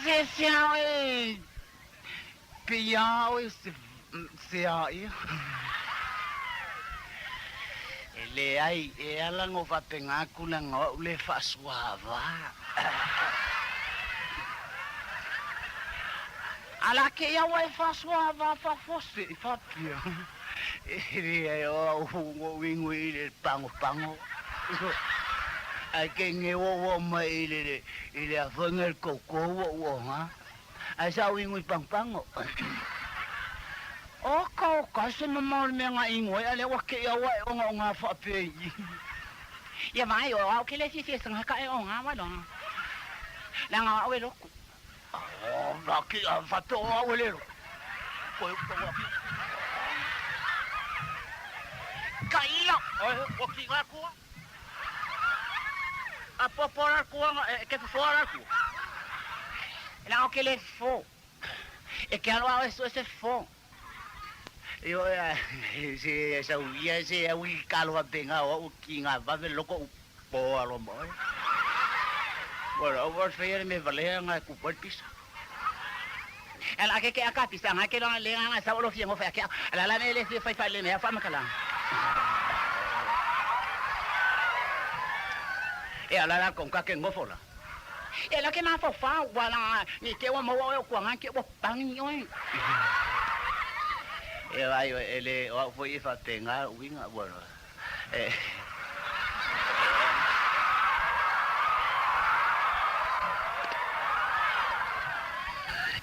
Se se a e pe ia o e se se a ia. E le ai e ala ngo fapenga ku la ngo le fa suava. Ala ke ia wa e fa suava fa fose i fa pia. E le ai o ngo wingu i le pango pango. Ai ke nge wo wo mai i le i le afanga le koko wo wo ha. Ai sa wingu i pang pango. O ka o ka se mama o le mea ngā ingoa ale wa ke ia wa e o ngā o ngā whape i. Ia mai o au ke le fia sanga ka e o ngā wa longa. La ngā au e loku. O ngā ki a whape o au e le loku. Koe uka wa ki. Ka ila. Oe, o ki ngā kua. A popo la kua nga, e ke fofoa la kua. La o ke le fo. E ke alo au e so e se fo. Io e se sa uia se au i kalo a benga o ki ngā vave loko u po alo mo. Bueno, o vos feia me valea ngā ku pol pisa. Ala ke ke aka pisa ngā ke longa le ngā sa olo fia ngo fa ke. Ala la ne le fia fai fai le me fa makala. E ala la kon ka ke ngofola. E la ke ma fo fa wala ni ke wa mo o kwa ngā ke wa pangi oi. E ai e le o foi e fa penga uinga bueno. E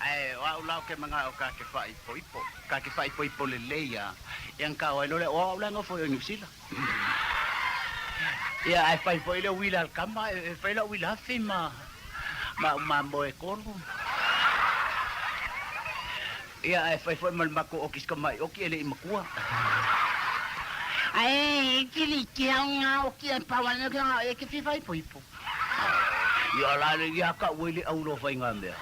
Ai o au lau ke manga o ka ke whai poipo. Ka ke whai poipo le leia. Ia ka o lole o au langa foi o New Zealand. Ia ai whai foi le wila al kama e whai la wila afi ma ma ma mo e kolu. Ia ai whai foi mal mako o kiska mai o ki ele i makua. Ai kili ki au ngā o ki e pawana ki ngā e ke fi whai poipo. Ia la le ia ka wele au lo whai ngā mea.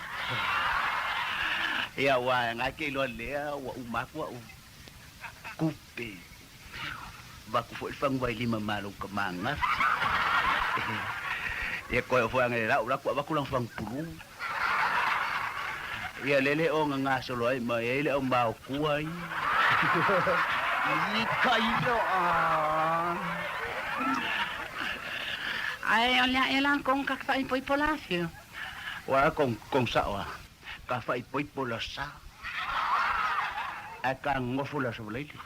Ia wa ngā ke loa lea wa umakua u kupe. Vaku foi fangu vai lima malo ka manga. Ia koe o foi angele lau laku avaku lang fang pulu. Ia lele o nga nga solo ai ma ia ile o mau kua i. I kailo a. Ai o lea e lan kong ka whai poipo la fio. Wa kong kong sa wa. Ka whai poipo la sa. Ai ka ngofu la sa leili.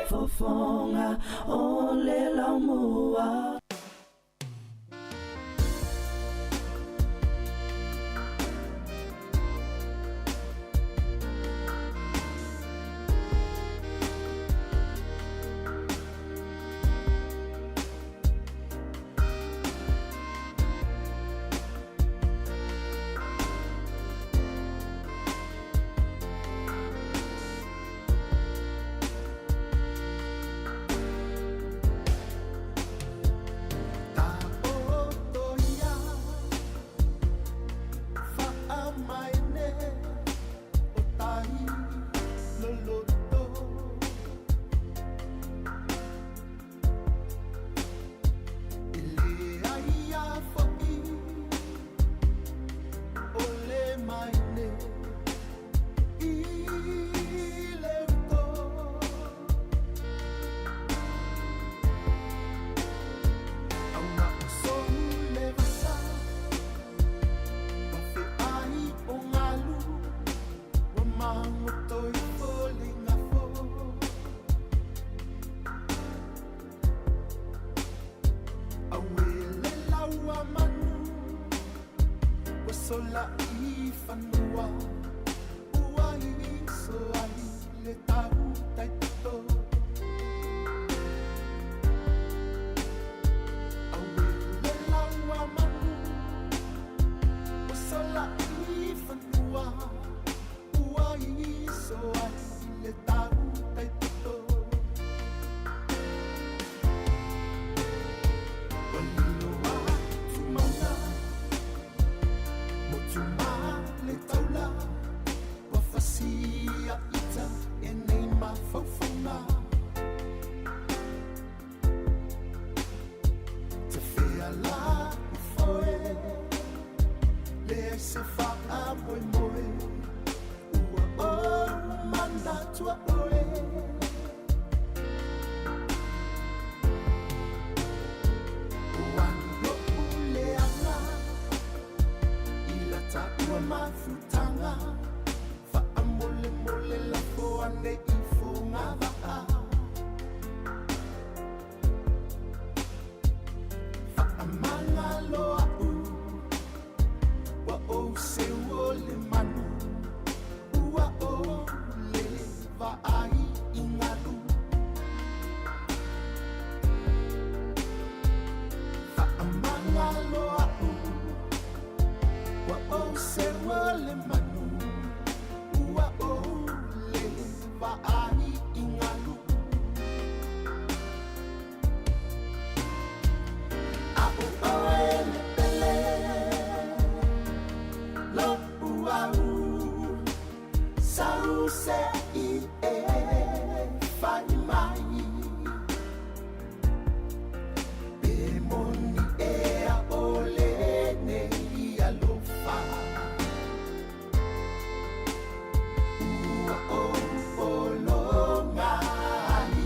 Fofoga o le laumua. sola i fanua ua iso ai le tau taipito. Aue le laua manu ua sola i fanua ua iso ai le tau taipito. Ua lilo atu mauga motu ma le taula ua fasia ita e nei mafaufauga. Tafea la ufoe leai se faamoemoe ua ou manatua oe. O ani lo'u leaga i la taua mafutaga faamolemole lafo ane i fogavaa. Faamagalo a'u ua ou seu o le manu ua ou le vaai i galu. Faamagalo a'u ua ou seu o le manu ua ou le vaai i galu. A'o oe le pele lo'u au sau se i e fai mai. Pe moni ea o lenei alofa ua ou pologa ai.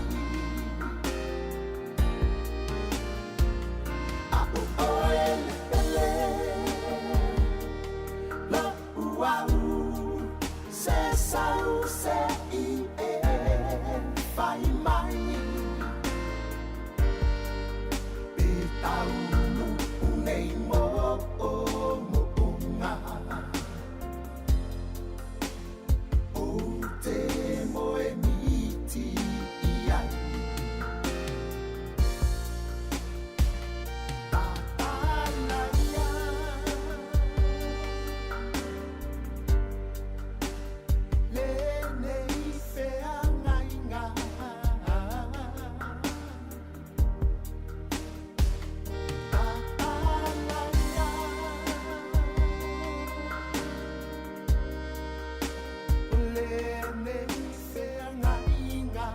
A'o oe le pele lo'u au se sau se i e fai mai. Pe taunuu nei moomooga ou te moe miti i ai. Tatalaia lenei feagaiga. Tatalaia lenei feagaiga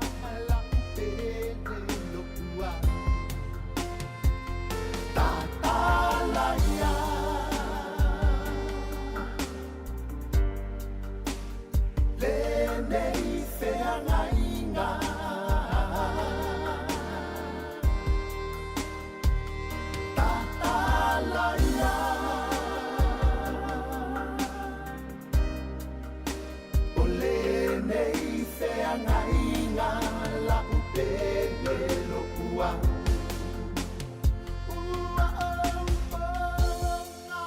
la'u pele lo'u au. Tatalaia lenei feagaiga. Tatalaia o lenei feagaiga la'u pele lo'u au. Ua ou pologa.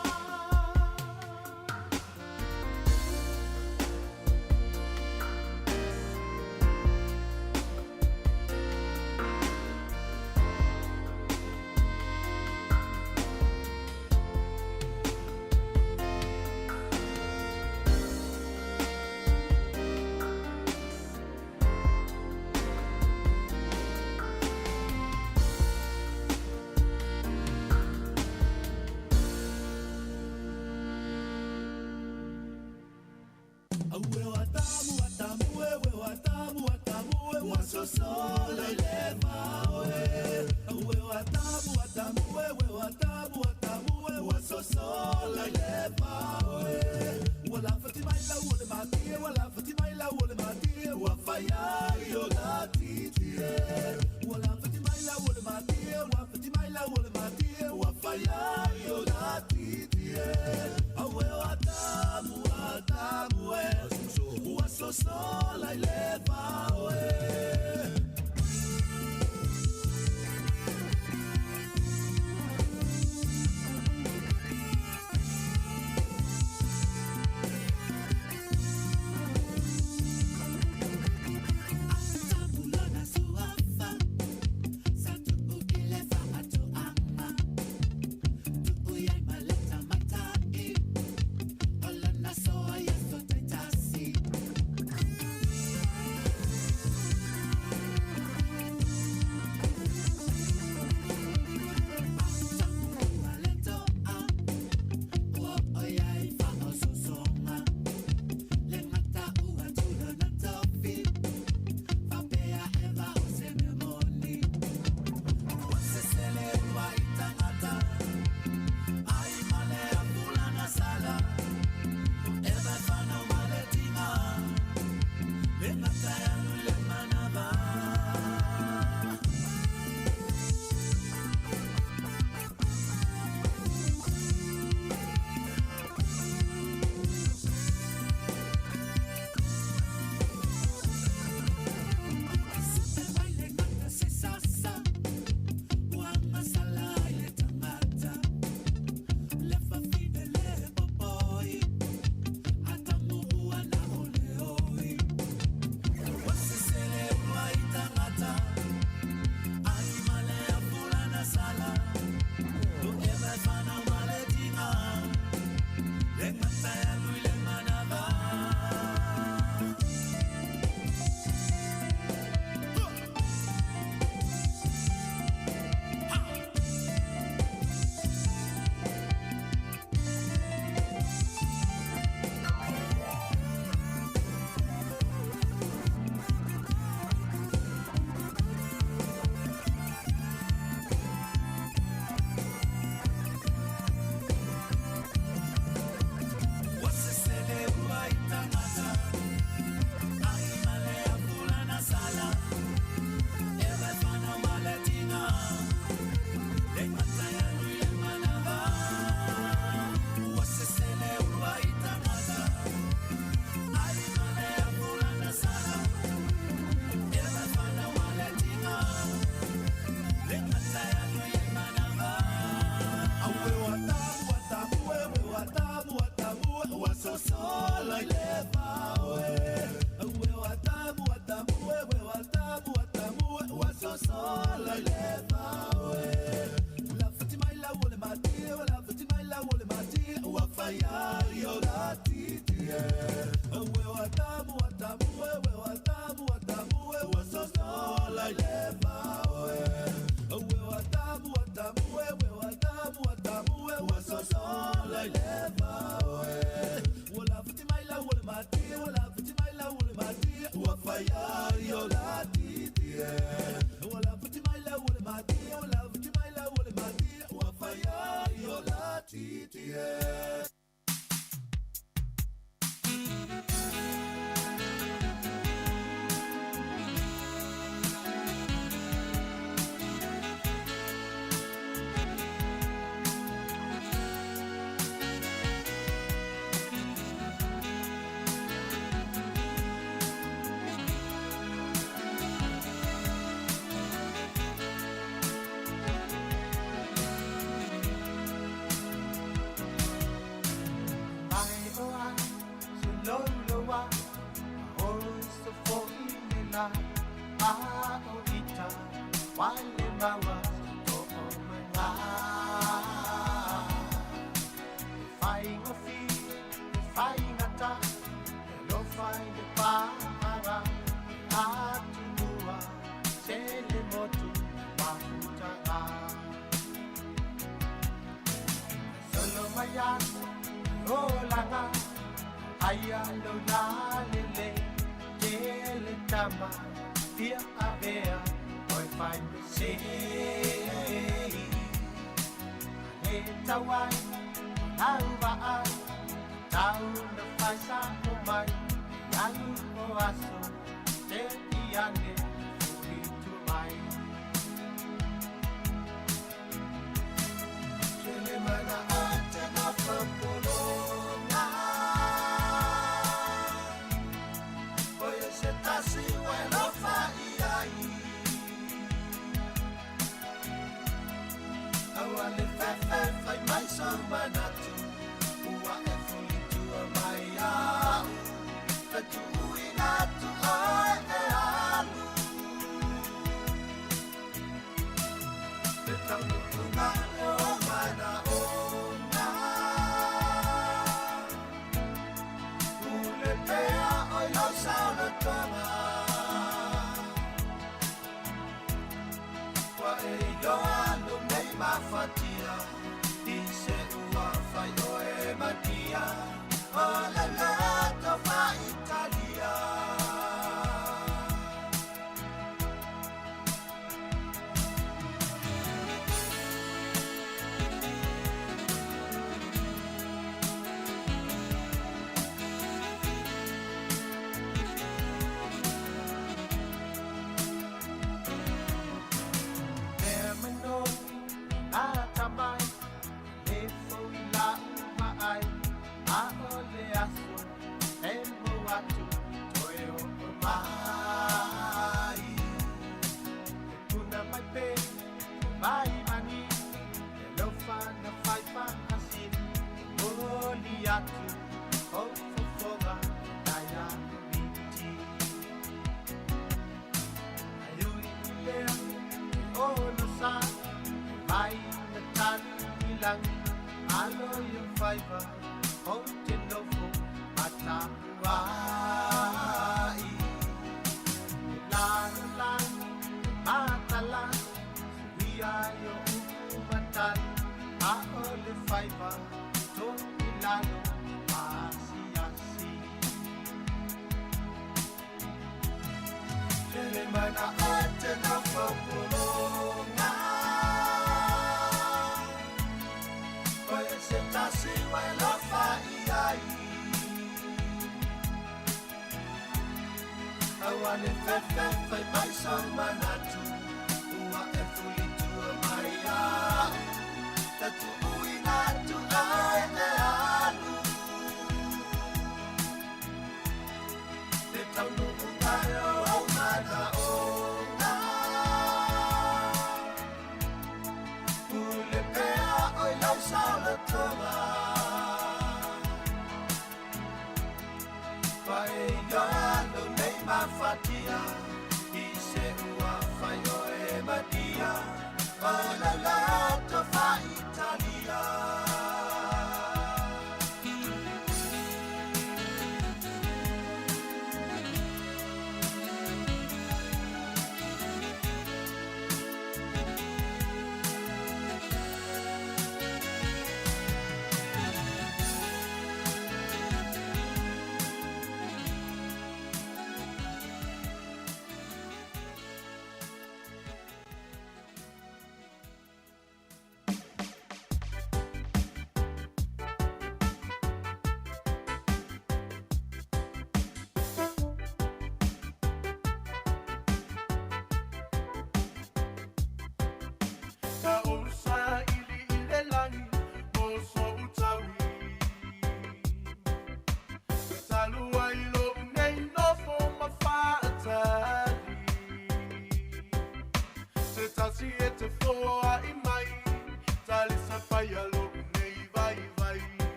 O la la to fa Italia.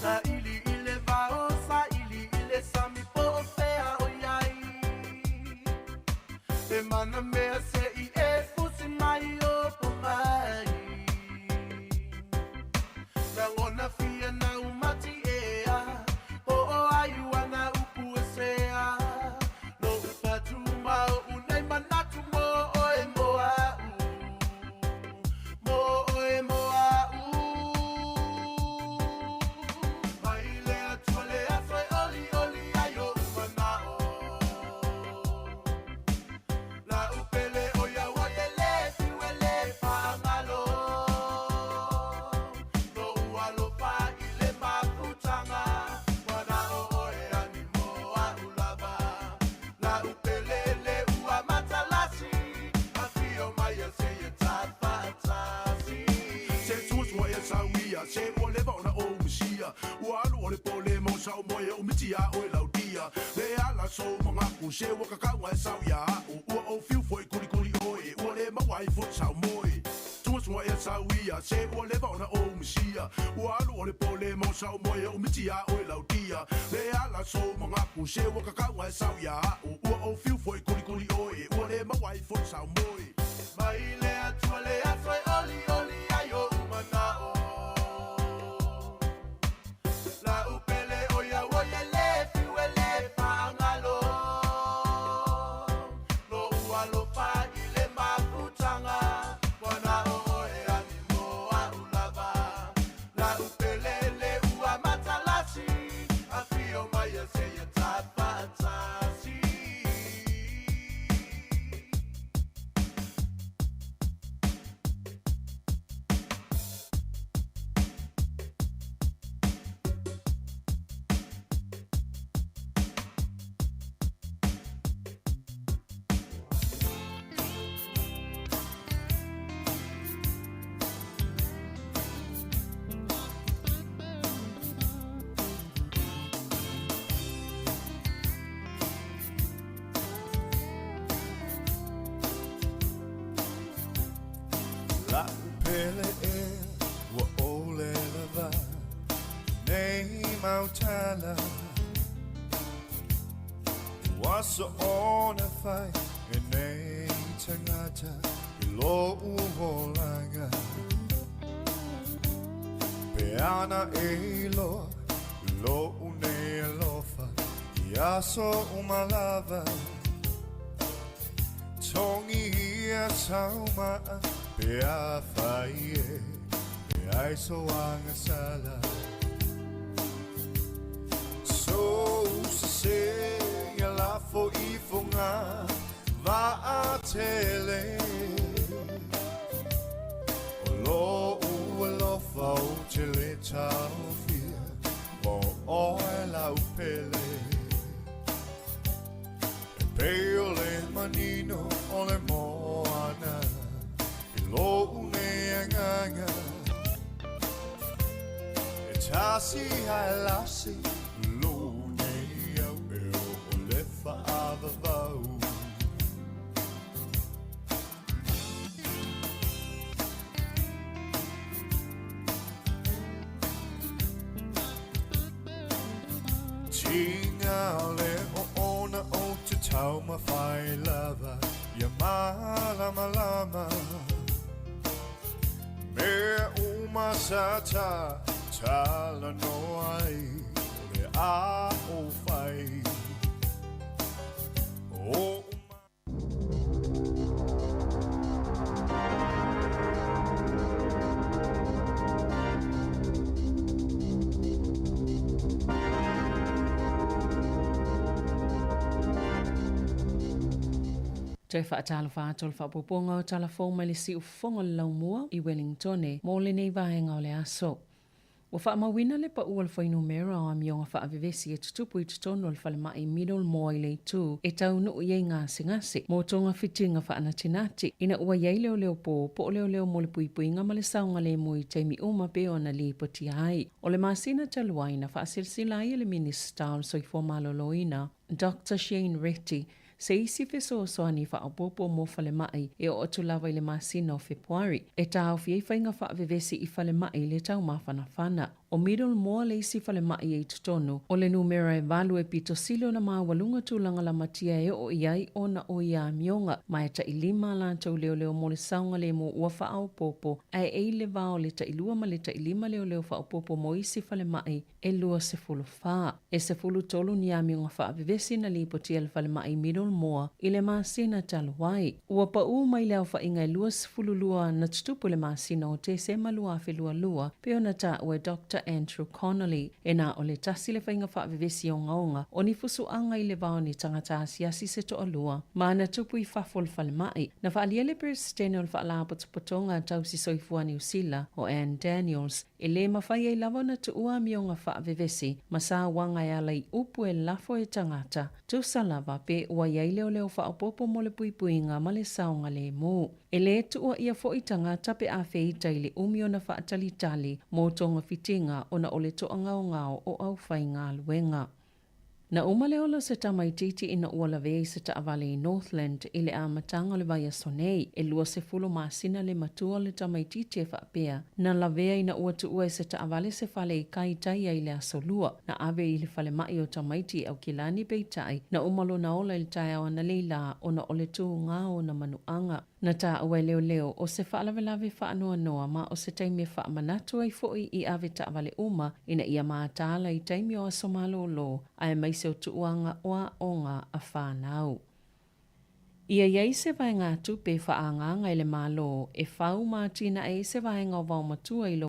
Saili i le vao, saili i le sami po o fea o i ai. E mana mea se i e fusi mai o po mai. Lagona fia na umati ea, po o ai ua na upu e sea. Lo upatu ma o unei manatu mo oe mo au. Mo oe mo au. Mai le atua le aso e oli oli ai o umanao. La upele o ia ua e le fiu e le whaangalo. Lo ua lofa i le mafutanga, wana o oe ani mo au lava. La upele le ua matalasi, a fio mai a se e tawhaatasi. Se tua tua e sauia, se ua leva ona o umisia. Ua alu o le pole mo sau moe o umiti a oe laudia. Le ala sou mangaku, se ua kakau ai sau ia au. Ua o fiu foi kuli kuli oe, ua le mawai fo sau moe. Tua tua e sauia, se ua leva ona o umisia. Ua alu o le pole mo sau moe o umiti a oe laudia. Le ala sou mangaku, se ua kakau ai sau ia au. Ua o fiu foi kuli kuli oe, ua le mawai fo sau moe. Mai le atua le aso e oli oli ai o umanao. La upele o ia ua e le fiu e le whaangalo. Lo ua lofa i le mafutanga, wana o oe ani mo au lava. La upele le ua matalasi, a fio mai a se e tawhaatasi. La upele e ua ole lava nei mautala. Ua so ona fai e nei tangata i lo uolanga. Pe ana e loa lo une alofa i aso umalava. Tongi ia saumaa pe a fai e, pe ai so anga sala. So se ia lafo i fonga va a tele. O lo ua lofa o te le taofia, mo oe lau pele. E pei o le manino o le moana, i lo une anganga. E tasi hae lasi, lo nei au e o le whaavavau. Tinga le o ona o te tauma whai lava, ia malama lama. Me uma sata, tala no ai, o le a o whai. O Toe faatalofa atu le faapuapuaga o tala fou mai le siufofoga o le laumua i Wellingtone mo lenei vaega o le aso. Ua faamauina le pau o le fuainumera o amioga faavevesi e tutupu i totonu o le falemai Middlemore i le itu e taunuu i ai gasegase mo togafitiga faanatinati ina ua i ai leoleo po po o leoleo mo le puipuiga ma le saogalemu i taimi uma pei ona lipotia ai. O le masina talu ai na faasilasila ai e le Minisita o le Soifua Maloloina, Doctor Shane Reti, se isi fesoasoani faaopoopo mo falemai e oo atu lava i le masina o Fepuari, e taofi ai faiga faavevesi i falemai i le taumafanafana. O Middlemore le isi falemai e i totonu o le numera e valu e pito sili ona maualuga tulaga lamatia e oo i ai ona o ia amioga, ma e tailima a latou leoleo mo le saogalemu ua faaopoopo, ae e i le va o le tailua ma le tailima leoleo faaopoopo mo isi falemai e 24. E 13 ni amioga faavevesi na lipotia e le falemai Middlemore i le masina talu ai. Ua paū mai le aofaiga e 22 na tutupu i le masina o Tesema 2022, pei ona taua e Doctor Andrew Connolly, e na o le tasi le faiga faavevesi ogaoga o ni fusuaga i le va o ni tagata asiasi se toalua ma na tupu i fafo o le falemai. Na faaalia le Peresetene o le Faalapotopotoga Tausi Soifua Niu Sila, o Anne Daniels, E lē mafai ai lava ona tuua amioga faavevesi ma sauaga e ala i upu e lafo e tagata, tusa lava pe ua i ai leoleo faaopoopo mo le puipuiga ma le saogalemu. E lē tuua ʻia foʻi tagata pe a feita i le umi ona faatalitali mo togafitiga ona o le toagaogao o aufaigaluega. Na uma le ola o se tamaitiiti ina ua lavea i se taavale i Northland i le amataga o le vaiaso nei. E 20 masina le matua o le tamaitiiti e faapea, na lavea ina ua tuua e se taavale se fale i kai tai ai i le aso Lua. Na ave i le falemai o tamaiti i Aukilani peitai, na uma lona ola i le taeao analeila ona o le tūgā o ona manuaga. Na taua e leoleo o se faalavelave faanoanoa ma o se taimi e faamanatu ai foʻi i ave taavale uma ina ia mataala i taimi o aso malōlō aemaise o tuuaga o aoga a fanau. Ia i ai se vaegatupe e faaagaaga i le Malo e fau ma atinae ai se vaega o vaomatua i lo.